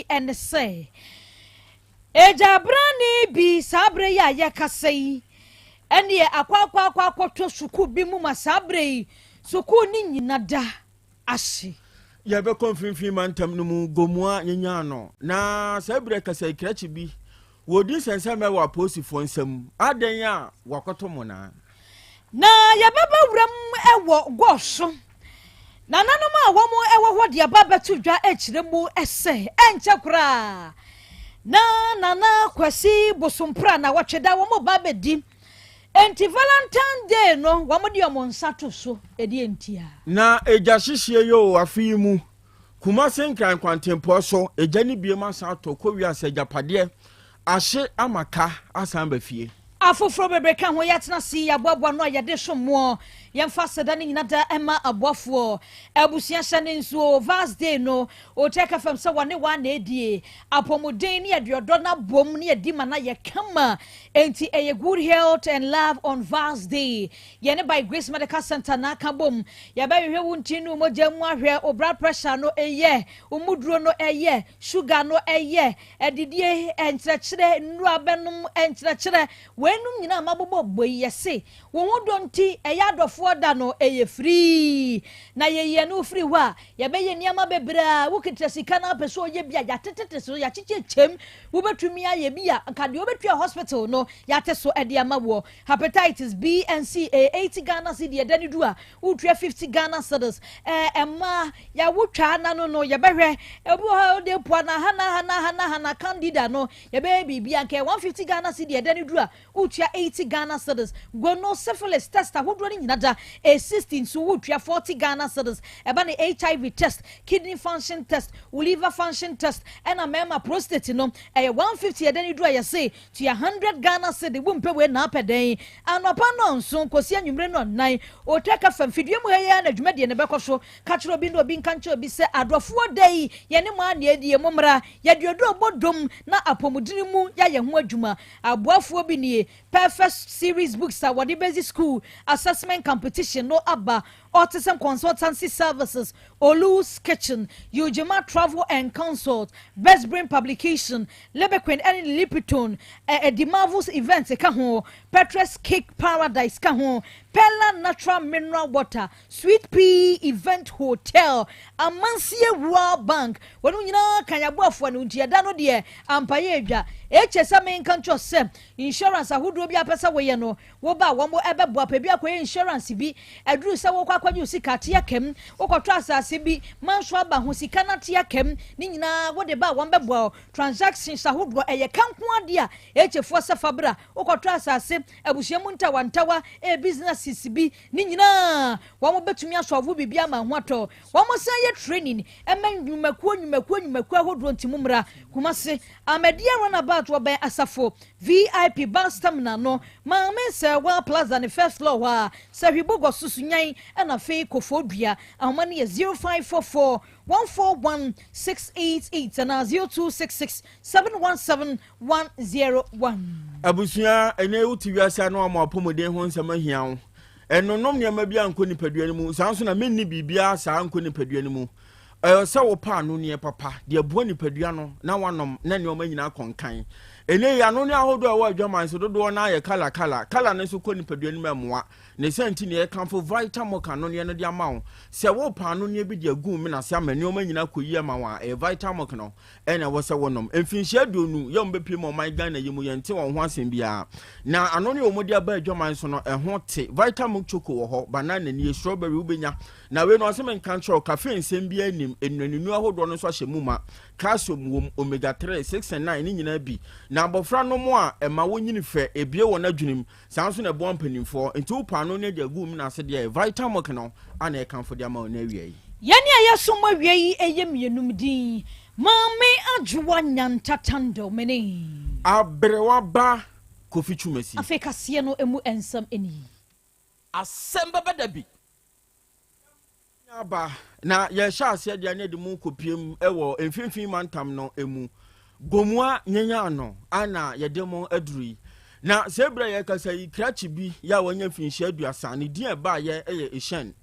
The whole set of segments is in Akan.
ne sɛ, Agyabrane bi saa berɛ yi a yɛkasa yi, ɛneɛ akɔ akɔ akɔ akɔtɔ sukuu bi mu ma saa berɛ yi sukuu no nyina da ahye. Yɛbɛkɔ mfimfini mantam no mu Gomoa nyenyaa no na saa berɛ kasa yi krakye bi wɔdi nsɛnsɛmɛ wɔ apolisifoɔ nsam adɛn a wakɔtɔ monaa. Na yɛbɛba wuram wɔ Gɔh so. Nananom a wɔn wɔ hɔ de aba abɛto dwa kyerɛ mu sɛ ɛnkyɛ koraa na Nana Kwasi Bosompra nawɔtwe da wɔn ba abɛdi. Enti Valentine Day no wɔn de wɔn nsa to so. Ɛdeɛ ntia? Na egya hyehyeɛ yi oo afe yi mu, Kumase Nkran kwantempɔn so egya no biem asan atɔ kɔ wiase agyapadeɛ ahye ama ka asan aba fie. Afoforo bebree ka ho. Yɛatena ase yi, yɛaboaboa ano a yɛde som moɔ. Yɛmfa aseda no nyina da mma aboafoɔ. Abusua hyɛ ne nso Vars Day no, Otec FM sɛ wɔne waa na ɛdie. Apɔmuden ne yɛde ɔdɔ no abom ne yɛdi ma no ayɛ kama. Enti ɛyɛ Good Health and Love on Vars Day. Yɛne By Grace Medical Center na aka bom. Yɛbɛhwehwɛ wo ntini ne wo mogya mu ahwɛ wo blood pressure no ɛyɛ, wo muduro no ɛyɛ, sugar no ɛyɛ, Adidie, nkyerɛkyerɛ, nnuro a bɛnom, nkyerɛkyerɛ, weinom nyinaa mabobɔ bɔ yi, yɛse wo ho dɔ nti ɛyɛ adɔfoɔ da no, ɛyɛ firii. Na yɛyi ɛno firi hɔ a, yɛbɛyɛ nneɛma bebree a wokita sika na wopɛ sɛ ɔyɛ bi a, yɛatetete so, yɛakyekyɛkyɛm, wobɛtumi ayɛ bi a, nka deɛ wobɛtua hospital no, yɛate so de ama woɔ. Hepatitis B and C ɛyɛ 80 Ghana cedi, ɛda no du a, Wotua 50 Ghana cedis. Ɛɛ mmaa, yɛawo twaa na no no, yɛbɛhwɛ. Obi wɔ hɔ a ɔde pua na ha na ha na ha na ha na candida no, yɛbɛyɛ biribi a nka ɛyɛ 150 Ghana cedi, ɛda no duru a, wotua 80 Ghana cedis. Gono, syphilis test ahodoɔ no nyina da, ɛyɛ 60 nso wotua 40 Ghana cedis. Ɛba no HIV test, kidney function test, wo liver function test, ɛna mmarima prostate no, ɛyɛ 150 ɛda no duru a yɛse Tua hundred Ghana cedi, wo mpɛ wei na apɛ dɛn? Anɔpa nnɔnson kɔsi anwummere nnɔnnan, Otwa ka fa mfidua mu ha yi ara na dwumadie no bɛkɔ so. Ka kyerɛ obi na obi nka nkyerɛ obi sɛ adɔfoɔ da yi, yɛne mo ara na ɛredie, mommra, yɛde oduro bɔ dom na apɔmudene mu yɛayɛ ho adwuma. Aboafoɔ bi nie, Perfect Series Books a wɔde bɛdzi School Assessment Competition no aba, Autism Consultancy Services, Olu's Kitchen, Ujima Travel and Consult, Best Brain Publication, Libequin ne Lipitone, Eddie Marvels Events ka ho, Petres Cake Paradise ka ho, Pella Natural Mineral Water, Sweet Pea Event Hotel, Amansie Rural Bank, wɔn nyinaa ka yɛn aboafoɔ no nti ɛda no deɛ ampa yɛ adwa. Ekyɛ sɛ menka nkyerɛ sɛ insurance ahodoɔ bi a pɛ sɛ woyɛ no, Wo ba a wɔn bɛboa pɛ bi akɔyɛ insurance bi, aduru sɛ wokɔ akɔgye wo sika ate aka mu, wokɔtɔ asase bi ma nso aba ho sika no ate aka mu, ne nyinaa wode ba a wɔn bɛboa wo. Transactions ahodoɔ ɛyɛ ka nko ara deɛ a HFoɔ sɛ fa bra, wokɔtɔ asase, abusua mu ntawantawa, ɛyɛ businesses bi, ne nyinaa wɔn bɛtumi asɔlvo biribi ama ho atɔ. Wɔn san yɛ training ɛma nnwumakuo nnwumakuo nnwumakuo ahodoɔ nti mo mmra Kumasi, Ahmadiyya Runabout wɔ bɛn Asafo VIP bus terminal no, Maame Serwaa Plaza ne first floor hɔ ara, Sahwi Bogɔ so Sunyani ɛna afei Kofoɔ Dua. Ahoma no yɛ 0544 141 688 anaa 0266 717 101. Abusua, ɛnnɛ wote wiase a na wɔama w'apɔmuden ho nsɛm ahia wo. Ɛnnonom nneɛma bi ankɔ nipadua no mu, saa nso na menni biribiara saa nkɔ nipadua no mu. Ɛwɔ sɛ wopɛ anonneɛ papa de aboa nipadua no na woanom na nneɛma nyinaa akɔ nkan. Ɛnnɛ yi, anonneɛ ahodoɔ a ɛwɔ adwaman so dodoɔ no ara yɛ kala kala. Kala no nso kɔ nipadua no mu ɛmmoa. Ne saa nti na yɛkamfo Vitamoc anonneɛ no de ama wo. Sɛ worepɛ anonneɛ bi de agu wo mene ase ama nneɛma nyinaa akɔ yie ama wo a, ɛyɛ Vitamoc no na ɛwɔ sɛ wonom. Mfinhyia 20 yɛ wɔbɛpue mu ɔman Ghana yi mu, yɛnte wɔn ho asɛm biara. Na anonneɛ a wɔde aba adwaman so no, ɛho te. Vitamoc Choco wɔ hɔ, banana nie, strawberry wobɛnya. Na wei no ɔse menka nkyerɛ wo, caffeine nsɛm biara nnim, nnuaninu ahodoɔ no nso ahyɛ mu ma, calcium wom, omega 3, 6 and 9 ne nyinaa bi. Na abɔfra nom a, ɛma wɔnyini fɛ, ɛbue wɔn adwenem, saa nso na ɛboa mpanimfoɔ. Nti wo paano no de agu wo mena ase deɛ, Vitamilk no ana ɛkamfo de ama wo nnɛ awia yi. Yɛne a yɛsom awia yi yɛ mmienum din, Maame Adwoa Nyanta Tandor, me ne. Aberewa ba Kofi Twumasi. Afei kaseɛ no mu nsɛm nie. Asɛm bɛba da bi. Aba, na yɛhyɛ aseɛ deɛ ne de mu kɔpiem wɔ mfimfini mantam no mu. Gomoa nyanya ano ana yɛde mo aduru yi. Na sɛ berɛ a yɛkasa yi, krakye bi yɛ a wanya mfinhyia 30, ne din a ɛbaeɛ yɛ Ehyɛn.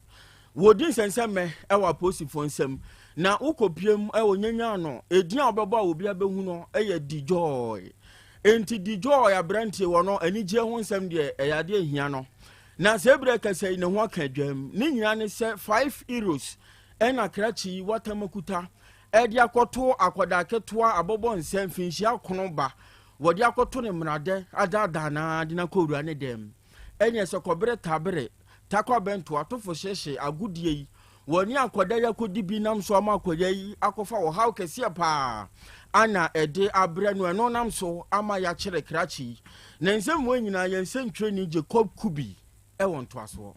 Wɔredi nsɛnsɛmmɛ wɔ apolisifoɔ nsam. Na wokɔpiem wɔ Nyanya no, edin a wobɛbɔ a obiara bɛhu no yɛ D'Joy. Enti D'Joy aberanteɛ wɔ no anigyeɛ ho nsɛm deɛ ɛyɛ adeɛ ɛhia no. Na saa berɛ kasa yi ne ho aka adwam. Ne nyinaa ne sɛ €5 ɛna krakye yi watam akuta ɛde akɔto akwadaa ketewa abɔbɔ nsɛ mfinhyia akono ba wɔde akɔto ne mmeradɛ adaadaa no ara de no akɔwura ne dɛm. Ɛneɛ sɛ kɔbere tabere takɔ abɛnto atofo hyehye agodie yi Wɔne akwadaa yi akɔdi bi nam so ama akwadaa yi akɔfa ɔhaw kɛseɛ paa ana ɛde abrɛ no ɛno nam so ama yɛakyere krakye yi. Na nsɛm wei nyinaa yɛn nsɛntwerɛni Jacob Kubi wɔ ntoasoɔ.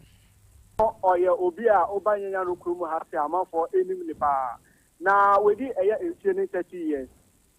Ɔyɛ obi a woba Nyanyano kurom ha se amanfoɔ nim no paa. Na wadi ɛyɛ mfie ne 30 years.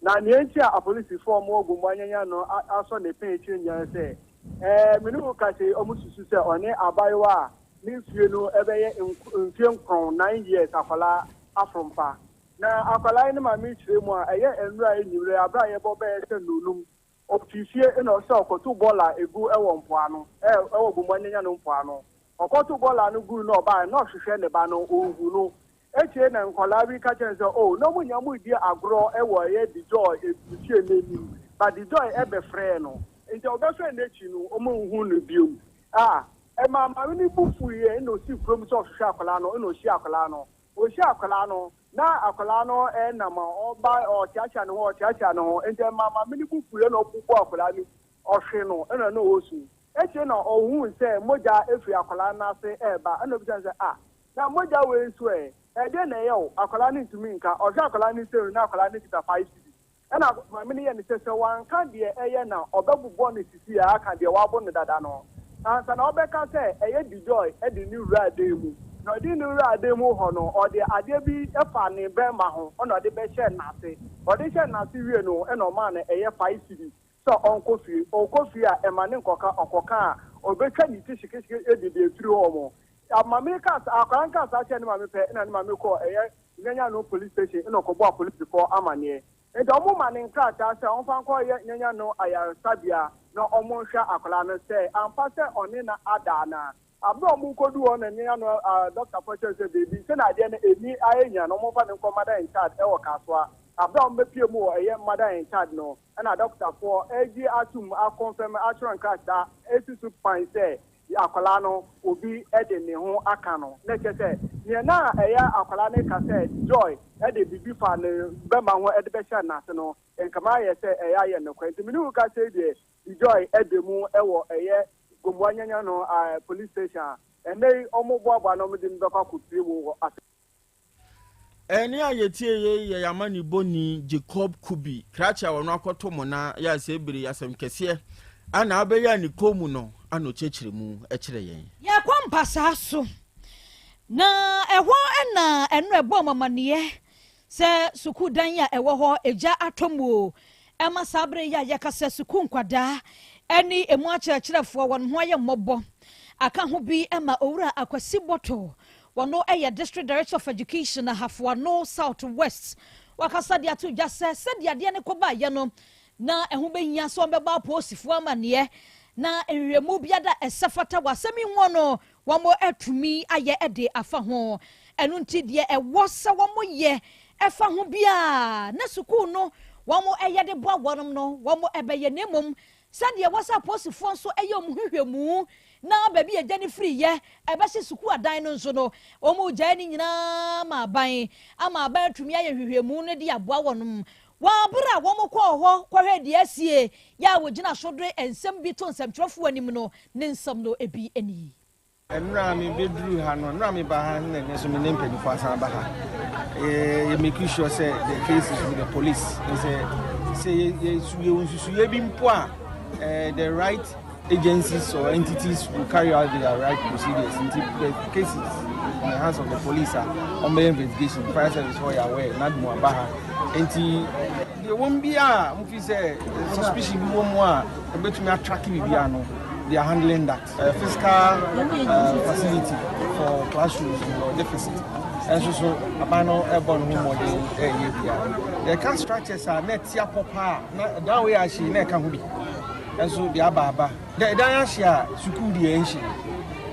Na nea enti a apolisifo a wɔwɔ Gomoa Nyanya no asɔ ne pɛn akyiri nyinaa ne sɛ, ɛɛ, me ne wo kasa yi, wɔsusu sɛ ɔne abayewa a ne mfie no bɛyɛ mfie nkron, 9 years, akwadaa aforo mpa. Na akwadaa yi ne maame kyerɛ mu a, ɛyɛ nnora anwummere bere a yɛbɔ bɛyɛ sɛ nnɔnnum, ɔfiri fie na ɔsɛ ɔkɔto bɔɔla egu wɔ mpoano, ɛwɔ Gomoa Nyanya no mpoano. Ɔkɔto bɔɔla no gui na ɔbaa na ɔhwehwɛ ne ba no, ɔnhu no. Akyire na nkwadaa bi ka kyerɛ no sɛ, oh, na ɔmo nyinaa mo redi agorɔ wɔ ɛyɛ D'Joy fie n'anim, but D'Joy ɛbɛfrɛɛ no. Nti ɔbɛfrɛ n'akyi no, ɔmo nhu no biom. Ah, ɛma maame no bu fuiɛ na osi kurom sɛ ɔhwehwɛ akwadaa no, na ɔhyia akwadaa no. Ɔhyia akwadaa no, na akwadaa no ɛnam a ɔba ɔkyeakyea ne ho, ɔkyeakyea ne ho. Nti ɛma maame no bu fuiɛ na ɔbobɔ akwadaa no, ɔhwe no, ɛna na ɔresu. Akyire na ɔhuu sɛ mogya efiri akwadaa no ase ɛreba, ɛna obisa no sɛ, ah, na mogya wei nso ɛ, ɛdeɛ na ɛyɛ wo? Akwadaa no ntumi nka. Ɔhwɛ akwadaa no nsam na akwadaa no kita 5 cedis. Ɛna maame no yɛ ne sɛ sɛ wanka deɛ ɛyɛ na ɔbɛbobɔ no sisi a aka deɛ wabo no dada no. Ansa na ɔbɛka sɛ ɛyɛ D'Joy de ne wura dan mu. Na ɔde ne wura dan mu hɔ no, ɔde adeɛ bi fa ne bɛrima ho ɛna ɔde bɛhyɛ n'ase. Ɔde hyɛ n'ase wie no, ɛna ɔmaa no ɛyɛ 5 cedis sɛ ɔnkɔ fie. Ɔkɔ fie a, ɛma ne nkɔka ɔkɔka a, ɔbɛtwa ne ti hyekehye de de afiri hɔ mo. Maame ka akwadaa no ka saa kyerɛ ne maame pɛ, ɛna ne maame kɔɔ ɛyɛ Nyanyano Police Station ɛna ɔkɔbɔ apolisifoɔ amanneɛ. Nti ɔmo ma ne nkrataa sɛ ɔmfa nkɔ yɛ Nyanyano ayaresabea na ɔmo nhwɛ akwadaa no sɛ ampa sɛ ɔne na ada anaa. Abere a ɔmo kɔdu hɔ na Nyanyano dɔktafoɔ kyerɛ sɛ beebi sɛ na adeɛ no eni ayɛ nya no, ɔmo mfa ne nkɔ mother in charge ɛwɔ Kasoa. Abere a ɔmo bɛpie mu wɔ ɛyɛ mother in charge no, ɛna dɔktafoɔ agye atum akɔnfɛm atwerɛ nkrataa esi so pan sɛ akwadaa no obi de ne ho aka no, na kyerɛ sɛ nea na ɛyɛ akwadaa no ka sɛ Joy de biribi fa ne bɛma ho de bɛhyɛ n'ase no, nkama ayɛ sɛ ɛyɛ ayɛ nokorɛ. Nti mene wo ka sɛ deɛ Joy de mu wɔ ɛyɛ Gomoa Nyanya no Police Station a ɛnɛ yi ɔmo boaboa na ɔmo de no bɛkɔ akɔpie mu wɔ ase. Ɛne a yɛtie yei yɛ yɛamanebɔni Jacob Kubi krakye a ɔno akɔto mo na yɛ asɛ bere asɛm kɛseɛ ana abɛyɛ a ne kɔn mu no ana ɔkyerɛkyerɛ mu kyerɛ yɛn. Yɛkɔ mpasaa so na ɛhɔ na ɛno ɛbɔ amamanneɛ sɛ sukuu dan a ɛwɔ hɔ egya atɔ mu o. Ɛma saa bere yi a yɛkasa, sukuu nkwadaa ɛne emu akyerɛkyerɛfoɔ wɔn ho ayɛ mmɔbɔ. Aka ho bi ma Owura Akwasi Bɔtɔ, wɔn yɛ District Director of Education Ahafoano South West, wakasa de ato dwa sɛ sɛdeɛ adeɛ no kɔbaeɛ no na ɛho bɛhia sɛ wɔbɛbɔ apolisifoɔ amanneɛ na nhwehwɛmu biada ɛsɛ fata wɔ asɛm yi ho no wɔn atumi ayɛ de afa ho. Ɛno nti deɛ ɛwɔ sɛ wɔn yɛ ɛfa ho biara na sukuu no wɔn ɛyɛ de boa wɔn no wɔn ɛbɛyɛ, na mmom sɛdeɛ ɛwɔ sɛ apolisifoɔ nso ɛyɛ wɔn hwehwɛmu na baabi a gya no firi yɛ ɛbɛhyɛ sukuu adan no nso no, wɔn gyae ne nyinaa ma aban ama aban atumi ayɛ nhwehwɛmu no de aboa wɔn. Wɔn abere a wɔn kɔɔ hɔ kɔhwɛ deɛ asie yɛ a wɔgyina so de nsɛm bi to nsɛmtwerɛfoɔ anim no, ne nsɛm no ebi nie. Nnura mi bɛduru ha no, nnura mi ba ha na ɛnɛ so mi ne mpanyinfoɔ asan ba ha. Yɛ make sure sɛ the case is with the police. Sɛ yɛ yɛ yɛ nsusuiɛ bi mpo a, the right agencies or entities will carry out their right procedures. Nti the case is in the hands of the police a wɔn bɛyɛ investigation. Fire service hɔ yɛ aware na mu aba ha. Nti deɛ wɔn bi a mo fi sɛ suspicion bi wɔ mu a ebetumi attract biribi ano, they are handling that. Physical facility for classrooms or deficit ɛnso so aban no ɛbɔ ne ho mmɔden ɛyɛ bia yɛka structures a na ɛte apɔ paa na ɛdan wei ahye na ɛka ho bi ɛnso deɛ aba aba ɛdan ahye a sukuu deɛ ɛnhye.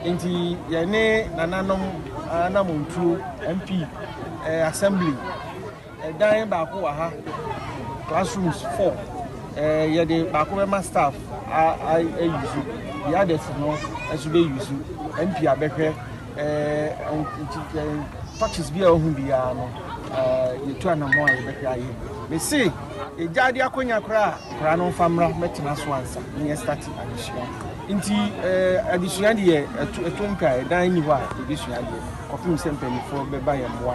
Nti yɛne nananom anamontuo MP. Assembly dan baako wɔ ha, classrooms 4, yɛde baako bɛma staff a use, the others no nso bɛ use. MP abɛhwɛ nti touches bi a ɔhu biara no, yɛtu anammɔn a yɛbɛhwɛ ayɛ. Mese yɛgya ade akonnwa koraa a, koraa no mfa mmra mɛtena so ansa na yɛ start adesua. Nti adesua deɛ ɛto ntwa, ɛdan nni hɔ a yɛbɛsua adeɛ kɔpem sɛ mpanimfoɔ bɛba yɛn mmoa.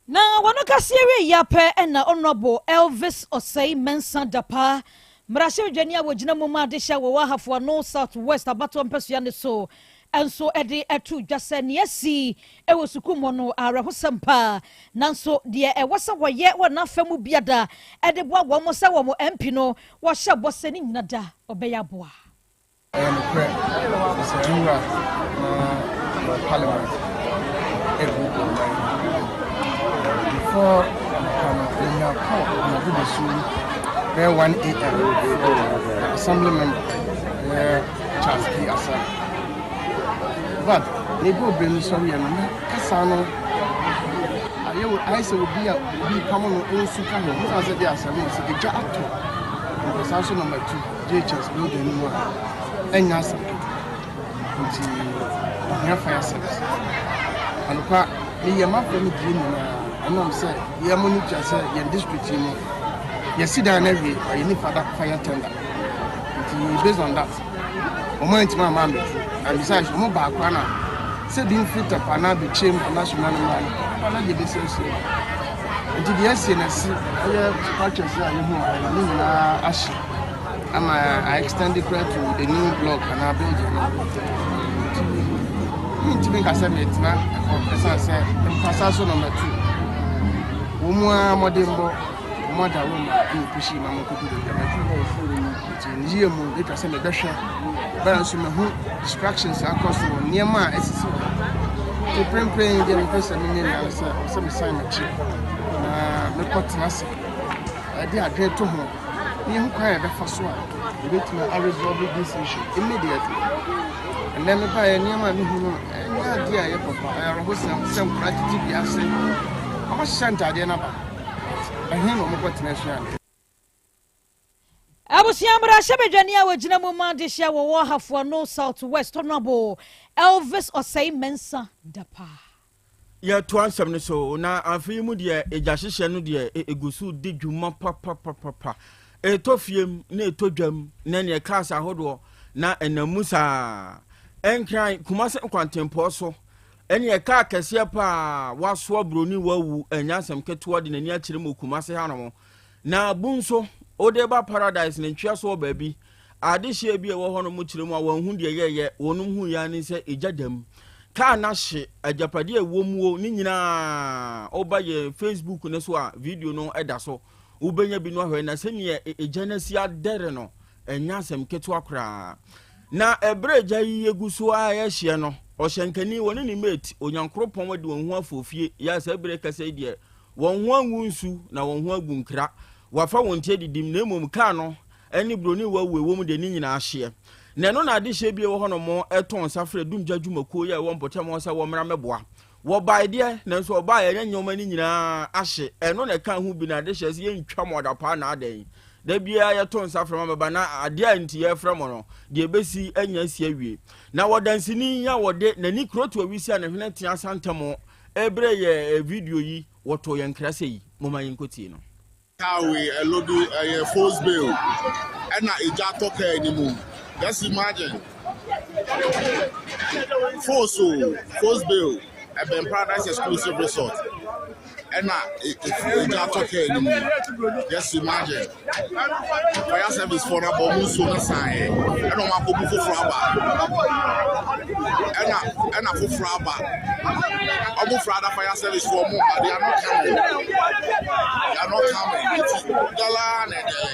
Na wɔn kaseɛ wie yi apɛ na Honourable Elvis Osei Mensah Dapaah, mmarahyɛbadwani a wɔgyina mu ma adehyɛ wɔ Ahafo Ano South West abatoɔ mpasua no so nso de ato dwa sɛ nea asi wɔ sukuu mu no awerɛhosɛm paa, nanso deɛ ɛwɔ sɛ wɔyɛ wɔ n'afa mu biada de boa wɔn sɛ wɔn MP no wɔhyɛ bɔ sɛ ne nyina da ɔbɛyɛ aboa. Ɛyɛ nokorɛ sɛ nwura na wɔ parliament ɛbu ɔman before anɔpa no, yɛnya call anadwo bɛsu bɛyɛ 1 a.m. from assembly member, ɛyɛ Charles K. Asare. But na ebi obere no sɔre yɛ no na kasa no ayɛ ayɛ sɛ obi a obi pam no nsu ka ho nsa sɛ de asɛm no sɛ egya atɔ nkɔsa so number 2 JHS building no mu a, ɛnyɛ asɛm ketewa, nti ohia fire service. Anokwa meyɛ m'afɛ no die nyinaa, ɛnam sɛ yɛn mo no tua sɛ yɛn district yi mu yɛsi dan no awie, ɔyɛ nifa da fire tender, nti based on that wɔn antumi ama ambɛtu. And besides, wɔn baako ana sɛ bi mfiri Tɛpa na abɛkyɛm anaa no mmra no papa na deɛ bɛsi asie, nti deɛ asie na si ɛyɛ structures a yɛhu wɔ ha ne nyinaa ahye ama I extend it to the new block anaa building no. Nti mentumi nka sɛ metena ɛhɔ, ɛsiane sɛ mpasa so number 2 wɔn mu ara mmɔdenbɔ wɔn ada wɔn ma ɛna push ma mo nkɔdu baabi a mɛduru. Nti ne yie mu atwa sɛ mebɛhwɛ bɛrɛ nso mehu distractions akɔ so wɔ nneɛma a ɛsisi wɔ nti prempren deɛ mepɛ sɛ menyɛ nyinaa sɛ ɔsɛ mesan m'akyi na mekɔtena ase ɛde adwene to ho na yɛhu kwan a yɛbɛfa so a yɛbɛtumi aresolve this issue immediately. Ɛnɛ mebaeɛ, nneɛma a mehu no ɛnyɛ adeɛ a ɛyɛ papa. Ɛyɛ awerɛhosɛm sɛ nkora tete bi ase, ɔmahyehyɛ ntadeɛ no aba ɛhe na ɔmokɔtena asua adeɛ. Abusua, mmarahyɛbadwani a wɔgyina mu ma adehyɛ wɔwɔ Ahafo Ano South West, Honourable Elvis Osei Mensah Dapaah. Yɛtoa nsɛm no so na afe yi mu deɛ, egya hyehyɛ no deɛ ɛgu so di dwuma papapapapa. Ɛtɔ fiem na ɛtɔ dwam na neɛ cars ahodoɔ na ɛnam mu saa. Nkran Kumase nkwantempɔn so ɛneɛ kaa kɛseɛ paa wasoa buroni wawu, ɛnyɛ asɛm ketewa, de n'ani akyerɛ mu Kumase hanom. Na bu nso wode ba Paradise ne ntwea so wɔ baabi adehyeɛ bi a ɛwɔ hɔ no mu kyerɛ mu a wɔnhu deɛ yɛyɛ wɔnom hu yɛ ne sɛ egya dam kaa no ahye, agyapadeɛ a ɛwɔ muo ne nyinaa. Woba yɛ Facebook no so a, video no ɛda so, wobɛnya bi no ahwɛ na sɛneɛ egya no asi adɛre no ɛnyɛ asɛm ketewa koraa. Na ɛberɛ agya yi egu so a ɛhyeɛ no, ɔhyɛnkani wɔne ne mate Onyankoropɔn de wɔn ho afɔ fie yɛ sɛ ɛberɛ kɛsɛ yi deɛ wɔn ho angu nsu na wɔn ho agu nkra, wafa wɔn ti adidim, na mmom kaa no ne buroni wawu ɛwɔ mu deɛ ne nyinaa hyeɛ. Na ɛno na adehyeɛ bi ɛwɔ hɔ nom ɛtɔn nsa frɛ dumgya dwumakuo yi a ɛwɔ mpɔtam hɔ sɛ wɔmmra mmɛboa. Wɔbae deɛ, nanso wɔbaeɛ na nneɛma no nyinaa ahye. Ɛno na ɛka ho bi na adehyeɛ sɛ yɛntwa mo adapaa na adɛn, da biara yɛto nsa frɛ ma bɛba na adeɛ a nti yɛfrɛ mo no deɛ ɛbɛsi anya asi awie. Na wɔdanseni a wɔde n'ani kuroto awisi a ne hwene tea santam ɛberɛ yɛ video yi, wɔtoo yɛn nkra sɛ yi momma yɛnkɔtie no. Kaa wei ɛload ɛyɛ force bill ɛna egya atɔ kaa ni mu. Just imagine, force o, force bill ɛbɛn Paradise Exclusive Resort ɛna egya atɔ kaa ni mu. Just imagine, fire service foɔ no abɔ ɔmo nsuo no san yɛ ɛna ɔmo akɔbu foforɔ aba ɛna foforɔ aba. Ɔmo fra ada fire service foɔ, ɔmo ba, they are not coming, they are not coming. Nti dɛlɛ na ɛdɛlɛ,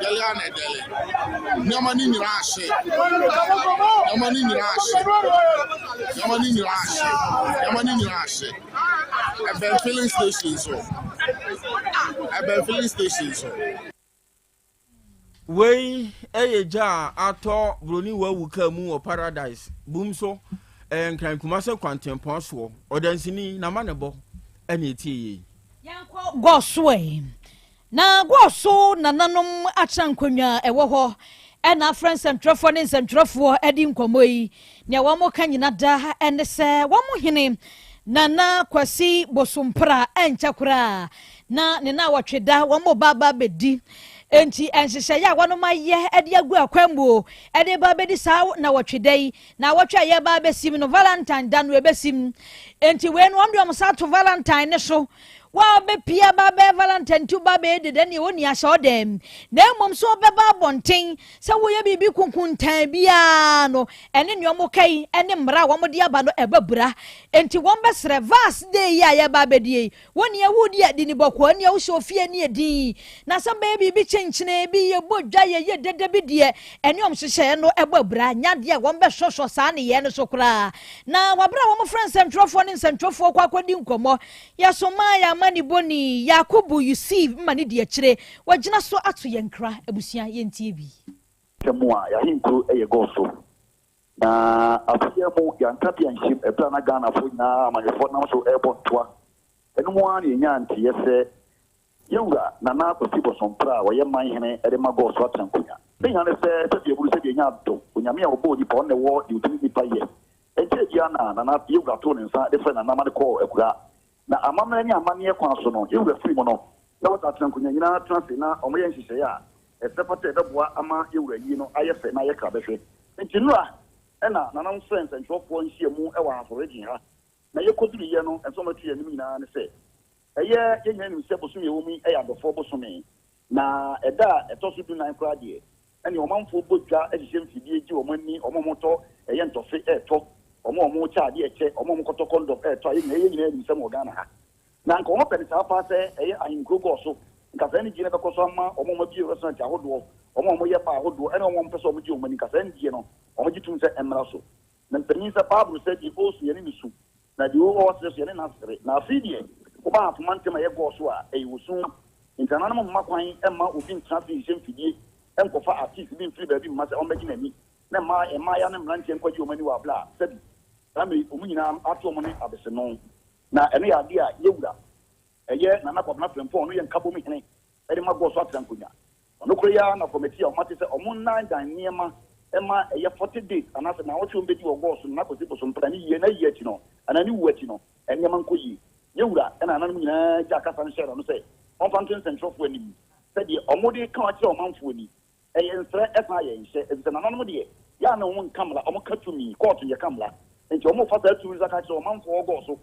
dɛlɛ na ɛdɛlɛ. Nneɛma no nyinaa ahye, nneɛma no nyinaa ahye, nneɛma no nyinaa ahye, nneɛma no nyinaa ahye. Ɛbɛn filling station so, ɛbɛn filling station so. Wei yɛ gya a atɔ buroni wawu kaa mu wɔ Paradise bum so, ɛyɛ Nkran Kumase kwantempɔn soɔ. Ɔdanseni na ma ne bɔ. ɛna ɛtie yei. Yɛnkɔ Goso ɛ. Na Goso nananom atena nkonnwa a ɛwɔ hɔ ɛna afrɛ nsɛntwerɛfoɔ ne nsɛntwerɛfoɔ adi nkɔmmɔ yi. Nea wɔn ka nyina da ɛne sɛ wɔn hene Nana Kwasi Bosompra ɛnkyɛ koraa na ne na wɔtwe da wɔn ba ba bɛdi. Enti nhyehyɛeɛ a wɔn ayɛ de agu akwan mu ɛde ba bɛdi saa na wɔtwe da yi na wɔtwe a yɛba bɛsim no, Valentine da no ɛbɛsim. Enti wei no, wɔn de wɔn nsa ato Valentine ne so wa bɛpia ba bɛyɛ Valentine nti ba bɛyɛ deda ne ɛwɔ ni ahyɛ ɔdɛm, na mmom so ɔbɛba abɔnten sɛ woyɛ biribi kunkuntan biara no, ɛne nea wɔn ka yi ɛne mmara a wɔn de aba no ɛbɛ bura. Enti wɔn bɛsrɛ Vals Day yi a yɛba abɛdie yi, wɔn nea wodi adi ne bɔkɔɔ, nea wohyɛ ofie ne edin na sɛ bɛyɛ biribi kyenkyene bi, yɛbɔ dwa, yɛyɛ dede bi deɛ, ɛne wɔn hyehyɛeɛ no ɛbɔ abura nyadeɛ a wɔn bɛsɔsɔ saa ne yɛn no so koraa. Na wabere a wɔn frɛ nsɛntwerɛfoɔ ne nsɛntwerɛfoɔ kɔ akɔdi nkɔmmɔ, yɛsoma yɛn amanibɔni Yakubu Yusuf ma ne di akyire wɔgyina so ato yɛn kra. Abusua, yɛntie bi. Sɛ mu a yɛahenkuro yɛ Gɔso na afeɛ mu yɛanka bi anhyɛm ɛberɛ a na Ghanafoɔ nyinaa amanyɔfoɔ nam so ɛrebɔ ntoa. Ɛno mu ara na yɛnya nteɛ sɛ yɛwura Nana Kwasi Bɔsɔmprɛ a wɔyɛ man hene de ma Gɔso atena nkonnwa. Ne nyinaa ne sɛ sɛdeɛ buru sɛdeɛ nya adom Onyame a ɔbɔɔ nipa, ɔno na ɛwɔ deɛ ɔtumi nipa yɛ. Ɛnkyɛɛ biara na Nana yɛwura too ne nsa de frɛ Nana ma no kɔɔ akuraa. Na amammerɛ ne amanneɛ kwan so no, yɛwura firi mu no, na wɔsɛ atena nkonnwa nyinaa tena ase na wɔyɛ nhyehyɛeɛ a ɛsɛ fata ɛbɛboa ama yɛwura yie no ayɛ fɛ na ayɛ kra bɛhwɛ. Nti nnora ɛna nananom frɛ nsɛntwerɛfoɔ nhyiamu wɔ Ahafo Region ha, na yɛkɔduruiɛ no, nsɛm a wɔto yɛn anim nyinaa ne sɛ ɛyɛ yɛn nyinaa nim sɛ bosome a ɛwɔ mu yi yɛ adɔfoɔ bosome, na ɛda a ɛtɔ so 14 koraa deɛ, ɛne ɔmanfoɔ bɔ dwa hyehyɛ mfidie gye wɔn ani, wɔn a wɔtɔ ɛyɛ ntɔfe ɛretɔ, wɔn a wɔkyɛ adeɛ ɛkyɛ, wɔn a wɔkɔtɔ condom ɛretɔ a, yɛn nyinaa yɛn nyinaa nim sɛm wɔ Ghana ha. Na nka wɔn pɛ ne saa paa sɛ ɛyɛ ahenkuro gɔɔ so, nka saa anigye no bɛkɔ so ama wɔn a wɔabue restaurant ahodoɔ, wɔn a wɔyɛ bar ahodoɔ, ɛne wɔn a wɔpɛ sɛ wɔgye wɔn ani, nka saa anigye no wɔgye tom sɛ ɛmmra so. Na mpanyin sɛ Bible sɛ deɛ ɔresu yɛne ne su, na deɛ ɔresere so yɛne no asere. Na afei deɛ woba Ahafo mantam a ɛyɛ gɔɔ so a, ɛyɛ osu. Nti nananom mma kwan mma obi ntena ase nhyɛ mfidie nkɔfa artist bi mfiri baabi mma sɛ ɔmmɛgye n'ani, na mmaa mmaayewa ne mmeranteɛ nkɔgye wɔn ani wɔ abla a sɛbi saa mmerɛ yi wɔn nyinaa ato wɔn ne abeseno. Na ɛno yɛ adeɛ a yɛwura ɛyɛ Nana Kwabena Frimpong, ɔno yɛ nkabom hene de ma Gɔɔ so atena nkonnwa. Ɔno koro yi ara na kɔmɛti a wɔate sɛ wɔn nnan nneɛma ma ɛyɛ 40 days anaasɛ naawɔtwe wɔn bɛdi wɔ Gɔɔ so Nana Kwasi Bosompra ne yie na yie akyi no anaa ne wu akyi no nneɛma nkɔ yie. Yɛwura ɛna nananom nyinaa gya kasa no hyɛɛ n'ano sɛ ɔmfa nto nsɛntwerɛfoɔ anim sɛ deɛ wɔde ka akyerɛ ɔmanfoɔ ni. Ɛyɛ nsrɛ ɛsan yɛ nhyɛ, efisɛ nananom deɛ yɛ a na wɔn nka mmara, wɔn ka tumi, kɔɔto yɛ ka mmara. Nti wɔn fa saa tumi no so aka akyerɛ ɔmanfoɔ wɔ gɔɔ so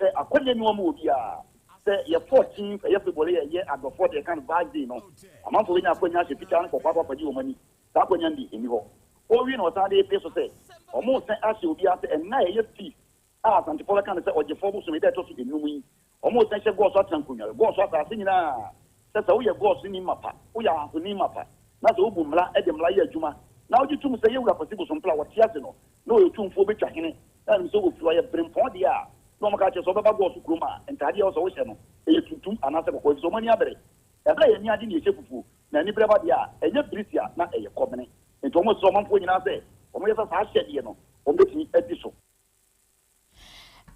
sɛ akwannya nni wɔn wɔ biara sɛ yɛ 14th ɛyɛ February a ɛyɛ adɔfoɔ deɛ ɛka no Val's Day no, amanfoɔ bɛnya akwannya ahyɛ fitaa ne kɔkɔɔ akɔ akɔgye wɔn ani. Saa akwannya no deɛ ɛnni hɔ. Ɔrewie no ɔsan de repee so sɛ wɔn resɛn ahyɛ obiara sɛ ɛnna a ɛyɛ feast a Asantefoɔ bɛka no sɛ ɔgyefoɔ bosome da a ɛtɔ so enum yi, wɔresan hyɛ Gɔɔ so atena nkonnwa, Gɔɔ so asase nyinaa, sɛ sɛ woyɛ Gɔɔ so ni mapa, woyɛ Ahafoni mapa, na sɛ wobu mmara de mmara yɛ adwuma, na wogye tom sɛ Yɛwura Kwasi Bosompla a ɔte ase no na ɔyɛ otumfoɔ bɛtwa hene, na nim sɛ ofiri ɔyɛ berempɔn deɛ a, na wɔka akyerɛ sɛ wobɛba Gɔɔ so kurom a, ntaadeɛ a ɛwɔ sɛ wohyɛ no, ɛyɛ tuntum anaasɛ kɔkɔɔ, efisɛ wɔn ani abere. Ɛberɛ a yɛn ani agye na yɛhyɛ fufuo, na aniberɛ ba deɛ a, ɛnyɛ birisi a na ɛyɛ kɔbene. Enti wɔsrɛ ɔmanfoɔ nyinaa sɛ wɔyɛ sɛ saa ahyɛdeɛ no wɔbɛtumi adi so.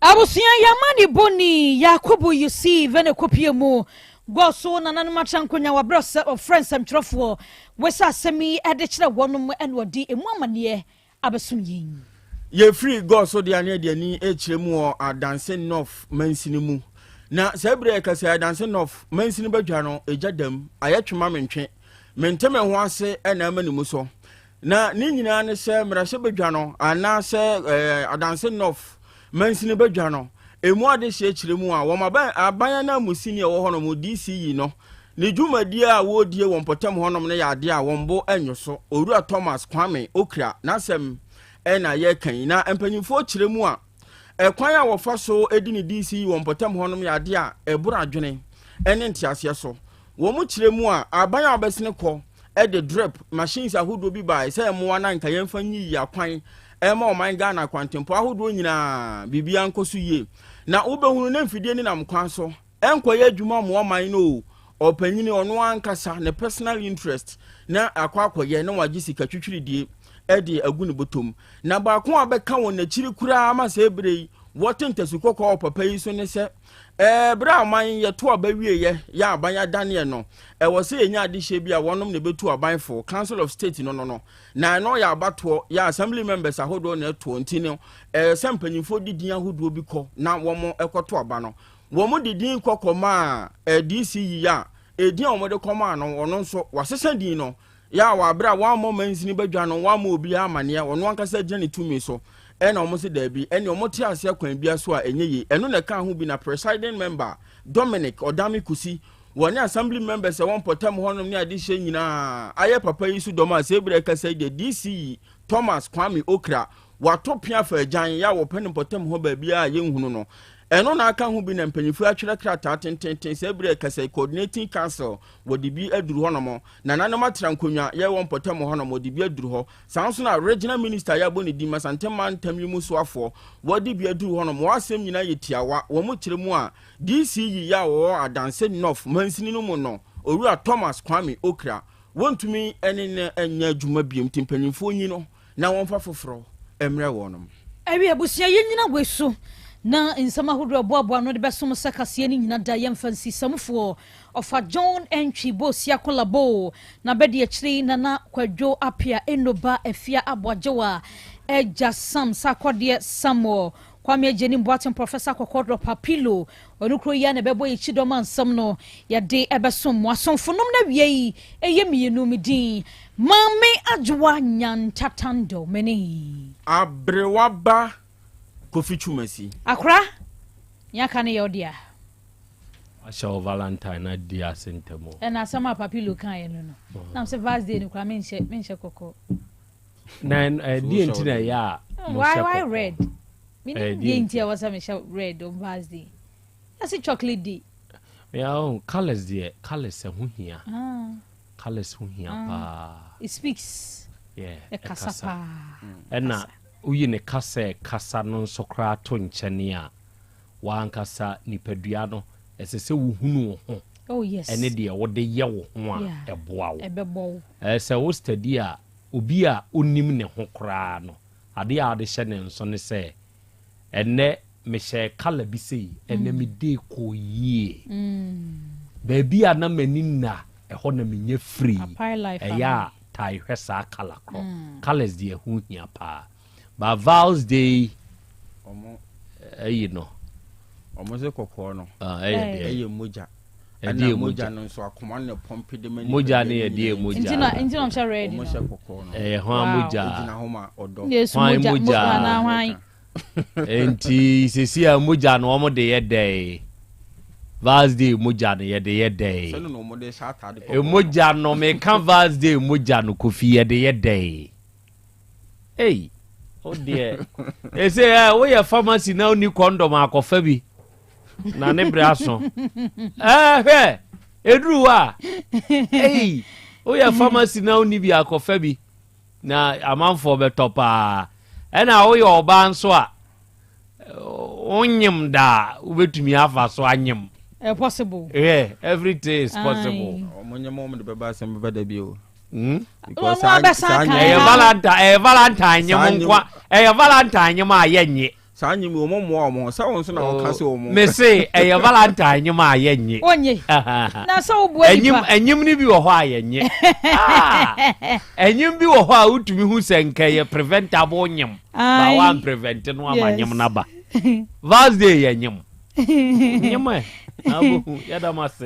Abusua yamani boni Yakubu Yusuf ne kɔpie mu gɔɔ so nananom atra nkonya wabrɛ sɛ ɔfrɛ nsɛmtwerɛfoɔ wesa asɛm yi de kyerɛ wɔnom ɛna ɔde emu amanneɛ abɛsom yɛn. Yɛfiri gɔɔ so deɛ ne adeani rekyerɛ mu wɔ Adanse North mansini mu. Na saa berɛ yɛka sɛ Adanse North mansini badwa no ɛgya dam ayɛ twema mentwe mente me ho ase ɛna ama ne mu so. Na ne nyinaa ne sɛ mmarahyɛbadwa no anaasɛ Adanse North mansini badwa no emu adehyeɛ kyerɛ mu a wɔn aban aban ananmusini a ɛwɔ hɔnom DCE no ne dwumadie a wɔredie wɔ mpɔtam hɔnom no yɛ adeɛ a wɔn bo nnwo so. Owura Thomas Kwame Okra n'asɛm ɛna yɛreka yi. Na mpanyinfoɔ kyerɛ mu a ɛkwan a wɔfa so di ne DCE wɔ mpɔtam hɔnom yɛ adeɛ a ɛboro adwene ne nteaseɛ so. Wɔn kyerɛ mu a aban a wɔbɛsene kɔ de drip machines ahodoɔ bi baeɛ sɛ mmoa na nka yɛmfa nyiyi akwan ɛma ɔman Ghana akwantempɔn ahodoɔ nyinaa biribiara nkɔ so yie. Na wobɛhunu na mfidie nenam kwan so ɛnkɔyɛ adwuma mmoa ɔman no o, ɔpanyini ɔno ankasa ne personal interest na akɔ akɔyɛ na wagye sika twitwiridie de agu ne bɔtɔm. Na baako a bɛka wɔn akyiri koraa ma sɛ ebere yi wɔte ntasu kɔkɔɔ wɔ papa yi so ne sɛ, ɛɛ berɛ a ɔman yɛto aba wieɛ yɛ aban adaneɛ no, ɛwɔ sɛ yɛnya adehyeɛ bi a wɔnom na ɛbɛtu aban fo, Council of State no no no, na ɛno yɛ abatoɔ, yɛ Assembly members ahodoɔ na ɛtoɔ, nti no ɛɛ sɛ mpanyinfoɔ de din ahodoɔ bi kɔ na wɔn ɛkɔto aba no. Wɔn de din kɔ kɔmaa ɛɛ DC yi a edin a wɔde kɔmaa no ɔno nso wasesa din no, yɛ a wɔ abere a wɔammɔ mansini badwa no, wɔammɔ obiara amaneɛ, ɔno ankasa gyina ne tumi so, ɛna wɔn se daabi, ɛne wɔn te aseɛ kwan bia so a ɛnyɛ yie. Ɛno na ɛka ho bi na presiding member Dominic Odame Kusi wɔne assembly members a ɛwɔ mpɔtam hɔnom ne adehyɛ nyinaa ayɛ papa yi so dɔm a sɛ ebere ɛkasa yi deɛ DC yi Thomas Kwame Okra wato pea fa agyan yɛ a wɔpɛ no mpɔtam hɔ baabiara a yɛnhunu no. Ɛno na aka ho bi na mpanyinfoɔ atwerɛ krataa tententen sɛ ebere ɛkasa yi coordinating council wɔde bi aduru hɔnom, nananom atra nkonnwa yɛwɔ mpɔtam hɔnom wɔde bi aduru hɔ, saa nso na regional minister yɛabɔ ne din Asante mantam yi mu soafoɔ wɔde bi aduru hɔnom. Wɔn asɛm nyinaa yɛ tiawa, wɔn kyerɛ mu a DC yi yɛ a wɔwɔ Adanse North mansini no mu no, Owura Thomas Kwame Okra, wɔntumi ne no nyɛ adwuma biom nti mpanyinfoɔ nyi no na wɔmfa foforɔ mmrɛ wɔnom. Awi abusua yi nnyina wei so na nsɛm ahodoɔ a ɛboaboa ano de bɛsom sɛ kaseɛ no nyina da yɛmfa nsi Samufoɔ Ɔfa John Antwi Bosiako Laboo na bɛdi akyire Nana Kwadwo Apea Eno Ba Afia Aboagyewa Agya Sam Sarkodie Samuel Kwame Agyenim Boateng Professor Kɔkɔdɔ Papilo Ɔno kuro yi ara na ɛbɛbɔ yɛn kyidɔm a nsɛm no yɛde ɛbɛsom mo asomfonom no awiei ɛyɛ mmienu me din Maame Adwoa Nyantatando me ne. Aberewa ba Kofi Twumasi. Akora, nea aka no yɛ wo dea. Wahyɛ wo valentine no adi ase ntɛm o. Ɛna asɛm a Papilo kaeɛ no no. Na mesɛ Vals day no koraa menhyɛ menhyɛ kɔkɔɔ. Na ɛdeɛ nti na ɛyɛ a mo hyɛ kɔkɔɔ? Why red? Menim deɛ nti a ɛwɔ sɛ mehyɛ red on Vals day. Yɛse chocolate day. Yeah, oh, colors deɛ, colors ɛho hia. Colors ho hia paa. It speaks. Yeah, ɛkasa paa. Ɛna woyi ne kasa ɛkasa no nso koraa to nkyɛne a, w'ankasa nipadua no, ɛsɛ sɛ wohunu wo ho. Oh, yes. Ɛne deɛ wode yɛ wo ho a ɛboa wo. Ɛbɛbɔ wo. Sɛ wo study a, obi a onim ne ho koraa no, adeɛ a wode hyɛ ne nso ne sɛ, ɛnnɛ mehyɛɛ colour bi sei, ɛnnɛ me day kɔɔ yie. Baabi a na m'ani nna, ɛhɔ na menya firii. Ɛyɛ a tae hwɛ saa colour korɔ. Colours deɛ ɛho hia paa. But Val's day ayi no. Wɔn se kɔkɔɔ no. Ɛyɛ deɛ. Ɛyɛ mogya. Ɛna mogya no nso akoma no na pɔmpe de ma nipa. Mogya no yɛ deɛ mogya. Nti na nti na ɔhyɛ red no. Wɔn hyɛ kɔkɔɔ no. Ɛyɛ hwan mogya. Egyina hɔ ma ɔdɔ. Hwan mogya. Nti sisi a mogya no wɔn de yɛ dɛn? Val's day mogya no yɛde yɛ dɛn? Sɛne na wɔn de hyɛ ataade kɔkɔɔ. Mogya no meka Val's day mogya no Kofi yɛde yɛ dɛn? Ei, wo deɛ. Ese ɛ woyɛ pharmacy na wonni condom akɔfa bi. Na ne bere aso. Ɛɛ hwɛ, eduru hɔ a. Ei, woyɛ pharmacy na wonni bi akɔfa bi. Na amanfoɔ bɛtɔ paa. Ɛna woyɛ ɔbaa nso a, wonyem da a, wobɛtumi afa so anyem. Eh, possible. Yeah, everything is possible. Ɔmo nyem ɔmo de bɛba asɛm bɛba da bi o. Hmm? Because Ɔno abɛsan ka ɛyɛ valentine ɛyɛ valentine nyem nkwa ɛyɛ valentine nyem a yɛnye. Saa nyem wɔn mmoa wɔn ho sɛ wɔn nso na wɔka sɛ wɔn. Mese ɛyɛ valentine nyem a yɛnye. Onye na sɛ woboa nipa. Ɛnyim no bi wɔ hɔ a yɛnye. Ɛnyim bi wɔ hɔ a wotumi hu sɛ nka ɛyɛ preventable nyem. Ba wa prevent no ama nyem no aba. Val's day yɛ nyem. Nyem ɛ na wobɛhu yɛda mo ase.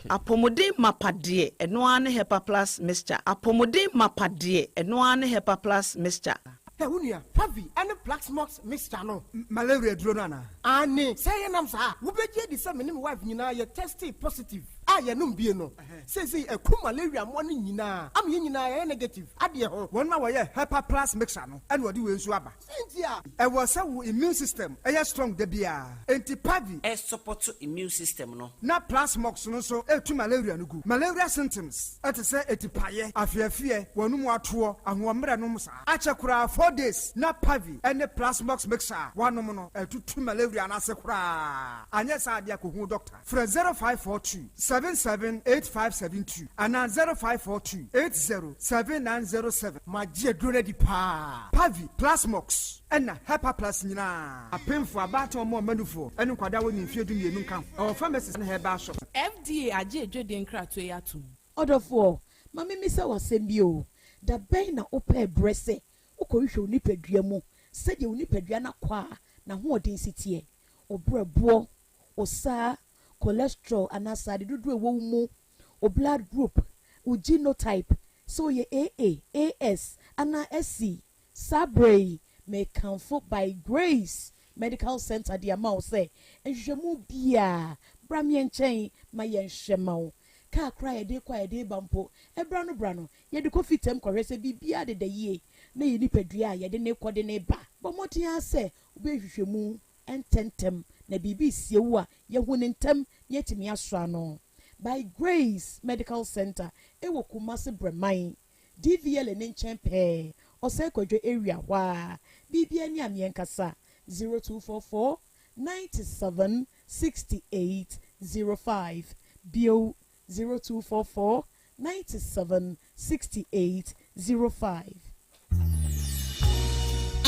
Apɔmuden mapa deɛ, ɛno ara ne Hepa Plus Mixture. Apɔmuden mapa deɛ, ɛno ara ne Hepa Plus Mixture. Hwɛ wo nua, Pavi ne Plaxmox mixture no, malaria aduro no anaa? Aane, sɛ ɛyɛ nam saa a, wobɛgye adi sɛ me ne me wife nyinaa yɛ testee positive a yɛnom bie no. Seesei aku malaria mmoa no nyinaa ama yɛn nyinaa yɛayɛ negative adeɛ ho. Wɔn a wɔyɛ Hepa Plus mixture no na wɔde wei nso aba. Sɛ nti a ɛwɔ sɛ wo immune system yɛ strong da biara nti Pavi. Ɛsupɔto immune system no. Na Plasmox no nso ɛtu malaria no gu. Malaria symptoms te sɛ atipaeɛ, afeafeɛ, w'anum atoɔ, ahoɔmmerɛ nom saa. Akyɛ koraa 4 days na Pavi ne Plasmox mixture a woanom no atutu malaria no ase koraa. Anyɛ saa deɛ kɔhu doctor. Frɛ 0542 7. 77 8572 anaa 0542 80 7907. Magye aduro no adi paa. Pavi, Plasmox, ɛna Hepaplus nyinaa. Apemfoɔ, abaatan, wɔn a wɔma nufoɔ, ɛne nkwadaa a wɔnni mfeɛ dumienu nka ho. Ɛwɔ pharmacies ne herbal shops. FDA agye adwadie nkratoɔ yi atom. Ɔdɔfoɔ, ma memmisa wo asɛm bi o, da bɛn na wopɛɛ berɛ sɛ wokɔhwehwɛ wo nipadua mu sɛdeɛ wo nipadua no akwaa n'ahoɔden si teɛ, wo berɛboɔ, wo saa, cholesterol anaa sradeɛ dodoɔ a ɛwɔ wo mu, wo blood group, wo genotype, sɛ woyɛ AA, AS anaa SC. Saa berɛ yi, mekamfo By Grace Medical Center de ama wo sɛ nhwehwɛmu biara, bra me nkyɛn ma yɛnhwɛ ma wo. Kaa koraa a yɛde rekɔ a yɛde reba mpo, ɛberɛ ano berɛ ano, yɛde kɔ fitam kɔhwɛ sɛ biribiara deda yie na yɛn nipadua a yɛde no rekɔ de no reba. Bɔ mmɔden ara sɛ wobɛyɛ nhwehwɛmu ntɛmntɛm na biribi resie wo a, yɛahu no ntɛm na yɛatumi asɔ ano. By Grace Medical Center wɔ Kumasi Brɛman, DVLA no nkyɛn pɛɛ, Ɔsɛe Kwadwo area hɔ ara. Biribiara ni a meɛnkasa, 0244 97 68 05, bio 0244 97 68 05.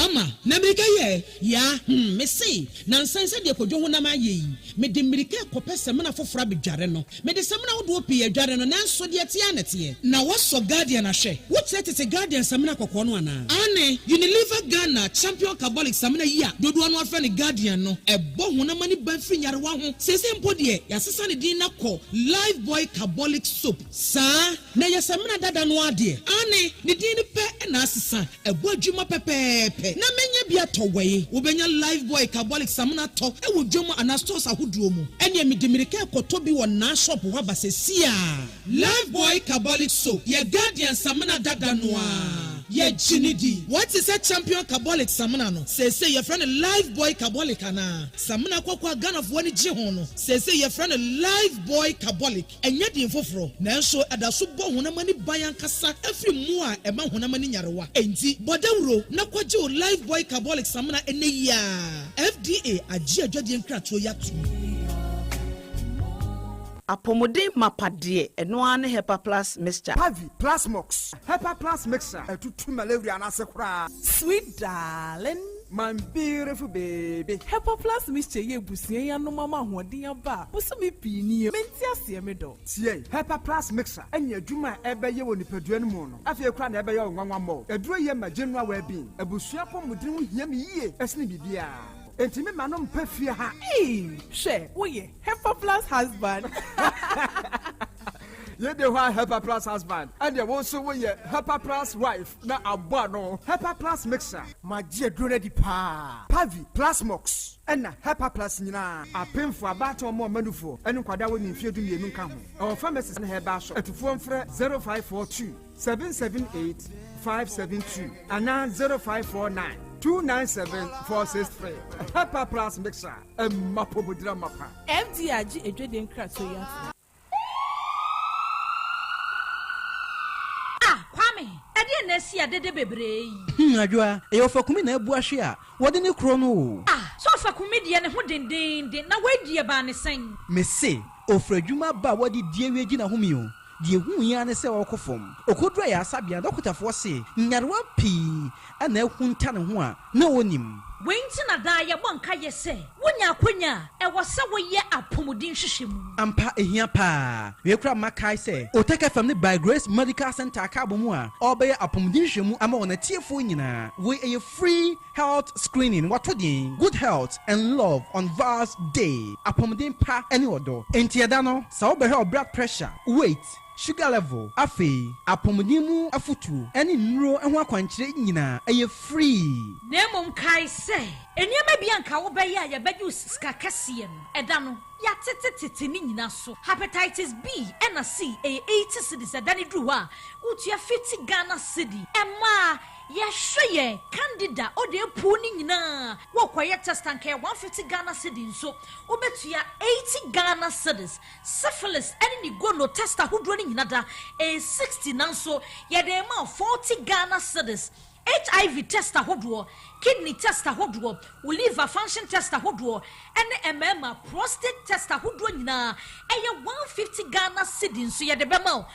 Ama, na mmirika yɛ yaa, hmm, mese, nansa yi sɛdeɛ Kwadwo honam ayɛ yi, mede mmirika rekɔpɛ samina foforɔ abɛdware no. Mede samina ahodoɔ pii adware no, nanso deɛ ɛteɛ ara na ɛteɛ. Na woasɔ Guardian ahwɛ? Wokyerɛ tete Guardian samina kɔkɔɔ no anaa? Aane, Unilever Ghana Champion Carbolic samina yi a dodoɔ no ara frɛ no Guardian no, ɛbɔ honam ani ban firi nyarewa ho. Seesei mpo deɛ, yɛasesa ne din no akɔ Lifebuoy Carbolic Soap. Saa, na ɛyɛ samina dada no ara deɛ. Aane, ne din no pɛ na asesa. Ɛbɔ adwuma pɛpɛɛpɛ. Na mɛnya bi atɔ wɛi. Wobɛnya Lifebuoy Carbolic samina atɔ wɔ dwam anaa stores ahodoɔ mu. Ɛneɛ mede mirika rekɔtɔ bi wɔ Naa shop hɔ aba sesiaa. Lifebuoy Carbolic Soap yɛ Guardian samina dada no ara. Yɛgye no di. Woate sɛ Champion Carbolic samina no, seesei yɛfrɛ no Lifebuoy Carbolic anaa? Samina kɔkɔɔ a Ghanafoɔ ani gye ho no, seesei yɛfrɛ no Lifebuoy Carbolic. Ɛnyɛ din foforo, nanso ɛda so bɔ honam ani ban ankasa firi mmoa a ɛma honam ani nyarewa. Enti, bɔ dawuro na kɔgye wo Lifebuoy Carbolic Samina ɛnnɛ yi ara. FDA agye adwadie nkratoɔ yi atom. Apɔmuden mapa deɛ, ɛno ara ne Hepa Plus Mixture. Pavi, Plasmox, Hepa Plus Mixture, ɛtutu malaria no ase koraa. Sweet darling. My beautiful baby. Hepa Plus Mixture yi abusua yi anom ama ahoɔden aba a bosome pii nie. Mente aseɛ me dɔ. Tie, Hepa Plus Mixture ne adwuma a ɛbɛyɛ wɔ nipadua no mu no, afei koraa na ɛbɛyɛ wo nwanwa mmɔ. Aduro yi ma general well-being. Abusua apɔmuden ho hia me yie sene biribiara. Enti me ma no mpa fie ha. Eii hwɛ woyɛ Hepa Plus husband. Yei de hɔ a Hepa Plus husband, ɛnneɛ wo nso woyɛ Hepa Plus wife na abɔ ano. Hepa Plus mixture. Magye aduro no adi paa. Pavi, Plasmox, ɛna Hepa Plus nyinaa. Apemfoɔ, abaatan, wɔn a wɔma nufoɔ, ne nkwadaa a wɔnni mfeɛ dumienu nka ho. Ɛwɔ pharmacies ne herbal shop. Atufoɔ mfrɛ 0542 778 572 anaa 0549 297 463. Hepa Plus mixture, ɛma apɔmuden amapa. FDA agye adwadie nkratoɔ yi atom. Ah Kwame, ɛdeɛn na asi a dede bebree yi? Hmm Adwoa, ɛyɛ Ɔfakumi na abu ahwe a wɔde ne korɔ no o. Ah, sɛ Ɔfakumi deɛ ne ho dendeenden, na wei deɛ baa ne sɛn? Mese, ɔfiri adwuma aba a wɔde di awie gyina home o, deɛ ɛhuui ara ne sɛ ɔrekɔ fam. Ɔkɔduru ayaresabea no, dɔkotafoɔ se nyarewa pii na ahunta ne ho a na ɔnnim. Wei nti na daa yɛbɔ nkaeɛ sɛ, wonya akwanya a, ɛwɔ sɛ woyɛ apɔmuden nhwehwɛmu. Ampa, ehia paa. Wei koraa ma kae sɛ Otec FM ne By Grace Medical Centre aka abɔ mu a ɔrebɛyɛ apɔmuden nhwehwɛmu ama wɔn atiefoɔ nyinaa. Wei ɛyɛ free health screening. Wɔato din Good Health and Love on Val's Day, Apɔmuden Pa ne Ɔdɔ. Enti ɛda no, sɛ wobɛhwɛ wo blood pressure, weight, sugar level, afei apɔmuden mu afotuo ne nnuro ho akwankyerɛ nyinaa, ɛyɛ free. Na mmom kae sɛ, nneɛma bi a anka wobɛyɛ a yɛbɛgye wo sika kɛseɛ no, ɛda no, yɛatetetete ne nyina so. Hepatitis B ɛna C, ɛyɛ 80 cedis, ɛda no duru hɔ a, wotua 50 Ghana cedi. Ɛmaa yɛhwɛ yɛn Candida ɔde apuu no nyinaa, worekɔyɛ test a, anka ɛyɛ 150 Ghana cedi nso, wobɛtua 80 Ghana cedis. Syphilis ɛne ne gono test ahodoɔ no nyina da, ɛyɛ 60 nanso yɛde rema wo 40 Ghana cedis. HIV test ahodoɔ, kidney test ahodoɔ, wo liver function test ahodoɔ, ɛne mmarima prostate test ahodoɔ nyinaa ɛyɛ 150 Ghana cedi nso yɛde bɛma wo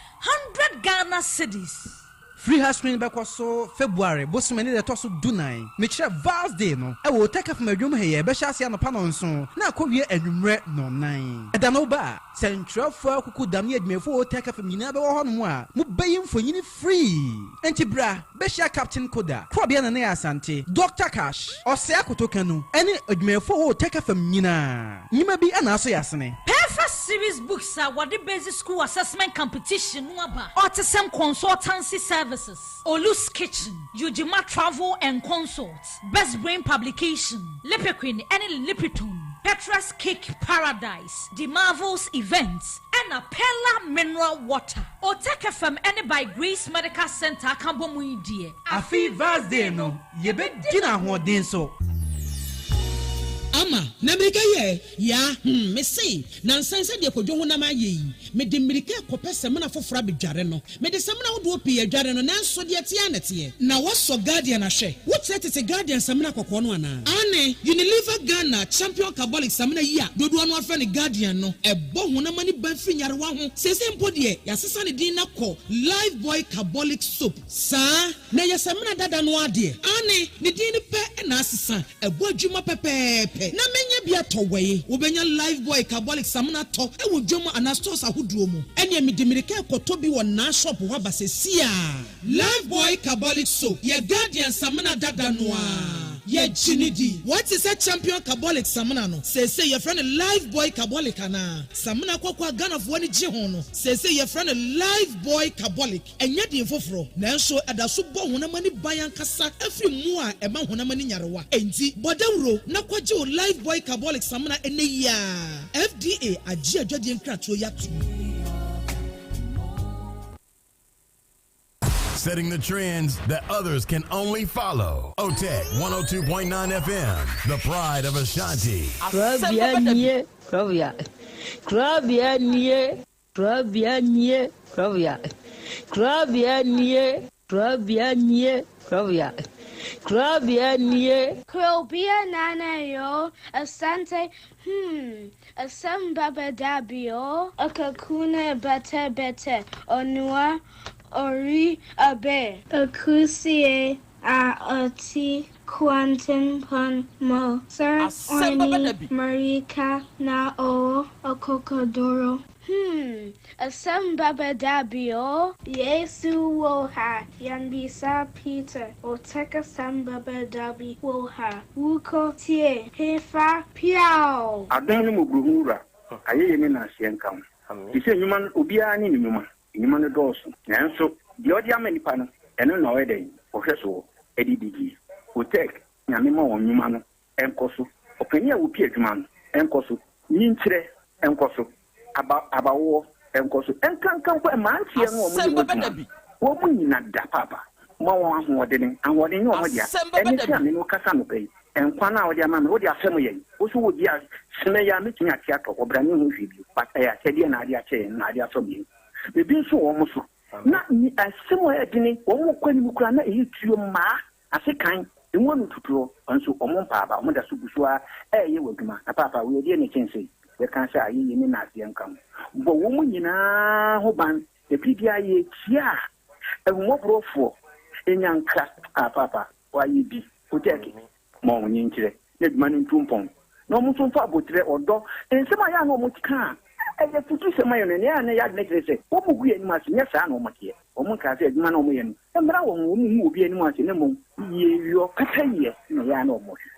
100 Ghana cedis. Free Health Screening bɛkɔ so February bosome ne da ɛtɔ so dunan, mekyerɛ Val's Day no, wɔ Otec FM adwuma mu ha yi. Ɛbɛhyɛ aseɛ anɔpa nnɔnson na akɔwie anwummerɛ nnɔnnan. Ɛda no woba a, sɛntwerɛfoɔ akukudam ne adwumayɛfoɔ wɔ Otec FM nyinaa bɛwɔ hɔnom a mobɛyi mfonini free. Enti bra bɛhyia Captain Koda, Korɔbea Nana Asante, Doctor Cash, Ɔsɛe Akoto Kanu ne adwumayɛfoɔ wɔ Otec FM nyinaa. Nnwuma bi na asɔ yɛn asene. Perfect Series Books a wɔde Basic School Assessment Competition no aba. Autism Consultancy Services, Olu's Kitchen, Ujima Travel and Consult, Best Brain Publication, Lipiquin ne Lipiton, Petra's Cake Paradise, The Marvels Events, ɛna Pella Mineral Water. Otec FM ne By Grace Medical Centre aka bɔ mu yi deɛ. Afe yi Val's Day no, yɛbɛdi no ahoɔden so. Ama, na mmirika yɛ yaa, hmm, mese, nansa yi sɛdeɛ Kwadwo honam ayɛ yi, mede mmirika rekɔpɛ samina foforɔ abɛdware no. Mede samina ahodoɔ pii adware no, nanso deɛ ɛteɛ ara na ɛteɛ. Na woasɔ Guardian ahwɛ? Wokyerɛ tete Guardian samina kɔkɔɔ no anaa? Aane, Unilever Ghana Champion Carbolic samina yi a dodoɔ no ara frɛ no Guardian no, ɛbɔ honam ani ban firi nyarewa ho. Seesei mpo deɛ, yɛasesa ne din no akɔ Lifebuoy Carbolic Soap. Saa, na ɛyɛ samina dada no ara deɛ. Aane, ne din no pɛ na asesa. Ɛbɔ adwuma pɛpɛɛpɛ. Na mɛnya bi atɔ wɛi. Wobɛnya Lifebuoy Carbolic samina atɔ wɔ dwam anaa stores ahodoɔ mu. Ɛneɛ mede mirika rekɔtɔ bi wɔ Naa shop hɔ aba sesiaa. Lifebuoy Carbolic Soap yɛ Guardian samina dada no ara. Yɛgye no di. Woate sɛ Champion Carbolic samina no, seesei yɛfrɛ no Lifebuoy Carbolic anaa? Samina kɔkɔɔ a Ghanafoɔ ani gye ho no, seesei yɛfrɛ no Lifebuoy Carbolic. Ɛnyɛ din foforo, nanso ɛda so bɔ honam ani ban ankasa firi mmoa a ɛma honam ani nyarewa. Enti, bɔ dawuro na kɔgye wo Lifebuoy Carbolic Samina ɛnnɛ yi ara. FDA agye adwadie nkratoɔ yi atom. Setting the trends that others can only follow. OTEC 102.9 FM, the pride of Ashanti. Kurabea nie, kurabea, kurabea nie. Kurabea nie, kurabea, kurabea nie, kurabea nie, kurabea, kurabea nie. Kurobia nana yo, Asante hmm, asem baba dabi o. Akakuna bete bete, onua ori abe. Akusie a ɔte kwantempɔn mu. Sir Asɛm bɛba da Orny bi. Mmirika na ɔwɔ akokoduro. Hmm, asɛm bɛba da bi o. Yesu wɔ ha, yɛmmisa Peter, Otec asɛm bɛba da bi wɔ ha, wokɔ tie hefa piaw! Adom ne mmɔborɔhunu Wura, ayɛyie ne naaseɛ nka wo. Te sɛ nnwuma no, obiara ne ne nnwuma. Nnwuma no dɔɔso, nanso deɛ ɔde ama nnipa no, ɛno na ɔyɛ dɛn? Ɔhwɛ soɔ de didie. Otec, Nyame ma wɔn nnwuma no nkɔ so. Ɔpanin a ɔpi adwuma no nkɔ so. Nyinkyerɛ nkɔ so. Aba, abawoɔ nkɔ so. Ɛnkanka mpo mmeranteɛ no a wɔyɛ Asɛm mu bɛba adwuma da no, bi. wɔn nyina da paapa. Ma wɔn ahoɔdene. Ahoɔden nyɛ wɔn dea. Asɛm bɛba Ɛne da sɛ a bi. me ne wo kasa anɔpa yi, nkwa no a wode ama me, wode afɛm yɛn. Wo nso wɔ bi a, sene yi ara mɛtumi ate atɔ hɔ, bra menhu hwee bio. But ɛyɛ akyɛdeɛ na ade akyɛ yɛn, na ade afɛm yɛn. Ebi nso wɔ wɔn so. Na asɛm a ɛyɛ dene, wɔn kɔ anim koraa na ɛyɛ tuo mmaa. Ase kan, emu ano tutuɔ, nso wɔn mpa aba, wɔn da so gu so ara reyɛ wɔn adwuma. Na paapa, wei ɛdeɛn na ɛkyɛn sei? Yɛka sɛ ayeyie ne nnaseɛ nka ho. Bɔ wɔn nyinaa ho ban. Ɛberɛ biara yɛkyia ahummɔborɔfoɔ, nnyankra. Ah, paapa, woayɛ bi. Wotɛɛke. Ma wɔn nkyerɛ na adwuma no ntu mpɔn, na wɔn nso mfa aboterɛ, ɔdɔ, nsɛm a ɛyɛ a na wɔka a ɛyɛ afutusɛm ma yɛn no, nea ɛyɛ a na ɛyɛ adwene kyerɛ sɛ wɔgu yɛn anim ase. Nyɛ saa na wɔteɛ. Wɔnkaa sɛ adwuma no a wɔyɛ no mmra wɔn ho, wɔnhu obi anim ase, na mmom yieyɔ, pɛpɛyɛ na ɛyɛ a na wɔhwehwɛ.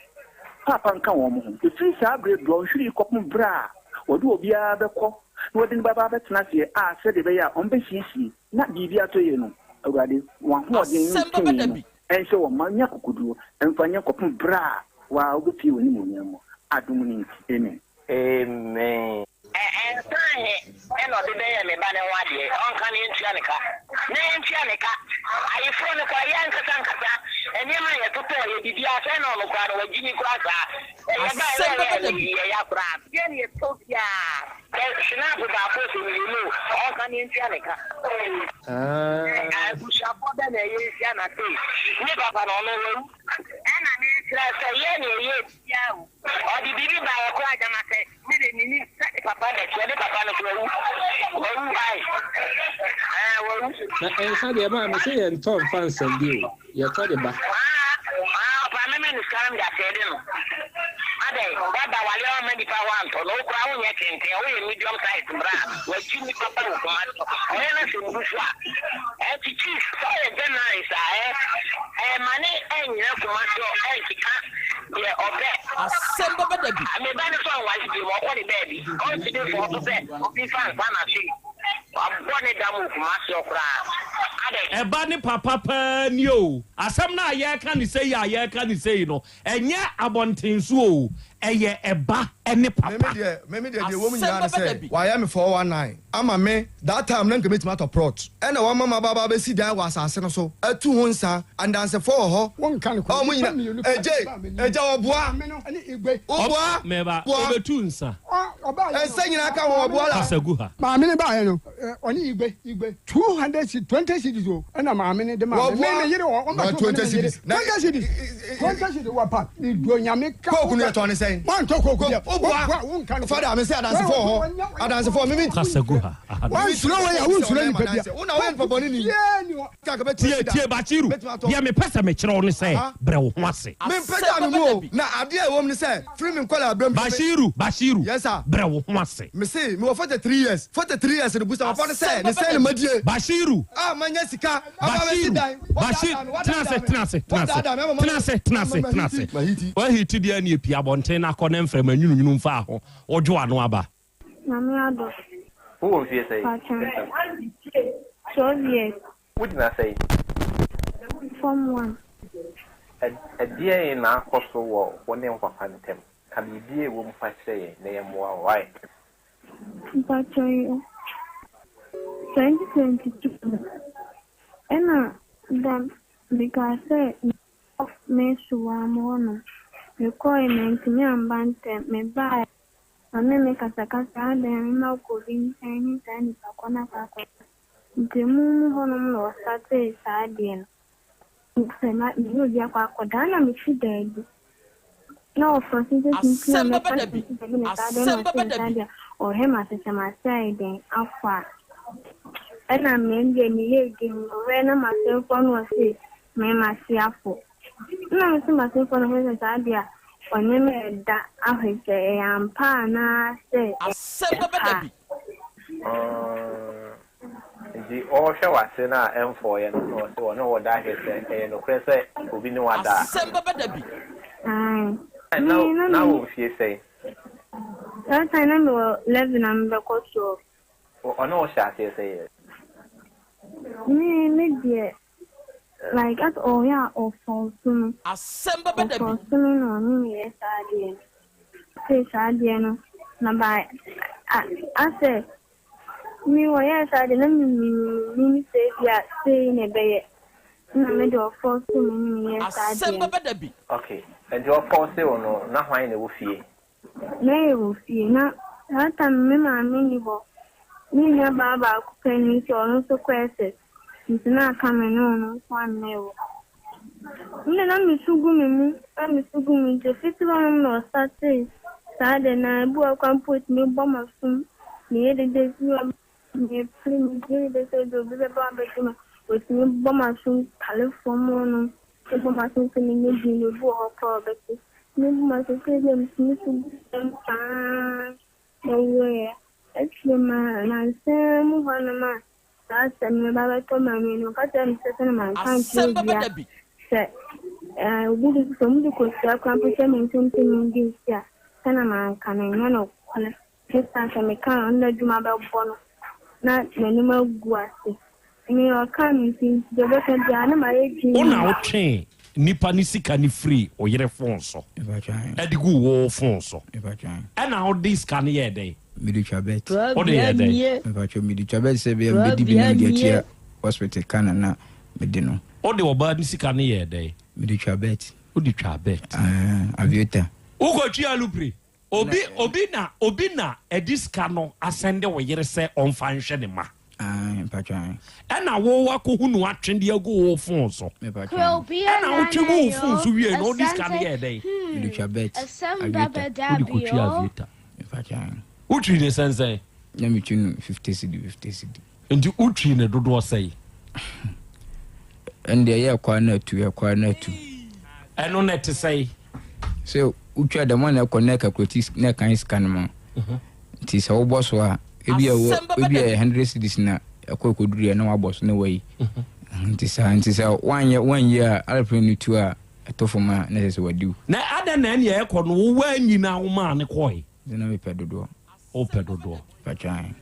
Paapa nka wɔn ho. Ɛfiri saa berɛ dɔnhwere yi kɔpem berɛ a wɔde obiara bɛkɔ na wɔde no bɛba abɛtena aseɛ a sɛdeɛ ɛbɛyɛ a wɔbɛsiesie na biribi atɔ yie no, Awurade, wɔn ahoɔden ne Asɛm wo bɛba tumi da no bi. nhyɛ wɔn ma nya akokoduo mfa nyɛ kɔpem berɛ a wo ara wobɛpue w'animuonyam mu. Adom no nti, amen. Amen. Nsa ahe na ɔde bɛyɛ me ba no ho adeɛ? Ɔnka na yɛntua ne ka. Na yɛntua ne ka. Ayeforɔ no koraa, yɛn ankasa ankasa, nneɛma a yɛtotɔɔ, yɛdidi. biribiara sɛ na ɔno koraa no wagyimi koraa saa. Yɛbaeɛ na Asɛm bɛba ɛyɛ da ne bi. yɛ ya koraa. Deɛ ne yɛtɔ biara sɛ snap baako sɛ mmienu o, ɔnka ne yɛntua ne ka. Abusuafoɔ bɛ na ɛyɛ nhyia na sei ne papa no ɔno wawu. Ɛna mesrɛ sɛ yɛ ne ɛyɛ biara o. Ɔde biribi baeɛ koraa gyama sɛ me de menim sɛ ne papa na ɛteɛ ne papa no so wawu wawu ae ɛɛ wawu. Na nsa deɛ maame sɛ yɛntɔ mfa nsɛnde o, yɛtɔ de ba. Aa ɔpaa mɛma no sika na mede asɛɛde no adɛn wada wale a wamma nipa hɔ antɔ no wo koraa wonyɛ tenten woyɛ medium size bra wakyi nipa ba wɔ Kumasi ɔyɛ na sɛ mbu so a ɛnti chief sɛ ɔyɛ journalist a ɛ ɛ ma ne ɛnyina Kumasi ɔ ɛnkeka deɛ ɔbɛ Asɛm bɛba da bi. Me ba no sɛ ɔnwale bio ɔkɔ ne baabi ɔntumi mfa ɔso sɛ obi mfa nsa na sei wabɔ ne dam wɔ Kumasi hɔ koraa adɛn. Ɛba ne papa paa nie o. Asɛm no a yɛreka no sei a yɛreka no sei no, ɛnyɛ abɔnten so o, ɛyɛ ɛba ne Me me papa. deɛ me me deɛ deɛ ɛwɔ mu Asɛm nyinaa ne bɛba da sɛ bi. wayɛ me 419 ama me that time na nka mɛtumi atɔ plot ɛna wama maba aba abɛsi dan wɔ asase no so atu ho nsa andansefoɔ wɔ hɔ Wonka a nokorɛ. wɔn Nnipa nyina mmienu pɛ ɛgye baa m'anim. ɛgya ɔboa Maame no ne Igwe. Ɔb, woboa meba, boa ɔbɛtu nsa. Ɔ, ɔbaeɛ no, ɛnsa nyinaa ka ho maame ɔboa no la. Kasa gu ha. Maame no baeɛ no, ɛ, ɔne Igwe, Igwe, 200 cedis, 20 cedis o, ɛna maame no de maa me. Me, Wɔboa me yere wɔ, na ɔmbɛto me ne 20 me yere. cedis na 20 cedis, 20 cedis wɔ pa. Meduo Nyame ka, Coke no wokɔ, yɛtɔn ne sɛn? woantɔ coke Coke deɛ, woboa woboa, wonka nokorɛ. Father mese Wei, adansefoɔ wɔ hɔ ɔnyɛ, ɔnyɛ adansefoɔ me me Kasa gu ha. Aha no. Wansuro wei a, wonsuro nipa bia. Wo na woyɛ nipa bɔne ni. Biaa ni hɔ. Tie, tie, Bashiru, deɛ mepɛ sɛ mekyerɛ wo ne sɛ, brɛ wo ho ase. Mempagyaa me mu o, na adeɛ a ɛwɔ mu ne sɛ, firi me nkwadaa berɛ mu. Bashiru, Bashiru, Yes sir. brɛ wo ho ase. Mese, mewɔ 43 years, 43 years no, busa papa no sɛ, ne sɛn na madie? Bashiru, A manya sika aba abɛsi Bashiru, dan. Bashir, Wadaadaa me, tena ase, wadaadaa me, tena ase, tena ase, wadaadaa me ama tena ase, tena ase, ama tena ase. mahiti, mahiti. Wahiti deɛ ɛne pie abɔnten na akɔ ne mframa nwununwunu mfaa ho, wodwo ano aba. Nyame adom. Wowɔ mfeɛ sɛn? Pakyɛ. 12 years. Wogyina sɛn? Form one. Ɛdeɛn na akɔ so wɔ wo ne wo papa ntam? Ka biribi a ɛwɔ mu fa kyerɛ yɛn na yɛmmoa wo, wai? Mpakyɛ yo. 2022 no, ɛna da mekaa sɛ mekɔ Mesuwaa mu hɔ nom. Mekɔɔe mantumi amba ntɛm, mebaeɛ. Ɔne me kasakasa, adɛn a mema wokɔ obi nkyɛn ne saa nipa kɔ no akɔ akɔka. Nti emu mu hɔnom na ɔstartee saa adeɛ no. Sɛ ma me ne obi akɔ akɔda a na mete daabi. Na ɔfrɔse sɛ tuntun a Asɛm mɛka bɛba da sɛ bi. mete daabi na saa adeɛ na Asɛm ɔte bɛba da nsa bi. deɛ ɔhwɛ m'ase sɛ m'ase ayɛ dɛn afɔ a. Ɛna me deɛ meyɛɛ dinn, ɔhwɛ na m'asemfoɔ no ɔse me m'ase afɔ. Nna mese m'asomfo no ho sɛ saa de a ɔne me reda ahwɛ sɛ ɛyɛ ampa anaasɛ Asɛm ɛnyɛ bɛba da ampa. bi. Mm, nti ɔrehwɛ w'ase no a ɛmfɔeɛ no na ɔse ɔne wo da ahwɛ sɛ ɛyɛ nokorɛ sɛ obi ne wo ada a. Asɛm bɛba da bi. Ae. Na Me na na me wɔ mfie sɛn? Saa time na mewɔ 11 a mebɛkɔ 12. Ɔne wo hyɛ aseɛ sɛn? Me me deɛ Like as ɔyɛ a ɔfɔɔso no. Asɛm bɛba da bi. Ɔfɔɔso no na ɔne me yɛ saa adeɛ no. Ɔsee saa adeɛ no na by a asɛ me ɔyɛɛ saa adeɛ no na me mennim sɛ ebia sei na ɛbɛyɛ na me de ɔfɔɔso me ne me yɛɛ saa Asɛm adeɛ no. bɛba da bi. Okay, nti ɔfɔɔse wo no na hwan na ɛwɔ fie? Na yɛwɔ fie na saa time no me maame nni hɔ. Me nua baa baako pɛ ni nti ɔno nso kɔ SS nti na aka me ne ɔno nko ara na ɛwɔ hɔ. Me deɛ na me su gu me mu na me su gu me nti ofiti hɔ nom na ɔstartee saa deɛ na ebi wɔ hɔ koraa mpo otumi bɔ m'asom meyɛ dede bi wɔ mepere meyɛ dede sɛ obi bɛba abɛgye me otumi bɔ m'asom tale fam hɔ nom. Mebɔ m'aso sɛ menyɛ din no, obi wɔ hɔ koraa a ɔbɛte. Mebɔ m'aso sɛ ebia metumi su gu fam saa na ɔwuiɛ. Akyire ma nansa mu hɔnom a saa asɛm no ba bɛtɔ m'ani no, ɔka kyerɛɛ me sɛ sɛdeɛ manka ankyerɛ Asɛm bɛba obia da bi. sɛ eh, obi de sɛ wɔde kosua koraa mpo hyɛ me nsam sɛ mendi nsi a, sɛdeɛ manka no ɛnyɛ nokorɛ. Esiane sɛ mekaa a ɔno n'adwuma bɛbɔ no na n'anim agu ase. Nea ɔkaa no nti, nti deɛ ɔbɛka biara na mayɛ Wo na dinn. wotwee nipa no sika no firii wo yere fon so de guu wo fon so. Ɛna wode sika no yɛɛ dɛn? Mede twa bet. Wode yɛɛ dɛn? Mepakyɛw, mede twa bet sɛ ɛbɛyɛ a mebɛdi bi na mede atua hospital ka na na mede no. Wode ɔbaa no sika no yɛɛ dɛn? Mede twa bet. Wode twaa bet? Aah, Aviator. Wokɔtwi alupre? Obi obi na obi na ɛde sika no asɛnde wo yere sɛ ɔmfa nhwɛ ne ma. Ae, mpakyɛ ae. Ɛna wo wakɔhu no atwe de agu wo phone so. Mepakyɛ ae. Ɛna wotwe gu wo phone so wiei no wode sika no yɛɛ dɛn? Mede twa bet, aviator. Wode kɔtwi aviator. Mepakyɛ ae. Wotwi ne sɛnsɛn? Na metwi no 50 cedi, 50 cedi. Nti wotwi ne dodoɔ sɛn? Ɛnde ɛyɛ ɛkɔ a na atu, ɛkɔ a na atu. Ɛno na ɛte sɛn? Sɛ wotwa dɛm a na ɛkɔ na ɛkakulati na ɛkan sika no ma. Nti sɛ wobɔ so a, ebi a ebi a 100 cedis na ɛkɔ ɛkɔduru yɛ na wabɔ so na wayi. Nti saa nti sɛ woanyɛ woanyi a aeroplane no tu a ɛtɔ fam a na ɛsɛ sɛ wadi wo. Na adɛn na ɛnea ɛkɔ no wo woanyi na womaa no kɔe? Nti na mepɛ dodoɔ. Wopɛ dodoɔ. Patwan.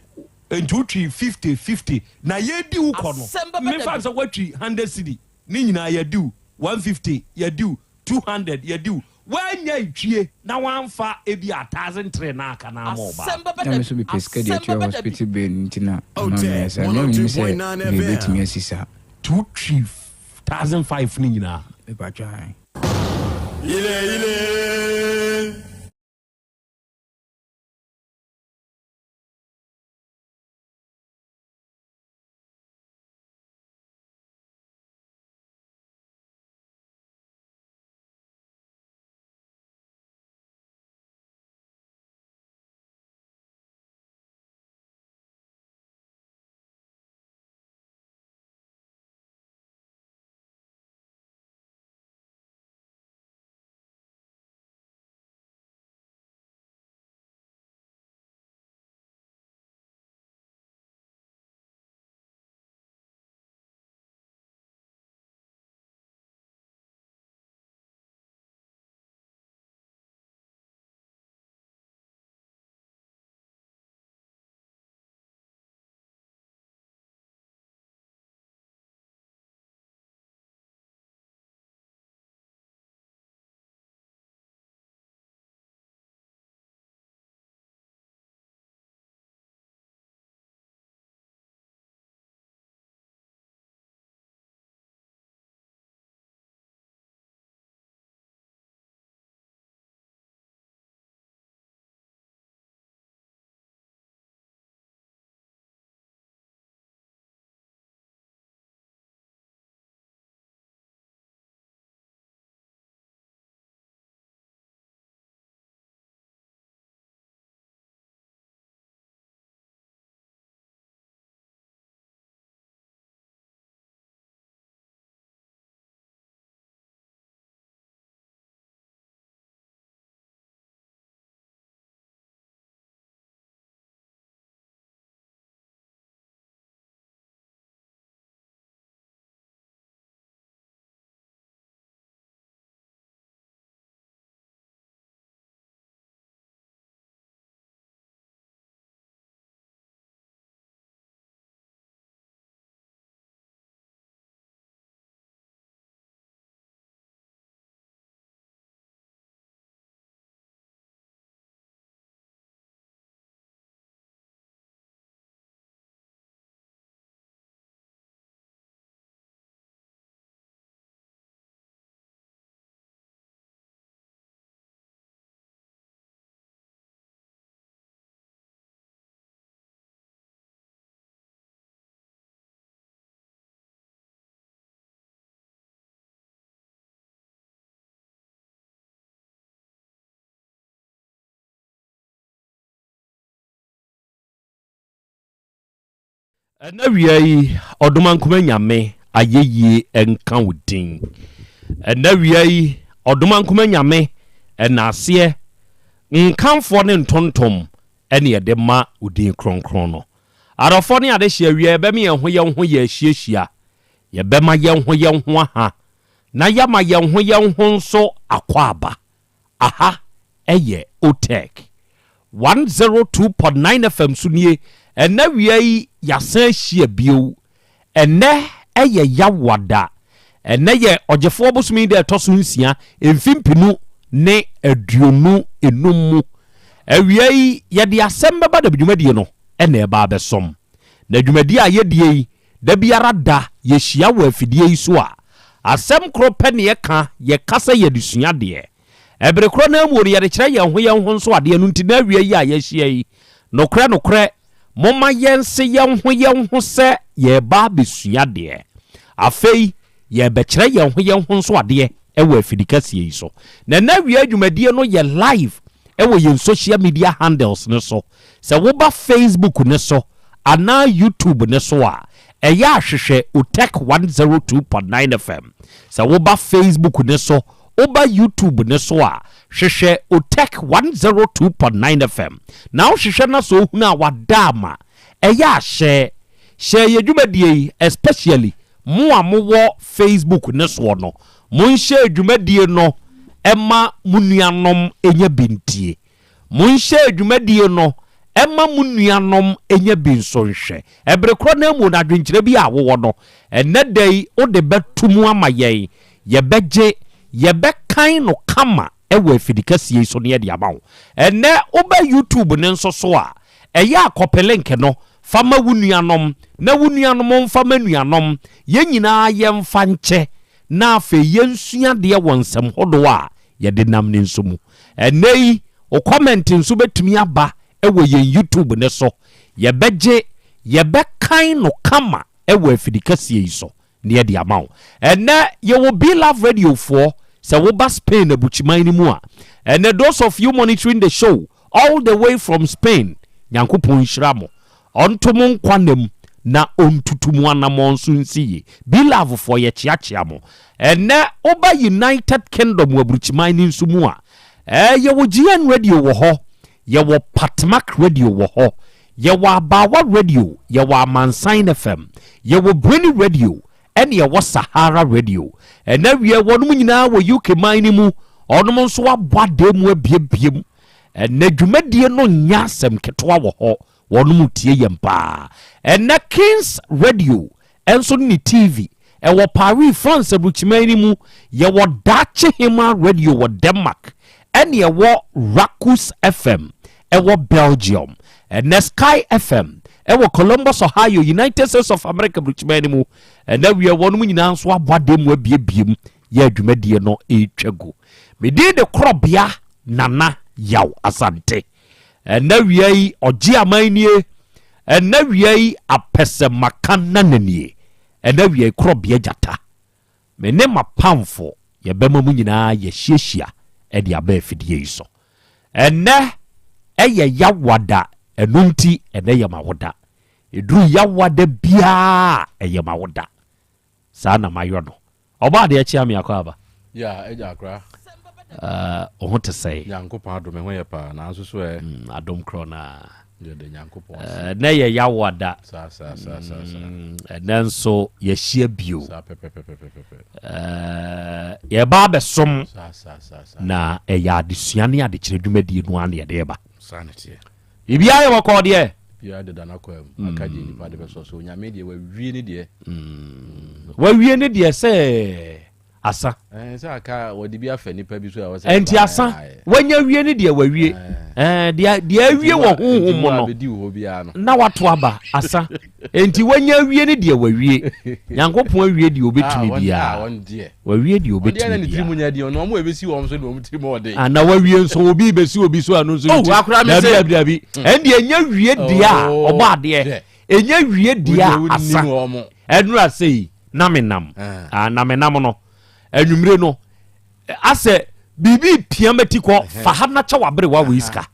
Nti wotwi 50 50 na yɛdi wo kɔ no mefa sɛ woatwi 100 cedi ne nyinaa yɛdi wo 150 yɛdi wo 200 yɛdi wo woanya twie na woamfa ebi a 1003 na aka na ama ɔbaa. Na me nso mepɛ sika de atua hospital bill nti na ɛma meyɛ saa. Na menim sɛ wei bɛtumi asi saa. Nti wotwi 1005 no nyinaa. Mepatwan. Ile ile. Ɛna awia yi, Ɔdomankoma Nyame ayɛyie nka wo din. Ɛna awia yi, Ɔdomankoma Nyame ɛnaaseɛ, nkamfoɔ ne ntontom ɛne yɛde ma wo din kronkron no. Adɔfoɔ ne adehyeɛ awia yɛbɛme yɛn ho yɛn ho yɛ ahyiahyia, yɛbɛma yɛn ho yɛn ho aha, na yɛama yɛn ho yɛn ho nso akwaaba. Aha yɛ Otec 102.9 FM so nie. Ɛnnɛ awia yi yɛasan ahyia bio. Ɛnnɛ yɛ Yawada. Ɛnnɛ yɛ Ɔgyefoɔ bosome yi da ɛtɔ so nsia, mfe mpenu ne 25 mu. Awia yi yɛde asɛm bɛba na dwumadie no na ɛba abɛsom. Na dwumadie a yɛdie yi, da biara da yɛhyia wɔ afidie yi so a, Asɛm koro pɛ ne yɛka, yɛka sɛ yɛde sua adeɛ. Ɛbere korɔ no ara mu no, yɛde kyerɛ yɛn ho yɛn ho nso adeɛ. Ɛno nti na awia yi a yɛahyia yi, nokorɛ nokorɛ, momma yɛnse yɛn ho yɛn ho sɛ yɛreba abɛsua adeɛ. Afei, yɛrebɛkyerɛ yɛn ho yɛn ho nso adeɛ wɔ afidikɛseɛ yi so. Na ɛnnɛ awia dwumadie no yɛ live wɔ yɛn social media handles no so. Sɛ woba Facebook no so anaa YouTube no so a, ɛyɛ a hwehwɛ Otec 102.9 FM. Sɛ woba Facebook no so, woba YouTube no so a, hwehwɛ Otec 102.9 FM. Na wohwehwɛ na sɛ wohunu a wada ama, ɛyɛ a hyɛ. Hyɛ yɛn dwumadie yi, especially mo a mowɔ Facebook no soɔ no, monhyɛ dwumadie no ma mo nuanom nya bi ntie. Monhyɛ dwumadie no mma mo nuanom nya bi nso nhwɛ. Ɛbere korɔ no ara mu no, adwenkyerɛ bi a wowɔ no, ɛnnɛ da yi wode bɛto mu ama yɛn. Yɛbɛgye, yɛbɛkan no kama wɔ afidikɛseɛ yi so na yɛde ama wo. Ɛnnɛ woba YouTube no nso so a, ɛyɛ a kɔpe link no fa ma wo nuanom na wo nuanom mfa ma nuanom. Yɛn nyinaa yɛmfa nkyɛ na afei yɛnsua adeɛ wɔ nsɛm hodoɔ a yɛde nam no nso mu. Ɛnnɛ yi, wo comment nso bɛtumi aba wɔ yɛn YouTube no so. Yɛbɛgye, yɛbɛkan no kama wɔ afidikɛseɛ yi so na yɛde ama wo. Ɛnnɛ, yɛwɔ Be Love Radio foɔ, sɛ woba Spain abukyiman no mu a, ɛnnɛ those of you monitoring the show all the way from Spain, Nyankopɔn nhyira mo. Ɔnto mo nkwa nna mu na ɔntutu mo anamɔn nso nsi yie. Be-Love foɔ yɛkyeakyea mo. Ɛnnɛ woba United Kingdom wɔ aburukyiman no nso mu a, ɛɛ yɛwɔ GN Radio wɔ hɔ, yɛwɔ Patmak Radio wɔ hɔ, yɛwɔ Abaawa Radio, yɛwɔ Amansan FM, yɛwɔ Breni Radio, ɛne yɛwɔ Sahara Radio. Ɛnnɛ wiɛ wɔnom nyinaa wɔ UK man no mu, wɔnom nso abɔ adan mu abiebie mu. Ɛnnɛ dwumadie no nyɛ asɛm ketewa wɔ hɔ. Wɔnom tie yɛn paa. Ɛnnɛ Kings Radio nso ne ne TV ɛwɔ Paris, France aburukyiman no mu. Yɛwɔ Daakye Hemaa Radio wɔ Denmark ɛne ɛwɔ Rakus FM ɛwɔ Belgium. Ɛnnɛ Sky FM ɛwɔ Columbus, Ohio, United States of America aburukyiman no mu. Ɛnnɛ wiɛ wɔnom nyinaa nso abɔ adan mu abiebie mu yɛ dwumadie no ɛretwa gu. Me din de Korɔbea Nana Yaw Asante. Ɛnnɛ wia yi ɔgye aman nie. Ɛnnɛ wia yi apɛsɛmaka nana nie. Ɛnnɛ wia yi korɔbea gyata. Me ne m'apamfo yɛbɛma mu nyinaa yɛahyiahyia de aba afidie yi so. Ɛnnɛ ɛyɛ yawada ɛno nti ɛnnɛ yɛ m'awoda. Ɛduru yawada biara ɛyɛ m'awoda. Saa na mayɔ no. Ɔbɔ adeɛ kyea me akɔ aba. Yeah, agya akora. Uh, wo ho te sɛe? Nyankopɔn adom, ɛho yɛ paa, nanso so ɛ. Mm, adom korɔ na. Yɛde Nyankopɔn ase. Uh, nɛ yɛ yawo ada. Saa, saa, saa, saa, saa. Mm, ɛnɛ nso yɛahyia bio. Saa pɛpɛpɛpɛpɛpɛ. Uh, yɛba abɛsom. Saa, saa, saa, saa. Na ɛyɛ adesua ne adekyerɛ dwumadie no ara na yɛde ba. Saa na ɛteɛ. Biribiara yɛ bɔkɔɔ deɛ. Biribiara deda n'akwaa mu. Aka deɛ nipa de bɛsɔ so. Onyame deɛ wawie ne deɛ. Wawie ne deɛ sɛ asa. Ɛɛ sɛ aka wɔde bi afa nipa bi so a wɔsɛ. Ɛnti asa wanya wie ne deɛ wawie. Ɛɛ deɛ deɛ awie wɔ honhom mu no. Bɛdi wɔ hɔ biara no. Na wato aba asa. Ɛnti wanya awie ne deɛ wawie. Nyankopɔn awie deɛ obetumi biara. Wawie deɛ obetumi biara. Ah, na wawie nso obi bɛsi obi so ano nso oh, nti. Dabi dabi dabi. Hmm. Ɛnde ɛnyɛ wie deɛ a oh, ɔbɔ adeɛ. Ɛnyɛ wie deɛ a asa. Ɛnura sɛ yi na me nam. Ah. Ah, na me nam no. Anwummere no asɛ biribi pia mati kɔ fa ha na kyɛ waberewa wei sika.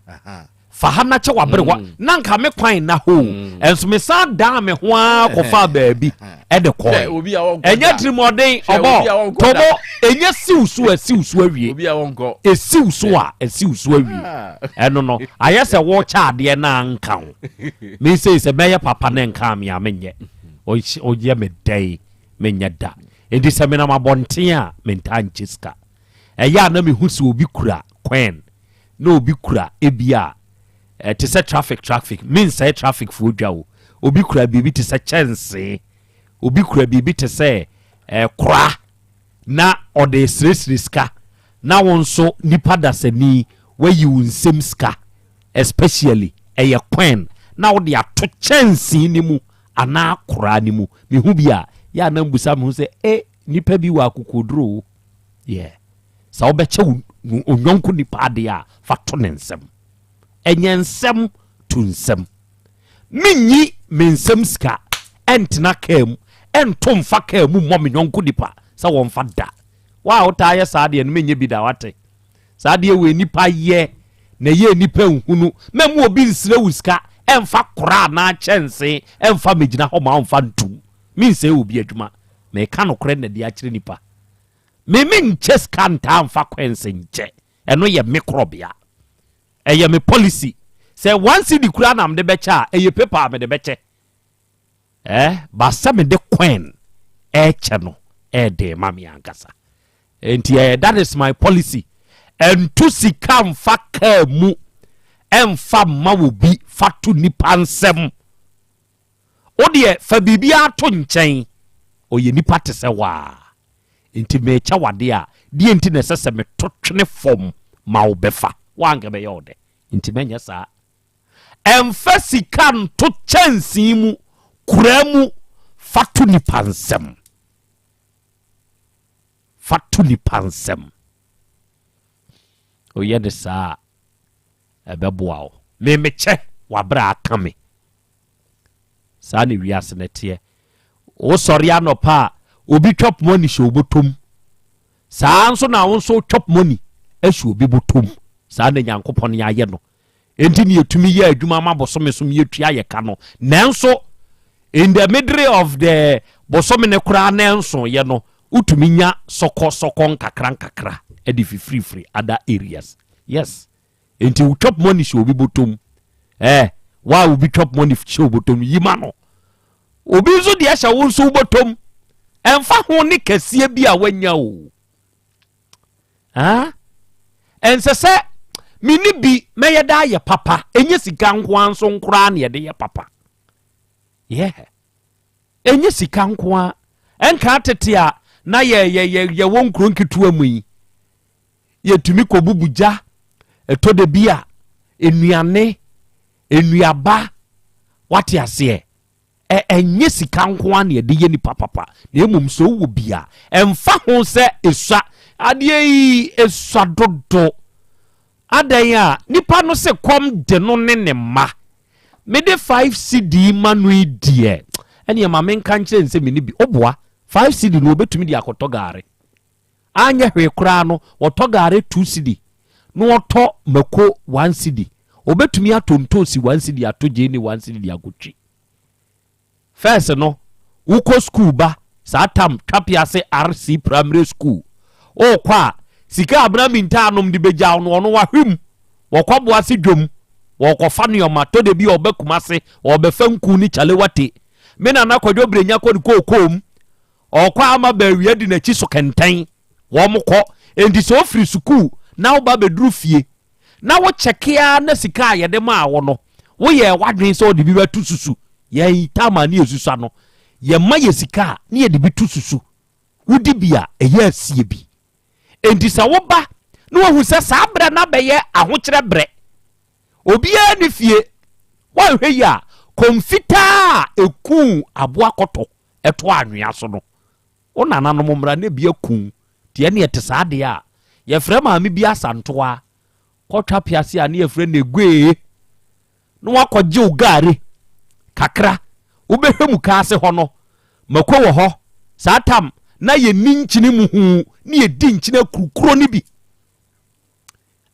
Fa ha na kyɛ w'aberewa. Mm. Na nka me kwan na hɔ o. Mm. Ɛnso me san daa me ho ara kɔfaa baabi ɛde kɔe. Ɛnyɛ tirimɔden ɔbɔ tɔbɔ ɛnyɛ siw so a siw so awie. Esiw so a esiw so awie. Ah. Ɛno no ayɛ sɛ wɔkyɛ adeɛ na anka ho. Me sei sɛ mɛyɛ papa na nka me a menyɛ. Ɔyɛ me dɛn menyɛ da. Enti sɛ menam abɔnten a mentaa nkyɛ sika. Ɛyɛ a na mehu sɛ obi kura coin na obi kura ebia te sɛ traffic traffic mensɛe traffic foɔ dwa o obi kura biribi te sɛ kyɛnsee obi kura biribi te sɛ eh, kora na ɔde srɛsrɛ sika na wo nso nipa dasani wayi wo nsam sika especially ɛyɛ coin na wode ato kyɛnsee no mu anaa koraa no mu mehu bi a yɛ a na mbusa me ho sɛ e eh, Nnipa bi wɔ akokoɔduro o. Yeah. Sɛ wobɛkyɛ wo onyɔnko nipa adeɛ a, fa to ne nsam. Ɛnyɛ nsɛm to nsam. Menyi me nsam sika ɛntena kaa mu, ɛnto mfa kaa mu mmɔ me yɔnko nipa sɛ wɔmfa da. Wo a wotaa yɛ saa deɛ no, menyɛ bi da, wate? Saa adeɛ wei nipa yɛ na ɛyɛ nipa nhunu. Mɛmu obi nsrɛ wo sika ɛmfa kora anaa kyɛnse ɛmfa megyina hɔ ma ɔmfa ntum. Mensɛe obi adwuma. Meka nokorɛ na de akyerɛ nipa. Me menkyɛ sika ntaa mfa coins nkyɛ. Ɛno yɛ me korɔbea. Ɛyɛ me policy. Sɛ one cedi koraa na mede bɛkyɛ a, ɛyɛ paper a mede bɛkyɛ. Eh, but sɛ mede coin ɛɛkyɛ no, ɛɛden ma me ankasa. Enti ɛyɛ that is my policy. Ɛnto sika mfa kaa mu, ɛmfa mma obi, fa to nipa nsam. Wo deɛ fa biribiara to nkyɛn, ɔyɛ nipa te sɛ wo ara. Enti merekyɛ wo adeɛ a, deɛ nti na ɛsɛ sɛ meto twene fam ma wo bɛfa? Wo a anka ɛbɛyɛ wo dɛ. Enti mɛnyɛ saa. Ɛmfa sika nto kyɛnsee mu, kura mu, fa to nipa nsam. Fa to nipa nsam. Woyɛ no saa a, ɛbɛboa wo. Me mekyɛ w'abrɛ aka me. Saa na wiase no teɛ. Wosɔre anɔpa a, obi chop money hyɛ wo bɔtɔm. Saa nso na wo nso chop money hyɛ obi bɔtɔm. Saa na Nyankopɔn ayɛ no. Enti na yɛtumi yɛ adwuma ma bosome so yɛtua yɛ ka no. Nanso, in the middle of the bosome no koraa na ɛnsoeɛ no, wotumi nya sɔkɔ sɔkɔ nkakra nkakra de fifirifiri other areas. Yes. Enti wo chop money hyɛ obi bɔtɔm. Eh, wa obi chop money hyɛ wo bɔtɔm, yi ma no. Obi nso deɛ hyɛ wo nso wo bɔtɔm. Ɛmfa ho ne kɛseɛ bi a wanya o. Ah? Ɛnsɛ sɛ me ne bi mɛyɛ daa yɛ papa. Ɛnyɛ sika nko ara nso nkoraa na yɛde yɛ papa. Yeah. Ɛnyɛ sika nko ara. Ɛnka tete a na yɛ yɛ yɛ yɛwɔ nkuro nketewa mu yi. Yɛtumi kɔbubu gya. Ɛtɔ da bi a nnuane, nnuaba, wate aseɛ. Ɛ ɛnyɛ sika nko ara na yɛde yɛ nipa papa, na mmom sɛ wowɔ bi a, ɛmfa ho sɛ esua. Adeɛ yi esua dodo. Adɛn a nipa no se kɔm de no ne ne mma. Mede 5 cedi ma no yi deɛ, ɛneɛ ma menka nkyerɛ no sɛ menni bi. Woboa, 5 cedi no wɔbɛtumi de akɔtɔ gare. Anyɛ hwee koraa no, wɔtɔ gare 2 cedi, na wɔtɔ mako 1 cedi. Wɔbɛtumi atɔ ntoosi 1 cedi, atɔ gyeene 1 cedi de akɔtwi. First no, wokɔ sukuu ba, saa tam Twapease RC Primary School, wokɔ a, sika a Abena Mintaa nom de bɛgya wo no, ɔno wahwe mu. Wɔkɔ Boase dwom, wɔkɔfa nneɛma, tɔ da bi a ɔba Kumase, ɔrebɛfa nku ne kyalewate. Me nana Kwadwo Brenya kɔ ne kookoom, Ɔkɔ ama baawia di n'akyi so kɛntɛn. Wɔn kɔ. Enti sɛ ofiri sukuu na woba bɛduru fie na wo kyɛke ara na sika a yɛde maa wo no, woyɛɛ w'adwene sɛ wode bi bɛto susu. Yɛn tam a ne yɛsusua no, yɛma yɛ sika a ne yɛde bi to susu. Wodi bi a, ɛyɛ asie bi. Enti sɛ woba na wahu sɛ saa berɛ no abɛyɛ ahokyerɛ berɛ, obiara nni fie, woanhwɛ yie a, kɔm fitaa a ɛkuu aboa kɔtɔ ɛto anwea so no, wo nananom mmra na ebi aku wo. Nti ɛne ɛte saa deɛ a, yɛfrɛ maame bi Asantoa, kɔtwa piase a ne yɛfrɛ no Eguee, na wakɔgye wo gari kakra. Wobɛhwɛ mu kaase hɔ no, mako wɔ hɔ. Saa tam na yɛnni nkyene muhuu, ne yɛdi nkyene akurukuro no bi.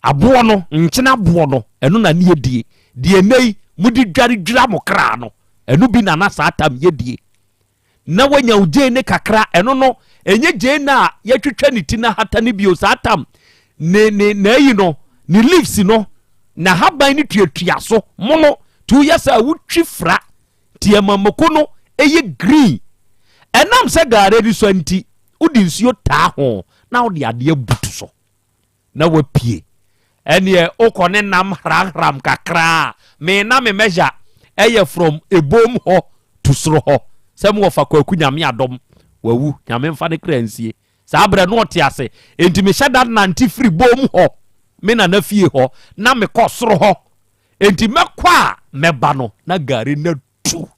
Aboɔ no, nkyene aboɔ no, ɛno na ne yɛdie. Deɛ ɛnnɛ yi mode dware dwira mo kra no, ɛno bi na na saa tam yɛdie. Na wanya wo gyeene kakra, ɛno no, ɛnyɛ gyeene a yɛtwitwa ne ti na hata no bio, saa tam ne ne n'ayi no, ne leaves no, n'ahaban no tuatua so, mono, nti woyɛ saa a wotwi fra, nti ɛma mako no ɛyɛ green. Ɛnam sɛ gare no sua nti, wode nsuo taa ho na wode adeɛ butu so. na wapue. Ɛneɛ wokɔ ne nam hramhram kakra a, me na me measure ɛyɛ from ebom hɔ to soro hɔ. Sɛ me wɔfa Kwaku Nyame adom, wawu, Nyame mfa ne kra nsie. Saa berɛ no ɔte ase, enti mehyɛ da nante firi bom hɔ, me nana fie hɔ, na mekɔ soro hɔ. Enti mɛkɔ a mɛba no na gari no atu.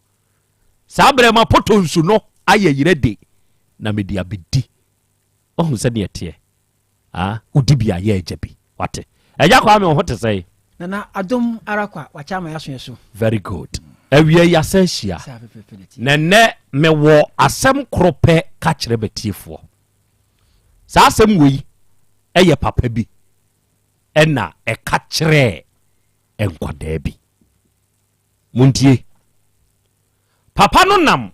Saa berɛ mapɔtɔ nsu no ayɛ yerɛ de. na mede abɛdi. Wahu sɛdeɛ ɛteɛ? Ah, wodi bi a yɛ agya bi. Wate? Agya Kwame, wo ho te sɛn? Nana, adom ara kwa, wakyɛ ama yɛaso yɛ so. Very good. Awia yi yɛasan ahyia. Saa pɛpɛpɛ na ɛteɛ. Na ɛnnɛ mewɔ asɛm koro pɛ ka kyerɛ m'atiefoɔ. Saa asɛm wei yɛ papa bi na ɛka kyerɛɛ nkwadaa bi. Montie. Papa no nam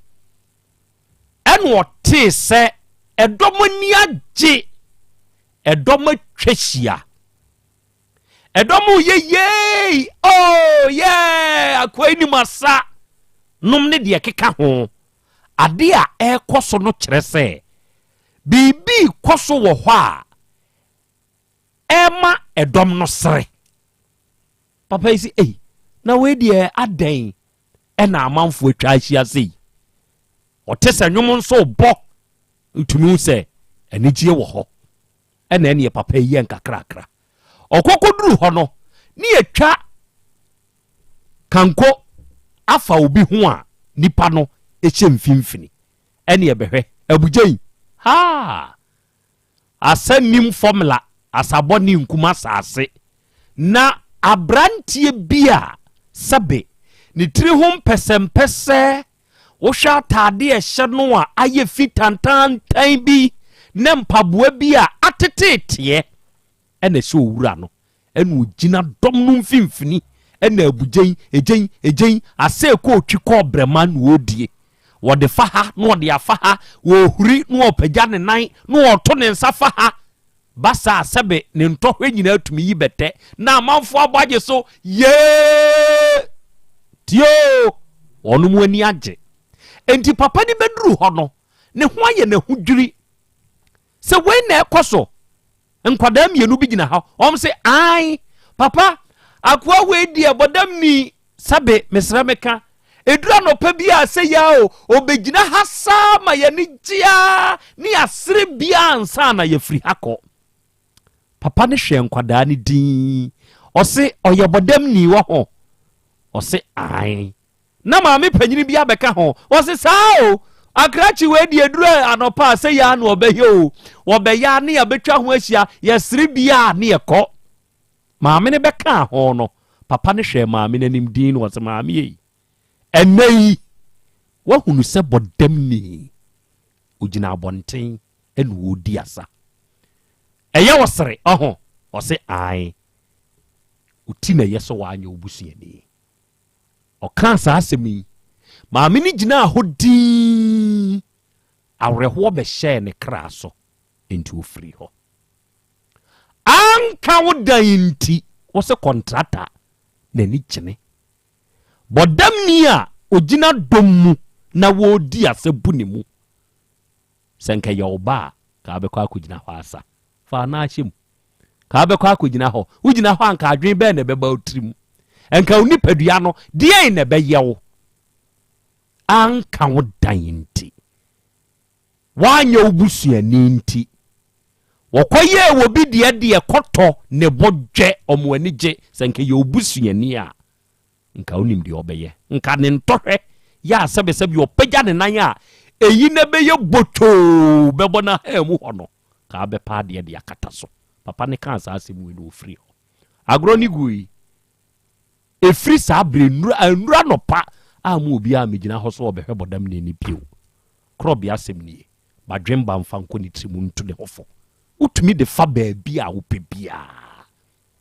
ɛna ɔtee sɛ ɛdɔm ani agye, ɛdɔm atwa hyia. Ɛdɔm yɛ yei, oh yeah, akoa yi nim asa, nom ne deɛ ɛkeka ho. Ade a ɛrekɔ so no kyerɛ sɛ biribi rekɔ so wɔ hɔ a ɛrema ɛdɔm no sere. Papa yi se, Ei, na wei deɛ adɛn ɛna amanfoɔ atwa ahyia sei? Ɔte sɛ nnwom nso rebɔ, ntumi hu sɛ anigyeɛ wɔ hɔ. Ɛna ɛneɛ papa yi yɛ nkakrakra. Ɔkɔkɔduru hɔ no, ne yɛtwa kanko afa obi ho a nipa no hyɛ mfimfini. Ɛne ɛbɛhwɛ, abugya yi, haa! Asa nnim fɔmla, asabɔ ne nkum asase. Na abranteɛ bi a sɛbe ne tiri ho mpɛsɛmpɛsɛ, wohwɛ ataadeɛ a ɛhyɛ no a ayɛ fi tantaantan bi ne mpaboa bi a ateteeteɛ na ɛhyɛ owura no. Ɛna ɔgyina dɔm no mfimfini ɛna abugyen, egyen, egyen, asɛ kɔ otwi kɔ ɔbrɛma na ɔredie. Wɔde fa ha na ɔde afa ha, ɔrehuri na ɔrepagya ne nan na ɔreto ne nsa fa ha. Ba saa sɛbe ne ntɔhwɛ nyinaa tumi yi bɛtɛ na amanfoɔ abɔ agye so yee! Tie o! Wɔnom ani agye. Enti papa no bɛduru hɔ no, ne ho ayɛ no ahodwiri sɛ wei na ɛkɔ so. Nkwadaa mmienu bi gyina hɔ, wɔn se, Ae, papa, akoa wei deɛ bɔdam ni, sɛbe, mesrɛ meka, ɛduru anɔpa bi a sɛ yia o, ɔbɛgyina ha saa ma yɛne gye ara ne yɛasere bia ansa na yɛafiri ha kɔ. Papa no hwɛɛ nkwadaa no dinn, ɔse, ɔyɛ bɔdam ni wɔ ho? Ɔse, ae. Na maame panyin bi abɛka ho. Ɔse saa o, akrakye wei deɛ ɛduru anɔpa a sɛ yɛ a na ɔbɛyɛ o. Wɔbɛyɛ a ne yɛabɛtwa ho ahyia, yɛsere bi a ne yɛkɔ. Maame no bɛkaa ho no, papa no hwɛɛ maame no anim dinn na ɔse maame ei, ɛnnɛ yi woahunu sɛ bɔdamni ogyina abɔnten na ɔredi asa. Ɛyɛ wo sere, ɔho? Ɔse ae. Wo ti na ɛyɛ sɛ woanyɛ wo busuani. Ɔkaa saa asɛm yi, maame no gyinaa hɔ dinn. Awerɛhoɔ bɛhyɛɛ ne kra so, enti ɔfirii hɔ. Anka wo dan nti, wo se kɔntrata n'ani gyene. Bɔdamni a ɔgyina dɔm mu na wɔredi asa bu ne mu. Sɛ nka ɛyɛ wo ba a, ka wobɛkɔ akɔgyina hɔ asa. Fa anaa hyɛ mu. Ka wobɛkɔ akɔgyina hɔ. Wogyina hɔ a, anka adwene bɛn na ɛbɛba wo tirim? Anka wo nipadua no, deɛn na ɛbɛyɛ wo? Anka wo dan nti, woanyɛ wo busuani nti, wɔkɔyɛɛ wɔ bi deɛ deɛ kɔtɔ ne bo dwɛ, wɔn ani gye. Sɛ nka yɛ wo busuani a, Nka wonim deɛ ɔbɛyɛ. Nka ne ntɔhwɛ yɛ a sɛbesɛbe ɔpagya ne nan a, eyi na ɛbɛyɛ botoo bɛbɔ n'ahaa mu hɔ no, ka abɛpa adeɛ de akata so. Papa no kaa saa asɛm wei na ɔfirii hɔ. Agorɔ no gui. Ɛfiri saa berɛ nnura, annuru anɔpa a mu obiara ammɛgyina hɔ sɛ ɔrebɛhwɛ bɔdamni no bio. Korɔbea asɛm nie, Badwemba mfa nkɔ ne tirim ntu ne ho fo. Wotumi de fa baabi a wopɛ biara.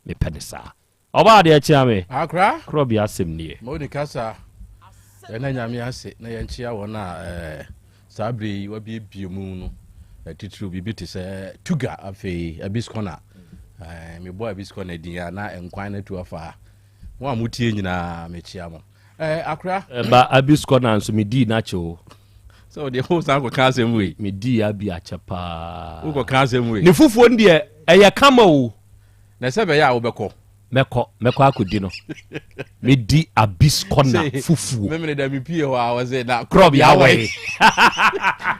Mepɛ no saa. Ɔbaa deɛ kyea me. Akra. Korɔbea asɛm nie. Moni kasa. Yɛnna Nyame ase na yɛnkyea wɔn a eh, saa bere yi wabiebie mu no titiriw biribi te sɛ Tuga afei Abis Corner. Eh, mebɔ Abis Corner din a na nkwan no atu afa. Mo a motie nyinaa mekyea mo. Eh, akora. Ɛba Abis Corner nso medii n'akyɛ o. Sɛ ɔdeɛ wo san kɔka asɛm wei. Medii Abi akyɛ paa. Wokɔka asɛm wei. Ne fufuo no deɛ ɛyɛ kama o. Na sɛ bɛyɛ a wobɛkɔ. Mɛkɔ, mɛkɔ akɔdi no. Medi Abis Corner fufuo. Memene da mepie hɔ a wɔse na Krɔb yɛ awɔe.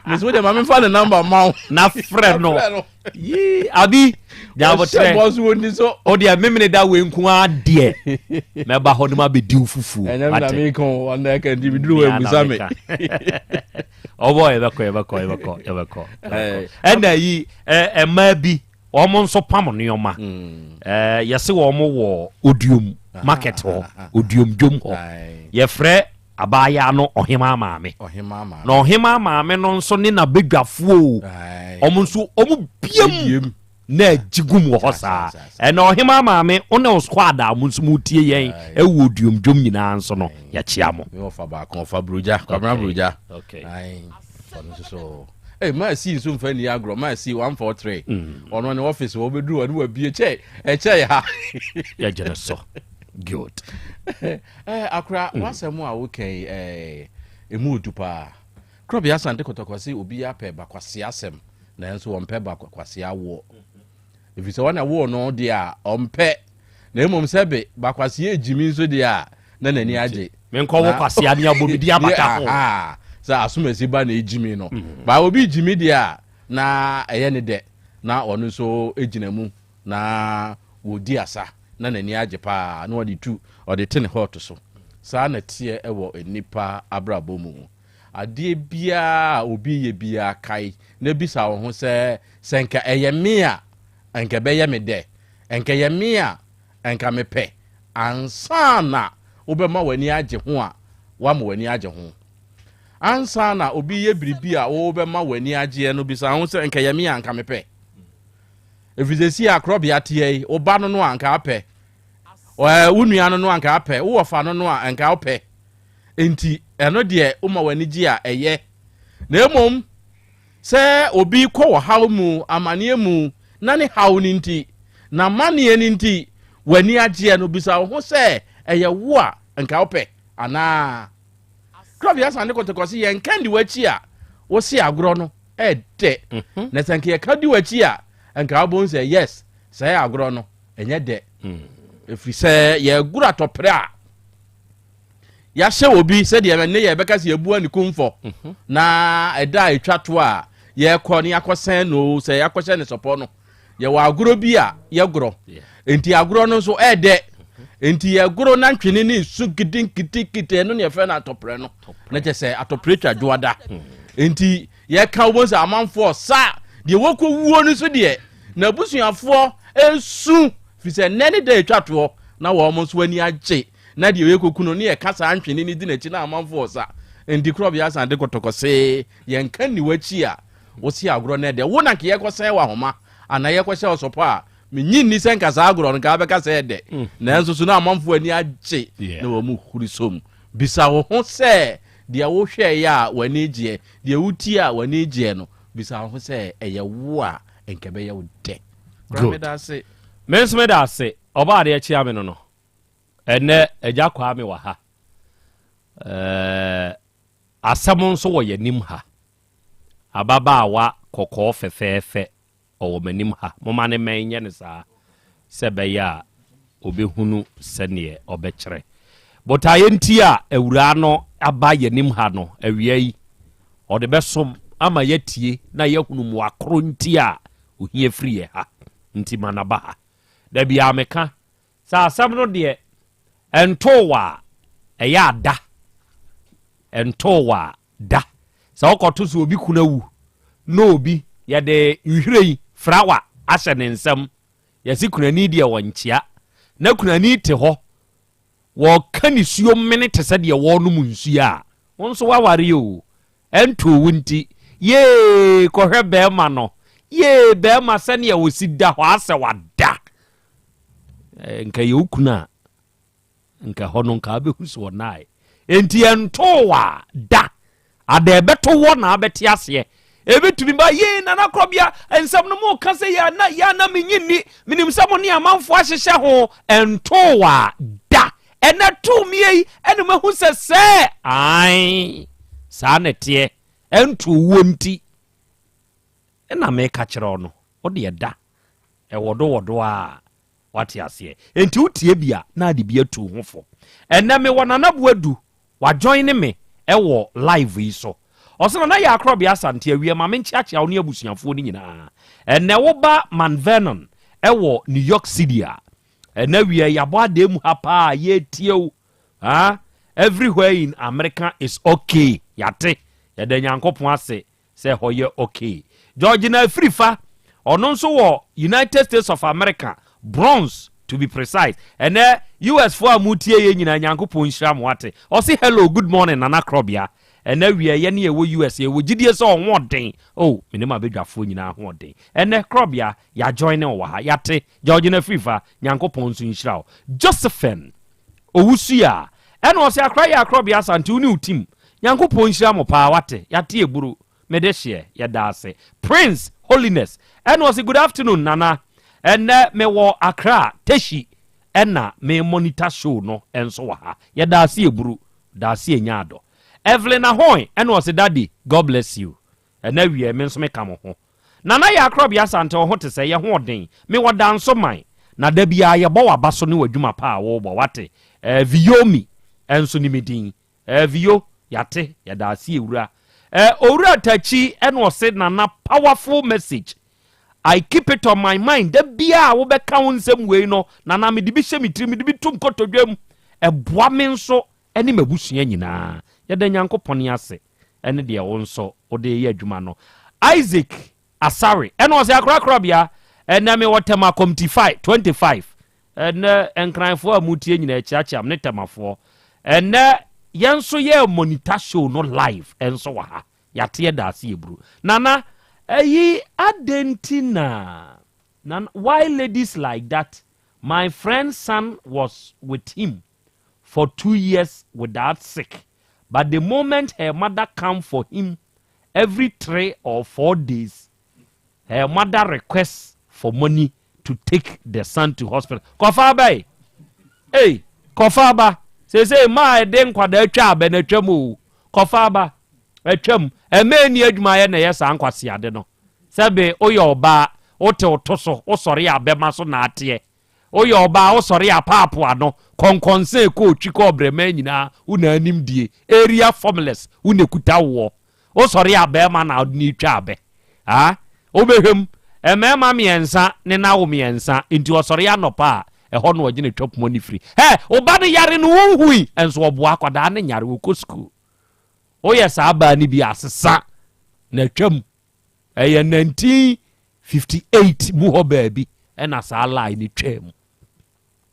Mesi wo deɛ ma memfa ne number ma wo. Na frɛ no. Yii, Abi, nyabotrɛ. Ɔhyɛ bɔ so wɔnni so. O deɛ memene da wei nko ara deɛ. Mɛba hɔ no ma bɛdi wo fufuo. Ɛnyɛ me na meka o, ɔno ɛka nti meduru hɔ abusa me. Ɔbɔ yɛbɛkɔ yɛbɛkɔ yɛbɛkɔ yɛbɛkɔ. Ɛna yi mmaa bi Wɔn nso pam nneɛma. Ɛɛ yɛse wɔn wɔ Odiom market hɔ, Odiom dwom hɔ. Yɛfrɛ abaayaa no Ɔhemaa Maame. Na Ɔhemaa Maame no nso ne n'abadwafoɔ o, wɔn nso wɔn biam na agye gum wɔ hɔ saa. Ɛna Ɔhemaa Maame, wo ne wo squad a mo nso motie yɛn wɔ Odiom dwom nyinaa nso no, yɛkyea mo. Me wɔfa baako, ɔfa Brogya, Kwabena Brogya. Ɔno nso so. Hey, maa si nso nfa ni agorɔ maa si 143 ɔno ne office wɔ bɛduru hɔ ne wabie kyɛ ɛkyɛ yɛ ha. Yɛgyina so good. Eh, akora wasɛm a woka yi eh, ɛmu odu paa. Korɔbea Asante Kɔtɔkɔ se obi apɛ bakwasea asɛm nanso wɔmpɛ bakwasea woɔ. Ɛfiri sɛ wɔn na woo no deɛ a ɔmpɛ na mmom sɛ be bakwasea gyimi nso deɛ a na n'ani agye. Menkɔ wo kwasea ne abɔ me din abata ho. Sɛ asomasi ba na egyimi no. Mm. Ba obi gyimi deɛ a na ɛyɛ ne dɛ na ɔno nso gyina mu na wɔdi asa na n'ani agye paa na ɔde tu ɔde te ne hɔɔto so. Saa na teɛ wɔ nnipa abrabɔ mu. Adeɛ biara a obi yɛ biara kae na bisa wo ho sɛ, sɛ nka ɛyɛ me a nka ɛbɛyɛ me dɛ, nka ɛyɛ me a Nka mepɛ ansa na wobɛma w'ani agye ho a, woama w'ani agye ho. Ansa na obi yɛ biribi a wobɛma w'ani agyeɛ no, bisa ho sɛ, nka ɛyɛ me a, nka mepɛ. Ɛfiri sɛ si a korɔbea teɛ yi, wo ba no no a, nka apɛ. Wo nua no no a, nka apɛ. Wo wɔfa no no a, nka wopɛ. Enti ɛno deɛ woma w'ani gye a, ɛyɛ. Na mmom, Sɛ obi kɔ ɔhaw mu, amaneɛ mu, na ne haw no nti, n'amaneɛ no nti, w'ani agyeɛ no, bisa wo ho sɛ, ɛyɛ wo a, nka wopɛ anaa? Krɔbea Asante Kɔtɔkɔ se yɛnka ndi w'akyi a, wose agorɔ no ɛdɛ. Mhm. Na sɛ nka yɛka di w'akyi a, nka wobɛhu sɛ yes, sɛɛ agorɔ no, ɛnyɛ dɛ. Ɛfiri sɛ yɛgoro atɔprɛ a, Yɛahyɛ obi sɛdeɛ ɛnnɛ yɛbɛka sɛ yɛbua ne kumfɔ mhm. na ɛda a ɛtwa to a yɛkɔ ne yɛakɔsɛn no sɛ yɛakɔhyɛ ne sɔpɔ no yɛwɔ agorɔ bi a yɛgorɔ nti agorɔ no nso ɛɛdɛ nti yɛgorɔ na ntwene ne nsu kitinkitikiti ɛno ne yɛfrɛ no atɔprɛ no na kyɛ sɛ atɔprɛ twa dwoada hmm. nti yɛka wobɛhu sɛ amanfoɔ sa deɛ wɔkɔ wuo no nso deɛ n'abusuafoɔ ɛsu fi sɛ nnɛ ne da ɛtwa toɔ na wɔn nso ani agye Na deɛ ɔyɛ koku no ne yɛka saa ntwene no di n'akyi na amanfoɔ ɔsa nti korɔbea asan de kɔtɔkɔ see yɛnka nni w'akyi a wose agorɔ no ɛdɛ wo na nka yɛkɔsɛn w'ahoma anaa yɛkɔhyɛ ɔsɔpɔ a menyi nni sɛ nka saa agorɔ no nka wabɛka sɛ ɛdɛ mm. nanso so na amanfoɔ ani agye na wɔn mu huri som bisa wo ho sɛ deɛ wohwɛeɛ a w'ani gyeɛ deɛ wotie a w'ani gyeɛ no bisa wo ho sɛ ɛyɛ wo a nka ɛbɛyɛ wo dɛ. Good. Me nso meda ase. Ɔbaa adeɛ kyea me no no. Ɛnnɛ Agya Kwame wɔ ha. Ɛɛ, asɛm nso wɔ yɛn anim ha. Ababaawa kɔkɔɔ fɛfɛɛfɛ ɔwɔ m'anim ha. Momma ne mmɛn nyɛ no saa sɛ ɛbɛyɛ a ɔbɛhunu sɛdeɛ ɔbɛkyerɛ. Botaeɛ nti a awuraa no aba yɛn anim ha no, awia yi, ɔde bɛsom ama yɛatie na yɛahunu mmoa koro nti a ohia firi yɛn ha nti ma no aba ha. Da biara meka Sɛ asɛm no deɛ ɛntoo wo a, ɛyɛ a da. Ɛntoo wo a, da. Sɛ wokɔto sɛ obi kunu awu na obi, yɛde nhwiren, frawa, ahyɛ ne nsam, yɛse kunani deɛ wɔnkyea, na kunani te hɔ, wɔka nisuo mene te sɛ deɛ wɔrenom nsuo a, wo nso woaware o, ɛntoo wo nti, yee, kɔhwɛ bɛrima no, yee, bɛrima sɛdeɛ ɔsi da hɔ asɛ wada. Eh, nka yɛ wo kunu a nka hɔ no nka wobɛhu so ɔnae enti ɛntoo a da ada ɛbɛto wɔ na abɛte aseɛ ɛbɛtumi ba yei nana korɔbea nsɛm no mo ka sɛ yɛ na yɛ na menye nni menim sɛ mo ne amanfoɔ ahyehyɛ ho ɛntoo a da ɛnɛ too mie yi ɛne mahu sɛ sɛ ae saa na ɛteɛ ɛntoo wuo nti ɛna meka kyerɛ wo no wo deɛ da ɛwɔ do wɔ do a. Wate aseɛ? Enti wotie bi a, na ade bi atu wo ho fo. Ɛnnɛ mewɔ Nana Boadu, wajoine me wɔ live yi so. Ɔse Nana yɛ Akorɔbea Asante awie ma menkyeakyea wo ne abusuafoɔ no nyinaa. Ɛnnɛ woba Mount Vernon wɔ New York City a, ɛnnɛ awia yi yɛabɔ adan mu ha paa a yɛretie wo. Ah, everywhere in America is okay. Yɛate. Yɛda Nyankopɔn ase sɛ ɛhɔ yɛ okay. Georgina Afrifa, ɔno nso wɔ United States of America, Bronx to be precise. Ɛnɛ US foɔ a motie yɛ nyinaa Nyankopɔn nhyira mo wate. Ɔse hello, good morning Nana Krɔbea. Ɛnɛ awia yɛne yɛwɔ US yɛwɔ gyidie sɛ ɔhoɔden. Oh, me ne m'abadwafoɔ nyinaa ahoɔden. Ɛnɛ Krɔbea, yɛajoine wo wɔ ha. Yɛate. Georgina Afrifa, Nyankopɔn nso nhyira wo. Josephine Owusu a ɛna ɔse akora yɛ akorɔbea Asante wo ne wo team Nyankopɔn nhyira mo paa wate yate aburu mede hyeɛ yɛda ase Prince Holiness ɛna ɔse good afternoon Nana ɛnɛ me wɔ Accra Teshie ɛna me monitor show no nso wɔ ha yɛda ase aburu da ase anya adɔ Evelyn Ahoy ɛna ɔse daddy God bless you Ɛnɛ awia me nso me ka mo ho. Nana Yaa Korɔbea Asante wo ho te sɛ? Yɛ ho ɔden. Me wɔ Danso man. Na da biara yɛ bɔ w'aba so ne w'adwuma pa a wo bɔ wate. Eh Viyomi nso ne me din. Eh Viyo yate yɛda ase ewura. Eh Owura Takyi ɛna ɔse Nana powerful message. I keep it on my mind da biara a wo bɛka wo nsɛm wei no Nana mede bi hyɛ me tirim mede bi to nkotodwe mu. Ɛboa me nso ɛne m'abusua nyinaa. Yɛda Nyankopɔn ase ɛne deɛ wo nso wode reyɛ adwuma no. Isaac Asare ɛna ɔsɛ akorakorabea ɛnɛ me wɔ Tema Committee 25 ɛnɛ Nkranfoɔ a motie nyinaa kyiakyia me ne Temafoɔ ɛnɛ yɛn nso yɛ monitor show no live ɛnso wɔ ha yɛate yɛda ase yɛburu Nana ɛyi adɛn nti na Nana why ladies like that my friend son was with him for 2 years without sick but the moment her mother come for him every 3 or 4 days, her mother requests for money to take the son to hospital. Kɔfa aba yi. Ei, kɔfa aba. Seesei mmaa a ɛde nkwadaa atwa abɛ no atwam o. Kɔfa aba. Atwam. Ɛmɛ ɛni adwuma yɛ na ɛyɛ saa nkwaseade no. Sɛbe woyɛ ɔbaa, wote wo to so, wosɔre a bɛma so na ateɛ. Woyɛ ɔbaa wosɔre a paapo ano, kɔnkɔnsa ɛkɔ otwi kɔ ɔbrɛmaa nyinaa wo na anim die, area formulas wo na ɛkuta woɔ. Wosɔre a bɛɛma na wode no retwa abɛ. Ah, wobɛhwɛ mu, mmarima mmiɛnsa ne no awo mmiɛnsa, nti ɔsɔre anɔpa a, ɛhɔ na ɔgyina twa poma no firi. Hɛ, wo ba no yare no wonhui, nso ɔboa akwadaa no nyare, ɔkɔ sukuu. Woyɛ saa baa no bi a, sesa na twam. Ɛyɛ 1958 mu hɔ baabi ɛna saa line no twaa mu.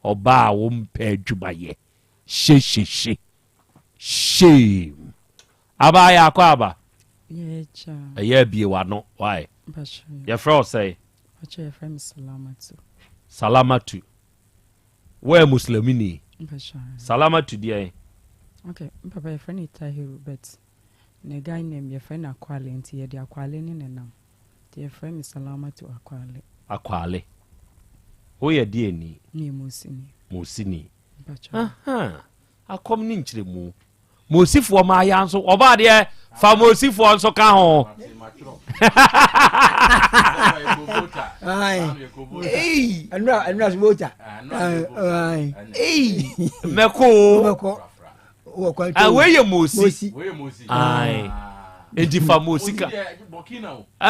Ɔbaa a wompɛ adwuma yɛ. Hyehyehye. Shame. Abaa yɛ akɔ aba. Ɛyɛ abie w'ano. Why? Yɛfrɛ wo sɛn? Salamatu. Salamatu. Woyɛ Muslimini? Salamatu deɛn? Okay, mpapa yɛfrɛ no Tahiru but Ne guy name yɛfrɛ no Akwale nti yɛde Akwale ne nenam nti yɛfrɛ me Salamatu Akwale. Akwale. Woyɛ deɛn ni? Meyɛ Mosini. Mosini. Mpakyɛw. Ahaa. Akɔm ne nkyerɛmu. Mosifoɔ mmaaya nso ɔbaa deɛ fa Mosifoɔ nso ka ho. Ɛnura so bota. Mɛko o. Ah, wei yɛ mosi nti fa mosi ka eh,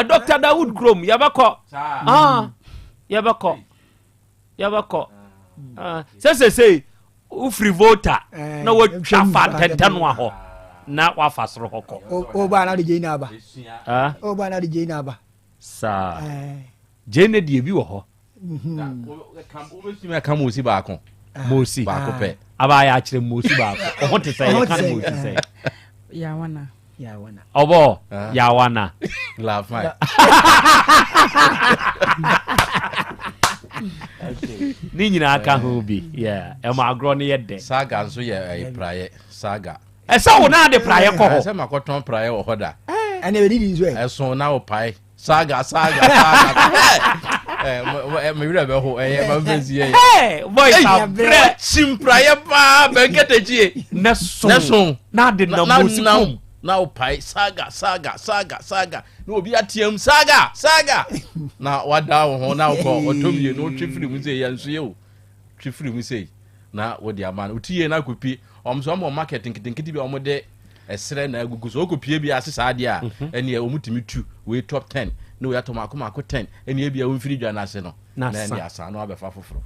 dr dawood kurom yɛbɛkɔ ah, yɛbɛkɔ yɛbɛkɔ ah, sɛ sɛsei wofiri volta eh, na watwa fa ntɛntɛnoa hɔ na wafa soro hɔ kɔ saa gyene deɛ bi wɔ hɔ Wobɛtumi aka Mosi baako. Mosi. Baako pɛ. Aba yɛ akyerɛ Mosi baako. Ɔho te sɛ yɛka no Mosi sɛ. Yawana. Yawana. Ɔbɔ Yawana. Lafai. Ne nyinaa ka ho bi. Yeah. Ɛma agorɔ no yɛ dɛ. Saga nso yɛ ɛyɛ praeɛ. Saga. Ɛsɛ wo naa de praeɛ kɔ hɔ. Ɛsɛ makɔtɔn praeɛ wɔ hɔ da. Ɛna ɛdidi nso ɛ. Ɛso na wo pae. Saga saga saga. Ɛ me werɛ bɛho ɛyɛ ma mfɛsi yɛ. Hey, boys abrɛ. Kyimpraeɛ paa bɛnkɛtɛkyie. Ne so. Ne so. Na de nam osi kum. Na wo pae saga saga saga saga na obi ateam saga saga na wada wo ho na wokɔ ɔtɔ mmienu wotwe firi mu sɛ yɛ nso yɛ o. Twe firi mu sei na wode ama no. Wotu yie na akɔpie. Wɔn nso wɔn wɔ market nketenkete bi a wɔde ɛserɛ na agugu so. Wokɔpie bi ase saa deɛ a, ɛneɛ wɔn tumi tu wei top ten ne wei atɔ mako mako ten ɛneɛ ebia womfiri dwa no ase no Na na asa. ɛneɛ asa na wabɛfa foforɔ.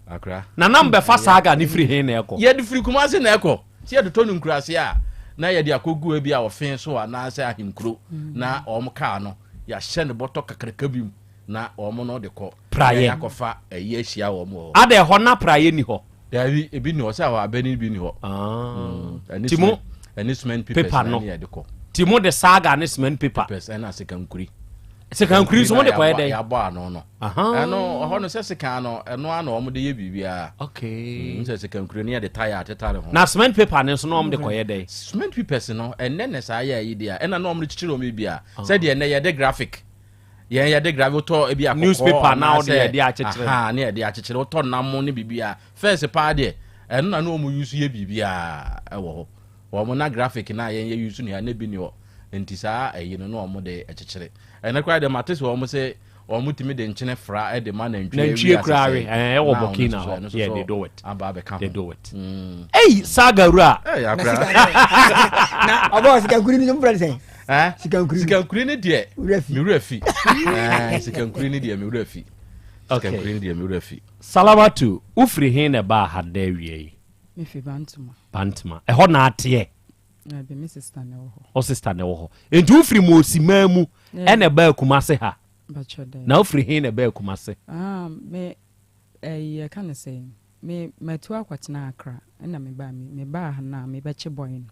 Akora. Na nam bɛfa saa ga ne firi he na ɛkɔ? Yɛde firi Kumase na ɛkɔ. Sɛ yɛtotɔ no nkuraase a, na yɛde akɔgu ebi a ɔfe so anaasɛ ahenkuro na wɔn kaa no yɛahyɛ no bɔtɔ kakraka bi mu na wɔn no de kɔ. Praeɛ. Na yɛakɔfa ayi ahyia wɔn wɔ hɔ. Ada ɛhɔ na praeɛ ni hɔ? Daabi, ebi ni hɔ. Sɛ hɔ abɛ no bi ni hɔ. Ɛne Ti mo cement, ɛne cement papers paper na no. ɛne yɛde kɔ. Ti mo de saga ne cement paper. Papers ɛna sekankuri. Sekankuri nso mo de kɔyɛ dɛn? Yɛabɔ ano no. Ɛno ɔhɔ no sɛ sekan no ɛno ara na wɔn de yɛ biribiara. Okay. Sɛ sekankuri no yɛde tire atetare ho. Na cement paper no nso na wɔn de kɔyɛ dɛn? Cement papers no ɛnɛ na saa yɛ ayi deɛ ɛna na wɔn de kyekyere wɔn biribiara. Sɛdeɛ ɛnɛ yɛde graphic yɛn yɛde graphic wotɔ ebi akɔkɔ Newspaper na wode anaasɛ yɛde akyekyere. Aha, ne yɛde akyekyere wotɔ nam ne biribiara. First paa deɛ ɛno na na wɔn use yɛ biribiara ɛwɔ hɔ. Wɔn na graphic na yɛn yɛ use no yɛ na bi ni hɔ. Nti saa ɛyi no na wɔn de akyekyere. Ɛnɛ koraa deɛ mate sɛ wɔn sɛ wɔn tumi de nkyene fra ɛde ma nantwie Nantwie wi koraa asesɛ. we, ɛɛ, ɛwɔ Na wɔn Burkina nso so, hɔ. ɛno nso Yeah, so they do it. aba abɛka ho. They do it. Ei, saga wura. Ei, akora. Na ɔbɔ sikankuri ni nfrɛ sɛn? Eh? Sikankuri. Sikankuri ni deɛ. Wura fi. Me wura fi. Eh, sikankuri ni deɛ me wura fi. Okay. Sikankuri ni deɛ me wura fi. Salamatu, wofiri he na ɛbaa ha da awia yi? Mefi Bantama. Bantama. Ɛhɔ na ateɛ? Dabi, me sister na ɛwɔ hɔ. Wo sister na ɛwɔ hɔ. Enti wofiri Moosiman mu Yeah. ɛna ɛbaa Kumase ha? Bakyɛ dɛ. Na wofiri he na ɛbaa Kumase? Ah, me, ɛyi, yɛka ne sɛn? Me, matu akɔtena Accra, ɛna mebaa, me, mebaa ha na mebɛkye boy no,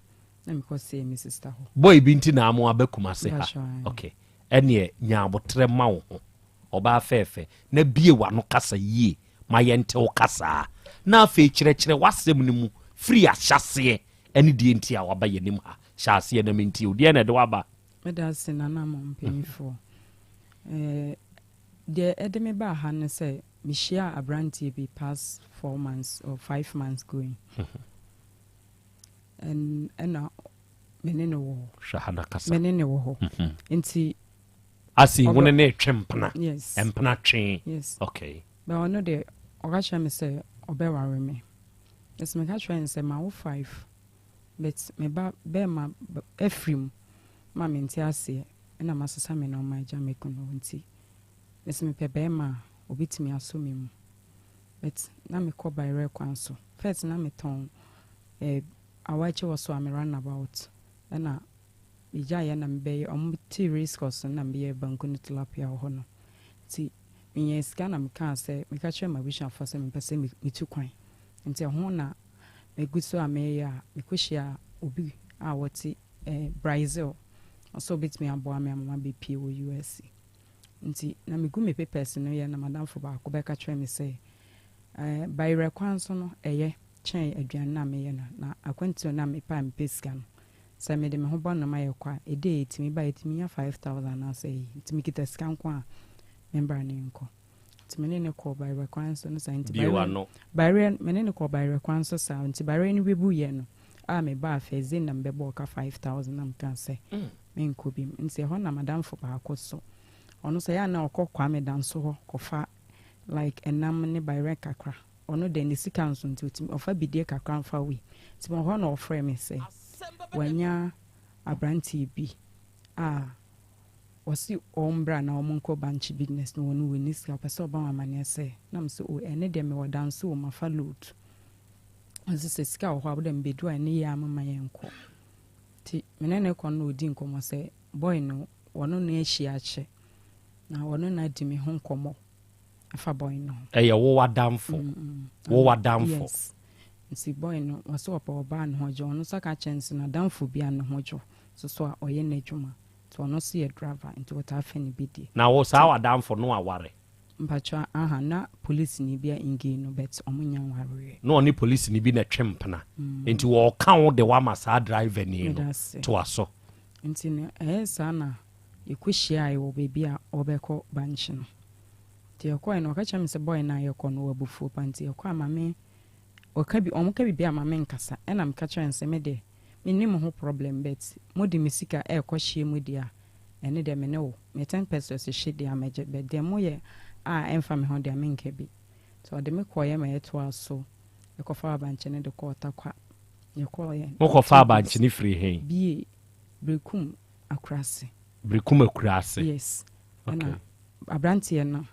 na mekɔ see me sister hɔ. Boy bi nti na amo aba Kumase ha? Bakyɛ, ae. Okay. Ɛneɛ, nya aboterɛ ma wo ho, ɔbaa fɛɛfɛ, na bie w'ano kasa yie ma yɛnte wo kasaa. Na afei kyerɛkyerɛ w'asɛm no mu firi ahyɛaseɛ ɛne deɛ nti a waba yɛnim ha. Hyɛ aseɛ na mentie wo. Deɛn na ɛde w'aba? Meda ase Nana mo mpanyinfoɔ. Eh, deɛ ɛde me baa ha ne sɛ mehyiaa aberanteɛ bi past 4 months or 5 months going. And ɛna me ne no wɔ hɔ. Hwɛ ha na kasa. Me ne no wɔ hɔ. Nti Asi wo ɔbɛ ne ne retwe mpena. Yes. Mpena twe. Yes. Okay. But ɔno deɛ ɔka kyerɛ me sɛ ɔbɛware me. Nti meka kyerɛ no sɛ mawo five but me ba bɛrima afiri mu ma mente aseɛ ɛna masesa me nneɛma agya me kunu hɔ nti mese mepɛ bɛrima a obɛtumi asɔ me mu. But na mekɔ bayerɛ kwan so. First na metɔn eh, awakye wɔ so a me runabout ɛna megyaeɛ na mebɛyɛ ɔmo te race course no na mebɛyɛ banku ne tilapia wɔ hɔ no. Nti menya sika na mekaa sɛ meka kyerɛ m'abusuafoɔ sɛ mepɛ sɛ metu kwan. Nti ɛho na megu so a meyɛ a mekɔhyia obi a wɔte eh, Brazil. Ɔsɛ obɛtumi aboa me ama mabɛpie wɔ USA. Nti na megu me papers no yɛ na madamfo baako bɛka kyerɛ me sɛ eh, bayerɛ kwan so no ɛyɛ kyɛn aduane no a meyɛ no na akwantuo no a mepɛ a mepɛ sika no sɛ mede me ho bɔ nnoma yɛ kɔ a ɛde ɛtumi ba ɛtumi nya 5000 anaasɛ ɛyi nti mekita sika nko a membra ne nkɔ nti me ne ne kɔɔ bayerɛ kwan so no saa nti Bio ano. bayerɛ me ne ne kɔɔ bayerɛ kwan so saa nti bayerɛ no bɛbu no a mebaa afɛdze na mebɛbɔɔ ka 5000 na meka sɛ menkɔ bi nti ɛhɔ na madamfo baako so ɔno sɛ yɛ a na ɔkɔ Kwame Danso hɔ kɔfa like ɛnam ne bayerɛ kakra ɔno de ne sika nso nti ɔtumi ɔfa bidie kakra mfa wei nti wɔ hɔ na ɔfrɛ me sɛ wanya aberanteɛ bi a wɔsi ɔmbra na ɔmo nkɔ bankye business no wɔn wɔ ne sika ɔpɛ sɛ ɔba wɔn amaneɛ sɛ na mo sɛ o ɛne deɛ mewɔ danso wɔ mafa load ɔsi sɛ sika wɔ hɔ a wɔde mbedu a ɛne yɛ ama yɛn nkɔ nti mene ne kɔ no na odi nkɔmɔ sɛ boy no wɔno no ahyia akyɛ na wɔno na adi me ho nkɔmɔ afa boy no ho. Ɛyɛ wo wadamfo. Wo wadamfo. Yes. Nti boy no wɔsɛ ɔpɛ ɔbaa ne ho dwo ɔno nso aka kyerɛ no sɛ n'adamfo bi a ne ho dwo so so a ɔyɛ n'adwuma nti ɔno nso yɛ driver nti wɔtaa fɛ ne bi die. Na wo saa wadamfo no aware? Mpatwa aha na police ni bi a engage no but ɔmo nya nwareɛ. Na ɔne police ni bi na ɛtwe mpena. Nti wɔɔka wo de wama saa driver ni no. Meda ase. Toa so. Nti no ɛyɛ saa na yɛkɔhyiaeɛ wɔ baabi a ɔbɛkɔ bankye no. Nti yɛkɔɛ no ɔka kyerɛ me sɛ boy no a yɛkɔ no wɔ abufuo pa nti yɛkɔ ama me ɔka bi ɔmo ka biribi ama me nkasa ɛna meka kyerɛ no sɛ me deɛ menni mo ho problem but mode me sika ɛɛkɔ hyia mu deɛ a ɛne deɛ me ne wo me 10 pesewas hye deɛ a mɛgye but deɛ moyɛ a ɛmfa me ho deɛ menka bi. Nti ɔde me kɔeɛ ma yɛtoaa so kɔfaa bankye no de kɔɔ Tarkwa. Yɛkɔeɛ. Mokɔfaa bankye no firii he? Bie, Berekum Akurase. Berekum Akurase? Yes. Ɛna abranteɛ no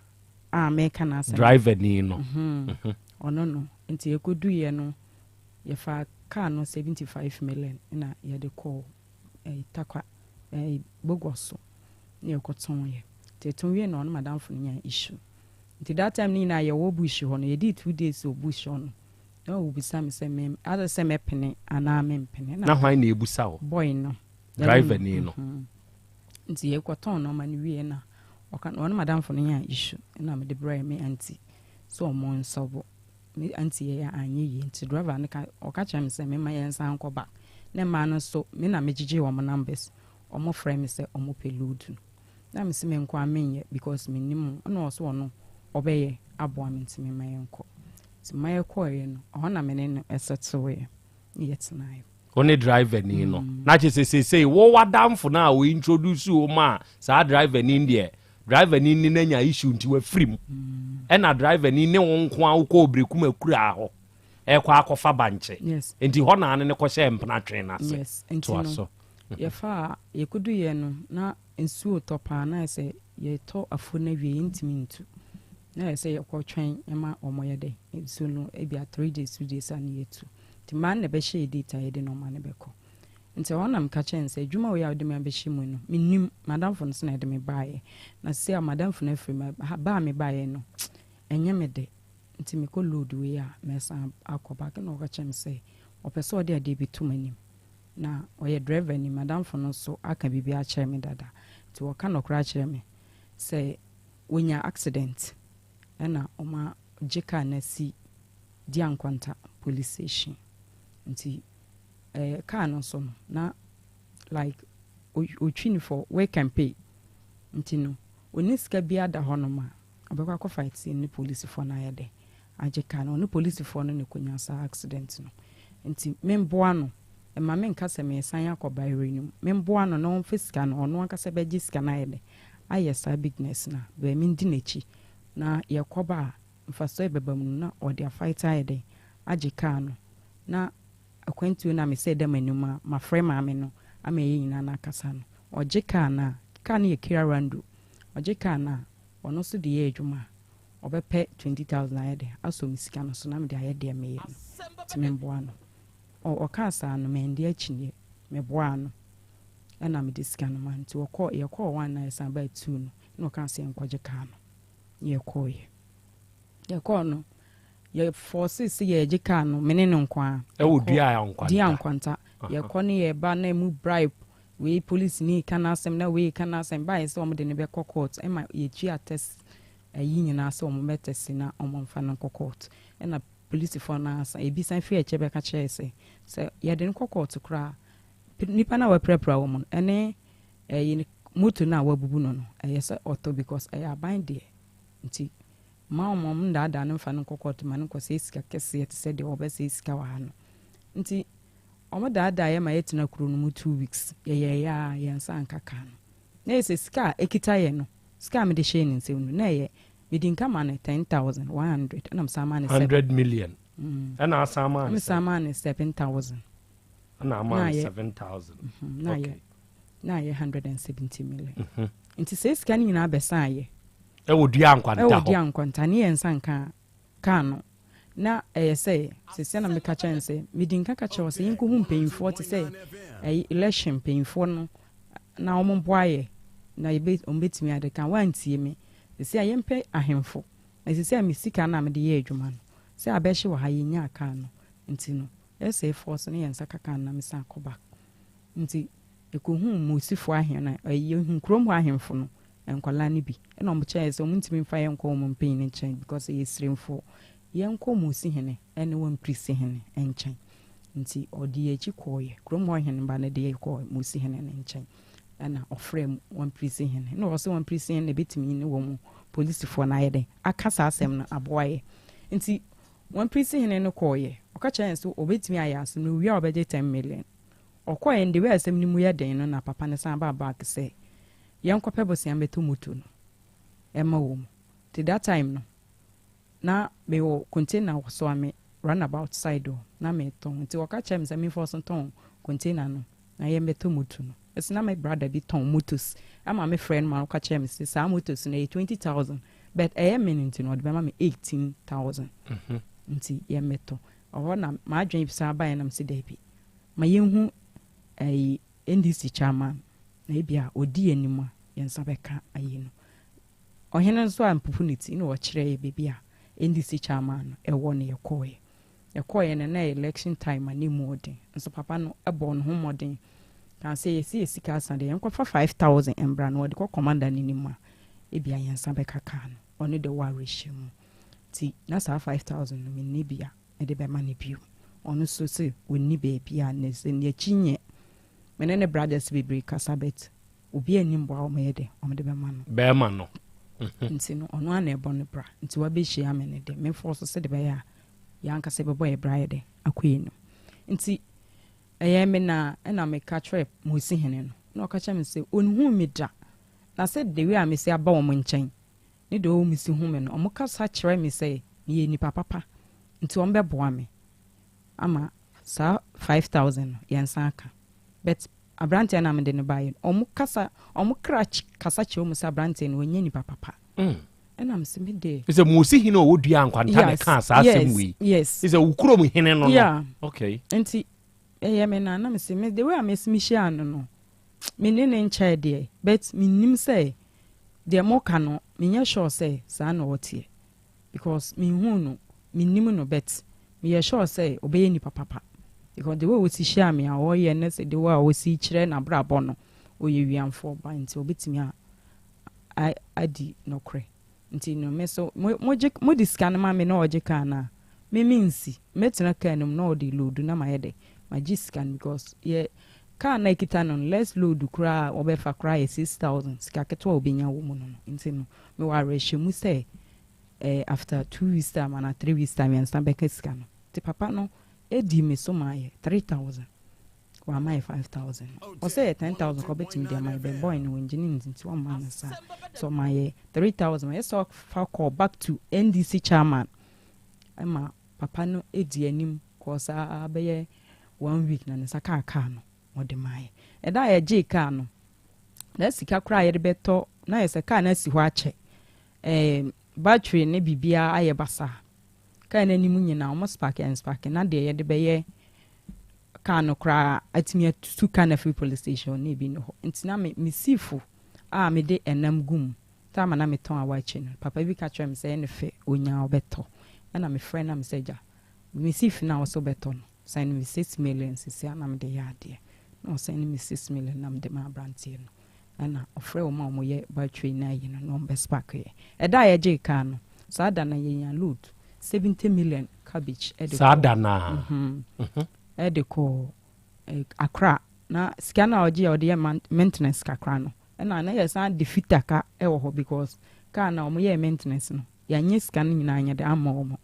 a meka n'asɛm no. Driver ni no. Ɔno no. Nti yɛkɔduiɛ no, yɛfaa car no 75 million na yɛde kɔɔ Tarkwa, Bogoso na yɛkɔtɔn yɛ. Nti yɛtɔn wie no ɔne m'adamfo no nyaa issue. Nti that time no nyinaa yɛwɔ bush hɔ no, yɛdii 2 days wɔ bush hɔ no, na ɔbisa me sɛ me adɛ sɛ mɛpene anaa mempene. Na hwan na ebusa wo? Boy no. Driver ni no. Nti yɛkɔtɔn nɔɔma no wie na ɔka ɔne m'adamfo no nyaa issue na mede brɛɛ me aunty sɛ ɔmo nsɔbo. Me aunty yɛyɛ anyɛ yie nti driver no ka ɔka kyerɛ me sɛ mema yɛnsan nkɔ back. Na mmaa no nso me na megyegye wɔn numbers. Ɔmo frɛ me sɛ ɔmo pɛ load no. Na mese me nko a menyɛ because mennim ho. Ɛna ɔse ɔno ɔbɛyɛ aboa me nti mema yɛnkɔ. Nti ma yɛkɔeɛ no ɛhɔ na me ne no ɛsɛteweɛ na yɛtenaeɛ. Wo ne driver ni no. Na kyerɛ sɛ seesei wo w'adamfo no a o introduce wo maa saa driver ni no deɛ, driver ni ne no anya issue nti wafiri mu. Ɛna driver ni ne wo nko ara wokɔɔ Berekum akuraa hɔ ɛrekɔ akɔfa bankye. Yes. Nti hɔ na ne no kɔhyɛɛ mpena twee no ase. Yes. Nti Toa no, so. yɛfaa, yɛkɔduiɛ no na nsuo retɔ paa na ayɛ sɛ yɛtɔ afuo no awie yɛntumi ntu. Na ayɛ sɛ yɛkɔtwɛn ma wɔn yɛ dɛ nsuo no ebia 3 days 2 days a na yɛtu. Nti mmaa no na ɛbɛhyɛ yɛ date a yɛde nɔɔma no bɛkɔ. Nti ɛhɔ na meka kyerɛɛ no sɛ adwuma wei a wode me abɛhyɛ mu no mennim, m'adamfo no so na ɛde me baeɛ. Na seesei a m'adamfo no afiri mu ba a mebaeɛ no ɛnyɛ me dɛ. Nti mekɔ load wei a mɛsan akɔ back. Ɛna ɔka kyerɛɛ me sɛ ɔpɛ sɛ ɔde adeɛ bi to m'anim. Na ɔyɛ driver ni, m'adamfo no nso aka biribi akyerɛ me dada. Nti ɔka nɔkorɛ akyerɛ me sɛ wɔnya accident ɛna ɔma gye car no asi Diankwanta police station. Nti car no nso no na like ɔtwi no for work and pay. Nti no ɔnni sika biara da hɔnom a ɔbɛkɔ akɔ fight ne polisifoɔ no ayɛ dɛ agye car no. Ɔne polisifoɔ no na ɛkɔnya saa accident no. Nti memboa no, mma menka sɛ meresan akɔ bayerɛ no mu. Memboa no na ɔmfa sika no, ɔno ankasa bɛgye sika no ayɛ dɛ ayɛ saa business no a, bɛɛ mendi n'akyi na yɛkɔba a mfasoɔ a ɛbɛba mu no na ɔde afight ayɛ dɛ agye car no. Na akwantuo no a mesɛ da m'anim a mafrɛ maame no ama yɛn nyinaa no akasa no. Ɔgye car no a, car no yɛ Kia Rondo. Ɔgye car no a, ɔno nso de yɛ adwuma a, ɔbɛpɛ 20,000 ayɛ dɛ asɔ me sika no so na mede ayɛ deɛ meyɛ no. Nti memboa no. Ɔkaa saa no mandi akyinnye. Meboaa no ɛna mede sika no ma no. Nti ɔkɔɔ, yɛkɔɔ one na yɛsan baa two no na ɔkaa sɛ yɛnkɔgye car no. Na yɛkɔɔeɛ. Yɛkɔɔ no, yɛ force sɛ yɛgye car no, me ne no nko ara. Ɛwɔ Dua Nkwanta. Dua Nkwanta. Yɛkɔ ne yɛba na emu bribe, wei police ni ka n'asɛm na wei ka n'asɛm. Baayɛ sɛ wɔn de no bɛkɔ court ɛma yɛtua test ɛyi nyinaa sɛ wɔn bɛ test na wɔn mfa no nkɔ court. Ɛna polisifoɔ no asa ebi san firi akyire bɛka kyerɛ sɛ yɛde no kɔ court koraa, nipa no a wapirapira wɔn no ɛne ɛyi moto no a wabubu no no ɛyɛ sɛ ɔtɔ because ɛyɛ aban deɛ. Nti mma wɔn wɔn ndaadaa no mfa no nkɔ court ma no nkɔsɛe sika kɛseɛ te sɛ deɛ wɔbɛsɛe sika wɔ ha no. Nti wɔn daadaa yɛ ma yɛtena kuro no mu 2 weeks, yɛyɛɛyɛ a yɛn nsa anka kaa no. Na yɛ sɛ sika a ɛkita yɛ no, sika a mede hyɛɛ ne nsam no na ɛyɛ mede nka ma no 10,100 ɛna mesan maa no seven. 100 million. Ɛna asan maa no mesan sɛ maa no 7,000. Ɛna ama Na no ayɛ 7,000. Na ayɛ na ayɛ 170 million. Nti sɛ sika no nyinaa bɛsan ayɛ Ɛwɔ Dua Nkwanta ɛwɔ hɔ. Dua Nkwanta ne yɛn nsa nka kaa no na ɛyɛ sɛ sɛsia na meka kyerɛ no sɛ medi nka ka kyerɛ wɔ sɛ yɛnkɔhu mpanyimfoɔ te sɛ ɛyi election mpanyimfoɔ no na wɔn mboa yɛ na yɛbɛ wɔn bɛtumi ade ka. Wantie me. Sɛsia yɛmpɛ ahemfo na sɛsia me sika no a mede yɛ adwuma no sɛ abɛhye wɔ ha yɛnya kaa no nti no ɛsɛ force ne yɛn nsa ka kaa no na mesan akɔ back. Nti ɛkɔhu Mosifoɔ ahen no ɛyɛ yɛhu kurom hɔ ahemfo no nkwadaa no bi ɛna ɔmo kyerɛ sɛ ɔmo ntumi mfa yɛn nkɔ wɔn mpanyin no nkyɛn because ɛyɛ siremfoɔ. Yɛnkɔ Mosi hene ɛne wɔn Mpirisi hene nkyɛn. Nti ɔde yɛn akyi kɔɔyɛ kurom hɔ hene ba no de yɛ kɔɔ Mosi hene no nkyɛn ɛna ɔfrɛ wɔn Mpirisi hene na ɔsɛ wɔn Mpirisi hene na ebetumi ne wɔn polisifoɔ no ayɛ dɛ aka saa asɛm no aboa yɛ. Nti wɔn Mpirisi hene no kɔɔyɛ ɔka kyerɛ yɛn sɛ ɔbɛtumi ayɛ asɛm no owie a ɔbɛgye 10 million. Ɔkɔɛ no de wei asɛm no mu yɛ den no na papa no san baa back sɛ yɛnkɔpɛ bosea mbɛtɔ moto no ɛma wɔ mu. Nti that time no Na mewɔ container wɔ Soame runabout side hɔ na metɔn nti wɔka kyerɛɛ me sɛ memfa so ntɔn container no na yɛmmɛtɔ moto no. Ɛso na me brother bi tɔn motos ɛma me frɛ no ma ɔka kyerɛɛ me sɛ saa motos no ɛyɛ 20,000 but ɛyɛ me no nti no ɔde bɛma me 18,000 nti yɛmmɛtɔ. Ɛhɔ na m'adwene san baeɛ na mese daabi ma yɛnhu ɛyi NDC chairman na ebia ɔdi yɛn anim a yɛn nsa bɛka ayi no. Ɔhene no nso ampopo ne ti na ɔkyerɛɛ yɛn baabi a NDC chairman no wɔ na yɛkɔeɛ. Yɛkɔeɛ no na ɛyɛ election time a na ɛmu ɔden nso papa no bɔɔ ne ho mmɔden kaa sɛ yɛsi yɛn sika asa deɛ yɛnkɔfa 5000 mbra na ɔde kɔ commander no anim a ebia yɛn nsa bɛka kaa no. Ɔno deɛ ɔwɔ awerɛhyɛmu nti na saa 5000 no menni bi a mede bɛma no bio. Ɔno nso se ɔnni baabi a ne sɛ n'akyi nyɛ. Me ne ne brothers bebree kasa but Obiaa nni mmoa a wɔyɛ dɛ wɔde bɛma no. Bɛɛma no. Nti no ɔno ara na ɛbɔ no bra. Nti wabɛhyia me no deɛ me force sɛdeɛ ɛbɛyɛ a yɛn ankasa yɛbɛbɔ yɛn bra ayɛ dɛ akɔ yɛn anim. Nti ɛyɛɛ me naa ɛna meka kyerɛɛ Mosi hene no na ɔka kyerɛɛ me sɛ ɔnhuu me da na sɛ the way a mesi aba wɔn nkyɛn ne the way wɔsi hu me no wɔkasa kyerɛ me sɛ meyɛ nipa papa nti wɔbɛboa me ama saa 5000 no yɛnsan aka but Abranteɛ no a mede no baeɛ no, wɔn kasa, wɔn kra kasa kyerɛ wɔn sɛ abranteɛ no ɔnyɛ nipa papa. Ɛna mese me deɛ. Sɛ Mosi hene a ɔwɔ dua nkwanta na ɛkaa saa asɛm wei. Yes. Sɛ wo kurom hene no no. Yeah. Okay. Nti ɛyɛ me na na mese me the way a mesi mehyia no no, me ne ne nkyɛɛ deɛ, but menim sɛ deɛ moka no, menyɛ sure sɛ saa na ɔteɛ. Because menhuu no, mennim no but meyɛ sure sɛ ɔbɛyɛ nipa papa because the way ɔsi hyia me a ɔyɛ ne sɛ the way a ɔsi kyerɛ n'abrabɔ no ɔyɛ wiamfoɔ ba nti ɔbɛtumi a adi nɔkorɛ nti no me so mogye mode sika no ma me na ɔgye kaa no a me mensi mɛtena kaa no mu na ɔde load na mayɛ dɛ magye sika no because yɛ kaa no a ɛkita no no less load koraa a ɔbɛfa koraa yɛ 6000 sika ketewa a ɔbɛnya wɔ mu no no nti no mewɔ awerɛhyɛmu sɛ eh, after 2 weeks time anaa 3 weeks time yɛn nsa bɛka sika no. Nti papa no dii me so maa yɛ 3000, wamma yɛ 5000 no. Ɔsɛ yɛ 10,000 kora ɔbɛtumi de ama yɛ, but boy no ɔngye ne nti nti ɔmmaa no saa. Nti ɔmaa yɛ 3000, ɔyɛ sɛ ɔfa kɔɔ back to NDC chairman ma papa no di anim kɔɔ saa bɛyɛ one week na ne nsa kaa kaa no ɔde maa yɛ. Ɛda a yɛgyee kaa no, na sika koraa a yɛde bɛtɔ na ayɛ sɛ kaa no asi hɔ akyɛ. Ɛɛ battery ne biribiara ayɛ basaa. Kaa no anim nyinaa wɔn sparke ɛnsparke na deɛ yɛde bɛyɛ kaa no koraa atumi atu kaa no afiri police station na ebi nni hɔ. Nti na me mesii fo a mede ɛnam gu mu. Time a na metɔn awakye no, papa bi ka kyerɛɛ me sɛ ɛyɛ ne fɛ onya a ɔbɛtɔ. Ɛna mefrɛ no na mesɛ agya mesii fi no a wose wobɛtɔ no sɛne me 6 million sisi a na mede yɛ adeɛ. Na ɔsɛne me 6 million na mede maa aberanteɛ no. Ɛna ɔfrɛɛ wɔn a wɔyɛ battery no ayi no na wɔbɛ spark yɛ. Ɛda a yɛgyee car no, saa da no yɛnya load 70 million cabbage de Saa kɔɔ da no ara? Mhm. De kɔɔ eh, Accra. Na sika no a ɔgye a ɔde yɛ maintenance kakra no, ɛna na yɛsan de fita ka wɔ hɔ because car no a wɔyɛɛ maintenance no, yɛanyɛ sika no nyinaa anyɛ dɛ amma wɔn.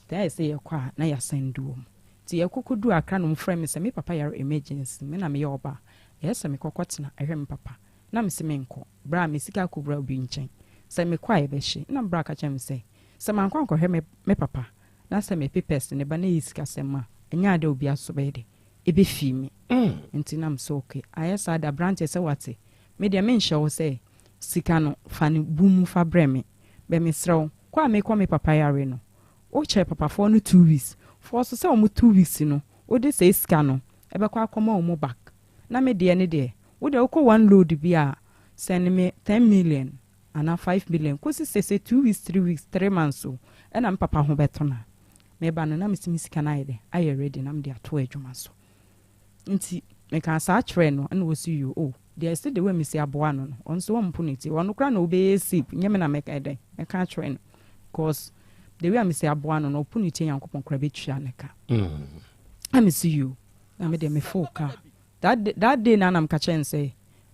Nti ayɛ sɛ yɛkɔ a na yɛasan du wɔn. Nti yɛkɔkɔduu Accra na wɔfrɛɛ me sɛ me papa yare emergency, me na meyɛ ɔbaa. Ɛyɛ sɛ mekɔ kɔtena hwɛ me papa. Na mese menkɔ. Berɛ a me sika akɔwura obi nkyɛn. Sɛ mekɔ a yɛbɛhye. Na me bra ka kyerɛɛ me sɛ, sɛ mankɔ ankɔhwɛ me me papa na sɛ me papers no ba na ɛyɛ sikasɛm a, ɛnyɛ adeɛ a obiara nso bɛyɛ dɛ, ɛbɛfii me. Nti na mese okay. Ayɛ saa de aberanteɛ sɛ woate, me deɛ menhyɛ wo sɛ sika no fa no bu mu fa brɛ me. But mesrɛ wo, kɔ a mekɔ me papa yare no, wokyɛ papafoɔ no 2 weeks. Force sɛ wɔn 2 weeks no wode saa sika no bɛkɔ akɔma wɔn back. Na me deɛ ne deɛ, wo deɛ wokɔ one load bi a, sɛne me 10 million anaa 5 million kɔsi sɛ sɛ 2 weeks, 3 weeks, 3 months o, ɛna me papa ho bɛtɔ no a, meba no na mese me sika no ayɛ dɛ, ayɛ ready na mede ato adwuma so. Nti mekaa saa kyerɛɛ no ɛna ɔse yoo oh, deɛ ɛse the way mesi aboa no no, ɔno nso ɔmpo ne ti, ɔno koraa na ɔbɛyɛ sip, nyɛ me na mɛka dɛn, mɛka akyerɛ no cause the way a mesi aboa no no, ɔpo ne ti a Nyankopɔn koraa bɛtua ne ka. Na mese yoo, na me deɛ mefoo car. That day, that day na na meka kyerɛ no sɛ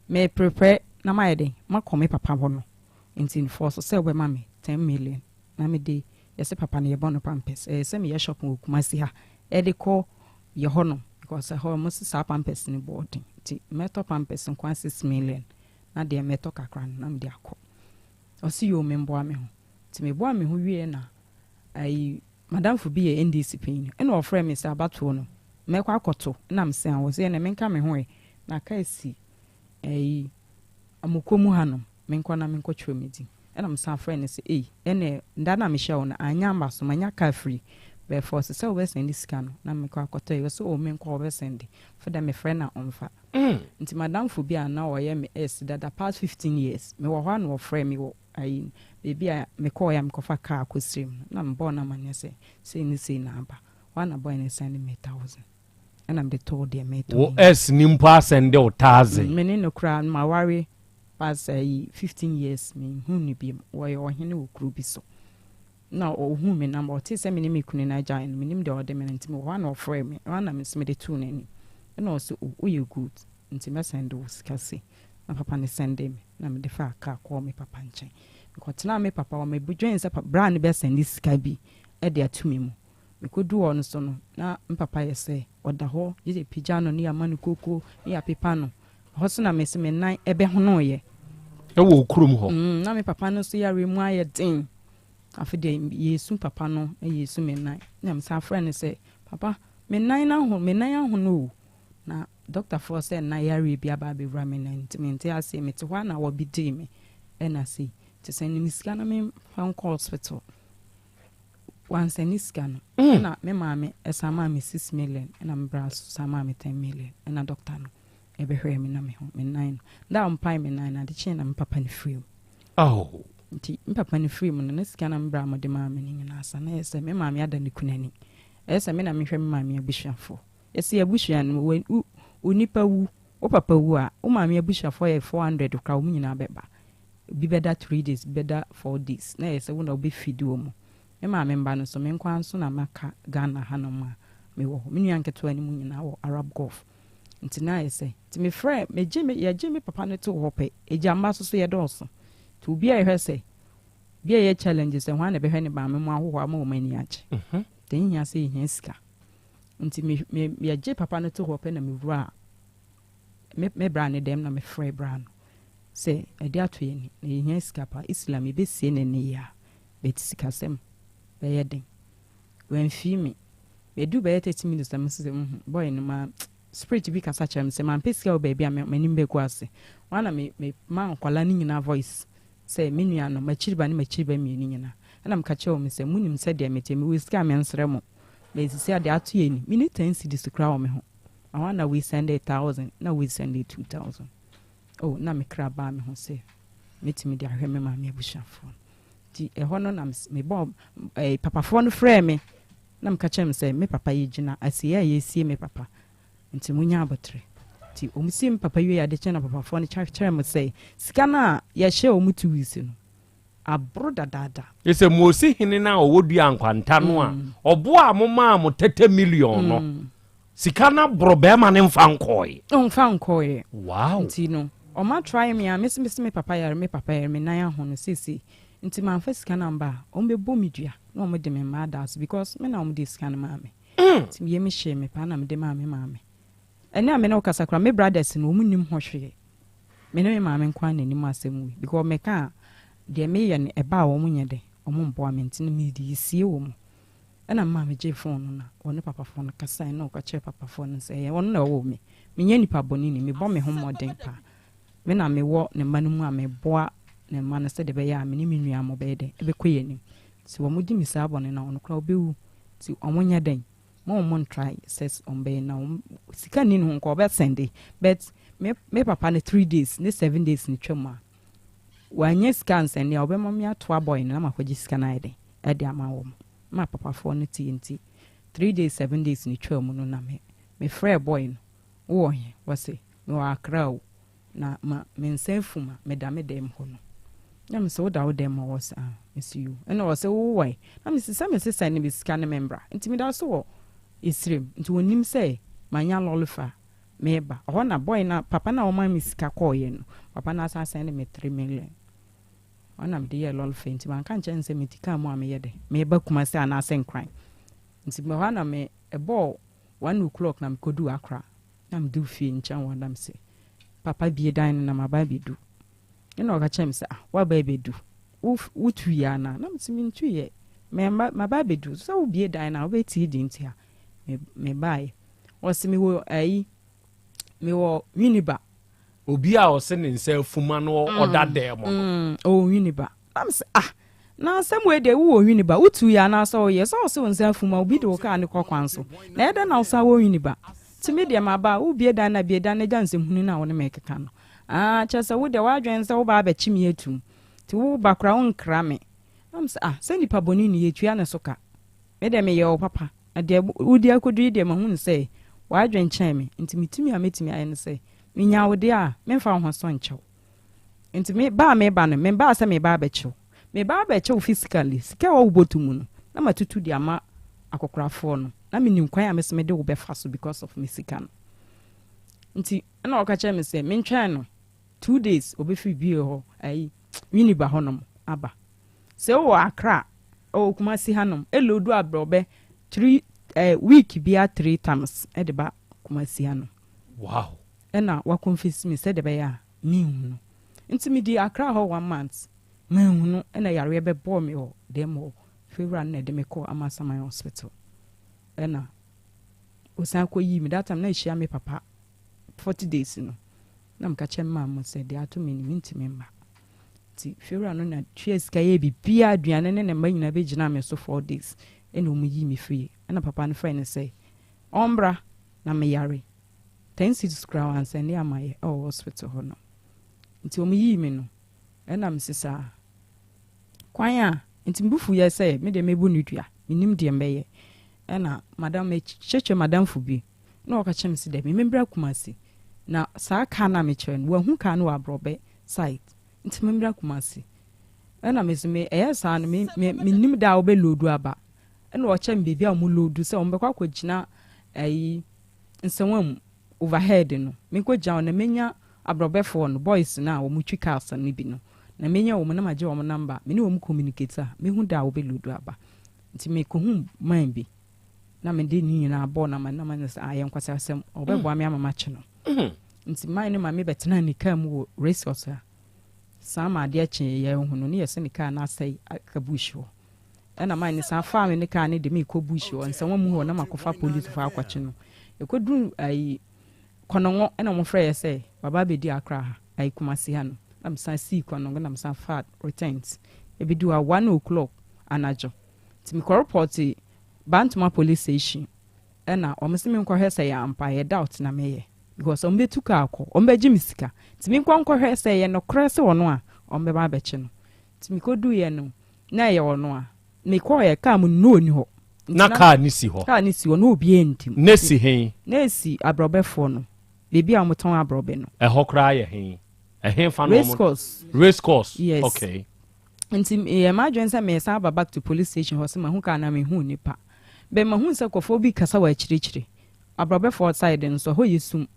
me prepare na mayɛ dɛn, makɔ me papa hɔ no, nti force sɛ wobɛma me 10 million na mede yɛsɛ papa no yɛbɔ no pampers, ɛyɛ sɛ meyɛ shopping wɔ Kumasi ha ɛde kɔ yɛ hɔ nom because ɛhɔ ɔmo se saa pampers no bɔ ɔden nti mɛtɔ pampers nko ara 6 million na deɛ mɛtɔ kakra no na mede akɔ. Ɔse yoo memboa me ho, nti meboa me ho wie na. Ayi madamfo bi yɛ NDC panyin ɛna ɔfrɛɛ me sɛ abatoɔ no mɛkɔ akɔto ɛna mese ah ɔse ɛnɛ menka me ho ɛ na car si ayi Amoko mu hanom menkɔ na menkɔ twerɛ me din ɛna mesan frɛɛ no sɛ ei ɛnɛ da no a mehyɛɛ wo no anyɛ amba so manya car free bɛ force sɛ wobɛ sɛnde sika no na mekɔ akɔtɔ yi ɔse oh menkɔ ɔbɛ sɛnde afei dɛ mefrɛ no a ɔmfa nti madamfo bi a na ɔyɛ me ex dada past 15 years mewɔ hɔ a na ɔfrɛɛ me wɔ Ayi, baabi a mekɔɔeɛ a mekɔfa kaa kɔsrɛɛ mu no, na mebɔɔ no amanneɛ sɛ sei ne sei na aba. Hɔ ara na boy no sɛnde me thousand ɛna mede tɔɔ deɛ meretɔ Wo no nyinaa. ex no mpo asɛnde wo thousand? Me ne no koraa no maware past ayi 15 years menhuu no biom. Ɔyɛ ɔhene wɔ kuro bi so. Na ɔhuu me number, ɔtee sɛ me ne me kunu no agyae no, mennim deɛ ɔde me no nti mewɔ hɔ a na ɔfrɛɛ me, ɛhɔ ara na me nso mede too n'anim. Ɛna ɔse oh woyɛ good nti mɛsɛnde wo sika sei. Na papa no sɛndee me na mede faa kaa kɔɔ me papa nkyɛn. Mekɔtenaa me papa hɔ, medwen sɛ bra no bɛsɛnde sika bi de ato me mu. Mekɔduu hɔ no so no, na me papa yɛ sɛ ɔda hɔ, gye sɛ yɛpagya no na yɛama no koko na yɛapepa no. Ɛhɔ so na mese me nan bɛhonoeɛ. Wɔ wo kurom hɔ? Mm, na me papa no nso yareɛ mu ayɛ den. Afei deɛ yɛresu papa no na yɛresu me nan. Na mesan frɛ no sɛ, papa, me nan no ahono, me nan ahono o. Na dɔktafoɔ sɛ na yareɛ bi aba abɛwura me nan nti mente aseɛ mete hɔ a na wɔbɛgyee me ɛna sei nti sɛne me sika na memfa nkɔ hospital wansɛne sika no ɛna me maame ɛsan maa me 6 million ɛna me bra so san maa me 10 million ɛna dɔkta no ɛbɛhwɛɛ me na me ho me nan no da a ɔmpae me nan no ade kyee na me papa no firi mu oh. Nti me papa no firi mu no na sika na me bra mode maa me no nyinaa sa na ɛyɛ sɛ me maame ada ne kunu ani ɛyɛ sɛ me na mehwɛ me maame abusuafoɔ. Yɛse abusua no mu, wo onipa wu, wo papa wu a, wo maame abusuafoɔ yɛ 400 koraa wɔn nyinaa bɛba. Bi bɛda 3 days, bi bɛda 4 days, na ɛyɛ sɛ wo na wobɛ feed wɔn. Me maame mba no nso, me nko ara nso na maka Ghana hanom a mewɔ hɔ. Me nua nketewa no mu nyinaa wɔ Arab Gulf. Nti na ayɛ sɛ, nti me frɛ, megye me, yɛgye me papa no too hɔ pɛ, agya mma nso so yɛdɔɔso. Nti obiara ɛhwɛ sɛ, bi a ɛyɛ challenge sɛ hwan na ɛbɛhwɛ ne maame mu ahohoa ama wɔn ani agye. Nti ɛnhia sɛ yɛhia sika. Nti me me yɛgye papa no to hɔ pɛ na me wuraa me me bra ne dɛm na me frɛ bra no sɛ ɛde ato yɛn ni na yɛhia sika paa Islam yɛbɛsie no ɛnɛ yi a but sikasɛm bɛyɛ den wamfii me ɛdu bɛyɛ 30 minutes na me sɛ mm boy no ma spirit bi kasa kyerɛ me sɛ mampɛ sika wɔ baabi a m'anim bɛgu ase wɔn na me me ma nkwadaa no nyinaa voice Sɛ me nuanom, m'akyiriba ne m'akyiriba mmienu nyinaa. Ɛnna meka kyerɛɛ wɔn sɛ, Monim sɛdeɛ meteɛ, mewɔ sika a mensrɛ mo, na seesei a deɛ ato yɛn ni, menni ten cedis koraa wɔ me ho. Ɛhɔ ara na wei sɛndee thousand, na wei sɛndee 2,000. Oh, na me kra baa me ho sɛ mɛtumi de ahwɛ me maame abusuafoɔ no. Nti ɛhɔ no na mebɔɔ eh, papafoɔ no frɛɛ me, na meka kyerɛɛ me sɛ me papa yɛgyina asieɛ a yɛresie me papa. Nti monya aboterɛ. Nti wɔn sii me papa wiei ade kyee na papafoɔ no kyerɛɛ mo sɛ sika no a yɛhyɛɛ wɔn 2 weeks no aboro dadaada. Sɛ Mose hene no a ɔwɔ dua nkwanta no a ɔboaa mo maa mo 30 million no, sika no aboro bɛrima no mfa nkɔɔe. Ɔmfa nkɔɔeɛ. Wow. Nti no wɔn atrae me a mese mese me papa yare me papa yare me nan ahono seesei nti mamfa sika no amba a wɔn bɛbɔ me dua na wɔn de me mma ada so because me na wɔn de sika no maa me. Nti me yam hyee me paa na mede maa me maame. Ɛnnɛ a me ne wo kasa koraa, me brothers no, wɔn nnim ho hwee. Me ne me maame nko ara na ɛnim asɛm wei. Because meka a, deɛ meyɛ no, ɛba a wɔn nyɛ dɛn, wɔn mboa me nti no mede resie wɔn. Ɛna me maame gyee phone no na ɔne papafoɔ no kasaeɛ na ɔka kyerɛɛ papafoɔ no sɛ ɛyɛ ɔno na ɔwoo me. Menyɛ nipa bɔne ni, mebɔ me ho mmɔden paa. Me na mewɔ ne mma no mu a meboa ne mma no sɛdeɛ ɛbɛyɛ a me ne me nua mo bɛyɛ dɛn, ɛbɛkɔ yɛn anim. Nti wɔn di me saa bɔne no a, ɔno koraa ɔbɛwu. Nti ɔmo nyɛ dɛn ma ɔmo ntry sɛ ɔmo bɛyɛ na ɔmo sika nni ne ho nka ɔbɛ sɛnde but me me papa no 3 days ne 7 days ne twam a wanya sika ansɛnde a ɔbɛma me atoa boy no na makɔgye sika no ayɛ dɛn ɛde ama wɔn ma papafoɔ no tie. Nti 3 days 7 days ne twam no na me me frɛ boy no, wowɔ he? Wɔse mewɔ Accra o, na ma me nsa afum a meda me dɛm hɔ no na mesɛ woda wo dɛm hɔ wɔ sɛ ah mesi yo ɛna wɔ sɛ wowɔ ɛ na mesi sɛ mese sɛ ne me sika ne me mbra nti meda so wɔ Esirem nti wɔnim sɛ manya lɔre fa meba ɔhɔ na boy na papa na ɔma me sika kɔɔyɛ no, papa na asan sɛn me 3 million ɔna mede yɛ lɔre fa nti manka nkyɛn sɛ meti kaa mu a meyɛ dɛ meba Kumase anaasɛ Nkran. Nti mɛ hɔ na me ɛbɔɔ 1 o'clock na mekɔdu Accra na medu fie nkyɛn wɔ nam sɛ papa bie dan no na maba abɛdu ɛna ɔka kyerɛ me sɛ, ah, woaba abɛdu, wotu yɛ anaa? Na mese mentu yɛ. Mɛmba maba abɛdu sɛ wobie dan no a wobɛtie deɛ nti a mebaeɛ. Ɔse mewɔ ayi mewɔ Winneba. Obi a ɔse ne nsa afuma no ɔda dan mu no. Ɔwɔ Winneba. Na mese ah na asɛm wei deɛ wowɔ Winneba wotu yɛ anaasɛ woyɛ sɛ ɔse wo nsa afuma obi de wo kaa ne kɔ kwan so na ɛdɛn na wosan wɔ Winneba. Nti me deɛ maba a wobie dan no a bie dan no gya nsɛmhunu no a wo ne me rekeka no. Ah kyerɛ sɛ wo deɛ w'adwene ne sɛ woba abɛkye me atum nti woba koraa wonkra me. Na mese, Ah, sɛ nipa bɔne ni, yɛtua ne so ka. Me deɛ meyɛɛ wo papa, na deɛ wode akɔduru yi deɛ mahunu sɛ w'adwene kyɛn me, nti me tumi a mɛtumi ayɛ ne sɛ, menya wo deɛ a, memfa wo ho so nkyɛ wo. Nti me ba a meba no, membaa sɛ mereba abɛkyɛ wo. Meba abɛkyɛ wo physically, sika a ɛwɔ wo bɔtɔ mu no, na matutu de ama akɔkorafoɔ no. Na menim kwan a me nso mede wo bɛfa so because of me sika no. Nti ɛna ɔka kyerɛɛ me sɛ mentwɛn no. 2 days obɛfiri bie hɔ ayi Winneba hɔ nom aba. Sɛ wowɔ Accra ɛwɔ Kumasi ha nom ɛloadu abrɔbɛ three eh, week bia three times ɛde ba Kumasi ha nom. Wow. Ɛna wa confess me sɛdeɛ ɛbɛyɛ a menhunu. Nti me dii Accra hɔ one month manhunu ɛna yareɛ bɛbɔɔ me wɔ dɛm hɔ. Fewura no na ɛde me kɔɔ Amasaman hospital ɛna ɔsan kɔ yii me that time na ɛhyia me papa 40 days no na meka kyerɛ me maame sɛ deɛ ato me ni mentumi mma. Nti fiewura no na tua sika yɛɛ biribiara, aduane ne ne mma nyinaa bɛgyinaa me so 4 days ɛna wɔn yii me firi. Ɛna papa no frɛɛ no sɛ ɔmbra na meyare. 10 cedis koraa wansɛnde ama yɛ ɛwɔ hospital hɔ no. Nti wɔn yii me no ɛna mese saa kwan a nti me bo fuiɛ sɛ me deɛ mɛbu no dua, mennim deɛ mɛyɛ. Ɛna madam mekyerɛkyerɛ madamfo bi na ɔka kyerɛ me sɛ daabi membra Kumasi na saa car no a mekyerɛ no wahu car no wɔ aborɔbɛ site nti membra Kumasi. Ɛna me so me ɛyɛ saa no me me menim da a wɔbɛ load aba. Ɛna ɔkyerɛ me baabi a wɔn load sɛ wɔn bɛkɔ akɔgyina ɛyi nsɛnwa mu overhead no menkɔ gyina hɔ na menya aborɔbɛfoɔ no boys no a wɔn twi cars no bi no na menya wɔn na magye wɔn number me ne wɔn communicate a mehu da a wɔbɛ load aba. Nti mekɔhu man bi na mede ne nyinaa bɔɔ no ama na ma sɛ ayɛ nkwasasɛm ɔbɛboa me ama makye no. Nti man no ma me bɛtenaa ne kaa mu wɔ race a saa ma adeɛ kyee yɛn hu no ne yɛsɛ ne kaa no asɛe aka bush hɔ. Ɛna man no san faa me ne kaa no de me kɔ bush hɔ nsɛnwa mu hɔ na makɔfa police fo akɔkye no. Yɛkɔduru ayi Kɔnɔngɔ ɛna wɔn frɛ yɛ sɛ waba abɛdi Accra ha ayi Kumasi ha no na mesan sii Kɔnɔngɔ na mesan faa returns ebi hɔ a 1 o'clock anadwo. Nti mekɔ report Bantama police station ɛna wɔn sɛ menkɔhwɛ sɛ yɛ ampa yɛ doubt na meyɛ because wɔn bɛtu kaa kɔ wɔn bɛgye me sika nti menkɔ nkɔhwɛ sɛ yɛ nokorɛ sɛ ɔno a wɔn bɛba abɛkye no. Nti mekɔduiɛ no na ɛyɛ ɔno a mekɔɔyɛ kaa mu no na ɔni hɔ. Na kaa ne si hɔ. Kaa ne si hɔ na obiara ntim. Na si he? Na esi aborɔbɛfoɔ no beebi a wɔtɔn aborɔbɛ no. Ɛhɔ koraa yɛ he? Ɛhe fa na Race course. Race course. Yes. Okay. Nti meyɛ m'adwene sɛ mesan aba back to police station hɔ sɛ mahu kaa na mehu nipa. Bɛ mahu sɛ nkurɔfoɔ bi kasa wɔ akyirikyiri. Aborɔbɛfoɔ side nso ɛhɔ yɛ sum.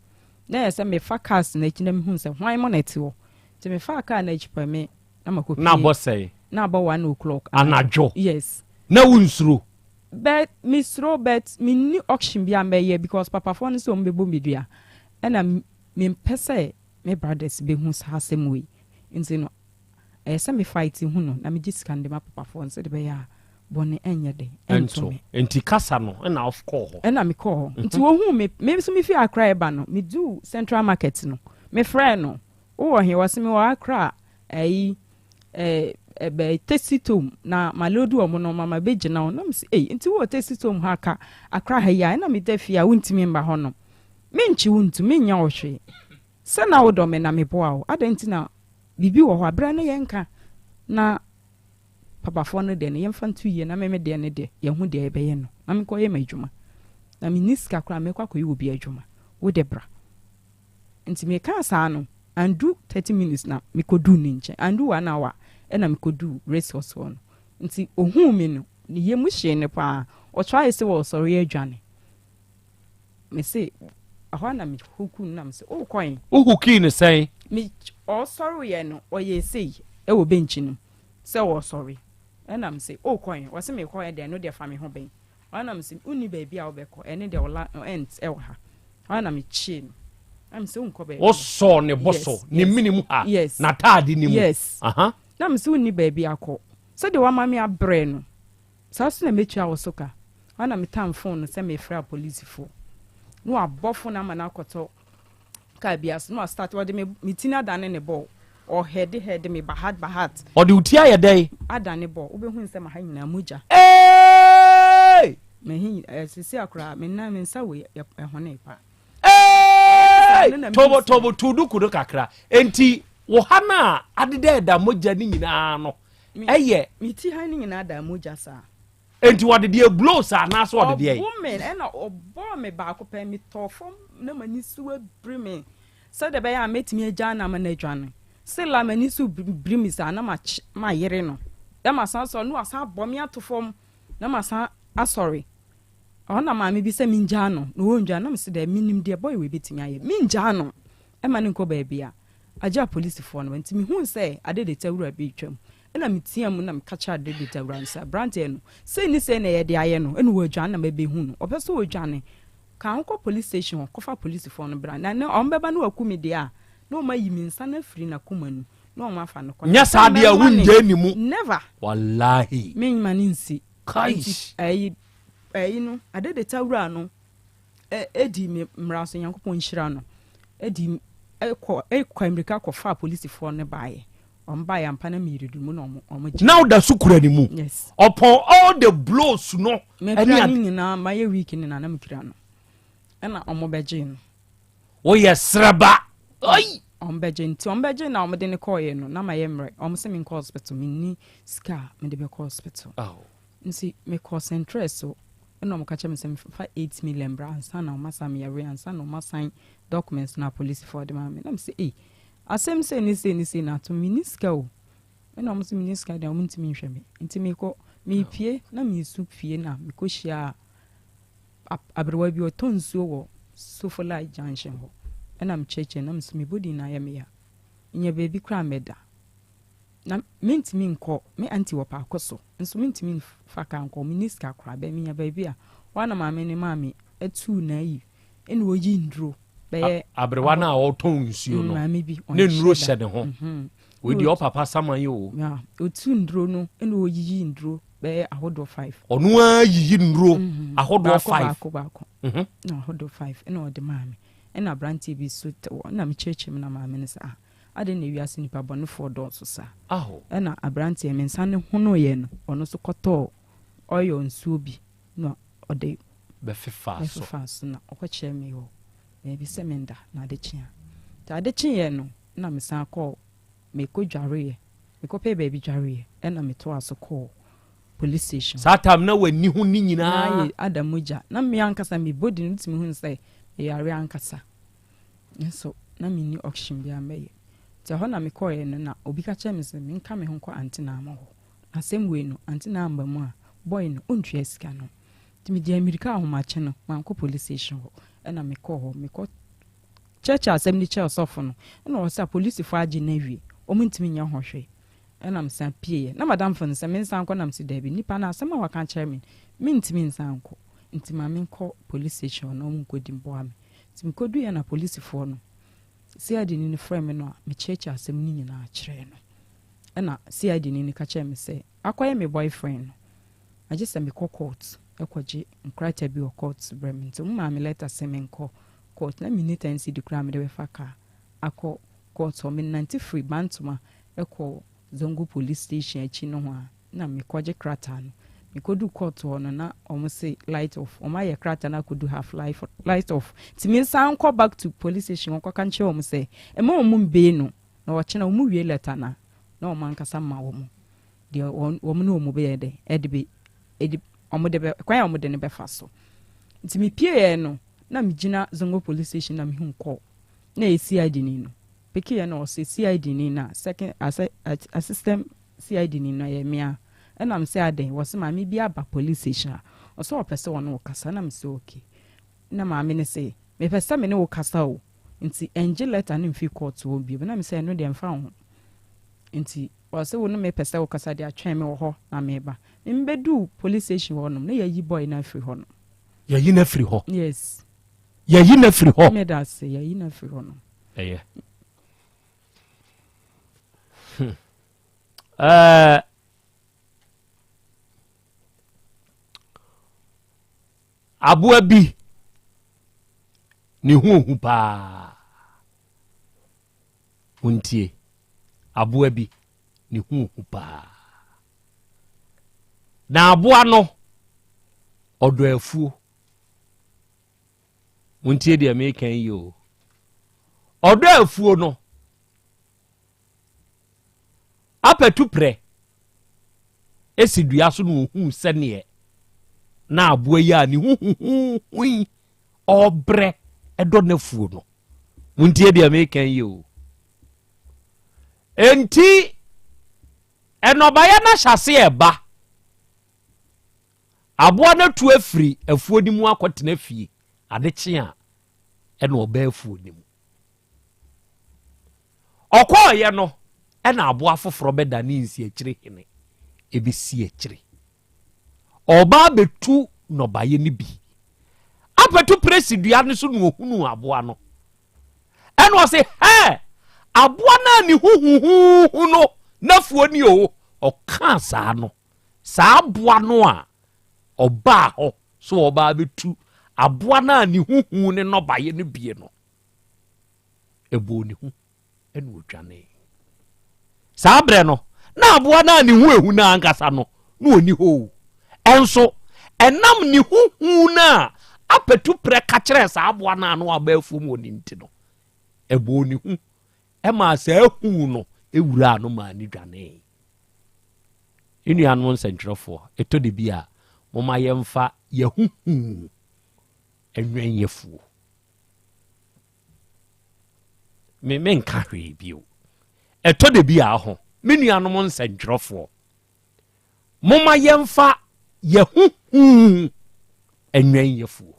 Na ɛyɛ sɛ mefa cars n'akyi na mehu sɛ hwan mo na ɛte hɔ. Nti mefaa kaa n'akyi pɛ me na makɔ Na abɔ sɛe? Na abɔ 1 o'clock. Anadwo? Yes. Na wonsuro? But mesuro but menni option bi a mɛyɛ because papafoɔ no sɛ wɔn bɛbɔ me dua. Ɛna mempɛ sɛ me brothers bɛhu saa asɛm wei. Nti no ɛyɛ sɛ me fight hu no na megye sika no de ma papafoɔ no sɛde bɛyɛ a bɔne ɛnyɛ den ɛnto me. Nti kasa no ɛna wokɔɔ hɔ? Ɛna mekɔɔ hɔ. Nti wohuu me, me nso mefi Accra ɛba no, meduu Central Market no, mefrɛɛ no, wowɔ he? Ɔse mewɔ Accra ɛyi ɛbɛ Tasty Tom na maload wɔn no mama bɛgyina hɔ. Na mese ei, nti wowɔ Tasty Tom ha ka Accra ha yi a, ɛna meda fie a wontumi mba hɔ nom. Menkye wo ntu, menyɛ wo hwee. Sɛ na wodɔ me na meboa wo, adɛn nti na biribi wɔ hɔ a berɛ no yɛnka na papafoɔ no deɛ no yɛmfa nto yie na me me deɛ no deɛ yɛho deɛ yɛbɛyɛ no na menkɔyɛ m'adwuma. Na menni sika koraa mɛkɔ akɔyɛ obi adwuma. Wo de bra. Nti mekaa saa no, andu 30 minutes na mekɔduu ne nkyɛn. Andu one hour ɛna mekɔduu race horse hɔ no. Nti ohuu me no, ne yam hyee no paa. Ɔtry sɛ wɔsɔre adwane. Mese ɛhɔ a na me hook no na mese wokɔ he? Wo hookii no sɛn? Me ɔsɔreeɛ no ɔyɛɛ sei ɛwɔ bench no sɛ ɔsɔre ɛna mese wokɔ he? Ɔse mekɔ he deɛ ɛno deɛ fa me ho bɛn. Ɛna mese wonni baabi a wobɛkɔ ɛne deɛ ɔla ent ɛwɔ ha. Ɛna mekyee no ɛna mese wonkɔ baabi. Wosɔɔ ne bo so ne mene mu ha Yes. n'ataade ne mu. Yes. Aha. Na mese wonni baabi akɔ sɛdeɛ wama me abrɛ no. Saa nso na mɛtua wo so ka. Hɔ na metam fon no sɛ mefrɛ apolisifoɔ. Na wabɔ fon no ama no akɔtɔ kaa bi ase. Na wastart, ɔde me, me ti no adane ne bɔɔl. Ɔhɛde hɛde me bahat bahat. Ɔde wo ti ayɛ dɛn? Adane bɔɔl. Wobɛhu sɛ maha nyinaa mogya. Eeii! Mahi, eh, sisi akora, me nan, me nsa wei, ɛhonee paa. Eeii! Tobo, tobo, tu duku no kakra. Enti, wo ha no a adeda ɛda mogya no nyinaa no, ɛyɛ. Me ti ha no nyinaa da mogya saa. Enti wɔde deɛ blows anaasɛ ɔde deɛ. Ɔbo me ɛna ɔbɔɔ me baako pɛ metɔɔ fam na m'ani so abiri me sɛdeɛ ɛbɛyɛ a mɛtumi agyaa no ama no adwane. Sela m'ani so biri me saa na mayere no na masan asɔre na wasan abɔ me ato fam na masan asɔre. Ɛhɔ na maame bi sɛ mengyaa no na ɔngyaa na mese dɛ menim deɛ boy wei bɛtumi ayɛ mengyaa no ɛma no nkɔ baabi a. Agye apolisifoɔ no ba. Nti mehuu sɛ adedeta wura bi retwam. Ɛna meteaa mu na meka kyerɛɛ adedeta wura no sɛ, aberanteɛ no, sei ne sei na yɛde ayɛ no, ɛna wadwane na mabɛhu no. Ɔpɛ sɛ ɔdwane. Ka ho kɔ police station hɔ kɔfa apolisifoɔ no bra. Na ne wɔbɛba na wɔaku me deɛ a, na wɔayi me nsa no afiri n'akoma no mu na wɔafa no kɔ. Nyɛ saa deɛ a, wongyae ne mu. Never! Wallahi. Memma no nsi. Kaish. Nti ɛyi, ɛyi no, adedeta wura no dii me mmara so, Nyankopɔn nhyira no, dii kɔ kɔ mmirika kɔfaa polisifoɔ no baeɛ. Wɔn baeɛ ampa na meyere du mu na wɔn wɔn gye. Na woda so kura ne mu? Yes. Upon all the blows no. Mekura ne nyinaa, mayɛ week ne na na mekura no. Ɛna wɔn bɛgyee no. Woyɛ srɛba. Oi! Wɔn bɛgye nti wɔn bɛgye na wɔn de no kɔɔeɛ no na mayɛ mmerɛ. Wɔn se menkɔ hospital, menni sika a mede bɛkɔ hospital. Oh. Nti mekɔɔ Centrɛ so ɛna ɔmo ka kyerɛ me sɛ memfa 8 million mbra ansa na ɔmo asa me yareɛ ansa na ɔmo asan documents no a polisifoɔ de maa me. Na me se ei asɛm sei ne sei ne sei na ato me, menni sika o. Ɛna ɔmo se menni sika deɛ ɔmo ntumi nhwɛ me. Nti mekɔ mepie na mesu fie na mekɔ hyiaa aberewa bi ɔtɔ nsuo wɔ Sofolai junction hɔ. Ɛna mekyerɛkyerɛ na mese me body no ayɛ me ya. Menya baabi koraa mɛda. Na mentumi nkɔ, me auntie wɔ paako so, nso mentumi mfa kaa nkɔ, menni sika koraa, bɛ menya baabi a, hɔ ara na maame no maa me tuu n'ayi, ɛna ɔyi nnuro bɛyɛ. Aberewa no a ɔtɔn nsuo no, maame bi, ne nnuro hyɛ ne ho. Wei deɛ ɔpapa saman yi o. Yeah, ɔtu nnuro no, ɛna ɔyiyi nnuro bɛyɛ ahodoɔ five. Ɔno ara yiyi nnuro ahodoɔ five. Baako baako baako, na ahodoɔ five, ɛna ɔde maa me, ɛna aberanteɛ bi nso te hɔ, ɛna mekyerɛkyerɛ mu na maame no sɛ ah, Adɛn na wiase nnipa bɔnefoɔ dɔɔso saa? Ɛnna aberanteɛ, me nsa no honoeɛ no, ɔno nso kɔtɔɔ oil nsuo bi na ɔde bɛfefaa so. Bɛfefaa so na ɔkɔkyerɛɛ me hɔ baabi sɛ menda na ade kye a. Nti ade kyeeɛ no na mesan kɔɔ, mekɔdwareeɛ, mekɔpɛɛ baabi dwareeɛ ɛnna metoaa so kɔɔ police station. Saa time na w'ani ho ne nyinaa. Na ayɛ ada mogya. Na me ankasa me body no wotumi hunu sɛ meyare ankasa. Nso na menni auction biara mɛyɛ. Nti ɛhɔ na mekɔeɛ no na obi ka kyerɛɛ me sɛ menka me ho nkɔ Aunty Naama hɔ. Na asɛm wei no Aunty Naa amba mu a boy no ɔntua sika no. Nti megyee mmirika ahomakye no mankɔ police station hɔ ɛna mekɔɔ hɔ. Mekɔ kyerɛkyerɛ asɛm no kyerɛɛ ɔsɔfo no ɛna ɔse apolisifoɔ agye no awie wɔn ntumi nyɛ ho hwee. Ɛna mesan pieeɛ. Na madamfo no sɛ mensan nkɔ na mese daabi nipa no asɛm a waka akyerɛ me no mentumi nsan nkɔ nti ma menkɔ police station hɔ na wɔn nkɔdi mboa me. Nti mekoduiɛ na polisifoɔ no, CID ni no frɛɛ me no a mekyerɛkyerɛ asɛm no nyinaa kyerɛɛ no. Ɛna CID ni no ka kyerɛɛ me sɛ akɔyɛ me boyfriend no, agye sɛ mekɔ court kɔgye nkrataa bi wɔ court brɛ me. Nti wɔmaa me letter sɛ menkɔ court. Na menni ten cedi koraa a mede bɛfa car akɔ court hɔ. Menante firi Bantama kɔɔ Zongo police station akyi nohoa. na mekɔgye krataa no. Mekoduu court hɔ no na wɔn se light off, wɔn ayɛ krataa no akodu half life light off. Nti me nsan nkɔ back to police station hɔ nkɔka nkyerɛ wɔn sɛ mma wɔn mbee no na ɔkyena wɔn wie letter no a na wɔn ankasa ma wɔn deɛ wɔn wɔn ne wɔn bɛyɛ dɛ ɛde bɛ ɛde wɔn de bɛ kwan a wɔn de no bɛfa so. Nti me pieeɛ no na me gyina Zongo police station na me hu call na ɛyɛ CID ni no pekeeɛ na ɔse CID ni na second asɛ assistant CID ni no ɛyɛ me a ɛna me sɛ adɛn wɔse maame bi aba police station a ɔsɛ ɔpɛ sɛ ɔne wo kasa ɛna me sɛ okay ɛna maame no se mepɛ sɛ me ne wo kasa o nti ɛngye letter no mfi court hɔ bio ɛna me sɛ ɛno deɛ mfa wo ho nti ɔse wo ne me pɛ sɛ wo kasa deɛ atwɛn me wɔ hɔ na meba me mbɛduu police station hɔ nom na yɛayi boy no afiri hɔ nom. Yɛayi no afiri hɔ? Yes. Yɛayi no afiri hɔ? Meda ase yɛayi no afiri hɔ nom. Ɛyɛ. Hmm. Ɛɛ. Aboa bi ne ho ohu paa. Montie, aboa bi ne ho ohu paa. Na aboa no ɔdɔ afuo. Montie deɛ meka yi o. Ɔdɔ afuo no apatu prɛ si dua so na ohuu sɛdeɛ na aboa yi a ne ho huhuhu yi ɔrebrɛ dɔ n'afuo no. Montie deɛ meka yi o. Enti nnɔbaeɛ no ahyɛ ase ɛba. Aboa no atu afiri afuo no mu akɔtena fie. Ade kye a ɛna ɔba afuo no mu. Ɔkɔeɛ no, ɛna aboa foforɔ bɛdanee nsiakyire hene ɛbɛsi akyire. Ɔreba abɛtu nnɔbaeɛ no bi. Apɛtu presi dua no so na ɔhunuu aboa no. Ɛna ɔse, hɛ! Aboa no a ne ho huhuuhu no n'afuo ni o. Ɔkaa saa no, saa aboa no a ɔbaa hɔ so ɔreba abɛtu aboa no a ne ho hu ne nnɔbaeɛ no bie no, ɛbɔɔ ne hu na ɔdwanee. Saa berɛ no, na aboa no a ne ho ehu no ankasa no, na ɔnni hɔ o. Ɛnso, ɛnam ne ho hu no a apatuprɛ ka kyerɛɛ saa aboa no a na waba afuom wɔ ne nti no, ɛbɔɔ ne hu maa saa hu no wuraa no maa ne dwanee. Nnuanom nsɛntwerɛfoɔ, ɛtɔ da bi a, momma yɛmfa yɛn ho hu nwɛn yɛfuo. Me menka hwee bio. Ɛtɔ da bi a ho, me nuanom nsɛntwerɛfoɔ, momma yɛmfa yɛho hu nwɛn yɛfuo.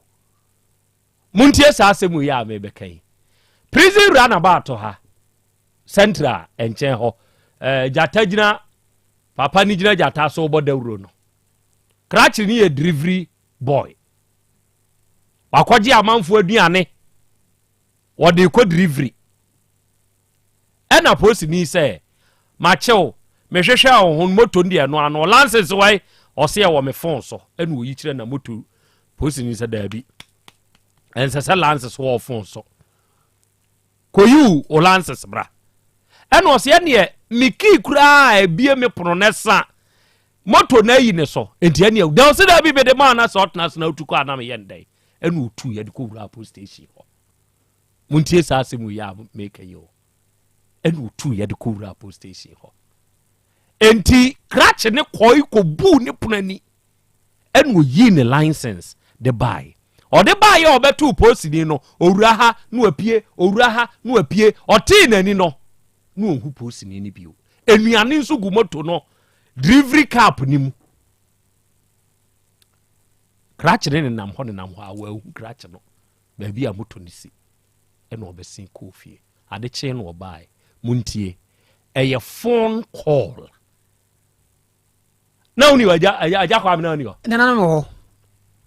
Montie saa asɛm yi a mebɛka yi. Prison runabout ha, central nkyɛn hɔ, eh, gyata gyina, papa no gyina gyata so bɔ dawuro no. Krakye no yɛ delivery boy. Wakɔgye amanfoɔ aduane, wɔde rekɔ delivery. Ɛna polisini sɛ, makyew, mehwehwɛ wo ho moto no deɛ ɛno ano, license wai, ɔse ɛwɔ me phone so. Ɛna oyi kyerɛ na moto, polisini sɛ daabi, ɛnsɛ sɛ license wɔ phone so. Kɔyi wo license bra. Ɛna ɔse ɛneɛ, me key koraa a ɛbie me pono no ɛsa Moto na ayi ne so nti ɛneɛ dɛ ɔse daabi mede maa na sɛ ɔtena ase na otu kɔ a na meyɛ no dɛn? Ɛna otu yɛde kɔ wuraa post station hɔ. Montie saa asɛm yi a meka yi o. Ɛna otu yɛde kɔ wuraa post station hɔ. Enti krakye ne kɔe kɔbuu ne pono ani ɛna oyii ne license de bae. Ɔde baeɛ a ɔbɛtoo posini no, owura ha na wapue, owura ha na wapue, ɔtee n'ani no na ɔnhu posini no bio. Nnuane nso gu moto no delivery cap no mu. Krakye no nenam hɔ nenam hɔ a wɔahu krakye no baabi a moto no si ɛna ɔbɛsen kɔɔ fie. Ade kyee na ɔbaeɛ. Montie, ɛyɛ phone call. Na woni hɔ agya agya agya Kwame na woni hɔ. Nana no wɔ hɔ.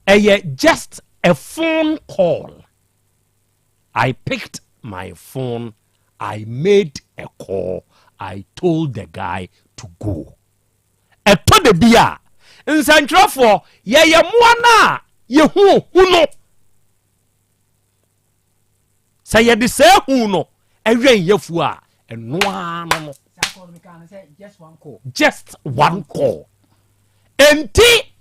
Ɛyɛ just a phone call. I picked my phone, I made a call, I told the guy to go. Ɛtɔ da bi a, nsɛntwerɛfoɔ, yɛyɛ mmoa no a yɛhu ohu no. Sɛ yɛde saa hu no ɛwɛn yɛfuo a, ɛno ara no no. Just one call. Enti,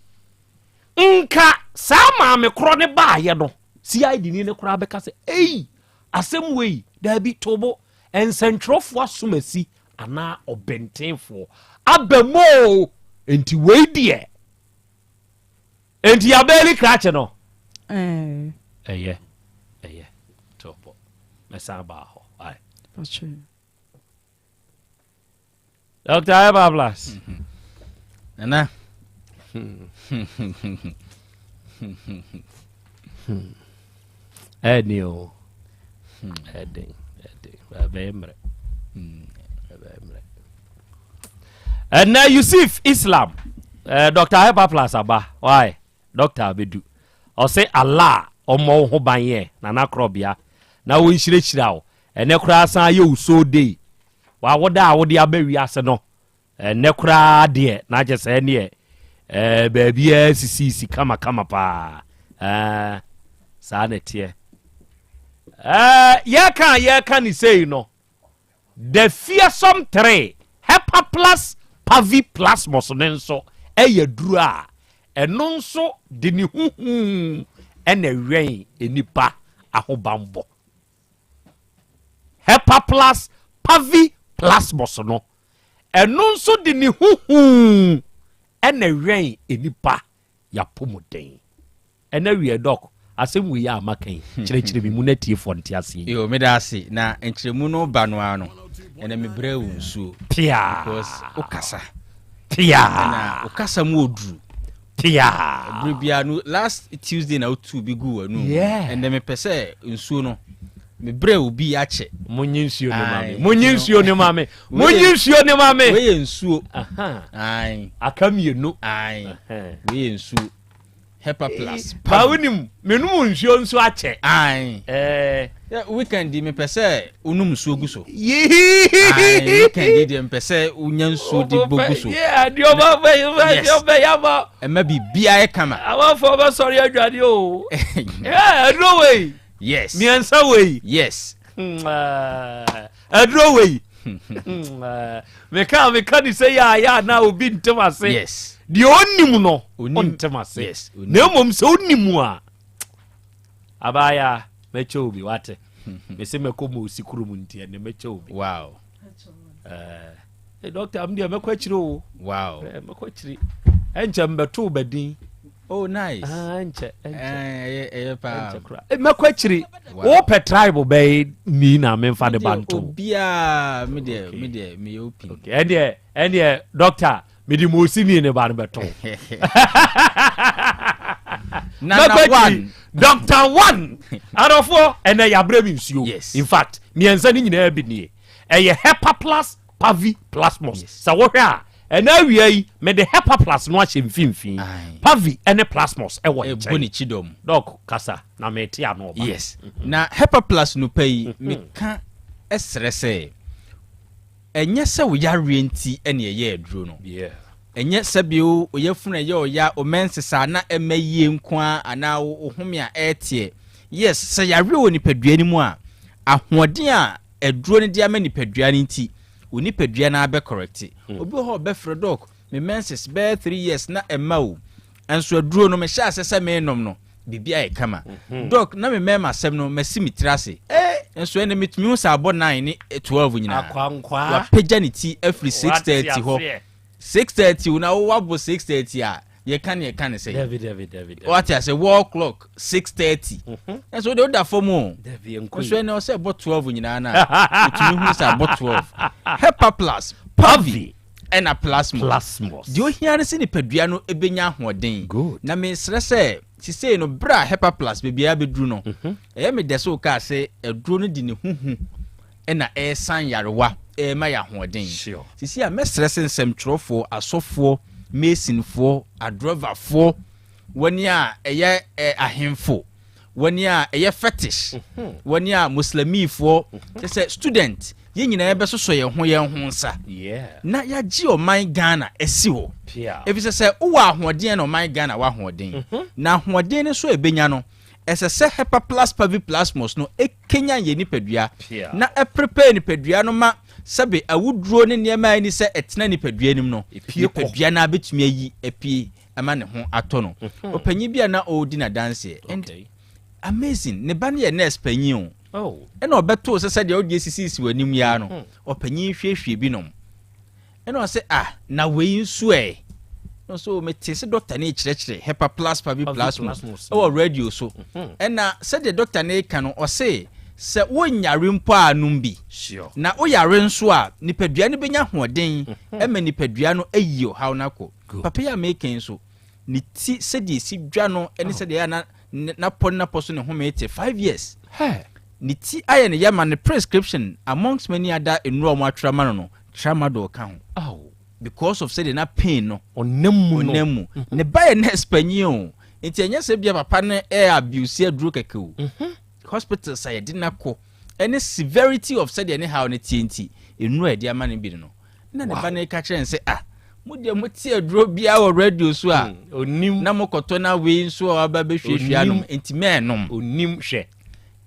nka saa maame korɔ ne baayɛ no, CID ni no koraa bɛka sɛ, ei, asɛm wei, daabi, tobo, nsɛntwerɛfoɔ asomasi anaa ɔbɛntenfoɔ aba mu o, enti wei deɛ, enti yɛabɛɛli krakye no. Ɛyɛ, ɛyɛ, tobo, mɛsan baa hɔ, ae. Dr. Eba Plus. Nana. Ɛni o. Ɛden, ɛden. Ɛbɛyɛ mmerɛ. Ɛbɛyɛ mmerɛ. Ɛnɛ Yusuf Islam, eh, Dr. Eba Plus aba. Why? Dr. Abedu. Ɔse Allah ɔmmɔ wo ho ban yɛ Nana Korɔbea na ɔnhyirahyira wo. Ɛnɛ koraa san ayɛ wo so day. W'awoda a wode aba wiase no, ɛnnɛ koraa deɛ na kyɛ sɛ ɛneɛ ɛɛ baabiara sisiisi kamakama paa. Ɛɛ, saa na ɛteɛ. Ɛɛ, yɛka a yɛka ne sei no, the fearsome 3 Hepaplus paviplasmus no nso ɛyɛ duro a ɛno nso de ne huhu ɛna ɛwɛn nnipa ahobanbɔ. Hepaplus paviplasmus no, ɛno nso de ne huhu ɛna ɛwɛn nnipa y'apɔmuden. Ɛnɛ wiɛ Doc, asɛm wei a maka yi, kyerɛkyerɛ me mu na atiefoɔ nte aseɛ yie. Yoo, meda ase. Na nkyerɛmu no ba no ara no, ɛnɛ mebrɛ wo nsuo. Piaa. Because wokasa. Piaa. Ɛna wo kasa mu ɔduru. Piaa. Berɛ biara no, last Tuesday na wotuu bi guu w'anum. Yeah. Ɛnɛ mepɛ sɛ nsuo no, mebrɛ wo bi akyɛ. Monyi nsuo no ma me. Monyi nsuo no ma me. Monyi nsuo no ma me. Wei yɛ nsuo. Aye. Aka mmienu. Aye. Wei yɛ nsuo. Hepa plus. Ba wonim, menom nsuo nso akyɛ. Aye. Eh. Weekend yi mepɛ sɛ wonom nsuo gu so. Aye, weekend yi deɛ mepɛ sɛ wonya nsuo de bɔ gu so. Yeah, deɛ ɔba bɛ Yes. deɛ ɔbɛ yaba. Ɛma biribiara yɛ kama. Amanfoɔ bɛsɔre adwane o. Yeah, aduro wei. Yes. Mmiɛnsa wei. Yes. Aduro wei. Meka meka ne sɛ yɛ a yɛ a na obi ntem ase. Yes. Deɛ ɔnim no ɔntem ase. Yes. Na mmom sɛ ɔnim a abaaya mɛkyɛ obi wate. Mese mɛkɔ ma osi kurom nti ɛnɛ mɛkyɛ obi. Wow. Eh, doctor, m deɛ mɛkɔ akyiri o. Wow. Eh, mɛkɔ akyiri. Ɛnkyɛ mbɛto bɛdin. Oh, nice. Ah, nkyɛ, nkyɛ. Eh, ɛyɛ paa. Nkyɛ kora. Eh, mɛkɔ akyiri. Wo pɛ tribe bɛyi ni na memfa ne ba nto. Obiara, me deɛ, me deɛ, me yɛ open. Okay, ɛndeɛ, ɛndeɛ, doctor, me de mo osi ni ne ba no bɛto. Nana one. Doctor one. Adɔfoɔ, ɛnɛ yabrɛ mi nsuo. Yes. In fact, mmiɛnsa ne nyinaa bi nie. Ɛyɛ Hepa plus Pavi Plasmos. Sɛ wohwɛ a, ɛnɛ awia yi, mede Hepa Plus no ahyɛ mfimfini. Pavi ne Plasmos wɔ nkyɛn. Ɛbɔ ne kyidɔm. Doc, kasa na mete ano ɔba. Yes. Na Hepa Plus no pa yi, meka srɛ sɛ, ɛnyɛ sɛ wo yareɛ nti na ɛyɛ aduro no. Ɛnyɛ sɛbio wo yafunu a ɛyɛ ɔya, wo menses a na ɛmma yie nko ara anaa wo home a ɛreteɛ. Yes, sɛ yareɛ wɔ nipadua no mu a, ahoɔden a aduro no de ama nipadua no nti, wo nipadua no ara bɛ correcte. Obi wɔ hɔ a ɔbɛfrɛ, Doc, me menses bɛyɛ 3 years na ɛmma o, nso aduro no mehyɛ aseɛ sɛ merenom no, biribi ayɛ kama. Doc, na me mmarima asɛm no, masi me tiri ase. Nso ɛnnɛ metumi hu sɛ abɔ 9 ne 12 nyinaa. Wapagya ne ti afiri 6:30 hɔ. 6:30 o, na wo wabɔ 6:30 a, yɛka ne yɛka ne sɛ. Dabi, dabi, dabi, dabi. Wate ase, wall clock 6:30. Nso wode woda fam o. Dabi, ɛnkɔ Nso ɛnɛ ɔsɛ ɛbɔ 12 nyinaa na wotumi hu sɛ abɔ 12. Hepa plus, Pavi, ɛna Plasmos. Plasmos. Deɛ ohia ne sɛ nipadua no bɛnya ahoɔden. Good. Na mesrɛ sɛ sisei no berɛ a Hepa plus baabiara bɛduru no, ɛyɛ me dɛ sɛ wokaa sɛ aduro no de ne ho hu ɛna ɛresan nyarewa ɛrema yɛ ahoɔden. Sisi a mɛsrɛ sɛ nsɛmtwerɛfoɔ, asɔfoɔ, masonfoɔ, adrɔvafoɔ, wɔn a ɛyɛ ahemfo, wɔn a ɛyɛ fetish, wɔn a muslimifoɔ, kyɛ sɛ student, yɛn nyinaa yɛbɛsosɔ yɛn ho yɛn ho nsa na yɛagye ɔman Ghana asi hɔ. Efisɛ sɛ wowɔ ahoɔden na ɔman Ghana wɔ ahoɔden, na ahoɔden no nso a ɛbɛnya no, ɛsɛ sɛ Hepaplus paviplasmus no kanyan yɛn nipadua na ɛprepare nipadua no ma sɛbe awuduro ne nneɛma a ɛni sɛ ɛtena nipadua no mu no, nipadua no ara bɛtumi ayi apue ama ne ho atɔ no. Ɔpanyin bi a na ɔredi n'adanseɛ, and amazing, ne ba no yɛ nurse panyin o, ɛna ɔbɛtoo sɛ sɛdeɛ ɔde asisisi w'anim yi ara no, ɔpanyin hwiehwie binom. Ɛna ɔse ah na wei nso ɛ? Ɛna ɔse oh mete sɛ dɔkta no rekyerɛkyerɛ hepaplas paviplasmus ɛwɔ radio so. Ɛna sɛdeɛ dɔkta no reka no ɔse sɛ wonyare mpo a nom bi. Na woyare nso a nipadua no bɛnya ahoɔden ɛma nipadua no ayi ɔhaw no akɔ. Papa yi a meka yi nso ne ti sɛdeɛ ɛsi dwa no ɛne sɛdeɛ ɛyɛ a na n'apɔ ne n'apɔ so ne home te 5 years. Ne ti ayɛ ne ya ma ne prescription amongst many other nnuro a wɔatwerɛ ama no no Tramadol ka ho. Because of sɛdeɛ na pain no. Ɔnam mu no. Ɔnam mu. Ne ba yɛ nurse panyin o. Nti ɛnyɛ sɛ bia papa no ɛ abuse aduro kɛkɛ o. Hospitals a yɛde no akɔ ɛne severity of sɛdeɛ ne haw no teɛ nti, nnuro a yɛde ama no bi no no. Na ne ba no reka kyerɛ no sɛ ah, Mo deɛ mo te aduro biara wɔ radio so a, Onim. na mo kɔtɔ na wei nso a waba bɛhwiahwia nom, Onim. nti mɛɛnom. Onim hwɛ.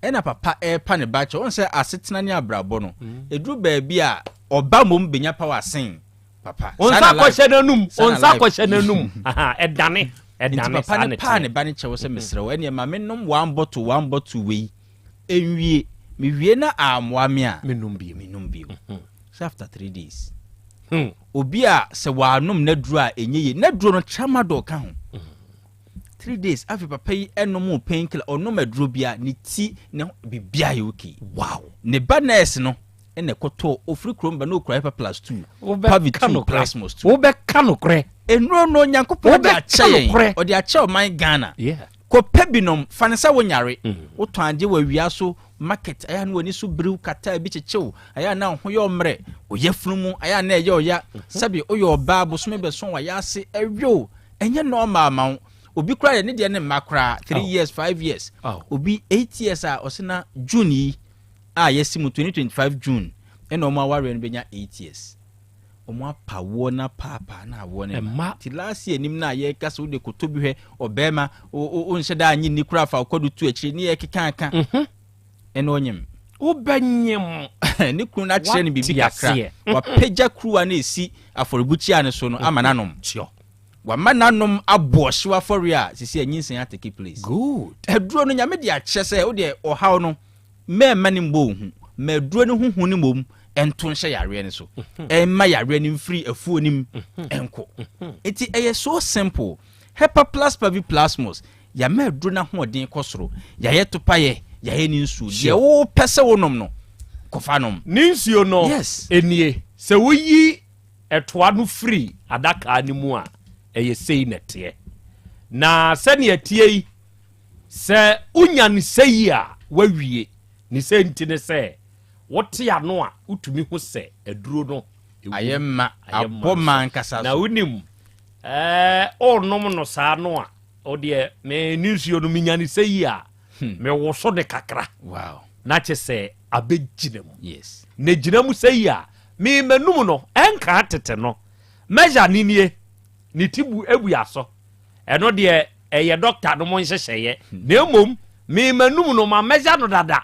Ɛna papa ɛrepa ne ba kyɛw. Ɔn sɛ asetena ne abrabɔ no, ɛduru baabi a ɔba mmom bɛnya power sen papa. Wo Saa nsa na life- akɔhyɛ n'anum. saa Wo na nsa life- akɔhyɛ n'anum. Aha, ɛdane. Nti Ɛdane papa saa no na paa ne ɛteɛ. ba no kyɛw sɛ mesrɛ wo ɛneɛ ma menom one bottle one bottle wei ɛnwie mewie na ammoa me a menom bio menom bio sɛ after 3 days obi a sɛ wɔanom n'aduro a ɛnyɛ yie n'aduro no tramadol ka ho 3 days afei papa yi ɛnom painkiller ɔnom aduro bi a ne ti ne ho biribiara yɛ okay. Wow. Ne ba nurse no ɛna ɛkɔtɔ ofiri kurom ba na okura Hepa Plus 2 Wobɛka Pavi 2 nokorɛ. Plasmos 2. Wobɛka nokorɛ. Nnuro no Onyankopɔn de Wobɛka akyɛ yɛn nokorɛ. ɔde akyɛ ɔman Ghana. Yeah. Kɔpɛ binom fa ne sɛ wonyare wotɔn adeɛ wɔ awia so market ayɛ a na w'ani so biriw kataa bi kyekyew ayɛ a na wo ho yɛ ɔmmerɛ oyɛ funu mu ayɛ a na ɛyɛ ɔya sɛbi woyɛ ɔbaa bosome bɛso wayɛ ase ɛwew ɛnyɛ normal ma wo obi koraa yɛ ne deɛ ne mma koraa 3 Oh. years 5 years Oh. obi 8 years a ɔse na June yi a yɛsi mu 2025 June ɛna ɔmo awareɛ no bɛnya 8 years ɔmo apa woɔ na paapaa na awoɔ ne Ɛmma. ti last year nim na yɛka sɛ wode kɔtɔ bi hwɛ ɔbɛrima wonhyɛ da anye nni koraa fa wokɔdo tu akyire ne yɛkeka ka ɛna ɔnyem Wobɛnyem. Ne kunu no akyerɛ no biribi Wate kakra aseɛ. wapagya kuruwa no ɛsi afɔrebukyia no so no ama nanom Sure. wama nanom abɔ ɔhyew afɔre a sisi anyinsɛn atake place. Good. Aduro no Nyame de akyerɛ sɛ wodeɛ ɔhaw no mɛɛma ne mbɔ ohu ma aduro no huhu no mmom ɛnto nhyɛ yareɛ no so ɛmma yareɛ no mfiri afuo no mu ɛnkɔ. Nti ɛyɛ so simple. Hepa Plus Pavi Plasmos yɛama aduro no ahoɔden kɔ soro yɛayɛ topayɛ yɛayɛ ne nsuo deɛ wopɛ sɛ wonom no kɔfa nom. Ne nsuo no Yes. nie. Sɛ woyi ɛtoa no firi adaka no mu a, ɛyɛ sei na ɛteɛ. Na sɛnea ɛteɛ yi, sɛ wonya ne sɛyi a wawie ne sɛ nti ne sɛ wote ano a wotumi ho sɛ aduro no ɛwom. Ayɛ ma Ayɛ ma abɔ ma nso. ankasa Na so. wonim ɛɛ ɔnom no saa no a ɔdeɛ me ne nsuo no menya ne sɛ yi a mewoso ne kakra. Wow. Na kyɛ sɛ abɛgyina mu. Yes. Na gyina mu sɛ yi a me m'anum no ɛnka tete no measure ne nie ne ti bu ebu aso ɛno deɛ ɛyɛ doctor no mo nhyehyɛeɛ na mmom me m'anum no ma measure no dada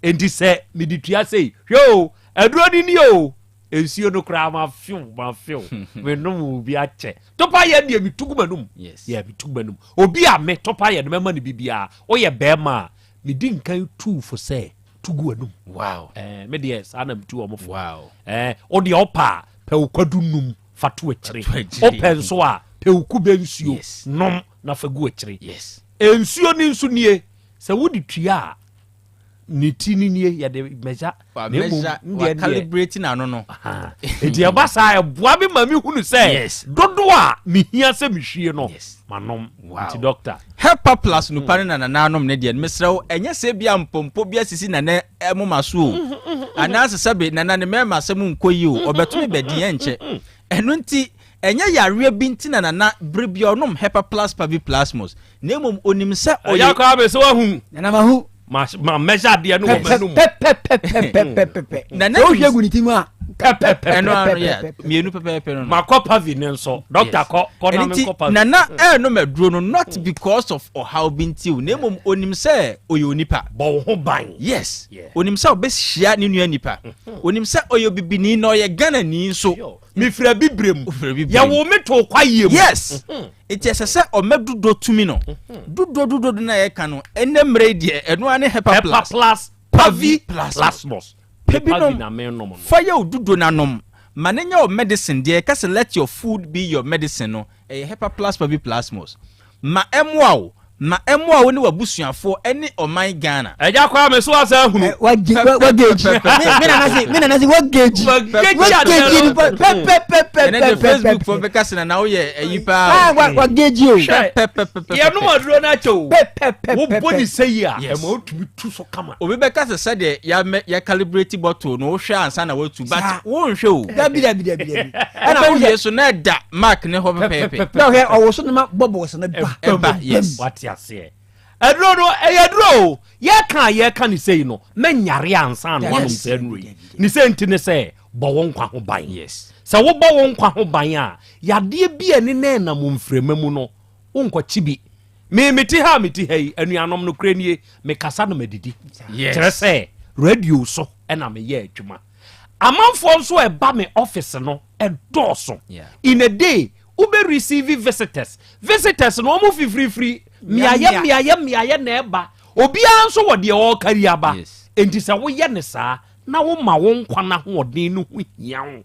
enti sɛ mede tua sei hwɛ o aduro no nie o nsuo no koraa ma few ma few menom bi akyɛ topa yɛ deɛ metu gu m'anum. Yes. Yɛ metu gu m'anum obi a me topa yɛ no mɛma no biribiara woyɛ bɛrima a medi nkan tuu fo sɛ tu gu w'anum. Wow. Me deɛ saa na metu wɔn fo. Wow. Wo deɛ ɔpa a pɛ wo kwadu num fa to akyire. To akyire. Wopɛ nso a pɛ wo kube nsuo Yes. nom na fa gu akyire. Yes. Nsuo no nso nie sɛ wode tua a ne ti no nie yɛde mɛgya. Wa Na mmom, measure ndeɛ wa deɛ- calibrate n'ano no. Enti ɛba saa ɛboa me ma mehunu sɛ Yes. dodoɔ a mehia sɛ mehwie no Yes. manom. Wow. Nti doctor. Hepa Plus nupa no na nananom ne deɛ no mesrɛ wo ɛnyɛ sɛ bia mpompo bi asisi nana moma so o anaasɛ sɛbe nana ne mmarima asɛm nkɔ yi o ɔbɛto me bɛdin ɛnkyɛ ɛno nti ɛnyɛ yareɛ bi nti na nana bere bia ɔnom Hepa Plus Pavi Plasmos na mmom onim sɛ Ɛyɛ ɔyɛ koraa bɛ sɛ wahu. Nana mahu. Ma measure adeɛ no wɔ m'anum. Pɛpɛpɛpɛpɛpɛpɛ. Nana Sɛ wohwɛ gu ne ti mu a. Ɛno ano yɛ mmienu pɛpɛɛpɛ no. Makɔ Pavi ne nso. Doctor kɔ kɔ na Ɛno nti menkɔ Pavi. nana ɛɛnom aduro no not because of ɔhaw bi nti o na mmom onim sɛ ɔyɛ onipa. Bɔ wo ho ban. Yes. Yeah. Onim sɛ ɔbɛhyia ne nua nipa. Onim sɛ ɔyɛ bibini na ɔyɛ Ghanani nso. Mefiri abibire mu. Ofiri abibire mu. Yɛwo me too kwaeɛ mu. Yes. Nti ɛsɛ sɛ ɔmɛ dodo tumi no. Dodo dodo do na yɛka no ɛnɛ mmerɛ yi deɛ ɛno ara ne Hepa Hepa Plus. Plus Pavi Plasmos. Plasmos. Pɛ Pavi binom na menom no. fa yɛ wo dodo nanom ma ne nyɛ wo medicine deɛ ɛka sɛ let your food be your medicine no ɛyɛ Hepa Plus Pavi Plasmos ma ɛmmoa wo ma ɛmmoa wo ne w'abusuafoɔ ɛne ɔman Ghana. Ɛgya koraa me so asa ahunu. Wageji me nana se me nana se wageji wageji nipa Ɛnɛ deɛ Facebook pɛpɛpɛpɛpɛ. foɔ bɛka sɛ nana woyɛ ayi paa Ah, wageji o. Hwɛ yɛnom aduro no akyɛ o. Pɛpɛpɛpɛ. Wobɔ ne sɛ yi a Yes. ɛma wotumi tu so kama. Obi bɛka sɛ sɛdeɛ yɛamɛ yɛ calibrate bottle no wohwɛ ansa na watu but Saa. wonhwɛ o. Dabi dabi dabi dabi. Ɛna wowie so na ɛda mark ne hɔ pɛpɛɛpɛ. Na ɔhwɛ ɔwɔ so nama bubbles no ba. Ɛba yes. Wate aseɛ. Aduro no ɛyɛ aduro o. Yɛka a yɛka ne sei no mɛnyare ansa na wanom Yes. saa nnuro yi. Ne sɛ nti ne sɛ bɔ wo nkwa ho ban. Yes. Sɛ wobɔ wo nkwa ho ban a, yadeɛ bi a ɛne na ɛnam mframa mu no, wonkɔkye bi. Me mete ha a mete ha yi, anuanom, nokorɛ nie, mekasa na madidi. Yes. Kyerɛ sɛ, radio so na meyɛ adwuma. Amanfoɔ nso a ɛba me office no, ɛdɔɔso. In a day, wobɛ receive visitors. Visitors no, wɔn fifirifiri mmeaeɛ mmeaeɛ mmeaeɛ na ɛba. Obiara nso wɔ deɛ ɔrekari aba. Enti sɛ woyɛ no saa, na woma wo nkwa no ahoɔden no ho hia wo,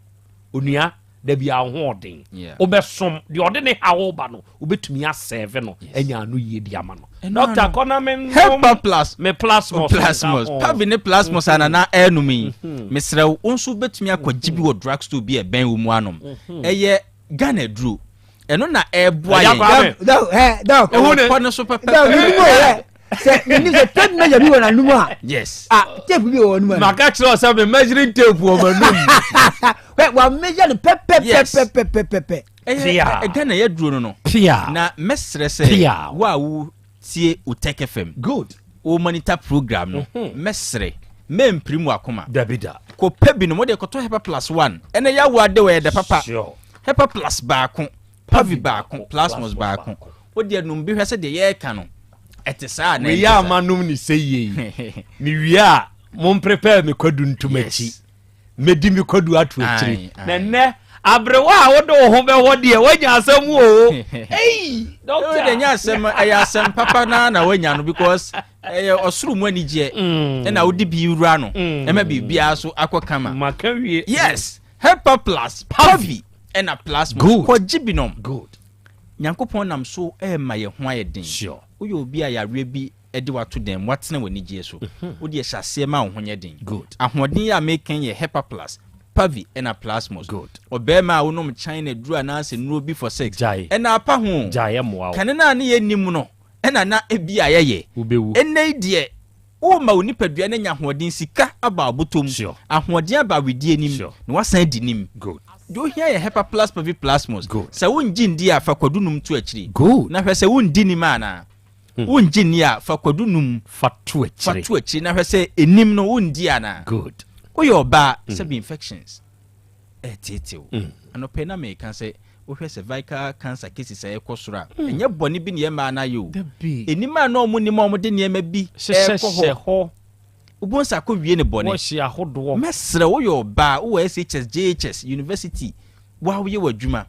onua, da biara wo ho ɔden. Wobɛsom deɛ ɔde ne haw reba no, wobɛtumi asɛɛve no anya ano yie de ama no. Dɔkta, kɔ na mennom Hepa plus me plasmos nka plasmos ho. Pavi ne plasmos a Nana ɛrenom yi, mesrɛ wo, wo nso wobɛtumi akɔgye bi wɔ drugstore bi a ɛbɛn wo mu anom. Ɛyɛ Ghana aduro. Ɛno na ɛreboa Ɛya yɛn. Kwame. Dɔk, ɛ, dɔk. Ɛwɔ pɔ no so Dɔk, menim o, pɛpɛpɛ. ɛ, sɛ menim sɛ tape measure bi wɔ n'anum a. Yes. Ah, tape bi wɔ n'anum a. Maka kyerɛ wo sɛ me measuring tape wɔ m'anum. Hwɛ, wa measure no Yes. pɛpɛpɛpɛpɛpɛ. Ɛyɛ Pia. ɛ- Ghana yɛ duro no no. Pia. Na mɛsrɛ sɛ Pia. wo a wo tie Otec FM. Good. Wo monitor program no. Mɛsrɛ mɛmpirim w'akoma. Dabi da. Kɔ pɛ binom wode kɔtɔ Hepa Plus one. Ɛnɛ yɛ awo ade wɔ yɛ dɛ papa. Sure. Hepa Plus baako, Pavi baako, Plasmos baako. Wo deɛ nom bi hwɛ sɛ deɛ yɛreka no ɛte saa anaa Wei ɛnte a saa. manom ne sɛ yie yi, mewie a mom prepare me kwadu ntom akyi. Mɛdi me kwadu ato akyiri. Aye, Na nnɛ aberewa a wode wo ho bɛwɔ deɛ woanya asɛm o. Ei, Ɛwɔ deɛ nyɛ asɛm, ɛyɛ asɛm papa naa na woanya no because ɛyɛ ɔsoro mu anigyeɛ ɛna wode bi wura no ɛma biribiara so akɔ kama. Maka wie. Yes, Hepa Plus, Pavi ɛna Plasmos. Good. Kɔgye binom. Good. Nyankopɔn nam so ɛma yɛn ho ayɛ den. Sure. Woyɛ obi a yareɛ bi de wato dan mu, watena w'anigyeɛ so. Wo deɛ hyɛ aseɛ ma wo ho nyɛ den. Good. Ahoɔden yi a meka yi yɛ Hepa Plus, Pavi ɛna Plasmos. Good. Ɔbarima a wonom China aduro anaasɛ nnuro bi for sex. Gyae. Ɛna apa ho o. Gyae ɛmmoa wo. Kane no a ne yɛnnim no ɛna na ebia yɛyɛ. Wobɛwu. Ɛnnɛ yi deɛ worema wo nipadua no anya ahoɔden, sika aba wo bɔtɔ mu, Sure. ahoɔden aba wedeɛ no mu, Sure. na woasan adi nim. Good. Deɛ ohia yɛ Hepa Plus Pavi Plasmos. Good. Sɛ wongye ndi a, fa kwadu num to akyiri. Good. Na hwɛ sɛ wondi nim anaa. Wongye nni a, fa kwadu num Fa to fa akyire. to akyiri na hwɛ sɛ enim no wondi anaa. Good. Woyɛ ɔbaa, sɛbi infections ɛreteetew. Anɔpa yi na meka sɛ wohwɛ cervical cancer cases a ɛrekɔ soro a, ɛnyɛ bɔne bi na yɛn mmaa no ayɛ o. Dabi. Enim a na wɔn nim a wɔde nneɛma bi Hyehyɛ ɛrekɔ hyɛ hɔ. hɔ. Wobɛhu sɛ akɔwie ne bɔne. Wɔhye ahodoɔ. Mɛsrɛ woyɛ ɔbaa, wowɔ SHS, JHS, university, wo a woyɛ w'adwuma.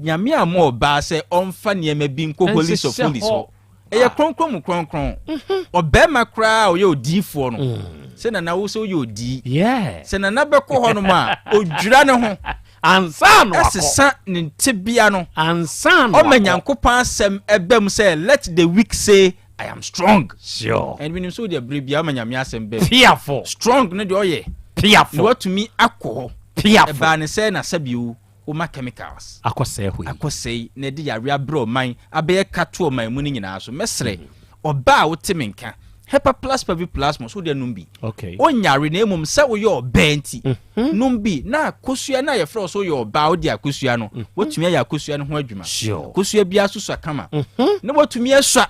Nyame ammɔ ɔbaa sɛ ɔmfa nneɛma bi nkɔ holies of Ɛnhyehyɛ holies hɔ. hɔ. Ɛyɛ kronkron mu kronkron. Ɔbarima koraa a ɔyɛ odiyifoɔ no, sɛ nana wo sɛ woyɛ odiyi. Yeah. Sɛ nana bɛkɔ hɔ nom a, ɔdwira ne ho. Ansa na wakɔ. Ɛsesa ne tebea no. Ansa na Ɔma wakɔ. Nyankopɔn asɛm ɛba mu sɛ let the weak say I am strong. Sure. And menim sɛ wodeɛ berɛ biara ɔma Nyame asɛm ba mu. Piafo. Strong no deɛ ɔyɛ. Piafo. Na watumi akɔ hɔ. Piafo. Ɛbaa ne sɛ na sɛbio woma chemicals. Akɔsɛe hɔ yi. Akɔsɛe na ɛde yareɛ abrɛ ɔman, abɛyɛ ka to ɔman mu no nyinaa so. Mɛsrɛ, ɔbaa a wote me nka, Hepa Plus Pavi Plasmos, wodeɛ nom bi. Okay. Wonyare na mmom sɛ woyɛ ɔbaa nti, nom bi na akosua no a yɛfrɛ wo sɛ woyɛ ɔbaa wode akosua no, woatumi ayɛ akosua no ho adwuma. Sure. Akosua biara so sua kama. Na woatumi asua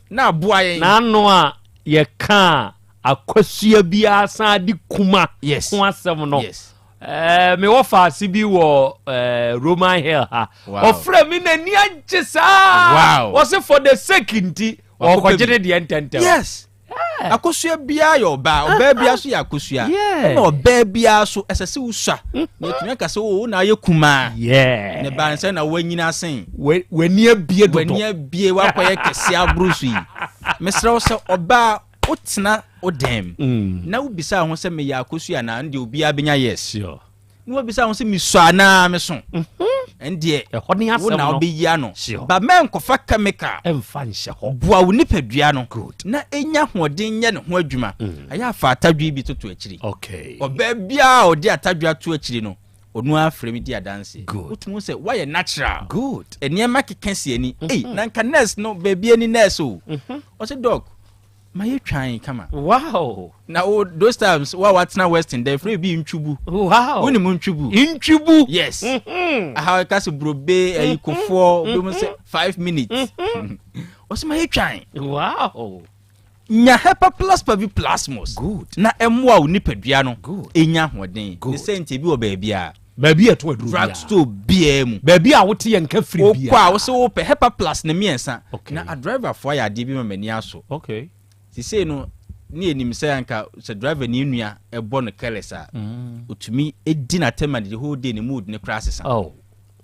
na aboa yɛn. N'ano a yɛkaa akosua biara san de kuma Yes. ho asɛm no. Yes. Mewɔ faase bi wɔ Roman Hill ha. Wow. Ɔfrɛ me n'ani agye saa. Wow. Ɔse for the sake nti Wakɔpɛ ɔkɔgye bi. ne deɛ ntɛntɛm. Yes. Akosua biara yɛ ɔbaa, ɔbaa biara so yɛ akosua. Yeah. Ɛna ɔbaa biara so ɛsɛ sɛ wosua. Na yɛtumi aka sɛ wo na ayɛ kumaa. Yeah. Ne baa nsɛ na woanyini asen. W'ani abie dodo. W'ani abie wakɔyɛ kɛse aboro so yi. Mesrɛ wo sɛ ɔbaa wotena wo dɛm na wobisa ho sɛ meyɛ akosua anaa, ɛno deɛ obiara bɛnya yes. Sure. Na wabisa ho sɛ mesɔ anaa meso. Ɛndeɛ Ɛhɔ ne wo asɛm na no. wobɛyi ano. Sure. Ba mɛnkɔfa chemical. Ɛmfa nhyɛ hɔ. Boa wo nipadua no. Good. Na ɛnya ahoɔden nyɛ ne ho adwuma. Ɛyɛ afa atadwe bi toto akyiri. Okay. Ɔbaa biara a ɔde atadwe ato akyiri no, ɔno ara frɛ me di adanseɛ. Good. Wotumi hu sɛ woayɛ natural. Good. Nneɛma keka si ani. Ei, na nka nurse no baabi ani nurse o. Ɔse doc, ma yɛ twan kama. Wow. Na o those times wa watena western dɛ frɛ bi ntwibu. Wow. Wonim ntwibu? Ntwibu. Yes. Aha ɛka sɛ burobe ɛyi kofoɔ obi mu sɛ 5 minutes. Ɔsɛ ma yɛ twan. Wow. Nya Hepa Plus Pavi Plasmos. Good. Na ɛmmoa wo nipadua no. Good. Ɛnya ahoɔden. Good. Ne sɛ nti ebi wɔ baabi a. Baabi a ɛto aduro biara. Drug store biara mu. Baabi a wote yɛn nka firi biara. Wokɔ a wosɛ wopɛ Hepa Plus ne mmiɛnsa. Na adriverfoɔ ayɛ adeɛ bi ma m'ani aso. Okay. Sisei no ne yɛnim sɛ anka sɛ driver ni nua ɛbɔ no careless a, otumi di n'atɛm ma the whole day ne mood ne koraa sesa. Oh.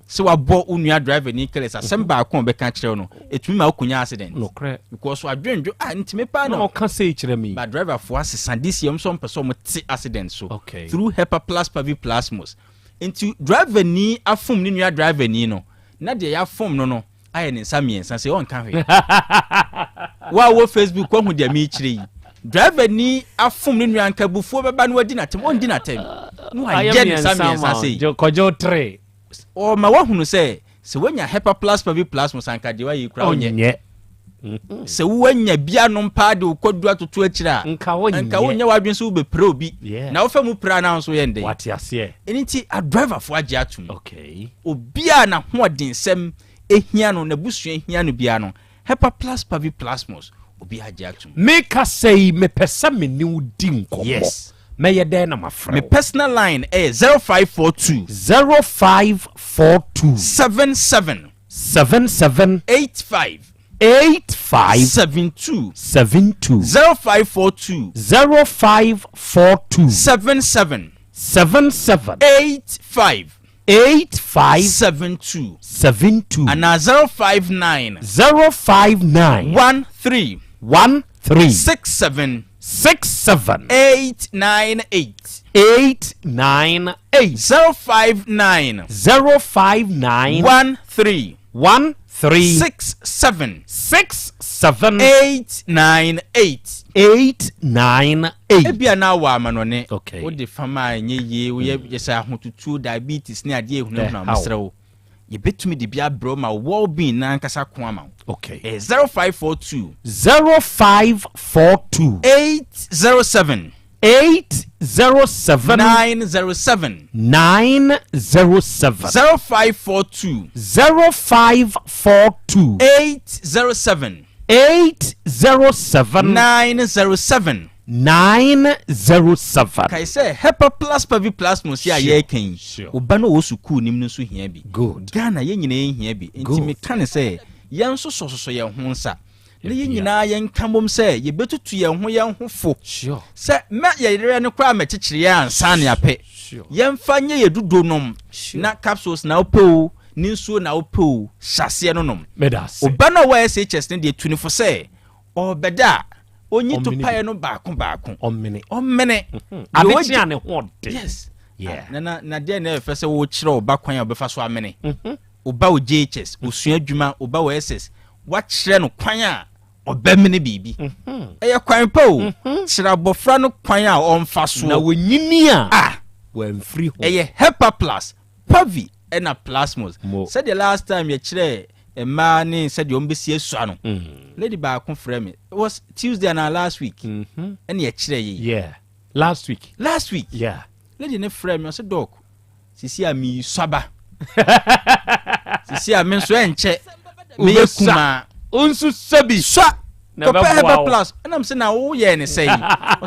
Sɛ wabɔ wo nua driver ni careless asɛm baako a ɔbɛka kyerɛ wo no, ɛtumi ma wokɔnya accident. Nokorɛ. Because wadwendwo ah ntumi paa na ɔka sei kyerɛ me. But driver foɔ asesa this year, wɔn nso wɔmpɛ sɛ wɔn te accident so. Okay. Through Hepa Plus Pavi Plasmos. Nti driver ni afom ne nua driver ni no, na deɛ yɛafom no no ayɛ ne nsa mmiɛnsa sɛ ɔnka hwee. Wo a wɔ Facebook wahu deɛ mekyerɛ yi. Driver ni afom ne nua nka abufuo bɛba na wadi n'atɛm, ɔndi n'atɛm. Na wayɛ ne nsa mmiɛnsa sei. Kɔgye wo tere. Ɔma wahunu sɛ sɛ wanya Hepa Plus Pavi Plasmos anka deɛ wayɛ yi koraa ɔnyɛ. Ɔnyɛ. Sɛ woanya bi anom paa de wo kɔdu atoto akyire a, nka wonyɛ w'adwene sɛ wobɛpira obi. Na wofa mu pira no a nso yɛ nden. Wate aseɛ. Ɛno nti adriverfoɔ agye atom. Okay. Obiara a n'ahoɔdensɛm hia no, n'abusua hia no biara no, Hepa Plus Pavi Plasmos, obiara agye atom. Me kasa yi, mepɛ sɛ me ne wo di nkɔmmɔ. Yes. Mɛyɛ dɛn na mafrɛ wo? Me personal line yɛ 0542. 0542. 77. 77. 85. 85. 72. 72. 0542. 0542. 77. 77. 85. 85. 72. 72. Anaa 059. 059. 13. 13. 67. 67. 898. 898. 059. 059. 13. 13. 67. 67. 898. 898. Ebia na wɔ amanɔne. Okay. Wode fam a ɛnyɛ yie, woyɛ yɛ sɛ ahotutuo, diabetes ne adeɛ ehunahuna Ɛhaw. mesrɛ wo. Yɛbɛtumi de bi abrɛ wo ma wo well-being no ankasa ko ama wo. Okay. Ɛyɛ 0542. 0542. 807. 807. 907. 907. 0542. 0542. 807. 807. 907. 907. Kae sɛ Hepa Plus Pavi Plasmos yi a yɛreka yi, wo ba no a ɔwɔ sukuu no mu no nso hia bi. Good. Ghana, yɛn nyinaa yɛhia bi. Nti Good. meka no sɛ, yɛnsosɔsosɔ yɛn ho nsa na yɛn Ebia. nyinaa yɛnka mmom sɛ yɛbɛtutu yɛn ho yɛn ho fo Sure. sɛ mma yɛyerɛ no koraa mmɛkyekyere yɛn ansa na yɛapɛ. Sure. Yɛmfa nyɛ yɛn dudo nom Sure. na capsules na wopɛ o, ne nsuo na wopɛ o, hyɛ aseɛ no nom. Meda ase. Wo ba no a ɔwɔ SHS no deɛ, tu no fo sɛ ɔrebɛda a, ɔnyi Ɔmene topaeɛ bi. no baako baako. Ɔmene. Ɔmene. Mhm. Deɛ Ade wagye- kye a ne ho ɔde. Yes. Yeah. Ah, na na na deɛ na ɛfɛ sɛ wokyerɛ wo ba kwan a ɔbɛfa so amene. Mhm. Wo ba wɔ JHS, ɔsua adwuma, wo ba wɔ SS, woakyerɛ no kwan a ɔbɛmene biribi. Mhm. Ɛyɛ kwan pa o. Kyerɛ abɔfra no kwan a ɔmfa soɔ. Na wɔnyini a, Ah. wɔamfiri ho. Ɛyɛ Hepa Plus, Pavi ɛna Plasmos. Mo. Sɛdeɛ last time yɛkyerɛɛ mmaa ne sɛdeɛ wɔn bɛsi asua no. Mm. Lady baako frɛ me. It was Tuesday anaa last week. Mhm. Ɛna yɛkyerɛ yei. Yeah. Last week. Last week. Yeah. Lady ne frɛ me ɔsɛ doc sisi a mi suaba. Sisi a me nso ɛnkyɛ. Meyɛ Wobɛsua. kumaa. Wo nso sua bi. Sua. Na Kɔpɛ ɛbɛboa Hepa wo. Plus. Ɛnam sɛ na woyɛ ne sɛ yi.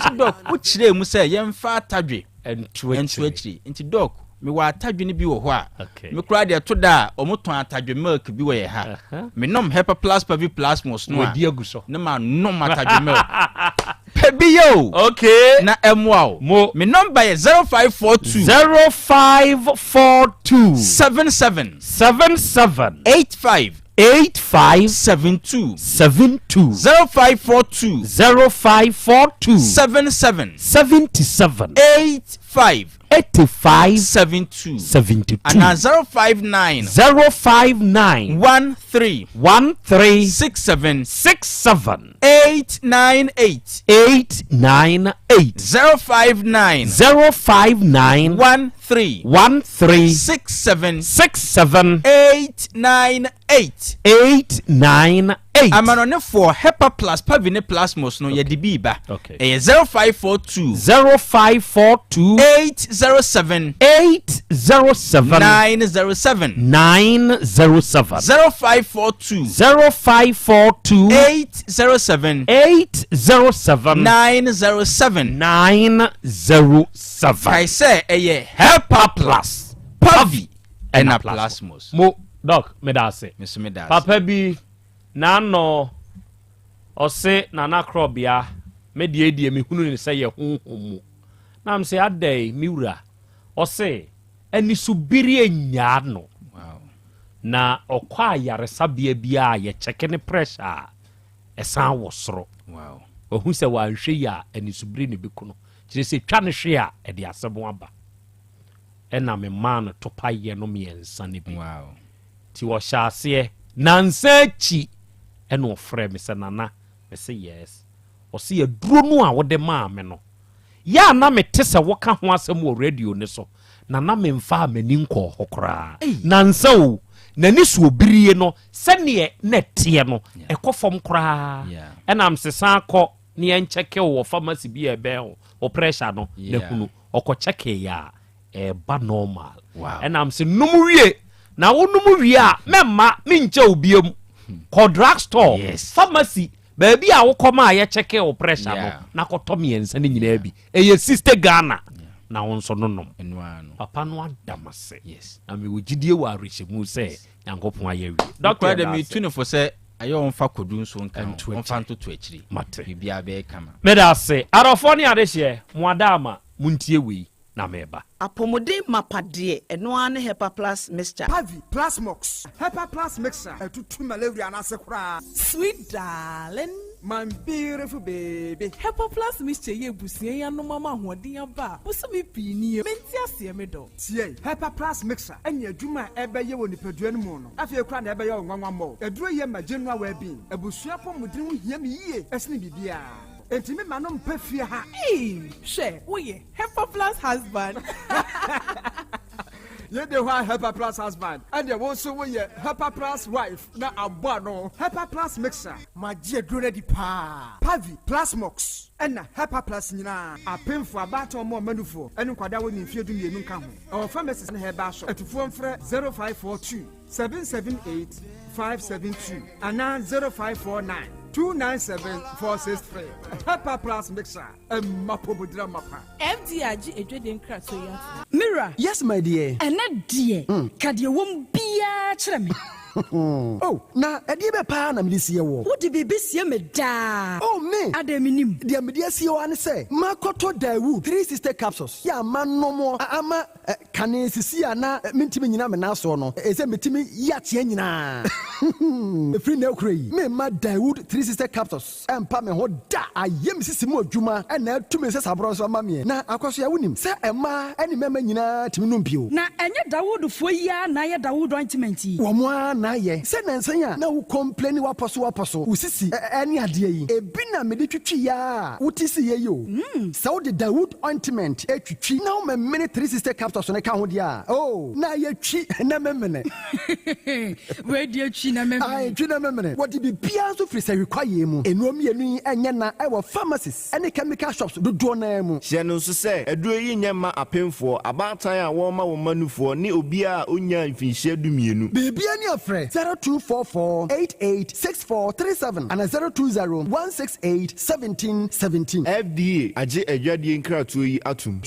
Ɔsɛ doc wokyerɛ mu sɛ yɛmfa atadwe. Ɛnto Ɛnto akyire. akyire. Nti doc mewɔ atadwe no bi wɔ hɔ a. Okay. Me koraa deɛ ɛto da a ɔmo tɔn atadwe milk bi wɔ yɛ ha. Uh-huh. Menom Hepa Plus Pavi Plasmos no a. Wadi agu so. Ne ma nom atadwe milk. Pɛ bi yɛ o. Okay. Na ɛmoa o. Mo. Me number yɛ 0542. 0542. 77. 77. 85. 85. 72. 72. 0542. 0542. 77. 77. 85. 85. 72. 72. Anaa 059. 059. 13. 13. 67. 67. 898. 898. 059. 059. 13. 13. 67. 67. 898. 898. Amanɔnefoɔ Hepa Plus Pavi ne Plasmos no yɛde bi ba. Okay. Ɛyɛ 0542. 0542. 807. 807. 907. 907. 0542. 0542. 807. 807. 907. 907. Kae sɛ ɛyɛ Hepa Plus. Pavi ɛna Plasmos. Mo Doc meda ase. Me nso meda ase. Papa bi n'ano ɔse Nana Krɔbea me deɛ deɛ mehunu ne sɛ yɛ honhom mu. Na me sɛ adɛn me wura ɔse anisobirie nnyaa no. Na ɔkɔ ayaresabea biara a yɛkyɛke ne pressure a ɛsan wɔ soro. Wahu sɛ wanhwɛ yie a anisobire na ɛbɛku no. Kyerɛ sɛ twa no hwe a ɛde asɛm aba. Ɛna memaa no topaeɛ no mmiɛnsa no bi. Nti ɔhyɛ aseɛ nansa akyi ɛna ɔfrɛɛ me sɛ Nana, mese yes. Ɔse aduro no a wode maa me no, yɛ a na mete sɛ woka ho asɛm wɔ radio no so na na memfaa m'ani nkɔɔ hɔ koraa. Nansa o, n'ani so obirie no sɛdeɛ na ɛteɛ no, ɛkɔ fam koraa. Ɛna mese san kɔ na yɛnkyɛke wo wɔ pharmacy bi a ɛbɛn wo, wo pressure no na hunu. Ɔkɔ kyɛkeeɛ a, ɛreba normal. Ɛna mese nom wie, na wonom wie a mɛmma menkyɛ wo biom. Kɔ drug store, pharmacy, baabi a wokɔ ma a yɛkyɛke wo pressure no na kɔtɔ mmiɛnsa no nyinaa bi. Ɛyɛ 60 Ghana na wo nso no nom. Papa no ada m'ase. Na mewɔ gyidie wɔ awerɛhyɛmu sɛ Nyankopɔn ayɛ awie. Doctor Nokorɛ deɛ yɛda metu ase. no fo sɛ ɛyɛ ɔmfa kodu nso nka ho, Nto ɔmfa akyire. ntoto akyiri. Mate. Biribiara bɛyɛ kama. Meda ase. Adɔfoɔ ne adehyeɛ, mo adaama, montie wei na meba. Apɔmuden mapa deɛ, ɛno ara ne Hepa Plus Mixture. Pavi, Plasmox, Hepa Plus Mixture, ɛtutu malaria no ase koraa. Sweet darling. My beautiful baby. Hepa Plus Mixture yi abusua yi anom ama ahoɔden aba a bosome pii nie. Mente aseɛ me dɔ. Tie! Hepa Plus Mixture ne adwuma a ɛbɛyɛ wɔ nipadua no mu no, afei koraa na ɛbɛyɛ wo nwanwa mmɔ. Aduro yi yɛ ma general well-being. Abusua apɔmuden ho hia me yie sene biribiara. Enti me ma no mpa fie ha. Eii hwɛ woyɛ Hepa Plus husband. Yei de hɔ a Hepa Plus husband, ɛnneɛ wo nso woyɛ Hepa Plus wife na abɔ ano. Hepa Plus Mixture. Magye aduro no adi paa. Pavi, Plasmox, ɛna Hepa Plus nyinaa. Apemfo, abaatan, wɔn a wɔma nufoɔ, ne nkwadaa a wɔnnii mfeɛ dumienu nka ho. Ɛwɔ pharmacies ne herbal shop. Atufoɔ mfrɛ 0542 778 572 anaa 0549 297 463. Hepa Plus Mixture, ɛma apɔmuden amapa. FDA agye adwadie nkratoɔ yi atom. Me wura. Yes my dear. Ɛnnɛ deɛ, ka deɛ ɛwɔ mu biara kyerɛ me. Oh, na ɛdeɛ bɛ paa na mede sie woɔ? Wode biribi sie me daa. Oh, me! Adɛn mennim? Deɛ mede asie wo ara ne sɛ, makɔtɔ Daewoo 360 capsules yi a manom a ama kane sisi a na mentumi nnyina me nan soɔ no, ɛsɛ metumi yi ateɛ nyinaa. Ɛfiri nnɛ rekora yi, meremma Daewoo 360 capsules ɛmpa me ho da. Ayɛ me sisi mu adwuma na atu me nsasaborɔ nso ama meɛ. Na Akwasoa, wonim sɛ mmaa ne mmarima nyinaa tumi nom bio. Na ɛnyɛ Dawoodfoɔ yi ara na ayɛ Dawood ointment yi? Wɔn ara na ayɛ. Sɛ nnansa yi a na wo complaini w'apɔso w'apɔso, wo sisi ne adeɛ yi, ebi na mede twitwi ara a wote siiɛ yi o. Sɛ wode Dawood ointment twitwi na womemene 360 capsules no ka ho deɛ a, oh, na ayɛ twi na memene. Wei deɛ twi na memene. Ae, twi na memene. Wɔde biribiara nso firi sahwi kwaeɛ mu. Nnuro mmienu yi nyɛ na ɛwɔ pharmacies ne chemical shops dodoɔ no ara mu. Hyɛ no nso sɛ, aduro yi nyɛ mma apemfoɔ, abaatan a wɔrema wɔn mma nufoɔ ne obiara a ɔnnyaa mfinhyia dumienu. Biribiara ni a frɛ 0244 88 64 37 anaa 020 168 17 17. FDA agye adwadie nkratoɔ yi atom.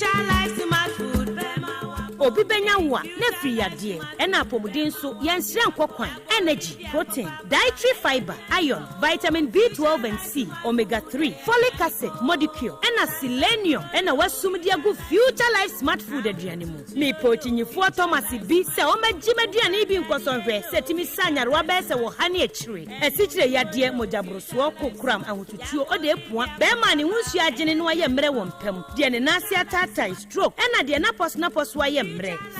Obi bɛnya wo a, na afiri yadeɛ, ɛna apɔmuden nso, yɛnsrɛ nkɔ kwan, energy, protein, dietary fibre, iron, vitamin B12 and C, omega 3, folic acid, modicure, ɛna selenium ɛna wasum de agu Future Life Smart Food aduane mu. Mepɛ okyinyifoɔ Thomas bi sɛ ɔmmɛgye m'aduane yi bi nkɔsɔ nhwɛ sɛ ɛtumi sa nyarewa bɛyɛ sɛ wɔ ha ne akyire, asikyire yadeɛ, mogyaborosoɔ, kokoram, ahotutuo, ɔde apua, bɛrima a ne ho nsuo agyene na wayɛ mmerɛ wɔ mpa mu, deɛ ne nan ase ataatae, stroke, ɛna deɛ n'apɔso-n'apɔso ayɛ mmerɛ.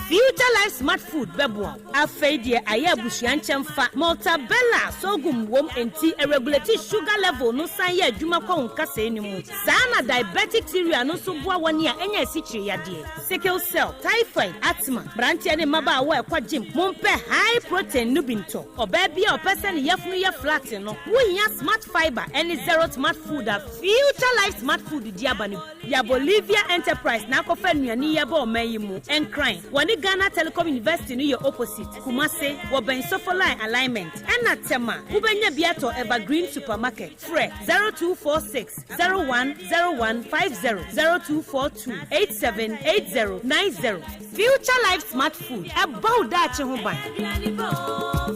Future Life Smart Food bɛboa wo. Afei deɛ ayɛ abusua nkyɛmfa, Maltabella sorghum wom enti ɛregulate sugar level no san yɛ adwuma kɔ wo nkasɛɛ no mu. Saa na diabetic cereal no nso boa wɔn a anya asikyire yadeɛ, sickle cell, typhoid, asthma. Mmeranteɛ ne mmabaawa a ɛkɔ gym, mompɛ high protein no bi ntɔ. Ɔbaa bi a ɔpɛ sɛ ne yafunu yɛ flat no, wohia Smart Fibre ne Zero Smart Food a Future Life Smart Food de aba no bi. Ya Bolivia Enterprise na akɔfa nnuane yi aba ɔman yi mu. Nkran, wɔne Ghana Telecom University no yɛ opposite. Kumase, wɔbɛn Sofoline Alignment. Ɛna. Ɛna Tema, wobɛnya bi atɔ Evergreen Supermarket. Frɛ 0246 0101 50, 0242 87 80 90. Future Life Smart Food, ɛbɔ wo daakye ho ban.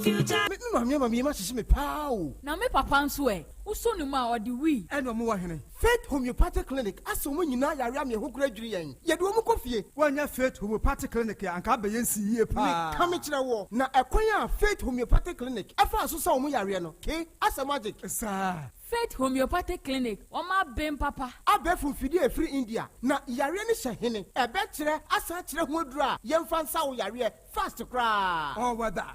Me maame ama me yam ahyehye me paa o. Na me papa nso ɛ? Wosɔ ne mu a, ɔde wii. Ɛna ɔmo wɔ hene? Faith Homeopathic Clinic asa wɔn nyinaa yare ama ɛho koraa dwiri yɛn. Yɛde wɔn kɔ fie. Woannya Faith Homeopathic Clinic a, anka abɛyɛ nsi yie paa. Meka mekyerɛ woɔ, na ɛkwan a Faith Homeopathic Clinic faa so sa wɔn yareɛ no, ke, asɛ magic. Saa. Faith Homeopathic Clinic, wɔn aben papa. Abɛɛfo mfidie a ɛfiri India, na yareɛ no hyɛ hene? Ɛbɛkyerɛ asan akyerɛ ho aduro a yɛmfa nsa wo yareɛ fast koraa. All weather.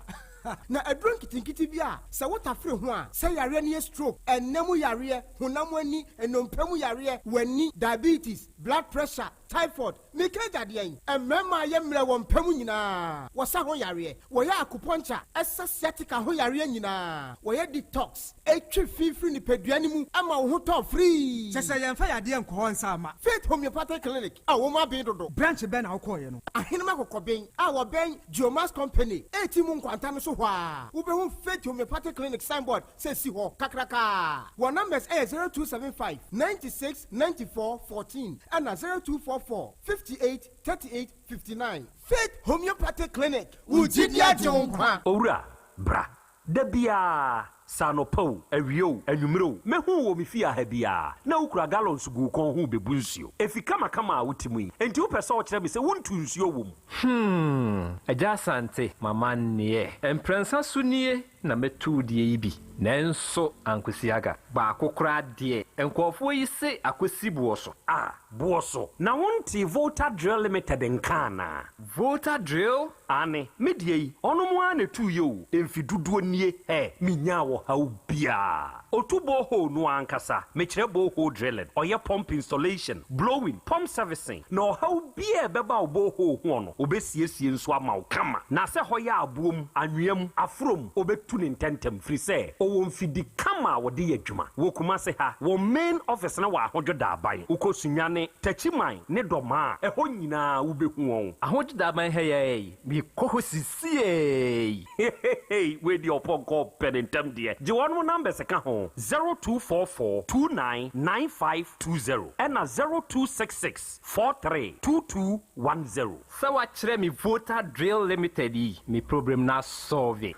Na aduro nketenkete bi a sɛ wotafere ho a, sɛ yareɛ no yɛ stroke, ɛnna mu yareɛ, honam ani, nnompe mu yareɛ, w'ani, diabetes, blood pressure, typhoid, meka agya deɛn? Mmarima a yɛ mmerɛ wɔ mpa mu nyinaa, wɔsa ho yareɛ, wɔyɛ acupuncture, ɛsa sciatica ho yareɛ nyinaa, wɔyɛ detox, ɛtwe fi firi nipadua no mu ma wo ho tɔ firii. Kyerɛ sɛ yɛmfa yadeɛ nkɔ hɔ nsa mma. Faith Homeopathic Clinic a wɔn aben dodo. Branch bɛn na wokɔeɛ no? Ahenem Akokɔben a wɔbɛn Geomax Company reti mu nkwanta no so hɔ ara, wobɛhu Faith Homeopathic Clinic signboard sɛ si hɔ kakrakaa. Wɔn numbers yɛ 0275 96 94 14 ɛna 0244 58 38 59. Faith Homeopathic Clinic, wo gyidi agye wo nkwa. Owura, bra. Da biara, sɛ anɔpa o, awia o, anwummere o, mɛhu wo wɔ me fie ha biara, na wokura gallons gu wo kɔn ho rebebu nsuo. Efi kamakama a wote mu yi, enti wopɛ sɛ wokyerɛ me sɛ wontu nsuo wɔ mu? Hmm, Agya Asante, m'amanneɛ. Mprɛnsa so nie na mɛtu wo deɛ yi bi, nanso ankosi aga. Baako koraa deɛ, nkurɔfoɔ yi se akɔsi boɔ so. Ah, boɔ so? Na wontee Volta Drill Limited nka anaa? Volta Drill? Aane, me deɛ yi, ɔnom ara na ɛtuiɛ o, mfe dodoɔ nie, hɛ, menyaa ɔhaw biara. Ɔtu borehole no ankasa, mekyerɛ borehole drilling, ɔyɛ pump installation, blowing, pump servicing, na ɔhaw biara a ɛbɛba wo borehole hoɔ no, ɔbɛsiesie nso ama wo kama. Na sɛ hɔ yɛ aboɔ mu, anwea mu, aforɔ mu, ɔbɛtu no ntɛntɛm, firi sɛ ɔwɔ mfidi kama a wɔde yɛ adwuma. Wɔ Kumase ha, wɔn main office no wɔ Ahodwo Daaban. Wokɔ Sunyani, Techiman ne Dɔmaa a, ɛhɔ nyinaa wobɛhu wɔn. Ahodwo Daaban ha yi ara yi, mekɔ hɔ sisiei. Heheheey wei deɛ ɔpɔnkɔ ɔpɛ ne ntɛm deɛ. Gye wɔnom numbers ka ho, 0244 29 9520 ɛna 0266 43 2210. Sɛ wakyerɛ me Volta Drill Limited yi, me problem no asɔlve.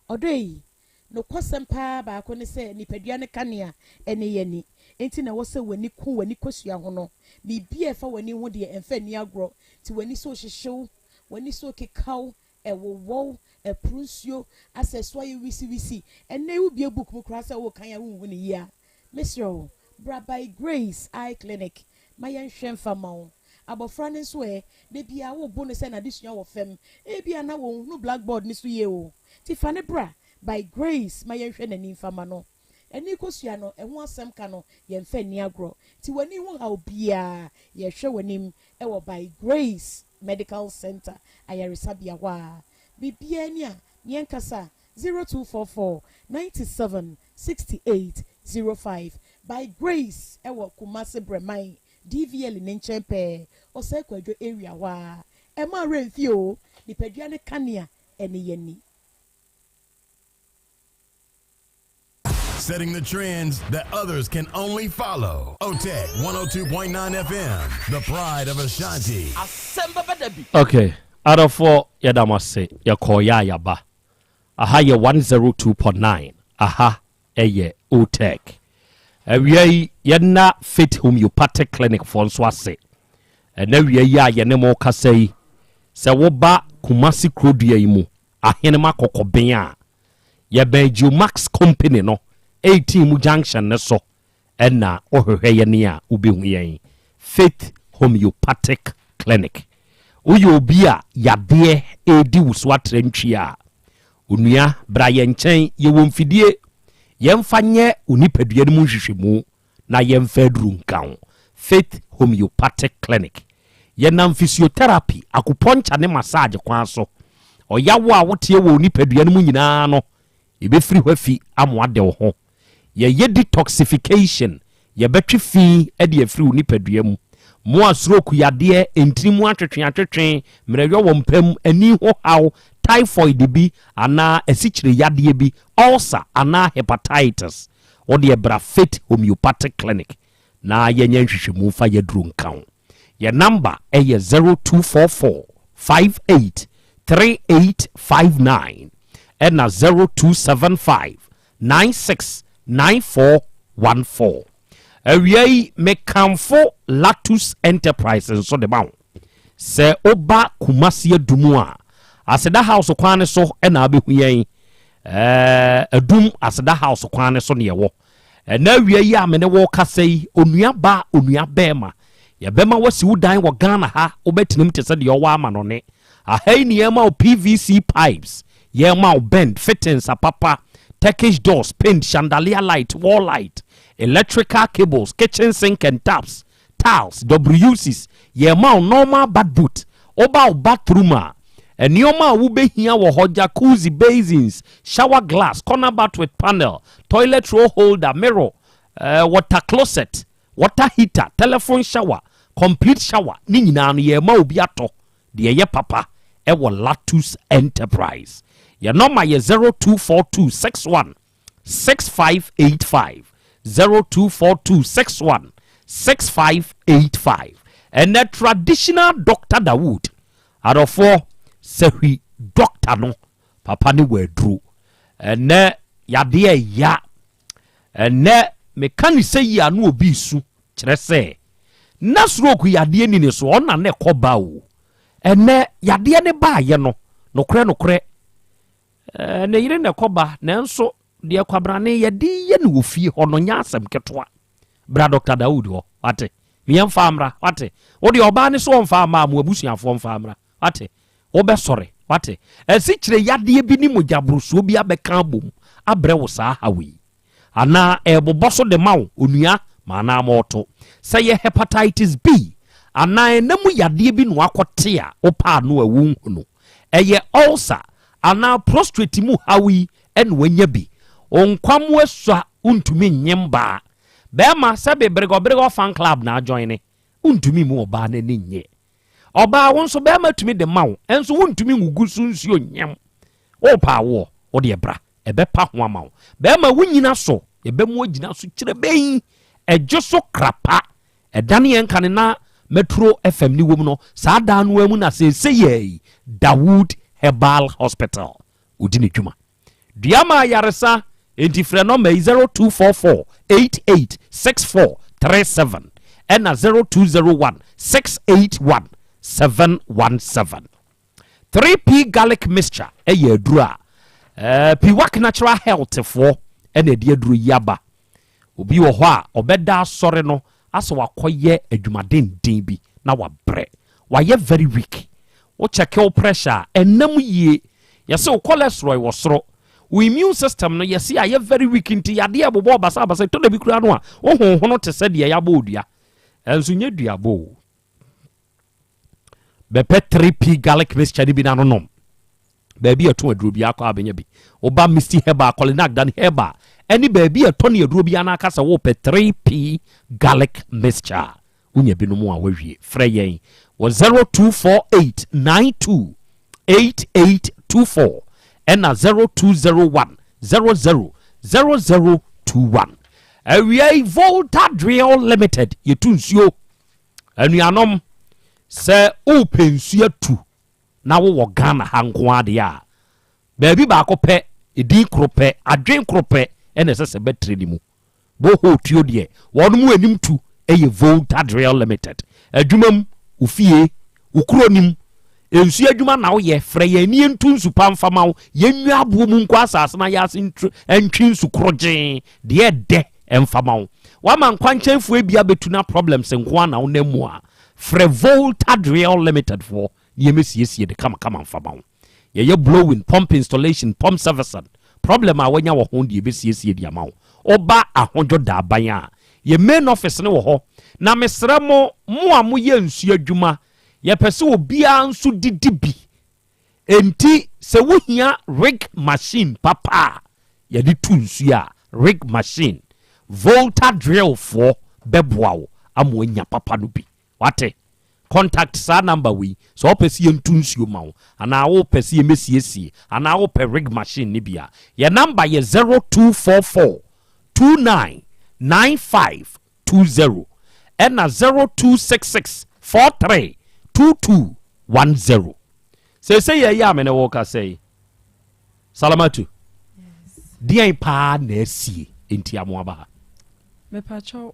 Ɔdɔ yi, nokwasɛm paa baako ne sɛ nipadua no kanea ne yɛn ani. Enti na ɛwɔ sɛ w'ani ku w'ani kosua ho no. Biribi a ɛfa w'ani ho deɛ, ɛmfa nni agorɔ. Nti w'ani so rehyehye wo, w'ani so rekeka wo, ɛwowɔ wo, ɛporo nsuo, asɛ ɛso ayɛ wisiwisi. Ɛnnɛ yi wobue book mu koraa sɛ worekan a wonhu no yie a, mesrɛ wo, bra By Grace Eye Clinic ma yɛnhwɛ mfa mma wo. Abɔfra no nso ɛ, da biara wobo no sɛ n'adesua wɔ fam. Ebia na ɔnhunu blackboard no so yie o. Nti fa no bra By Grace ma yɛnhwɛ n'ani mfa mma no. Ani kosua no, ɛho asɛm ka no, yɛmfa nni agorɔ. Nti w'ani ho haw biara, yɛhwɛ w'anim wɔ By Grace Medical Centre ayaresabea hɔ a. Biribiara ni a, yɛnkasa, 0244 97 68 05. By Grace wɔ Kumasi Brɛman, DVL ne nkyɛn pɛɛ, Osei Kwadwo area hɔ ara. Ɛmma wo werɛ mfi o, nipadua no kanea ne yɛn ani. Setting the trends that others can only follow. OTEC 102.9 FM, the pride of Ashanti. Asɛm bɛba da bi. Ok adɔfoɔ yɛda mo ase yɛkɔɔ yɛ a yɛaba aha yɛ 102.9 aha ɛyɛ OTEC awia yi yɛna Faith Homeopathic Clinic foɔ nso ase ɛna awia yi a yɛne mo kasa yi sɛ woba Kumasi kurodua yi mu Ahenema Kɔkɔben a yɛbɛn Geomax Company no 18 mu junction no so na wohwehwɛ yɛn a wobɛhu yɛn. Faith Homeopathic Clinic. Woyɛ obi a yadeɛ redi wo so atrɛ ntwi a, onua bra yɛn nkyɛn, yɛwɔ mfidie, yɛmfa nyɛ wo nipadua no mu nhwehwɛmu na yɛmfa aduru nka ho. Faith Homeopathic Clinic. Yɛnam physiotherapy, acupuncture ne massage kwan so. Ɔyaw a woteɛ wɔ wo nipadua no mu nyinaa no, yɛbɛfiri hɔ afi ama woade wo ho. Yɛyɛ detoxification, yɛbɛtwe fi de afiri wo nipadua mu. Mo a stroke yadeɛ, ntini mu atwetwe atwetwe, mmerɛyɔ wɔ mpa mu, ani ho haw, typhoid bi anaa asikyire yadeɛ bi, ulcer anaa hepatitis, wo deɛ bra Faith Homeopathic Clinic na yɛnyɛ nhwehwɛmu mfa yɛaduro nka wo. Yɛ number yɛ 0244 58 3859 ɛna 0275 96 9414. Awia yi mekamfo Latus Enterprise nso de ma wo. Sɛ woba Kumasi Adum a, Aseda House kwan no so na wobɛhu yɛn. Ɛɛ, Adum Aseda House kwan no so na yɛwɔ. Ɛnɛ awia yi a me ne wo kasa yi, onua ba, onua bɛɛma, yɛbɛma wasi wo dan wɔ Ghana ha, wobɛtena mu te sɛ deɛ ɔwɔ amanɔne. Aha yi na yɛma wo PVC pipes, yɛma wo bend, fittings apapa, Turkish doors, paint, chandelier light, wall light, electrical cables, kitchen sink and taps, tiles, WCs, yɛma wo normal bath boot, woba wo bathroom a, nneɛma a wobɛhia wɔ hɔ, jacuzzi, basins, shower glass, corner bath with panel, toilet roll holder, mirror, water closet, water heater, telephone shower, complete shower, ne nyinaa no yɛma obi atɔ deɛ ɛyɛ papa ɛwɔ Latus Enterprise. Yɛ nɔma yɛ 0242 61 6585, 0242 61 6585. Ɛnɛ traditional Doctor Dawood adɔfoɔ sɛhwi doctor no papa ne wɔ aduro. Ɛnɛ yadeɛ ya, ɛnɛ meka ne sɛ yi a na obi su kyerɛ sɛ na stroke yadeɛ ni ne so, ɔna ne kɔ ba o. Ɛnɛ yadeɛ ne baayɛ no, nokorɛ nokorɛ, ne yere na ɛkɔ ba, nanso deɛ kwabrane yɛde yɛ no wɔ fie hɔ no nyɛ asɛm ketewa. Bra Dr Dawood hɔ, wate? Yɛmfa mmra, wate? Wode ɔbaa ne so ɔmfa ama mo abusuafoɔ mfa mmra, wate? Wobɛsɔre, wate? Asikyire yadeɛ bi ne mogyaborosoɔ bi abɛka abom abrɛ wo saa haw yi, anaa ɛrebobɔ so de ma wo onua ma anaa ma ɔto. Sɛ yɛ hepatitis B anaa ɛna mu yadeɛ bi na wakɔte a wopɛ ano a wonhu no, ɛyɛ ulcer anaa prostate mu haw yi ɛna wanya bi, nkwam asua, wontumi nye mbaa bɛrima sɛ bebrega fan club na ajoin ne wontumi mu ɔbaa n'ani nye ɔbaa. Wo nso bɛrima tumi de ma wo, ɛnso wontumi ngugu so nsuo nyam. Wopa awoɔ, wode bra, ɛbɛpa ho ama wo. Bɛrima wonyina so, yɛbɛmu agyina so kyerɛ bɛyi ɛgye so krapa. Ɛdane yɛn kane na Metro FM ne wom no saa dan no mu na seesei yɛ Dawood Herbal Hospital odi ne dwuma dua ma ayaresa. Enti frɛ nɔmba yi 0244 88 64 37 ɛna 0201 681 717. 3P garlic mixture ɛyɛ aduro a Piwak Natural Health foɔ ɛna ɛde aduro yi aba. Obi wɔ hɔ a ɔbɛda asɔre no asɛ wakɔyɛ adwumadenden bi na wabrɛ, wayɛ very weak. Wokyɛke wo pressure a ɛnam yie, yɛsɛ wo cholesterol wɔ soro, wo immune system no yɛsɛ ayɛ very weak, nti yadeɛ ɛbobɔ basabasa. Tɔ da bi koraa no a wohohono te sɛ deɛ yɛabɔ odua, ɛnso nyɛ duabɔ o. Bɛpɛ 3P garlic mixture no bi na no nom. Baabi a ɛtɔn aduro bi akɔ abɛnya bi, woba Misty Herbal, Colinac, Dan Herbal ɛne baabi a ɛtɔ ne aduro bi ana aka sɛ wopɛ 3P garlic mixture, wonya binom a wawie. Frɛ yɛn wɔ 0248 92 8824 ɛna 0201 00 0021. Awia yi Volta Drill Limited, yɛtu nsuo. Anuanom, sɛ wopɛ nsuo atu na wowɔ Ghana ha nko adeɛ a, baabi baako pɛ, ɛdin koro pɛ, adwen koro pɛ ɛna ɛsɛ sɛ bɛtire ne mu bohɔ tuo deɛ wɔn mu anim tu ɛyɛ Volta Drill Limited. Adwuma mu, ofie, okuro nim nsuo adwuma na woyɛ, frɛ yɛn ani ntu nsu pa mfama wo. Yɛnwa aboɔ mu nkɔ asase na yɛase ntwi nsu koro gyee deɛ ɛdɛ ɛmfama wo. Wama nkwankyɛnfoɔ bi abɛtu na problems nko ana wonam mu a, frɛ Volta Drill Limited foɔ ne yɛmɛsiesie de kamakama mfama wo. Yɛyɛ blowing, pump installation, pump servicing. Problem a wanya wɔ ho deɛ, yɛbɛsiesie de ama wo. Ɔba Ahodwo Daaban a yɛ main office ne wɔ hɔ. Na mesrɛ mo, mo a moyɛ nsuo adwuma, yɛpɛ sɛ obiara nso didi bi, enti sɛ wohia rig machine papa a yɛde tu nsuo a, rig machine, Volta Drill foɔ bɛboa wo ama wanya papa no bi, wate? Contact saa number wei sɛ wopɛ sɛ yɛntu nsuo ma wo anaa wopɛ sɛ yɛmmɛsiesie anaa wopɛ rig machine no bi a. Yɛn number yɛ 0244 29 95 20 ɛna 0266 43 22 10. Seesei yɛyɛ a me ne wo rekasa yi, Salamatu, deɛn paa na asie nti a moaba ha? Mepakyɛw,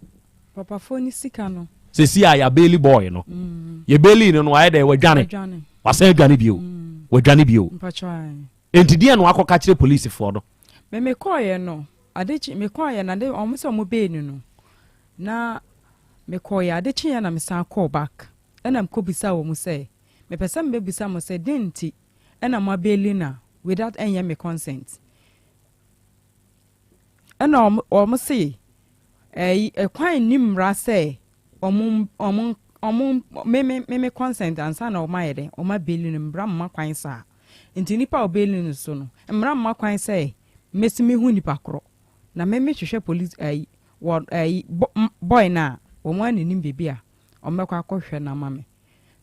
papafoɔ no sika no. Seesei a yɛabeeli boy no, mm. yɛbeeli no no wayɛ dɛ wadwane, wasan adwane bio, mm. wadwane bio. Enti deɛn na wakɔka kyerɛ polisifoɔ no? Me mekɔɔyɛ no, ade kye mekɔɔyɛ na de wɔn sɛ wɔn beeli no, na mekɔɔyɛ ade kyeeɛ na mesan kɔɔ back, ɛna mekɔbisaa wɔn sɛ Mepɛ sɛ mebɛbisa mo sɛ dɛn nti na mo abeeli no a without ɛnyɛ me consent? Ɛna wɔn se ɛyi ɛkwan nni mmara sɛ wɔn wɔn wɔn me me me me consent ansa na wɔn ayɛ dɛn wɔn abeeli no mmara mma kwan saa. Nti nipa a ɔbeeli no so no mmara mma kwan sɛ mesi mehu nipa korɔ na me me hwehwɛ police ɛyi wɔ ɛyi boy no a wɔn a n'anim baabi a wɔn bɛkɔ akɔhwehwɛ no ama me.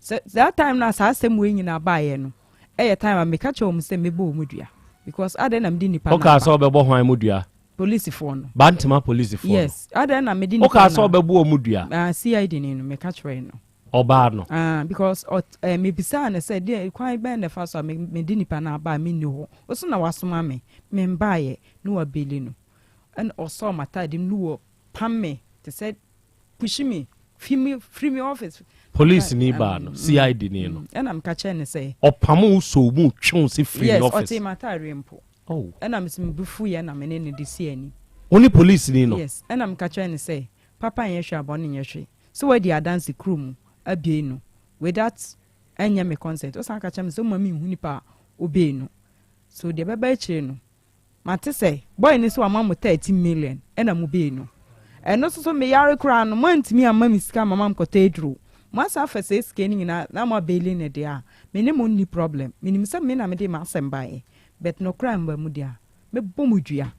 Sɛ that time no a saa asɛm wei nyinaa baeɛ no ɛyɛ time a meka kyerɛ wɔn sɛ mɛbɔ wɔn dua because adɛn na mede nipa no Wokaa aba. sɛ wobɛbɔ hwan mu dua? Polisifoɔ no. Bantama polisifoɔ no. Yes, adɛn na mede nipa no Wokaa sɛ wobɛbɔ wɔn dua? Ah, CID ni no meka kyerɛɛ no. Ɔbaa no. Ah, because ɔt eh, mebisaa no sɛ deɛ kwan bɛn na ɛfa so a me mede nipa no aba a menni hɔ. Ɔso na wasoma me, membaeɛ na wabeli no. Ɛna ɔsɔɔ m'ataade mu na wɔpam me te sɛ pushi me fi me firi me office. Police ni baa no, CID ni no. Ɛna meka kyerɛ no sɛ. Ɔpam wo soo mu twe wo se firi ne office. Yes, ɔtee m'ataareɛ mpo. Oh. Ɛna me so me bo fuiɛ na me ne no de sii ani. Wo ne police ni no? Yes, ɛna meka kyerɛ no sɛ papa nyɛ hwee a bɔne nyɛ hwee. Sɛ wadi adanse kuro mu abue no without ɛnyɛ me consent. Ɔsan ka kyerɛ me sɛ ɔmma menhu nipa a obue no. So deɛ ɛbɛba akyire no Mate sɛ boy no sɛ wama mo 30 million ɛna mo bee no. Ɛno nso so me yare koraa no moantumi amma me sika amma mankɔtɔ aduro. Moasan afa saa sika no nyinaa na mo abaili no deɛ a, me ne mo nni problem. Menim sɛ me na mede m'asɛm baeɛ but nokorɛ amma mu deɛ a, mɛbɔ mo dua.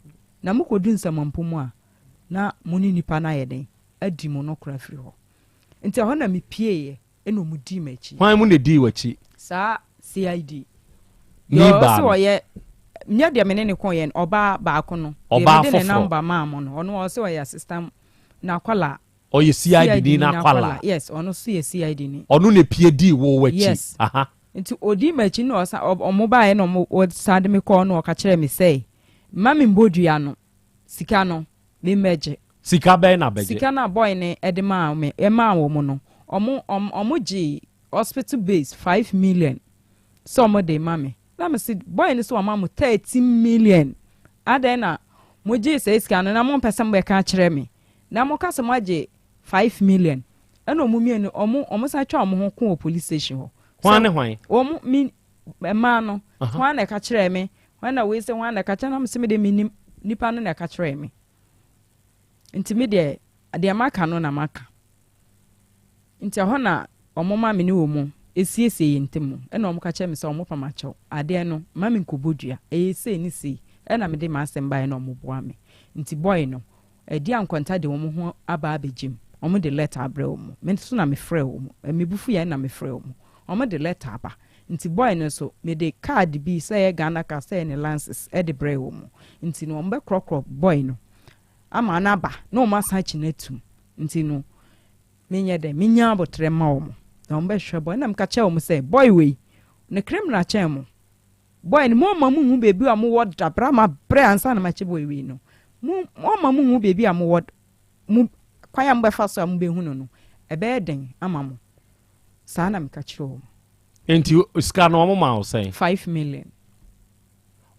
Na mokɔdu nsamampo mu a, na mo ne nipa no ayɛ dɛn adi mo nokorɛ afiri hɔ. Nti ɛhɔ na mepieeɛ. Ɛna ɔmo dii m'akyi. Hwan mu na edii w'akyi? Saa CID. Ni Deɛ baa ɔse no. ɔyɛ, nyɛ deɛ me ne no kɔeɛ no, ɔbaa baako no. Deɛ Ɔbaa mede ne foforɔ. number maa mo no, ɔno ɔse ɔyɛ assistant, n'akwadaa. Ɔyɛ CID ni CID ni n'akwadaa. Yes, ɔno nso yɛ CID ni. Ɔno na epie dii wo w'akyi. Yes. Aha. Nti odii m'akyi na ɔsa, ɔmo baeɛ na ɔmo, ɔsan de me kɔɔ na ɔka kyerɛɛ me sɛ, mma me mbɔ dua no, sika no, me mmɛgye. Sika bɛn na bɛgye? Sika no a boy no de maa me, maa wɔn no, wɔn, wɔn, wɔn gyee hospital base five million sɛ wɔn de rema me. Na me se, boy no se wama mo 13 million, adɛn na mo gyee saa sika no na mo mpɛ sɛ mo bɛka akyerɛ me, na mo ka sɛ mo agye five million. Ɛna wɔn mmienu, wɔn, wɔn san twa wɔn ho ko wɔ police station hɔ. Hwan ne hwan? Wɔn, me, mmaa no, hwan na ɛka kyerɛɛ me, hwan na wei se hwan na ɛka kyerɛ, na me se me de mennim, nipa no na ɛka kyerɛɛ me. Nti me deɛ, deɛ maka no na maka. Nti ɛhɔ na wɔma me ne wɔn siesie yɛn ntam. Ɛna wɔka kyerɛ me sɛ wɔpa me akyɛw. Adeɛ no, mma me nkɔbɔ dua. Ɛyɛ sei ne sei. Ɛna mede m'asɛm baeɛ na wɔboaa me. Nti boy no, Adi Ankwanta de wɔn ho aba abɛgye mu. Wɔde lɛta abrɛ wɔn. Me nso na mefrɛɛ wɔn. Me bo fuiɛ na mefrɛɛ wɔn. Wɔde lɛta aba. Nti boy no nso, mede card bi, sɛ ɛyɛ Ghana card, sɛ ɛyɛ ne lances, de brɛɛ wɔn. Nti no, wɔbɛkorɔkorɔ boy no ama no aba na wɔn asan akyi no atum. Nti no, menyɛ dɛn? Menya aboterɛ mma wɔn na wɔbɛhwehwɛ boy no. Ɛna meka kyerɛɛ wɔn sɛ, boy wei, ne criminal kyɛn mo. Boy no, momma monhu baabi a mowɔ da, berɛ a mabrɛ ansa na makye boy wei no. Mo, momma monhu baabi a mowɔ, mo, kwan a mobɛfa so a mobɛhu no no, ɛbɛyɛ den ama mo. Saa na meka kyerɛɛ wɔn. Enti sika no wɔn maa wo sɛn? 5 million.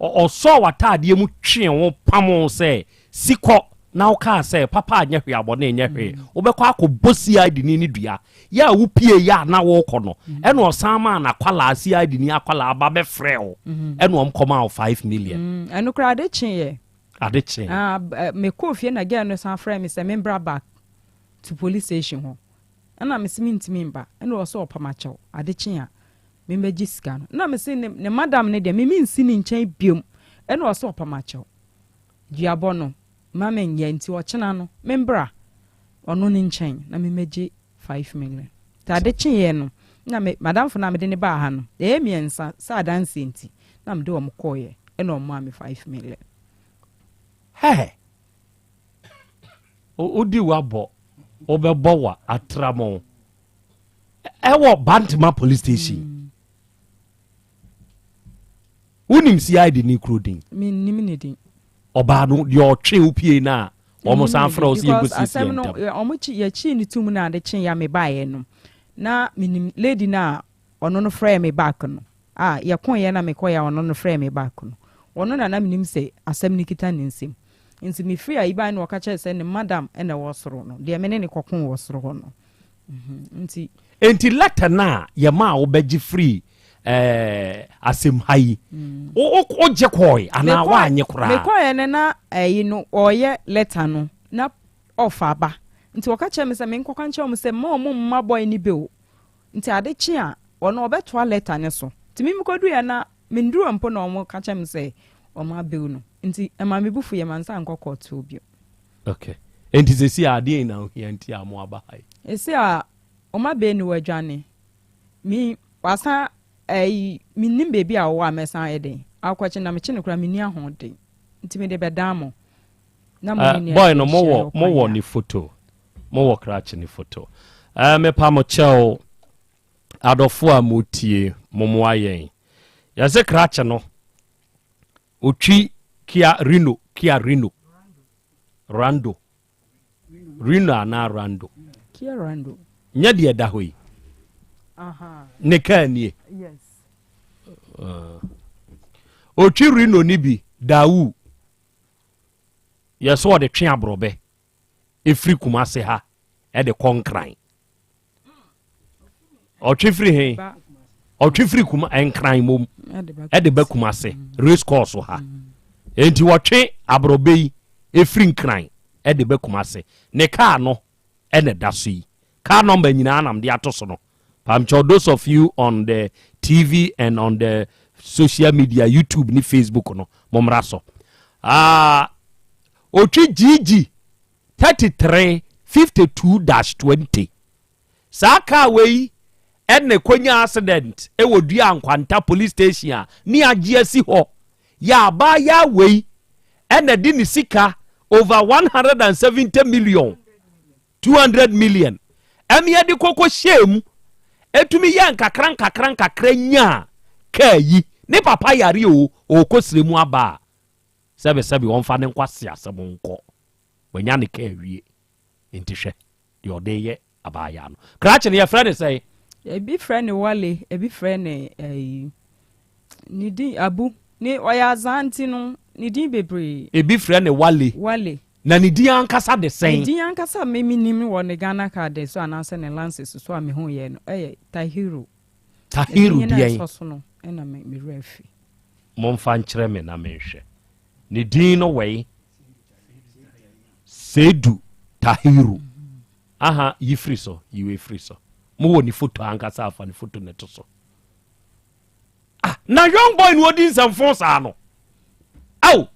Ɔsɔɔ w'ataadeɛ mu twee wo pamoo sɛ si kɔ na wokaa sɛ papa anyɛ hwee abɔne nyɛ hwee. Wobɛkɔ akɔbɔ CID ni no dua. Yɛ a wopie yɛ a na worekɔ no ɛna ɔsan maa n'akwalaa CID ni akwalaa ba bɛfrɛɛ wo ɛna wɔn kɔmaa wo 5 million. Ɛno koraa ade kyeeɛ. Ade kyee. Ah, mekɔɔ fie na girl no san frɛɛ me sɛ membra back to police station hɔ. Ɛna mese mentumi mba, ɛna ɔse ɔpam akyɛw, ade kye a memmɛgye sika no. Ɛna mese ne ne madam no deɛ me mensi ne nkyɛn biom, ɛna ɔse ɔpam akyɛw, duabɔ no mma menyɛ nti ɔkyena no membra ɔno ne nkyɛn na memmɛgye 5 million. Nti ade kyeeɛ no, na me madamfo no a mede no baa ha no, yɛyɛ mmiɛnsa sɛ adanseɛ nti, na mede wɔn kɔeɛ, ɛna wɔmaa me 5 million. Hɛɛ! Wodi wabɔ, wobɛbɔ wa atramo. Ɛwɔ Bantama police station. Wonim CID ne kuro din? Mennim ne din. Ɔbaa no deɛ ɔtwe wo pie no a wɔn san frɛ wo sɛ yɛnkɔ Because siesie asɛm no ntɛm. wɔn kyi yɛkyii no tum na ade kye ya me baeɛ no na menim lady no a ɔno no frɛɛ me back no a yɛkoeɛ na mekɔeɛ a ɔno no frɛɛ me back no ɔno na na menim sɛ asɛm no kita ne nsam nti mefiri ayi baeɛ na ɔka kyerɛ sɛ ne madam na ɛwɔ soro no deɛ me ne ne kɔko wɔ soro hɔ no nti. Enti letter no a yɛmaa wo bɛgye firii eh, asɛm ha yi, wo wogye kɔɔe anaa woanye koraa? Mekɔeɛ no na ɛyi no ɔreyɛ letter no na ɔfa aba nti ɔka kyerɛ me sɛ menkɔka nkyerɛ wɔn sɛ mma wɔn mma boy no bail nti ade kye a ɔno ɔbɛtoa letter no so nti me mekɔduiɛ na menduru hɔ mpo na wɔn ka kyerɛ me sɛ wɔn abail no nti ɛma me bo fuiɛ mansan ankɔ court hɔ bio. Okay. Enti sɛsi a adeɛn na ohia nti a mo aba ha yi? Sɛsi a wɔn abɛn ni wɔadwane. Me wasan ɛyi mennim baabi a ɔwɔ a mɛsan ayɛ dɛn akɔkye na mekye no koraa menni ahoɔden nti mede bɛdan mo na mo ne Uh, boy no hyɛ mowɔ mowɔ ne photo mowɔ krakye ne photo uh, mepa mo kyɛw adɔfo a motie momoa yɛn yɛse krakye no Otwi Kia Rino Kia Rino Rando Rino anaa Rando? Kia Rando. Nyɛ deɛ ɛda hɔ yi. Ne kaa nie. Yes. Otwi Rino ni bi Dawu. Yɛ so ɔde twe aborɔbɛ efiri Kumase ha ɛde kɔ Nkran. Ɔtwe firi he? Ɔtwe firi kuma Nkran mom ɛde ba Kumase race course ha. Enti wɔtwe aborɔbɛ yi efiri Nkran ɛde ba Kumase. Ne kaa no ɛna ɛda so yi. Car number nyinaa nam de ato so no. Pamkyɛw those of you on the TV and on the social media YouTube ne Facebook no mommra so. Ah, otwi GG 33 52 dash 20. Saa car wei ɛna ɛkɔnya accident ɛwɔ Dua Nkwanta police station a ne agye asi hɔ. Yɛ abaayaa wei ɛna de ne sika over 170 million 200 million ɛne ɛde kɔkɔ hyɛɛ mu ɛtumi yɛ nkakra nkakra nkakra nyaa kaa yi. Ne papa yare o, ɔrekɔ srɛ mu aba a sɛbesɛbe ɔmfa ne nkwasi asɛm nkɔ. Wanya ne kaa awie nti hwɛ deɛ ɔde yɛ abaayaa no. Krakye no yɛfrɛ ne sɛn? Ebi frɛ ne Wale, ebi frɛ ne ɛyi ne din Abu. Ne ɔyɛ azaa nti no ne din bebree. Ebi frɛ ne Wale. Wale. Na ne din ankasa de sɛn? Ne din ankasa me menim wɔ ne Ghana card so anaasɛ ne lances so a mehu yɛ no ɛyɛ Tahiru. Tahiru Ne din deɛn? na ɛsɔ so no ɛna me me werɛ afi. Momfa nkyerɛ me na menhwɛ. Ne din no wɛi? Seidu Tahiru. Aha, yi firi so, yi wei firi so. Mowɔ ne foto ankasa afa ne foto ne to so. Ah, na young boy no odi nsɛmfo saa no. Aw.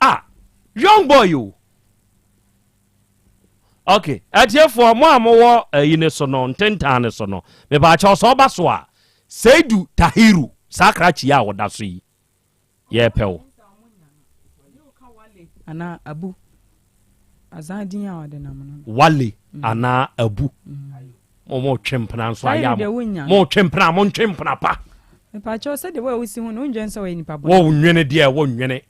Ah, young boy o. Okay, atiefoɔ mo a mowɔ ayi ne so no, ntentan ne so no, mepaakyɛw sɛ ɔba so a, Seidu Tahiru, saa krakye yi a ɔda so yi, yɛpɛ wo. Anaa Abu. Azan din a ɔde nam no. Wale anaa Abu. Mo mo twe mpena nso ayɛ mo. Mo twe mpena, mo ntwe mpena pa. Mepaakyɛw sɛdeɛ wo a wosi ho no, wondwen sɛ ɔyɛ nipa bɔne. Wo nwene deɛ, wo nwene.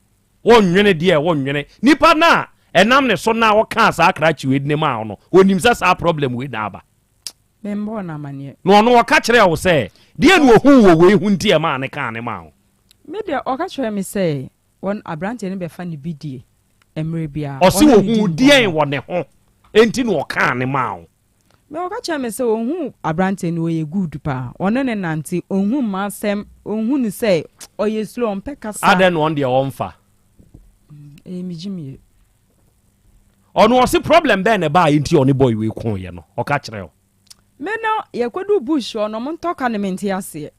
Wo nwene deɛ, wo nwene. Nipa no a ɛnam ne so na ɔkaa saa krakye wei de maa wo no, onim sɛ saa problem wei na aba. Memmɔɔ no amaneɛ. Na ɔno ɔka kyerɛɛ wo sɛ, deɛ na ohuu wɔ wei ho nti ɛmaa ne kaa ne maa wo? Me deɛ ɔka kyerɛɛ me sɛ wɔn aberanteɛ no bɛfa ne bidie mmerɛ biara. Ɔse Ɔne no di ohuu deɛn nkɔmmɔ. wɔ ne ho nti na ɔkaa ne maa wo? Me ɔka kyerɛɛ me sɛ ohuu aberanteɛ no ɔyɛ good paa, ɔne no nante, ɔnhu mmaasɛm, ɔnhu no sɛ ɔyɛ slow, ɔmpɛ kasa. Adɛn na ɔno deɛ ɔmfa? Ɛyɛ me gyimie. Ɔno ɔse problem bɛn na ɛbaeɛ nti ɔne boy wei koeɛ no, ɔka kyerɛɛ wo? Me no yɛkɔduu bush hɔ no ɔmo ntɔka no mente aseɛ.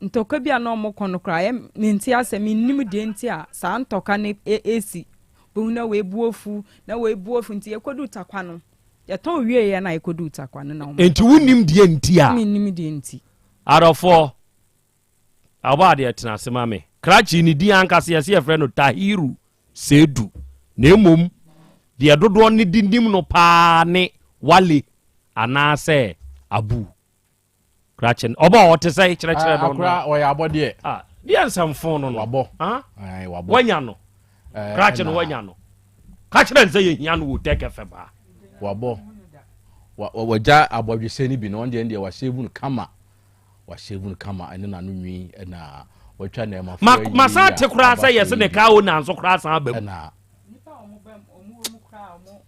Ntɔka bi a na ɔmo kɔ no koraa yɛ mente aseɛ, mennim deɛ nti a saa ntɔka no ɛsi. Bohu na wei bo afu, na wei bo afu nti yɛkɔduu Tarkwa no. Yɛtɔn wieeɛ na yɛkɔduu Tarkwa no na wɔn. Enti wonnim deɛ nti a? Mennim deɛ nti. Adɔfoɔ, ɔbɔ adeɛ tena ase ma me. Krakye ne din ankasa yɛse yɛfrɛ no Tahiru Seidu. Na mmom deɛ dodoɔ no de nim no paa ne Wale anaasɛ Abu. Krakye no, ɔbɔ ɔte sɛ kyerɛkyerɛ no. Akora ɔyɛ abɔdeɛ. Ah, deɛ nsɛmfo no no. Wabɔ. Ah, wabɔ. Wanya no. Krakye no wanya no. Ka kyerɛ no sɛ yɛhia no wɔ Tech FM ha. Wabɔ. Wagya abɔdwesɛ no bi na ɔno deɛ deɛ wahyɛ no kama. Wahyɛ no kama ɛne n'ano nwi ɛna watwa nneɛma fo ayi. Masan te koraa sɛ yɛse ne kaa o nanso koraa san aba mu. Ɛna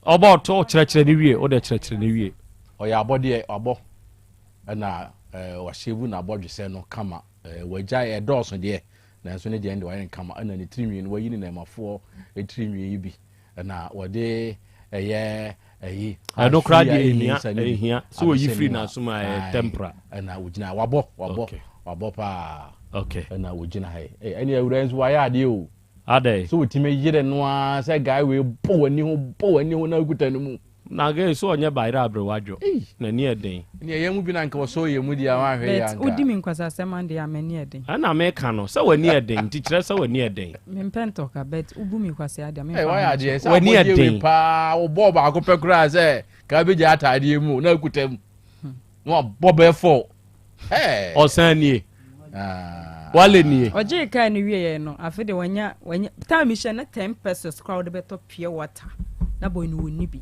Ɔbɔ ɔto kyerɛkyerɛ ne wie, wode kyerɛkyerɛ ne wie. Ɔyɛ abɔdeɛ, wabɔ. Ɛna ɛɛ wahyɛvu n'abɔdwesɛ no kama. Ɛɛ wagyae ɛdɔɔso deɛ, nanso ne deɛ no deɛ wayɛ no kama. Ɛna ne tirinwi no, wayi ne nɛɛmafoɔ tirinwi yi bi. Ɛna wɔde ɛyɛ ɛyi. Ɛno koraa deɛ ɛnni ɛhia, nsa no bi ɛhia. Sɛ wɔyi abɛhyɛ ne firi mu a, n'asom a, ɛyɛ ae. tempera. Ɛna wɔgyina, wabɔ, wabɔ, Okay. wabɔ paa. Okay. Ɛna wɔgyina ha yi. Ei, ɛne awura yi nso wayɛ adeɛ o. Adɛn? So wotumi yere no ara sɛ guy wei bɔ w'ani ho, bɔ w'ani ho na wokuta no mu. Na gay so ɔnyɛ bayerɛ aberewa dwo. N'ani yɛ den. Nea yɛn mu bi na anka wɔsɔɔ yɛn mu deɛ a wanhwɛ yie But anka. wodi me nkwasasɛm a deɛ a m'ani yɛ den. Ɛna meka no sɛ w'ani yɛ den nti kyerɛ sɛ w'ani yɛ den. Mempɛ ntɔka but wobu me kwasea deɛ Hey, memfa wayɛ ho adeɛ nkyɛ. sɛ W'ani yɛ abɔdeɛ wei den. paa wobɔɔ baako pɛ koraa sɛ ka bɛgya ataadeɛ mu na akuta mu na wabɔ bɛɛ fɔ. Hey. Ɔsan nie. Ah. Wale nie. Ɔgyee kaa no wieɛ no afe de wanya wanya time hyɛ ne 10 pesos koraa wode bɛtɔ pure water na boy no wɔnni bi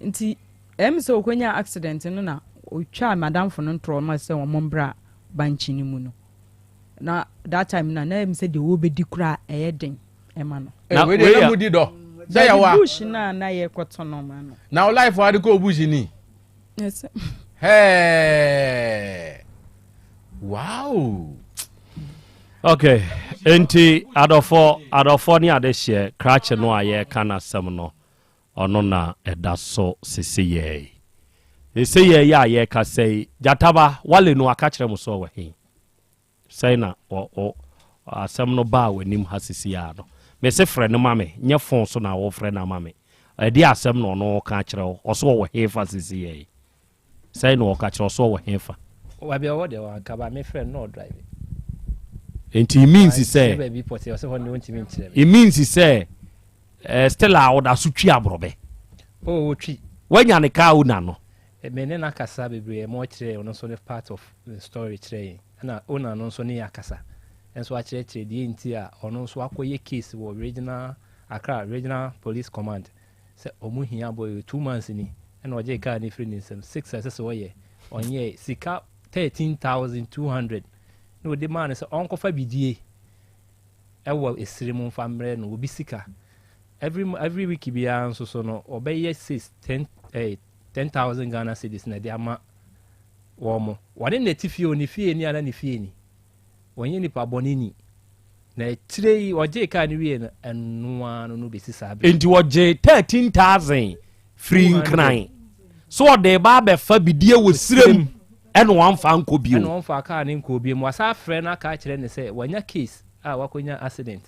nti ɛm sɛ ɔkɔnya accident no na ɔtwaa madamfo no ntorɔ ma sɛ wɔn mbra bankye no mu no na that time na na ɛm sɛ deɛ wɔbɛdi koraa ɛyɛ den ɛma no. Na wei deɛ na mudi dɔ sɛ yɛ wa bush na na yɛkɔtɔ no ma no. Na wo life ade kɔ bush ni. Hey. Wow. Okay, enti adɔfo adɔfo ne adehyeɛ krakye no a yɛreka n'asɛm no ɔno na ɛda so sese yɛi sese yɛi a yɛreka sɛ gyataba wale no aka kyerɛ mo so wɔ he Sɛn na wɔ wɔ asɛm no baa w'anim ha sisi ara no? Mese frɛ no ma me, nyɛ phone so na wofrɛ no ama me. Ɛdeɛ asɛm na ɔno ɔka akyerɛ wo? Ɔse ɔwɔ hefa sisi yɛ yi? Sɛn na ɔka kyerɛ wo? Ɔse ɔwɔ hefa? Baabi a ɔwɔ deɛ wanka but me frɛ no na ɔdrive. Nti it means sɛ. Wankyerɛ baabi pɔtee, ɔse hɔ no deɛ ɔntumi nkyerɛ me. It means sɛ eh, still a ɔda so twi aborɔbɛ. Oh, ɔtwi. Wanya ne car owner no. Me ne no akasa bebree ma ɔkyerɛɛ ɔno nso ne part of ne story kyerɛɛ yɛn ɛna owner no nso ne yɛn akasa nso akyerɛkyerɛ deɛ nti a ɔno nso akɔyɛ case wɔ regional Accra regional police command sɛ ɔmo hia boy wei 2 months ni ɛna ɔgyee car no firi ne nsam 6 a ɛsɛ sɛ ɔyɛ ɔnyɛɛ sika 13,200 na ɔde maa no sɛ ɔnkɔfa bidie ɛwɔ esiri mu mfa mmerɛ no obi sika every week biara nso so no ɔbɛyɛ 6 10 eh, 10,000 Ghana cedis na ɛde ama wɔn mo. Wɔne na ɛte fie o, ne fie ni ana ne fie ni. Wɔnyɛ nipa bɔne ni. Na akyire yi ɔgyee kaa no wie no, ɛno ara no no bɛsi saa bere. Enti wɔgyee 13,000 firii Nkran sɛ ɔde reba abɛfa bidie wɔ serem ɛna wamfa ankɔ bio. Ɛna ɔmfaa kaa no nkɔɔ bio. Wasan afrɛ no aka akyerɛ no sɛ wanya case a wakɔnya accident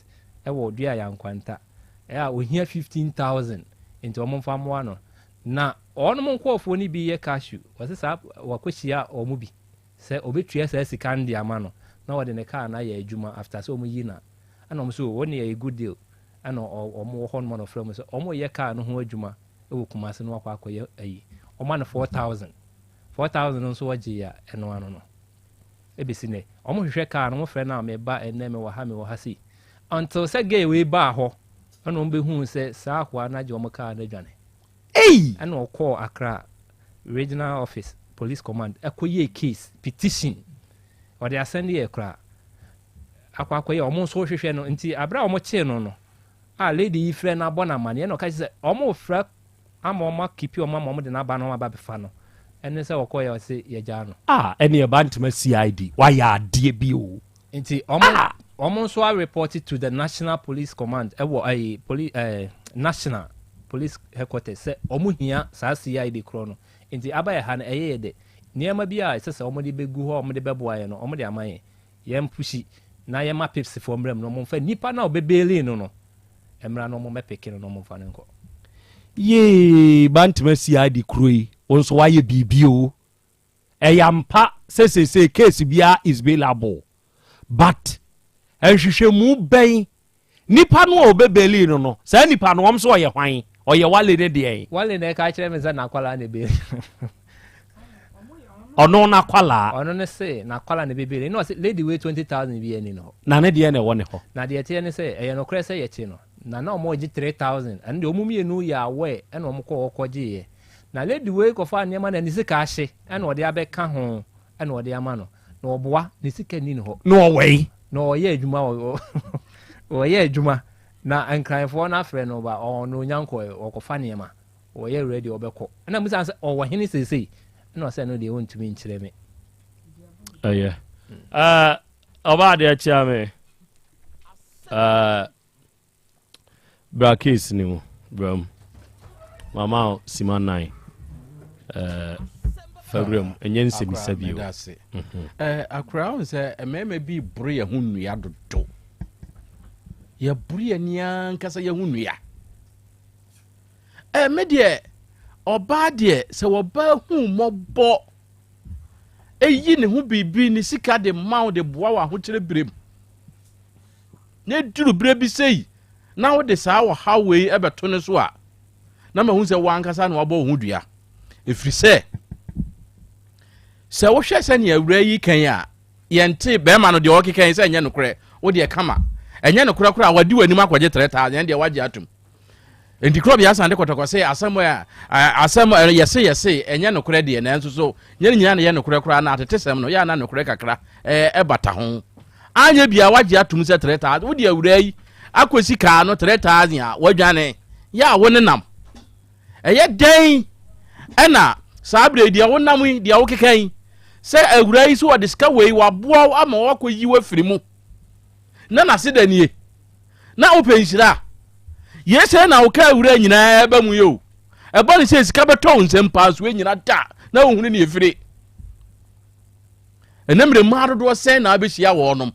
ɛwɔ Dua Yankwanta a ɔhia 15,000 nti wɔmfa mmoa no. Na wɔnom nkorɔfoɔ no bi yɛ cashew, wɔse saa wakɔhyia wɔn bi sɛ ɔbɛtua saa sika no de ama no na ɔde ne car no ayɛ adwuma after sɛ wɔn yi no a, ɛna wɔn se oh wɔn deɛ ɛyɛ good deal, ɛna wɔn wɔ hɔ nom na ɔfrɛ wɔn sɛ wɔn reyɛ car no ho adwuma wɔ Kumasi na wakɔ akɔyɛ ayi, wɔma no 4000, 4000 no nso ɔgyeeɛ a ɛno ano no ɛbɛsi nnɛ wɔn hwehwɛ car no wɔn frɛ no a meba ɛnnɛ mewɔ ha mewɔ ha sei until sɛ girl wei baa hɔ ɛna wɔn bɛhuu sɛ saa akoa no agye wɔn car no adwane. Ei! Ɛna ɔkɔɔ Accra regional office police command ɛkɔyɛɛ case petition ɔde asɛnde yɛ koraa akɔ akɔyɛ ɔmo nso hwehwɛ no nti abere a ɔmo kyee no no a lady yi frɛ no abɔ no amaneɛ ɛna ɔka kyerɛ sɛ ɔmo frɛ ama ɔmo akipi ɔmo ama ɔmo de n'aba na ɔmo aba bɛfa no ɛne sɛ ɔkɔyɛ ɔse yɛgyaa no. Ah ɛneɛ Bantama CID wayɛ adeɛ bi o. Nti ɔmo ɔmo nso a report to the national police command ɛwɔ ɛyi poli ɛɛ national police headquarters sɛ ɔmo hia saa CID korɔ no. Nti aba yɛ ha no ɛyɛ yɛ dɛ. Nneɛma bi a ɛsɛ sɛ ɔmo de bɛgu hɔ a ɔmo de bɛboa yɛn no ɔmo de ama yɛn. Yɛn pushi na yɛn ma pips foɔ mmra mu na ɔmo nfa nipa no a ɔbɛ baili no no mmra na ɔmo mmɛ peke no na ɔmo nfa no nkɔ. Yee Bantama CID kuro yi wo nso woayɛ biribi o. Ɛyɛ ampa sɛ seesei case biara is bailable but nhwehwɛmu bɛn nipa no a ɔbɛ baili no no saa nipa no wɔn nso ɔyɛ hwan? Ɔyɛ Wale ne deɛn? Wale na ɛka kyerɛ me sɛ n'akwalaa na ɛbɛli no. Ɔno n'akwalaa? Ɔno ne se n'akwalaa na ɛbɛbeli no. Ɛna ɔse lady wei 20,000 bi ɛni ne hɔ. Na ne deɛ na ɛwɔ ne hɔ? Na deɛ ɛteɛ ne sɛ ɛyɛ nokorɛ sɛ yɛkye no. Na na ɔmo regye 3000 ɛno deɛ ɔmo mmienu yɛ aware ɛna ɔmo kɔɔ hɔ kɔgyeeɛ. Na lady wei kɔfaa nneɛma na ne sika ahye ɛna ɔde abɛka ho ɛna ɔde ama no. Na ɔboa, ne sika nni ne hɔ. Na ɔwɔ he? Na ɔyɛ adwuma wɔ ɔyɛ adwuma na Nkranfoɔ no afrɛ no ba ɔno ɔnya nkɔɛ ɔkɔfa nneɛma ɔyɛ ready ɔbɛkɔ. Ɛna mebisa no sɛ ɔwɔ hene seesei? Ɛna ɔsɛ ɛno deɛ ɔntumi nkyerɛ me. Ɛyɛ. Ɛɛ ɔbaa deɛ kyea me. Ɛɛ. Bra case ni mu bra mu mama wo sima nan eh, fa wura mu ɛnyɛ nsɛmisa bio. Mhm. Eh, akora wo sɛ mmarima bi boro yɛn ho nnua dodo yɛboro yɛn ni ankasa yɛn ho nnua eh, me deɛ ɔbaa deɛ sɛ wɔbaa hu mmɔbɔ ɛyi ne ho biribi ne sika de ma wo de boa wɔ ahokyerɛ berɛ mu Na ɛduru berɛ bi sei na wode saa ɔhaw wei bɛto no so a, na mahu sɛ wo ankasa na wabɔ wo ho dua. Ɛfiri sɛ, sɛ wohwɛ sɛnea awura yi kan a, yɛnte bɛrima no deɛ ɔkeka yi sɛ ɛnyɛ nokorɛ, wo deɛ kama. Ɛnyɛ nokorɛ koraa, wadi w'anim akɔgye 3000, ɛndeɛ wagye atom. Enti Korɔbea asan de kɔtɔkɔ se asɛm a asɛm a yɛse yɛse ɛnyɛ nokorɛ deɛ nanso so nyɛ ne nyinaa na ɛyɛ nokorɛ koraa na atetesɛm no yɛ a na nokorɛ kakra ɛbata ho. Anyɛ biaa wagye atom sɛ 3000 wode awuraa yi akɔsi kaa no 3000 a wadwane yɛ a wo nenam. Ɛyɛ dɛn ɛna saa berɛ yi deɛ wonam yi deɛ wokeka yi sɛ awuraa yi so wɔde sika wei waboa wo ama wakɔyi wo afiri mu na n'aseda nie. Na wopɛ nhyira a, yei sɛɛ na wo kaa wura nyinaa ɛba mu yɛ o. Ɛba ne sɛ sika bɛtɔ wo nsam paa so ɛnyina da na wohunu ne ɛfire. Ɛnɛ mmerɛ mmaa dodoɔ sɛn na abɛhyia wɔnom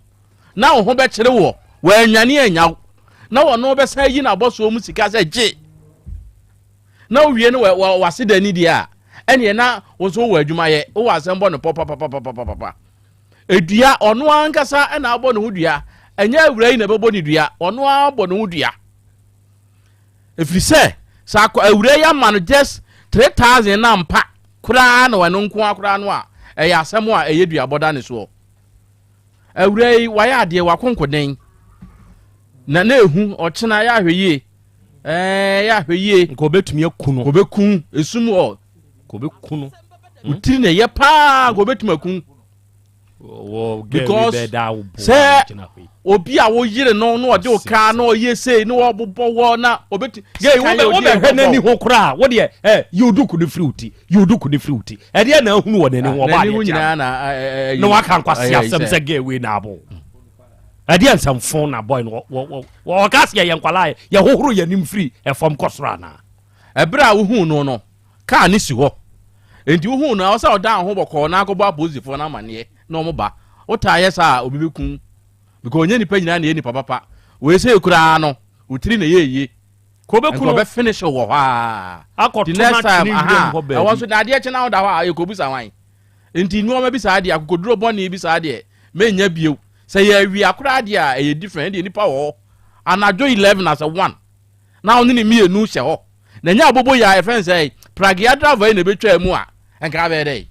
na wo ho bɛkyere woɔ, wɔanwane anya wo na wɔno bɛsan ayi n'abɔsoɔ mu sika sɛ gye na wowie no wase da ni deɛ a ɛneɛ na wo nso wowɔ adwuma yɛ wowɔ asɛm bɔ no pɔ papapapapapa. Dua, ɔno ankasa na abɔ ne ho dua. Ɛnyɛ awura yi na ɛbɛbɔ ne dua, ɔno ara bɔ ne ho dua. Ɛfiri sɛ, sɛ akɔ awura yi ama no just 3000 na mpa koraa na ɔno nko ara koraa no a, ɛyɛ asɛm a ɛyɛ duabɔ da ne soɔ. Awura yi wayɛ adeɛ wakonkoden na na ehu ɔkyena yɛ ahwɛ yie ɛɛ yɛ ahwɛ yie. Nka ɔbɛtumi aku no. Ɔbɛku esum hɔ. Nka ɔbɛku no. Wo tiri na ɛyɛ paa nka ɔbɛtumi aku. Because sɛ obi a woyere no na ɔde wo kaa na ɔyɛ sei na ɔbobɔ wɔ na ɔbɛti. Yei wobɛhwɛ n'ani ho koraa wo deɛ ɛ yi wo duku no firi wo ti yi wo duku no firi wo ti ɛdeɛ na ahunu wɔ n'ani ho ɔbaa deɛ kyɛ na waka nkwasi asɛm sɛ gay wei na abo ɛdeɛ nsɛmfo na boy no wɔka sɛ yɛyɛ nkwalaa yɛhohoro yɛn anim firi ɛfam kɔ soro anaa. Ɛberɛ a wohuu no no Kaa no si hɔ. Enti wohuu no a, ɛwɔ sɛ ɔdan wo ho bɔkɔɔ na akɔbɔ apolisifoɔ no amanneɛ na wɔba. Wotaa yɛ saa a, obi bɛku wo. Because ɔnyɛ nnipa nyinaa na ɛyɛ nnipa papa. Wei sei koraa no, wo tiri na ɛyɛ yie. Ka ɔbɛku no. Nka ɔbɛfinish wo wɔ hɔ ara. Akɔto Nti no next time, atwene aha, wiram hɔ ɛwɔ baabi. nso na adeɛ kye na woda hɔ a, yɛkɔbisa hwan? Nti nnoɔma bi saa deɛ, akokoduro bɔne bi saa deɛ, mennya bio. Sɛ ɛyɛ awia koraa deɛ a, ɛyɛ different. Ɛndeɛ nnipa wɔ hɔ. Anadwo 11 asɛ 1 na wo ne ne mmienu hyɛ hɔ. Na ɛnyɛ abobo yi a yɛfrɛ no sɛ pragea driver yi na ɛbɛtwaa mu a, nka abɛyɛ dɛ.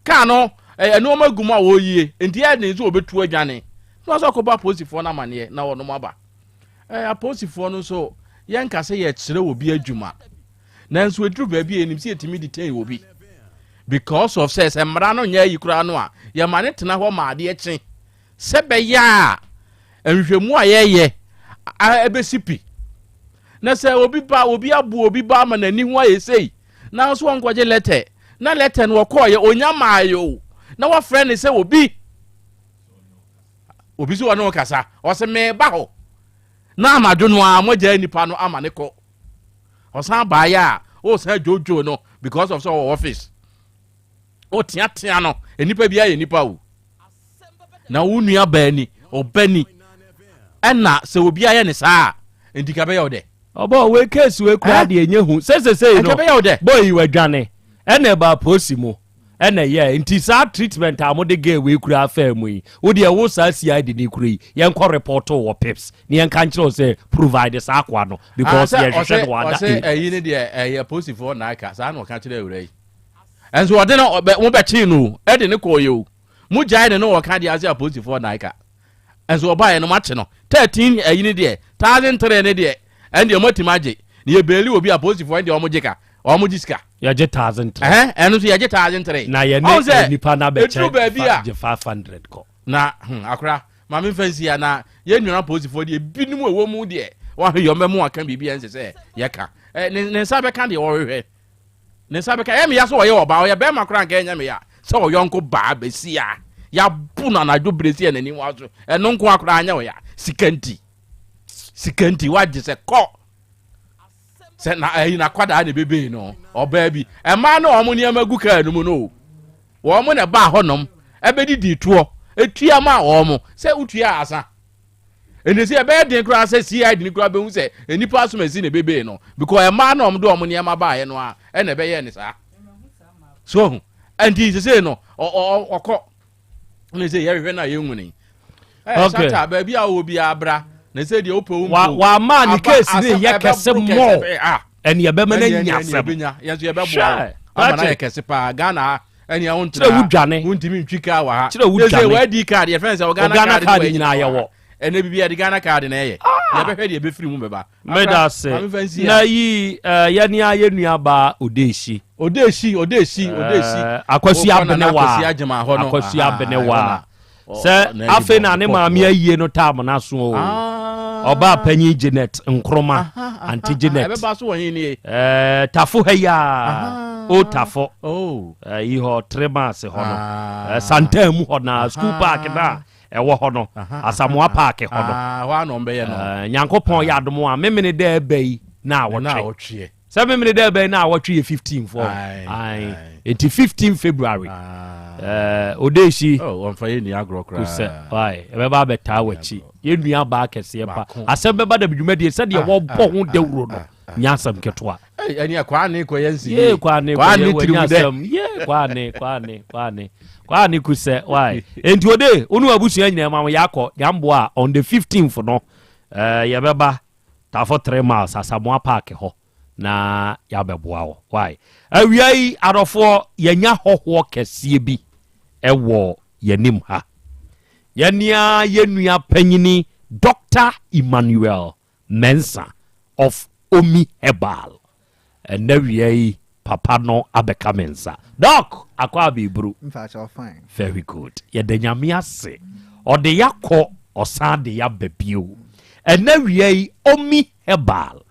Kaa no, ɛyɛ nneɛma gu mu a wɔreyie, nti ɛyɛ den sɛ wɔbɛtu adwane. Na wɔsɛ ɔkɔbɔ apolisifoɔ no amaneɛ na wɔnom aba. Ɛɛ apolisifoɔ no nso, yɛnka sɛ yɛkyerɛ obi adwuma. Nanso ɛduru baabi a yɛnim sɛ yɛtumi detain obi. Because of sɛ sɛ mmara no nyɛ ayi koraa no a, yɛma no tena hɔ ma adeɛ kye. Sɛ ɛbɛyɛ a nhwehwɛmu a yɛyɛ ɛbɛsi pi. Na sɛ obi ba obi abo obi ba ama n'ani ho ayɛ sei nanso ɔnkɔgye lɛtɛ na lɛtɛ no ɔkɔɔyɛ onya maaeɛ o na wɔfrɛ ne sɛ obi obi sɛ ɔne ɔkasa ɔsɛ meba hɔ na anadwo no a mogyaa nipa no ama ne kɔ ɔsan baeɛ a ɔsan dwodwo no because of sɛ ɔwɔ office ɔteatea no nnipa bi ayɛ nipa o na wo nua baa ni ɔba ni ɛna sɛ obi ayɛ ne saa a nti ka bɛyɛ wo dɛ. Ɔbɔ wei case wei koraa deɛ ɛnyɛ hu sɛ sesei no Ɛnka ɛbɛyɛ wo dɛ. boy yi wadwane ɛna ɛbaa polisi mu ɛna ɛyɛɛ nti saa treatment a mode girl wei koraa faa mu yi wo deɛ wo saa CID ni kura yi yɛnkɔ report wɔ pips ne yɛnka nkyerɛ wo sɛ provide saa akoa no because Ah, sɛ yɛhwehwɛ ɔse no wɔ ada ɔse ɛyi ne deɛ ɛyɛ polisifoɔ na aka saa na ɔka kyerɛ awura yi ɛnso ɔde no ɔbɛ mo bɛkyee no o ɛde ne kɔɔ yɛ o mo gyae ne no ɔka deɛ ase apolisifoɔ na aka Nso ɔbaeɛ no moakye no 13 ayi no deɛ 1003 no deɛ ɛndeɛ moatumi agye na yɛ beeli obi a polisifoɔ ɛndeɛ wɔn gye ka wɔn gye sika. Yɛgye 1003. Ɛhɛn ɛno nso yɛgye 1003. Na yɛne Ɔn sɛ nipa no ɛduru abɛkyɛ baabi a gye 500 kɔ. Na hmm akora ma me nfa nsi ha na yɛn nuanom apolisifoɔ deɛ binom ɛwɔ mu deɛ wɔahwɛ yɛ wɔn bɛmo aka biribi a ɛnsɛ sɛ yɛka ɛ ne ne nsa bɛka deɛ wɔhwehwɛ. Ne nsa bɛka. Ɛyɛ me ya sɛ ɔyɛ ɔbaa, ɔyɛ bɛrima koraa anka ɛnyɛ me ya sɛ ɔyɔnko baa bɛsi a yɛabo no anadwo berɛ si yɛn anim wa so. Ɛno nko ara koraa anyɛ wo ya. Sika nti. Sika nti wagye sɛ kɔ. Sɛ na ɛyi na kwadaa na ebebee no ɔbaa bi. Ɛmaa no wɔn nneɛma gu kaa no mu no o. Wɔn na ɛbaa hɔnom ɛbɛdidi toɔ etua maa wɔn sɛ wotua asa. Ɛnti sɛ ɛbɛyɛ den koraa sɛ CID no koraa bɛhu sɛ nnipa asomasi na ɛbɛbee no because ɛmaa na wɔde wɔn nneɛma baeɛ no a ɛna ɛbɛyɛɛ ne saa. So ahu? Ɛnti sesei no ɔkɔ ne sɛ yɛhwehwɛ no a yɛnhu ne. Okay. Sata baabi a wɔ biara bra na sɛ deɛ wopɛ wo mpo. Wama ne case ne yɛ kɛse mmɔ. Ɛne ɛbɛma no anya asɛm. Yɛn nso yɛbɛboa wo ama no ayɛ kɛse paa Ghana ha. Ɛnea wontena Kyerɛ wo dwane. Wontumi ntwi kaa wɔ ha. Kyerɛ wo dwane. Sɛ w'ID card yɛfrɛ no sɛ wo Ghana Ghana card card nyinaa yɛwɔ. Ɛnɛ biribi yɛde Ghana card na ɛyɛ. Yɛbɛhwɛ deɛ ɛbɛfiri mu bɛba. Meda ase. Na yi yɛne a yɛ nua baa Odeshi. Odeshi, Odeshi, Odeshi. Akwasu Abenewa. Akwasu Agyema hɔ no. Akwasu Abenewa. Sɛ afei na ne maame ayie no taam no aso o. Ɔbaa panyin Janet Nkrumah, Auntie Janet. Ɛbɛba so wɔ he nie? Ɛɛ Tafo ha yi a. O Tafo. Ɛyi hɔ Tremase hɔ no. Santaa mu hɔ na school park na ɛwɔ hɔ no. Asamoah park hɔ no. Hɔ a na ɔmbɛyɛ no. Nyankopɔn yɛ adom a memene dɛ ɛbɛ yi na awɔtwe. Sɛ memene dɛ bɛn na awɔtwe yɛ 15 fɔ. Ae. Enti 15 February. Eh, Odeshi. Oh, wɔmfa yɛn nni agorɔ koraa. Kusɛ, wae, ɛbɛba abɛtaa w'akyi. Yɛn nua baa kɛseɛ pa. Asɛm bɛba da dwumadie sɛdeɛ wɔbɔ ho dawuro no. Nyɛ asɛm ketewa. Ei, ɛneɛ Kwaane kɔ yɛn nsi yie. Yee, Kwaane kɔ yɛn wanya asɛm. Yee, Kwaane, Kwaane, Kwaane. Kwaane Kusɛ, wae. Enti Ode, wo ne w'abusua nyinaa ma mo yɛakɔ Nyamboa a on the 15th no, eh, yɛbɛba. Tafo 3 miles Asamoah park hɔ na yɛabɛboa wo wai. Awia yi adɔfoɔ yɛanya hɔhoɔ kɛseɛ bi wɔ yɛnim ha. Yɛnea yɛnua panyini Doctor Emmanuel Mensah of Omi Herbal. Ɛnnɛ wia yi papa no abɛka me nsa. Doc akɔ abeburu. Mpakyɛw fine. Very good. Yɛda Nyame ase. Ɔde yakɔ ɔsan de yaba bio. Ɛnnɛ wia yi Omi Herbal.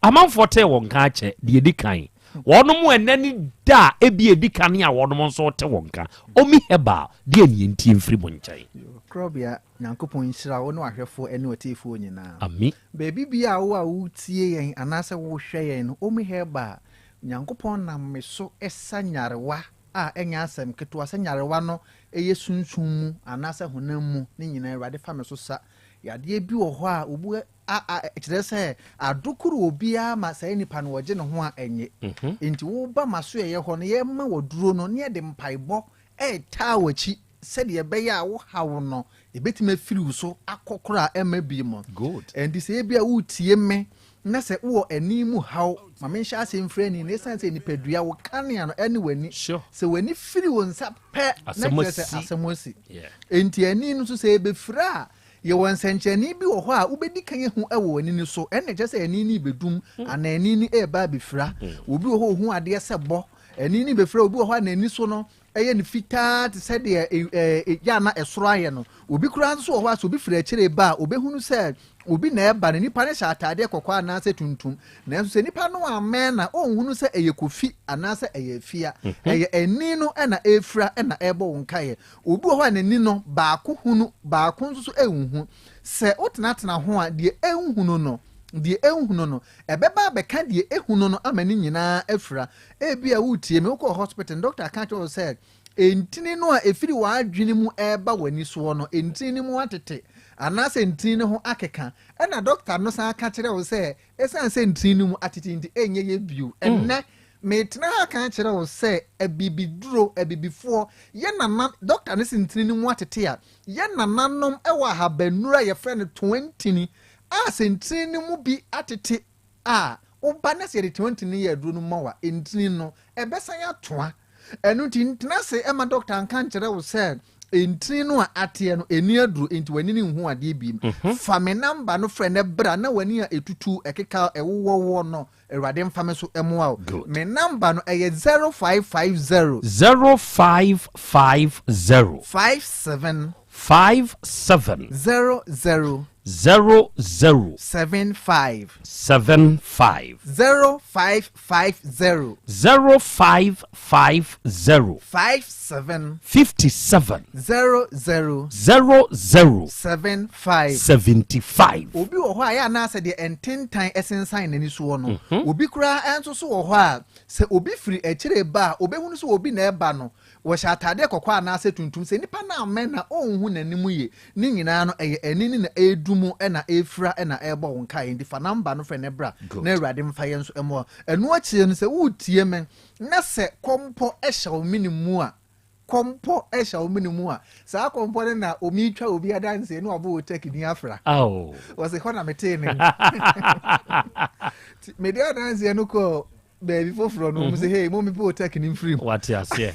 Amanfoɔ tee wɔn nka akyɛ deɛ ɛdi kan. Wɔnom ɛnnɛ ne da a ebia ɛdi kan a wɔnom nso te wɔn nka. Omi Herbal deɛ ne yɛntie mfiri mo nkyɛn. Korɔbea, Nyankopɔn nhyira wo ne w'ahwɛfoɔ ne w'atiefoɔ nyinaa. Ami. Baabi biara a wo a woretie yɛn anaasɛ worehwɛ yɛn no, Omi Herbal, Nyankopɔn nam me so sa nyarewa a ɛnyɛ asɛm ketewa, sɛ nyarewa no yɛ sunsum mu anaasɛ honam mu, ne nyinaa Awurade fa me so sa. Yadeɛ bi wɔ hɔ a obu a a kyerɛ sɛ adokoro obiara ma saa nipa no ɔgye ne ho a ɛnye. Enti woba m'asoɛeɛ hɔ no yɛma wo aduro no na yɛde mpaebɔ retaa w'akyi sɛdeɛ ɛbɛyɛ a wo haw no ɛbɛtumi afiri wo so akɔ koraa a ɛmma bio mu. Ɛnti sɛ ebia woretie me na sɛ wowɔ ani mu haw, ma menhyɛ aseɛ mfiri ani no, ɛsiane sɛ nipadua wo kanea no ɛne w'ani. Sɛ w'ani firi wo nsa pɛ na kyerɛ sɛ asɛm asi. Ɛnti ani no nso sɛ ɛbɛfira a, yɛwɔ nsɛnkyerɛnne bi wɔ hɔ a wobɛdi kan ahu wɔ w'ani no so, ɛnna ɛkyerɛ sɛ ani no rebɛdum anaa ani no reba abɛfira. Obi wɔ hɔ a ɔhu adeɛ sɛ bɔ, ani no rebɛfira, obi wɔ hɔ a n'ani so no ɛyɛ no fitaa te sɛ deɛ egya a na ɛsoro ayɛ no. Obi koraa nso wɔ hɔ a, sɛ obi firi akyire reba a, ɔbɛhunu sɛ obi na ɛreba no. Nipa no hyɛ ataadeɛ kɔkɔɔ anaasɛ tuntum. Nanso sɛ nipa no ammɛn no a, ɔnhunu sɛ ɛyɛ Kofi anaasɛ ɛyɛ Afia. Ɛyɛ ani no na ɛrefira na ɛrebɔ wo nkaeɛ. Obi wɔ hɔ a n'ani no, baako hunu, baako nso so nhu. Sɛ wotenatena ho a, deɛ ɛnhunu no, deɛ ɛnhunu no, ɛbɛba abɛka deɛ ɛhunu no ama ne nyinaa afira. Ebia woretie me, wokɔɔ hospital no, dɔkta ka kyerɛ wo sɛ ntini no a ɛfiri w'adwene mu reba w'ani soɔ no, ntini no mu atete. anaasɛ ntini no ho akeka, ɛna dɔkta no san ka kyerɛ wo sɛ ɛsiane sɛ ntini no mu atete nti ɛnyɛ yɛ bio. Ɛnnɛ, meretena ha aka akyerɛ wo sɛ abibiduro, abibifoɔ, yɛn nana, dɔkta no se ntini no mu atete a, yɛn nananom wɔ ahabannuro a yɛfrɛ no toantini a sɛ ntini no mu bi atete a, woba na sɛ yɛde toantini no yɛ aduro no ma wo a, ntini no, ɛbɛsan atoa. Ɛno nti, ntena ase mma dɔkta nka nkyerɛ wo sɛ ntini no a ateɛ no, ɛnni aduro, enti w'ani no nhu adeɛ bio. Fa me namba no frɛ na bra na w'ani a ɛtutu, ɛkeka, ɛwowɔ woɔ no, Awurade mfa me so mmoa wo. Me namba no, ɛyɛ 0550. 0550. 57. 57. 00. 00. 75. 75. 0550. 0550. 57. 57. 00. 00. 75. 75. Obi wɔ hɔ a, ɛyɛ a na asɛ deɛ ntentan sensan n'ani soɔ no. Obi koraa nso so wɔ hɔ a, sɛ obi firi akyire reba a, ɔbɛhunu sɛ obi na ɛreba no. Wɔhyɛ ataadeɛ kɔkɔɔ anaasɛ tuntum. Sɛ nipa no ammɛn na ɔnhu n'anim yie. Ne nyinaa no, ɛyɛ ani no na ɛredu mu na ɛrefira na ɛrebɔ wo nkaeɛ. Nti fa number no frɛ no bra na Awurade mfa yɛn nso mmoa wo. Ɛno akyire no, sɛ woretie me na sɛ kɔmpɔ hyɛ wo mene mu a, kɔmpɔ hyɛ wo mene mu a, saa kɔmpɔ no na omi twa obi adanseɛ na wabɔ wo turkey din afra. Wɔse hɔ na metee ne nka. Nti mede adanseɛ no kɔɔ baabi foforɔ no, wɔn sɛ hey, mo mepɛ otɛk ne mfiri mu. Wate aseɛ.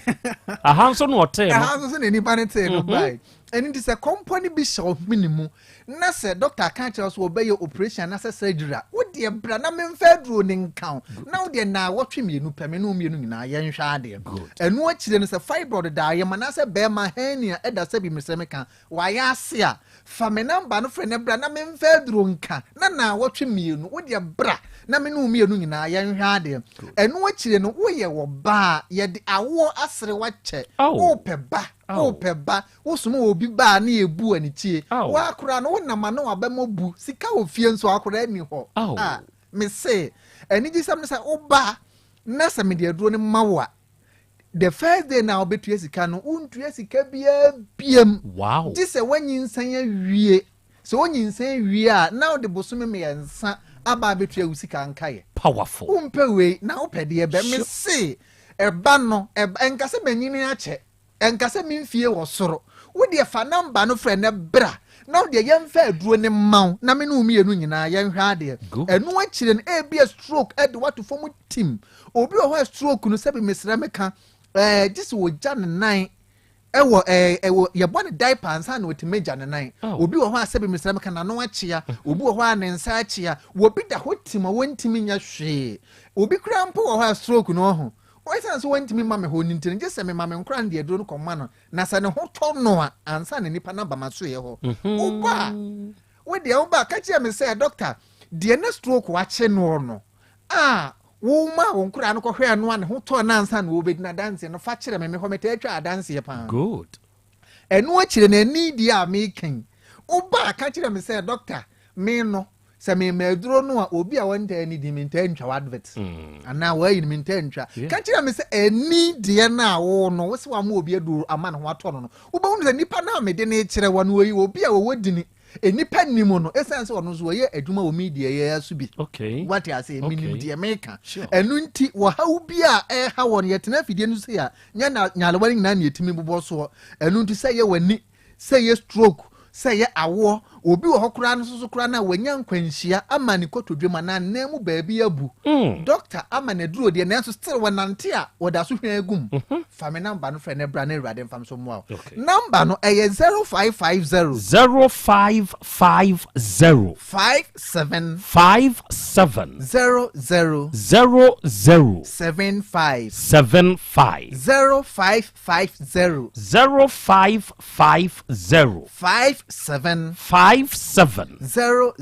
Aha nso na ɔtee no. Aha nso so na nipa no tee no bae. Ɛno nti sɛ kɔmpɔ no bi hyɛ wo mene mu na sɛ dɔkta ka kyerɛ wo sɛ wɔbɛyɛ operation anaasɛ surgery a, wo deɛ bra na memfa aduro no nka wo. Na wo deɛ naawɔtwe mmienu pɛ, me ne wo mmienu nyinaa yɛnhwɛ adeɛ. Ɛno akyire no sɛ fibroid da ayam anaasɛ bɛrima hernia da sɛbi mesrɛ meka Wayɛ ase a, fa me namba no frɛ na bra na memfa aduro nka na naawɔtwe mmienu. Wo deɛ bra na me ne wo mmienu nyinaa yɛnhwɛ adeɛ. Ɛno akyire no, woyɛ ɔbaa a, yɛde awoɔ asere wo akyɛ. Wopɛ ba, wopɛ ba, wosoma obi ba a na yɛbu anikyie. Wo ara koraa no, wonam a na w'abam abu. Sika wɔ fie nso akwadaa nni hɔ. Ah, mese, anigyesɛm ne sɛ woba na sɛ mede aduro no ma wo a, the first day na wobɛtua sika no wontua sika biara biam wow. gye sɛ woanyinsɛn awie sɛ wonyinsɛn wie a na wode bosome mmiɛnsa aba abɛtua wo sika nkaeɛ powerful wompɛ wei na wopɛ deɛ bɛ me se ɛba no ɛnka sɛ manyini akyɛ ɛnka sɛ me mfie wɔ soro wo deɛ fa namba no frɛ na bra na wo deɛ yɛmfa aduro ne mma wo na me ne wo mmienu nyinaa yɛnhwɛ adeɛ ɛno akyire no ebia stroke ɛde wato fam tim Obi wɔ hɔ a stroke no sɛbi mesrɛ meka ɛɛ gye sɛ wɔgya ne nan ɛwɔ ɛɛ ɛwɔ yɛbɔ ne diaper ansa na ɔtumi agya ne nan. Obi wɔ hɔ a sɛbi mesrɛ meka n'ano akyea, obi wɔ hɔ a ne nsa akyea, obi da hɔ tim a wɔntumi nyɛ hwee. Obi koraa mpo wɔ hɔ a stroke no ɔho ɛsiane sɛ wɔntumi mma me hɔ no nti no gye sɛ mema me nkora no de aduro no kɔma no na sɛ ne ho tɔ no a ansa na nipa no aba m'asoeɛ hɔ. Woba a wo deɛ woba a ka kyerɛ me sɛ doctor deɛ na stroke akye noɔ no a womaa wo nkoraa no kɔhwɛɛ no a ne ho tɔɔ no ansa na wɔbɛdi no adanseɛ no, fa kyerɛ me. Me hɔ metaa twa adanseɛ paa. Good. Ɛno akyire no, ɛne deɛ a meka yi, woba a ka kyerɛ me sɛ, Dɔkta, me no, sɛ mema aduro no a, obi a wɔntaa nni din, mentaa ntwa w'advert. Anaa wɔayi no, mentaa ntwa. Ka kyerɛ me sɛ, ɛni deɛ no a wo no, wo sɛ wama obi aduro ama ne ho atɔ no no, wobɛhunu sɛ nipa no a mede no rekyerɛ wɔ no, ɔyɛ obi a wɔwɔ dini. Nnipa nnim no, esiane sɛ ɔno nso ɔyɛ adwuma wɔ media yi ara so bi. Okay. Wate ase, menim Okay. deɛ meka. Sure. Ɛno nti, wɔhaw bi a ɛha wɔn, yɛtena afidie no so sei a, nyɛ na nyarewa no nyinaa na yɛtumi bobɔ soɔ. Ɛno nti, sɛ ɛyɛ w'ani, sɛ ɛyɛ stroke, sɛ ɛyɛ awoɔ, obi wɔ hɔ koraa no nso so koraa no a wanya nkwanhyia ama ne kotodwe mu anaa ne nan mu baabi abu. Doctor ama no aduro deɛ, nanso still wɔnante a, wɔda so hwɛ agu mu. Fa me number no frɛ na bra na Awurade mfa me so mmoa wo. Number no ɛyɛ 0550. 0550. 57. 57. 00. 00. 75. 75. 0550. 0550. 57. 57. 00.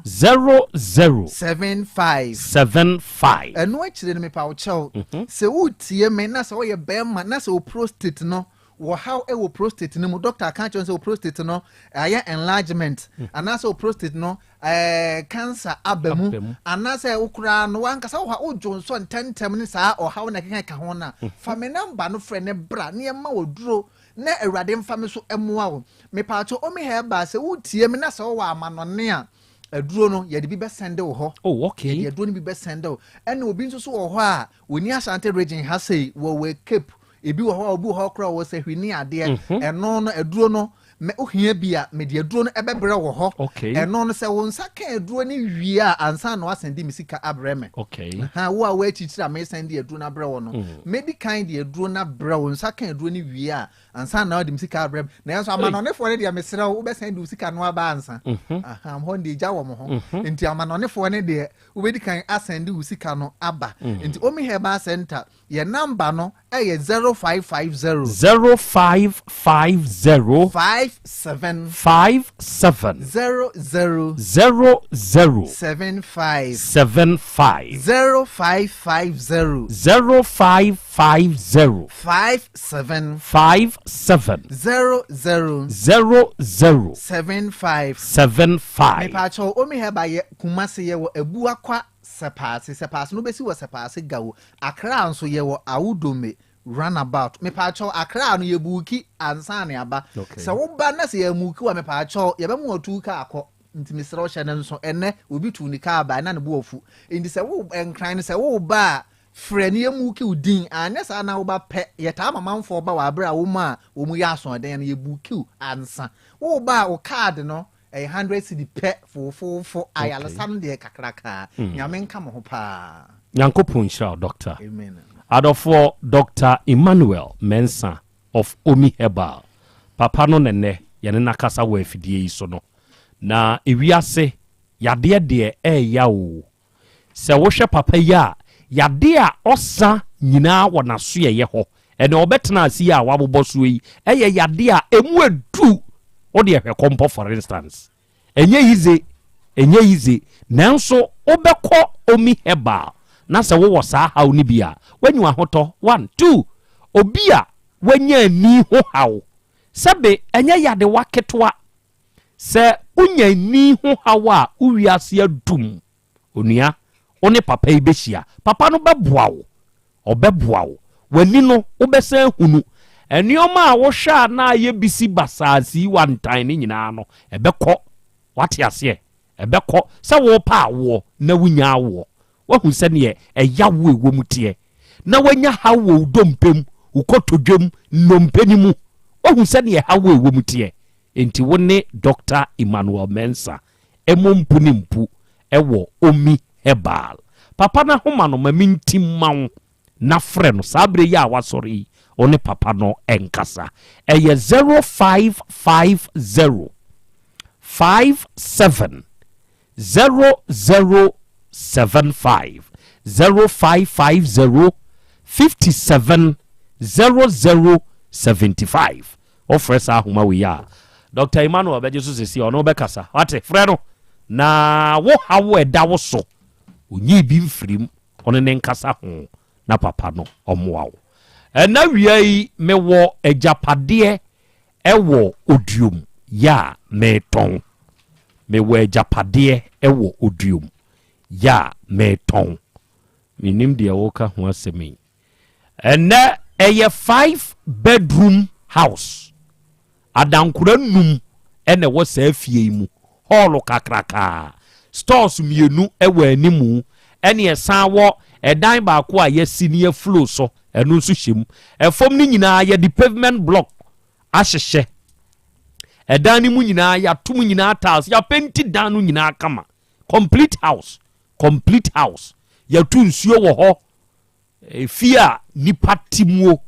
00. 75. 75. Ɛno akyire no mepa wo kyɛw, sɛ woretie me na sɛ woyɛ barima na sɛ wo prostate no wɔ haw wɔ prostate no mu, doctor aka akyerɛ wo sɛ wo prostate no ayɛ enlargement anaasɛ wo prostate no ɛɛ cancer aba mu anaasɛ wo koraa no wankasa wo ha wodwo nsɔ ntɛmntɛm ne saa ɔhaw na ɛkeka ka ho no a, fa me namba no frɛ ne bra na yɛma wo duro. na Awurade mfa me so mmoa wo. Mepaakyɛw Omi Herbal sɛ wotie me na sɛ wowɔ amanɔne a, aduro no yɛde bi bɛsɛnde wo hɔ. Oh, okay. Yɛde aduro no bi bɛsɛnde wo. Ɛna obi nso so wɔ hɔ a, wɔni Ashanti region ha sei, wɔwɔ Cape, ebi wɔ hɔ a obi wɔ hɔ koraa wɔ sahwi ne adeɛ. Ɛno no aduro no, mɛ ohia bi a, mede aduro no ɛbɛbrɛ wɔ hɔ. Okay. Ɛno no sɛ wo nsa ka aduro no wie a, ansa na wasɛnde me sika abrɛ me. Okay. Ha, wo a woakyikyiri a mesɛnde aduro no abrɛ wo no, mɛdi kan de aduro no abrɛ wo, nsa ka aduro no wie a, ansa na ɔde me sika abrɛ me. Nanso amanɔnefoɔ no deɛ mesrɛ wo, wobɛsan de wo sika no aba ansa. Aha, hɔ no deɛ gya wɔ mo ho. Nti amanɔnefoɔ no deɛ, wobɛdi kan asan de wo sika no aba. Nti Omi Herbal Center, yɛ number no ɛyɛ 0550. 0550. 57. 57. 00. 00. 75. 75. 0550. 0550. 57. 57. 00. 00. 75. 75. Mepaakyɛw, Omi Herbal yɛ Kumasi, yɛwɔ Abuakwa Sɛpaase, Sɛpaase no wobɛsi wɔ Sɛpaase Gawo. Accra nso yɛwɔ Awudome runabout. Mepaakyɛw, Accra no yɛbuuki ansa na yɛaba. Okay. Sɛ woba na sɛ yɛammuuki wo a, mepaakyɛw, yɛbɛma watu kaa akɔ. Nti mesrɛ wo hyɛ no nso, ɛnnɛ obi tuu ne kaa bae na ne bo afu. Nti sɛ wo, Nkran no sɛ woreba a, frɛ na yɛmmuuki wo din, anyɛ saa na woba pɛ, yɛtaa ma manfoɔ ba wɔ aberɛ a wɔn a wɔn yɛ asoɔden no, yɛbuuki wo ansa. Woreba a, wo card no, Ɛyɛ hundred cedi pɛ foofoofo ayaresa no deɛ kakrakaa Nyame nka mo ho paa. Nyankopɔn nhyira wo Doctor. Amen. Adɔfoɔ Doctor Emmanuel Mensah of Omi Herbal papa no na nnɛ yɛne no akasa wɔ afidie yi so no. Na ewiase yadeɛ deɛ ɛɛya oo. Sɛ wohwɛ papa yi a, yadeɛ a ɔsa nyinaa wɔ n'asoɛeɛ hɔ. Ɛnna ɔbɛtena ase yi a wabobɔ soɔ yi yɛ yadeɛ a ɛmu aduru. Wo deɛ hwɛ kɔmpɔ for instance. Ɛnyɛ yize, ɛnyɛ yize. Nanso wobɛkɔ Omi Herbal na sɛ wowɔ saa haw no bi a, woanya ahotɔ. One, two, obi a wanya ani ho haw, sɛbe ɛnyɛ yadewa ketewa. Sɛ wonya ani ho haw a, wo wiase adum. Onua, wo ne papa yi bɛhyia. Papa no bɛboa wo. Ɔbɛboa wo. W'ani no, wobɛsan ahunu. Nneɛma a wohwɛ a na ayɛ bisi basaa sii wantan no nyinaa no, ɛbɛkɔ. Woate aseɛ? Ɛbɛkɔ. Sɛ worepɛ awoɔ na wonnya awoɔ. Woahu sɛdeɛ ɛyaw a ɛwɔ mu teɛ? Na woanya haw wɔ wo dompe mu, wo kotodwe mu, nnompe no mu. Woahu sɛdeɛ haw a ɛwɔ mu teɛ? Enti wo ne Dɔkta Emmanuel Mensah mmɔ mpu ne mpu wɔ Omi Herbal. Papa no ahoma no, ma mentim mma wo na frɛ no saa berɛ yi a wasɔre yi, wo ne papa no nkasa. Ɛyɛ 0550 57 0075 0550 57 0075. Wofrɛ saa ahoma wei a, Dr. Emmanuel bɛgye so sɛsi ɔne wobɛkasa. Wate, frɛ no na wo haw a ɛda wo so, onyii bi mfirim, ɔne ne nkasa ho na papa no ɔmmoa wo. Ɛna wia yi mewɔ agyapadeɛ Ɛwɔ oduom yɛ a meretɔn. Mewɔ agyapadeɛ wɔ oduom yɛ a meretɔn. Mennim deɛ woreka ho asɛm yi. Ɛnnɛ ɛyɛ five bedroom house. Adankora num na ɛwɔ saa fie yi mu. Hɔɔlo kakrakaa. Stores mmienu wɔ animu. Ɛne ɛsan wɔ ɛdan baako a yɛasi ne aflo so. Ɛno nso hyɛ mu. Ɛfam no nyinaa yɛde pavement block ahyehyɛ. Ɛdan no mu nyinaa yɛato mu nyinaa tiles. Yɛapenti dan no nyinaa kama. Complete house. Complete house. Yɛatu nsuo wɔ hɔ. Efie a nipa te muo.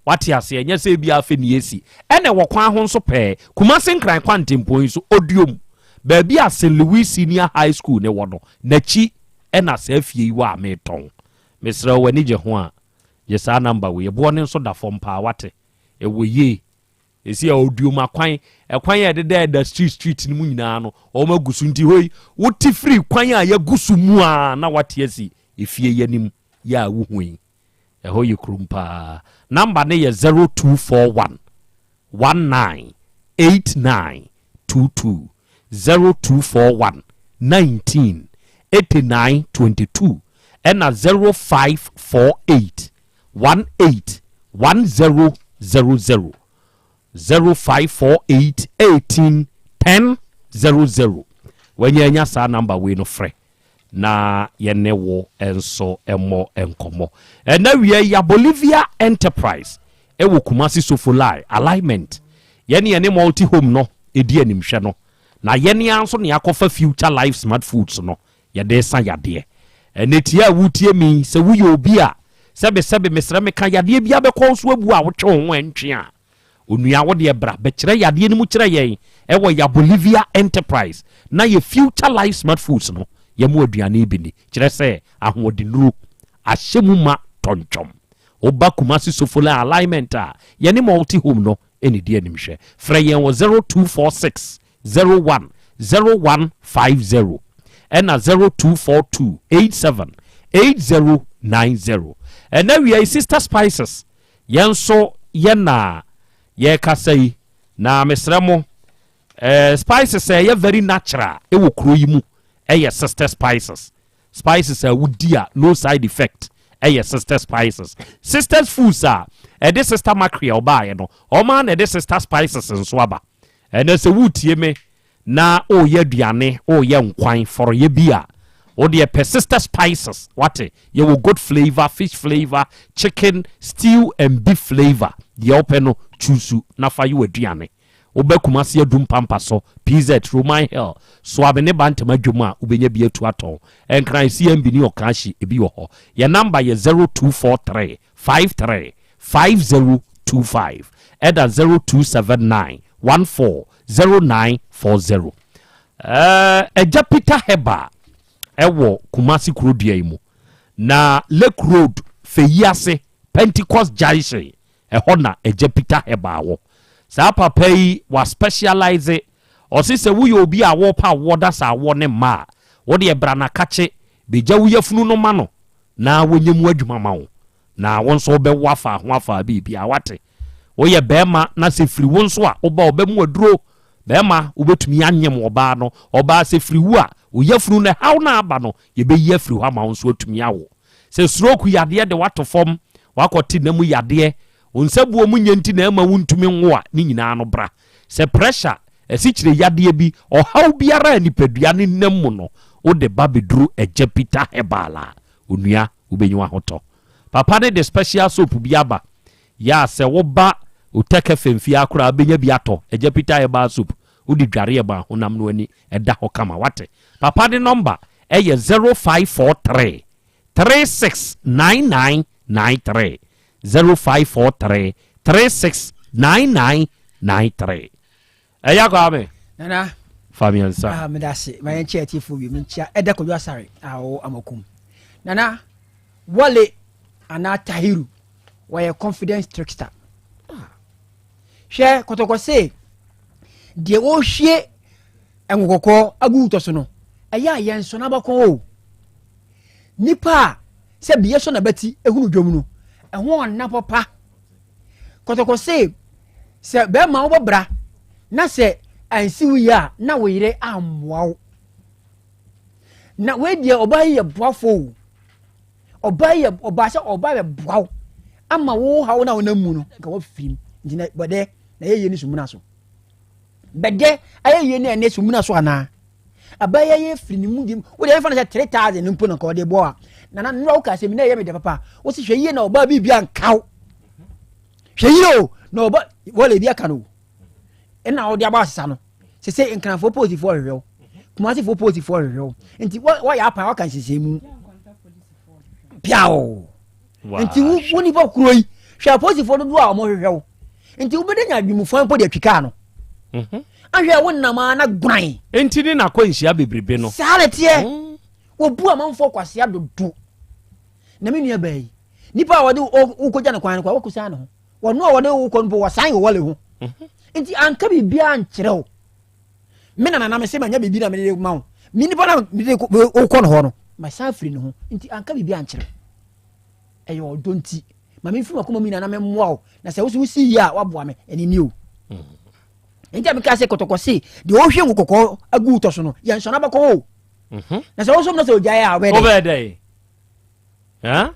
Wate aseɛ ɛnyɛ sɛ ebi afɛ ni esi. Ɛna ɛwɔ kwan ho nso pɛɛ. Kumasi Nkran kwantempɔn yi so Odiom. Baabi a St. Louis Senior High School ne wɔ no, n'akyi ɛna saa fie yi wɔ a metɔn. Mesrɛ wo w'ani gye ho a, gye saa number wei. Ɛboɔ no nso da fam paa wate. Ɛwɔ yie. Ɛsi a ɔduom akwan, ɛkwan a ɛdeda ɛda street street no mu nyinaa no, wɔn agu so. Nti hɔ yi, wote firi kwan a yɛagu so mu a na wate asi efie yi anim yɛ a wohu yi. Ɛhɔ yɛ kurom paa. Number no yɛ 0241 19 89 22, 0241 19 89 22, ɛna 0548 18 10 00. 0548 18 10 00. Wanya anya saa number wei no frɛ na yɛne wo nso mmɔ nkɔmmɔ. Ɛna wia ya Bolivia Enterprise ɛwɔ Kumasi Sofolai alignment. Yɛne yɛne multi home no ɛdi animhwɛ no. Na yɛne ara nso na yɛakɔfa Future Life Smart Foods no yɛde resa yadeɛ. Ɛnɛ tie a wotie me yi, sɛ woyɛ obi a sɛbesɛbe mesrɛ meka yadeɛ bi abɛkɔ wo so abu a wotwe wo ho ɛntwe a, onua wo deɛ bra bɛkyerɛ yadeɛ no mu kyerɛ yɛn ɛwɔ ya Bolivia Enterprise na yɛ Future Life Smart Foods no yɛmo aduane bi ni, kyerɛ sɛ ahoɔdennuro ahyɛ mu ma tɔntwɔm. Woba Kumasi Sofoline Alignment a, yɛne Multi Home no na ɛdi animhwɛ. Frɛ yɛn wɔ 0246 01 0150 ɛna 0242 87 8090. Ɛna awia yi Sister Spices yɛn nso yɛ na yɛrekasa yi na mesrɛ mo eh, spices a ɛyɛ very natural ɛwɔ kuro yi mu ɛyɛ Sister Spices. Spices a wodi a no side effect ɛyɛ Sister Spices. Sisters Foods a ɛde Sister Mackerel baeɛ no, wɔn ara na ɛde Sister Spices nso aba. Ɛnɛ sɛ woretie me na woreyɛ aduane, woreyɛ nkwan, forɔeɛ bi a, wo deɛ pɛ Sister Spices, wate? Yɛwɔ goat flavour, fish flavour, chicken, stew and beef flavour. Deɛ wopɛ no, choose na fa yɛ w'aduane. Woba Kumasi Adum Pampa so, PZ, Roman Hill, Soame ne Bantam Adwom a, wobɛnya bi atu atɔn. Nkran, CMB ne Ɔkaashi, ebi wɔ hɔ. Yɛn namba yɛ 0243 53 5025 ɛna 0279 14 0940. Ɛɛ, Agya Peter Herbal ɛwɔ Kumasi kurodua yi mu, na Lake Road, Feyiase, Pentecost Junction, Ɛhɔ na Agya Peter Herbal wɔ. Saa papa yi wa specialise, ɔse sɛ woyɛ obi a wɔpɛ awoɔ da sɛ awoɔ ne mma a, wodeɛ bra na kakye bɛgya wo yafunu no ma no na wɔnyɛ mu adwuma ma wo na wo nso wobɛwo afa ho afa biribiara wate. Woyɛ bɛɛma na sɛ firi wo nso a woba ɔbɛmu aduro. Bɛɛma wobɛtumi anyem ɔbaa no, ɔbaa sɛ firi wo a wo yafunu no ɛhaw no a aba no yɛbɛyi afiri hɔ ama wo nso atumi awo. Sɛ stroke yadeɛ de wo ato fam, woakɔte nna mu yadeɛ, wo nsabuo mu nyɛ nti na ɛmma wontumi nwo a, ne nyinaa no bra. Sɛ pressure, asikyire yadeɛ bi, ɔhaw biara a nipadua no nam mu no, wode ba bɛduru Agya Peter Herbal a, onua, wobɛnya w'ahotɔ. Papa no de special soap bi aba, yɛ a sɛ woba Otec FM fie ha koraa a, wobɛnya bi atɔ, Agya Peter Herbal soap, wode dware a ɛma honam no ani da hɔ kama, woate. Papa ne nɔmba yɛ 0543 369993, 0543 369993. Ɛya Kwame. Nana. Fa mmiɛnsa. Ah, meda ase. Ma yɛnkyɛ atiefo wie. Menkyia Ɛda Kwadwo Asare a ɔwɔ Amakum. Nana, Wale anaa Tahiru, wɔyɛ confidence trickster. Hwɛ kɔtɔkɔ se deɛ wɔhwie Ngo kɔkɔɔ agu wotɔ so no, ɛyɛ a yɛnsɔ n'abakɔn o. Nipa a sɛ bi yɛsɔ n'abati ehunu dwom no, ɛho ɔnna papa. Kɔtɔkɔ se sɛ bɛrima wobɔ bra na sɛ ansi wo yie a na wo yere ammoa wo. Na wei deɛ ɔbaa yi yɛ boafo o. Ɔbaa yi yɛ ɔbaa sɛ ɔbaa bɛ boa wo ama wo haw na wonam mu no nka wafirim. Nti na bɔdɛ na yɛyɛ ne sumina so. Bɛdɛ ayɛ yie ne ɛnɛ sumina so anaa? Abɛyɛ yɛ firi ne mu di wo deɛ ɛmfa no sɛ 3000 no mpo na nka ɔde bɔ a nana nnora wo ka sɛ mi na ɛyɛ me dɛ papa wo si hwɛ yie na ɔbaa biribi anka wo hwɛ yie o na ɔba wɔle ebi aka no o ɛna ɔde abɔ asesa no sɛ sɛ nkranfoɔ polisifoɔ hwehwɛ wo kumasefoɔ polisifoɔ hwehwɛ wo nti wɔyɛ apan waka nhyehyɛ mu piaw nti wo nipa kuro yi hwɛ apolisifoɔ dodoɔ a wɔhwehwɛ wo nti wobɛda nya adwumufo mpo de atwi kaa no mhm. ahwɛ wo nam a na guran nti ne nakɔ nhyia bebrebe no saa na teɛ mm. wɔbu amanfoɔ kwasea dodo na me nua baa yi nipa a wɔde wokɔgya no kwan no kwa wɔkɔsan ne ho wɔno a wɔde wokɔ no mpo wɔsan wɔ wɔle ho mhm. nti anka biribiara nkyerɛ wo me nana na mese manya biribi na mede ma wo me nipa na mede wokɔ no hɔ no masan afiri ne ho nti anka biribi ankyerɛ ɛyɛ ɔdɔ nti ma memfiri makoma mu nyinaa na memmoa wo na sɛ wo so wosi yie a woaboa me ɛne ni o mm. nti a meka sɛ kɔtɔkɔ se deɛ ɔhwie ngo kɔkɔɔ agu wotɔ so no yɛnsɔ no abɛkɔ o mhm. na sɛ wosom no sɛ ogyaeɛ a wobɛyɛ dɛ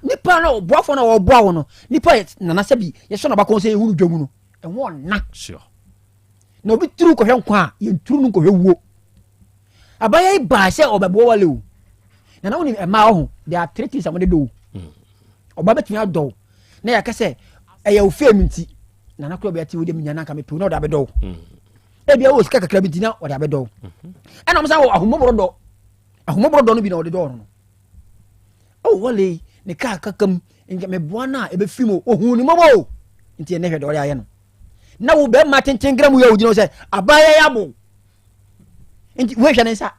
nipa no ɔboafoɔ no a ɔboa wo no nipa nana sɛ bi yɛsɔ no abakɔ sɛ yɛhunu dwa mu no. Ɛho ɔna. Sure. Na obi turu kɔhwɛ nkwa a, yɛnturu no nkɔhwɛ wuo. Abaayewa yi baa sɛ ɔbɛboa wale o. Na na wonim mmaa ɔho, there are three things a wɔde dɔ o. Ɔbaa bɛtumi adɔ wo na yɛaka sɛ ɛyɛ wo fame nti na na kora bɛte wo deɛ menya na anka mepɛ wo na ɔde abɛdɔ wo. Ebia wɔ sika kakra bi nti na ɔde abɛdɔ wo. Ɛna wɔn san wɔ ahummɔborɔ dɔ. Ahummɔborɔ dɔ no bi na ɔde dɔɔ no no. Oh wale ne kaa kaka mu nka meboa no a ɛbɛfiri mu ohun ne mmɔbɔ o. Nti ɛnɛ hwɛ deɛ ɔde ayɛ no. Na wo bɛrima tenten gra mu yɛ ogyina hɔ sɛ abaayewa yi abo. Nti wohwɛ ne nsa.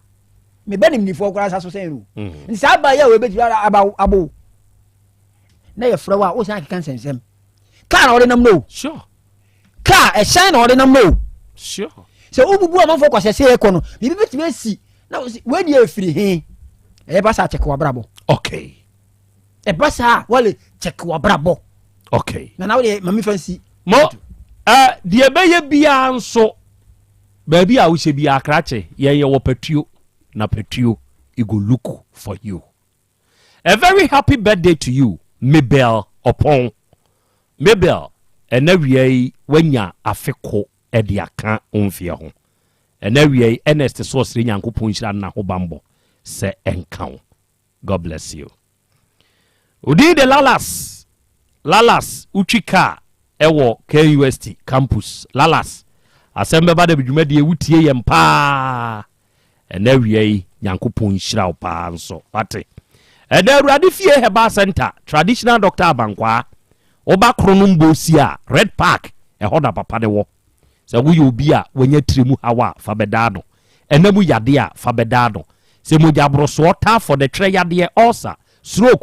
Me ba nimnifoɔ koraa nsa so sɛn no. Nti saa abaayewa wei bɛtumi aba abo. Na yɛfrɛ wo a wosan akeka nsɛnsɛm. Kaa na ɔde nam no o. Sure. Kaa ɛhyɛn na ɔde nam no o. Sure. Sɛ wobubu amanfoɔ kɔ sɛsɛ kɔ no biribi bɛtumi asi na wei deɛ ɛfiri he ɛyɛ ba saa kyɛke wabrabɔ. Okay. Ɛba saa wale kyɛke wabrabɔ. Okay. Na na wodeɛ mami fa nsi. Mo ɛ deɛ ɛbɛyɛ biara nso baabi a wohyɛ biara krakye yɛn yɛwɔ patuo na patuo e go look for you. A very happy birthday to you Mabel Ɔpɔn. Mabel, ɛnɛ awia yi woanya afe ko de aka wo mfeɛ ho. Ɛnɛ awia yi Ernest sɛ ɔsrɛ Nyankopɔn nhyira ne n'ahobanbɔ sɛ ɛnka wo. God bless you. Odin de Lalas, Lalas, wotwi kaa ɛwɔ KNUST campus. Lalas, asɛm bɛba dɛ dwumadie wotie yɛn paa. Ɛnɛ awia yi Nyankopɔn nhyira wo paa nso wate. Ɛnɛ Awurade fie Herbal Center Traditional Doctor Abankwaa woba Kronom Bosia Red Park ɛhɔ na papa no wɔ. Sɛ woyɛ obi a wanya tiri mu haw a fa bɛda ano. Ɛna mu yadeɛ a fa bɛda ano. Sɛ mogya borosoɔ, typhoid, ɛtwerɛ yadeɛ, ulcer, stroke.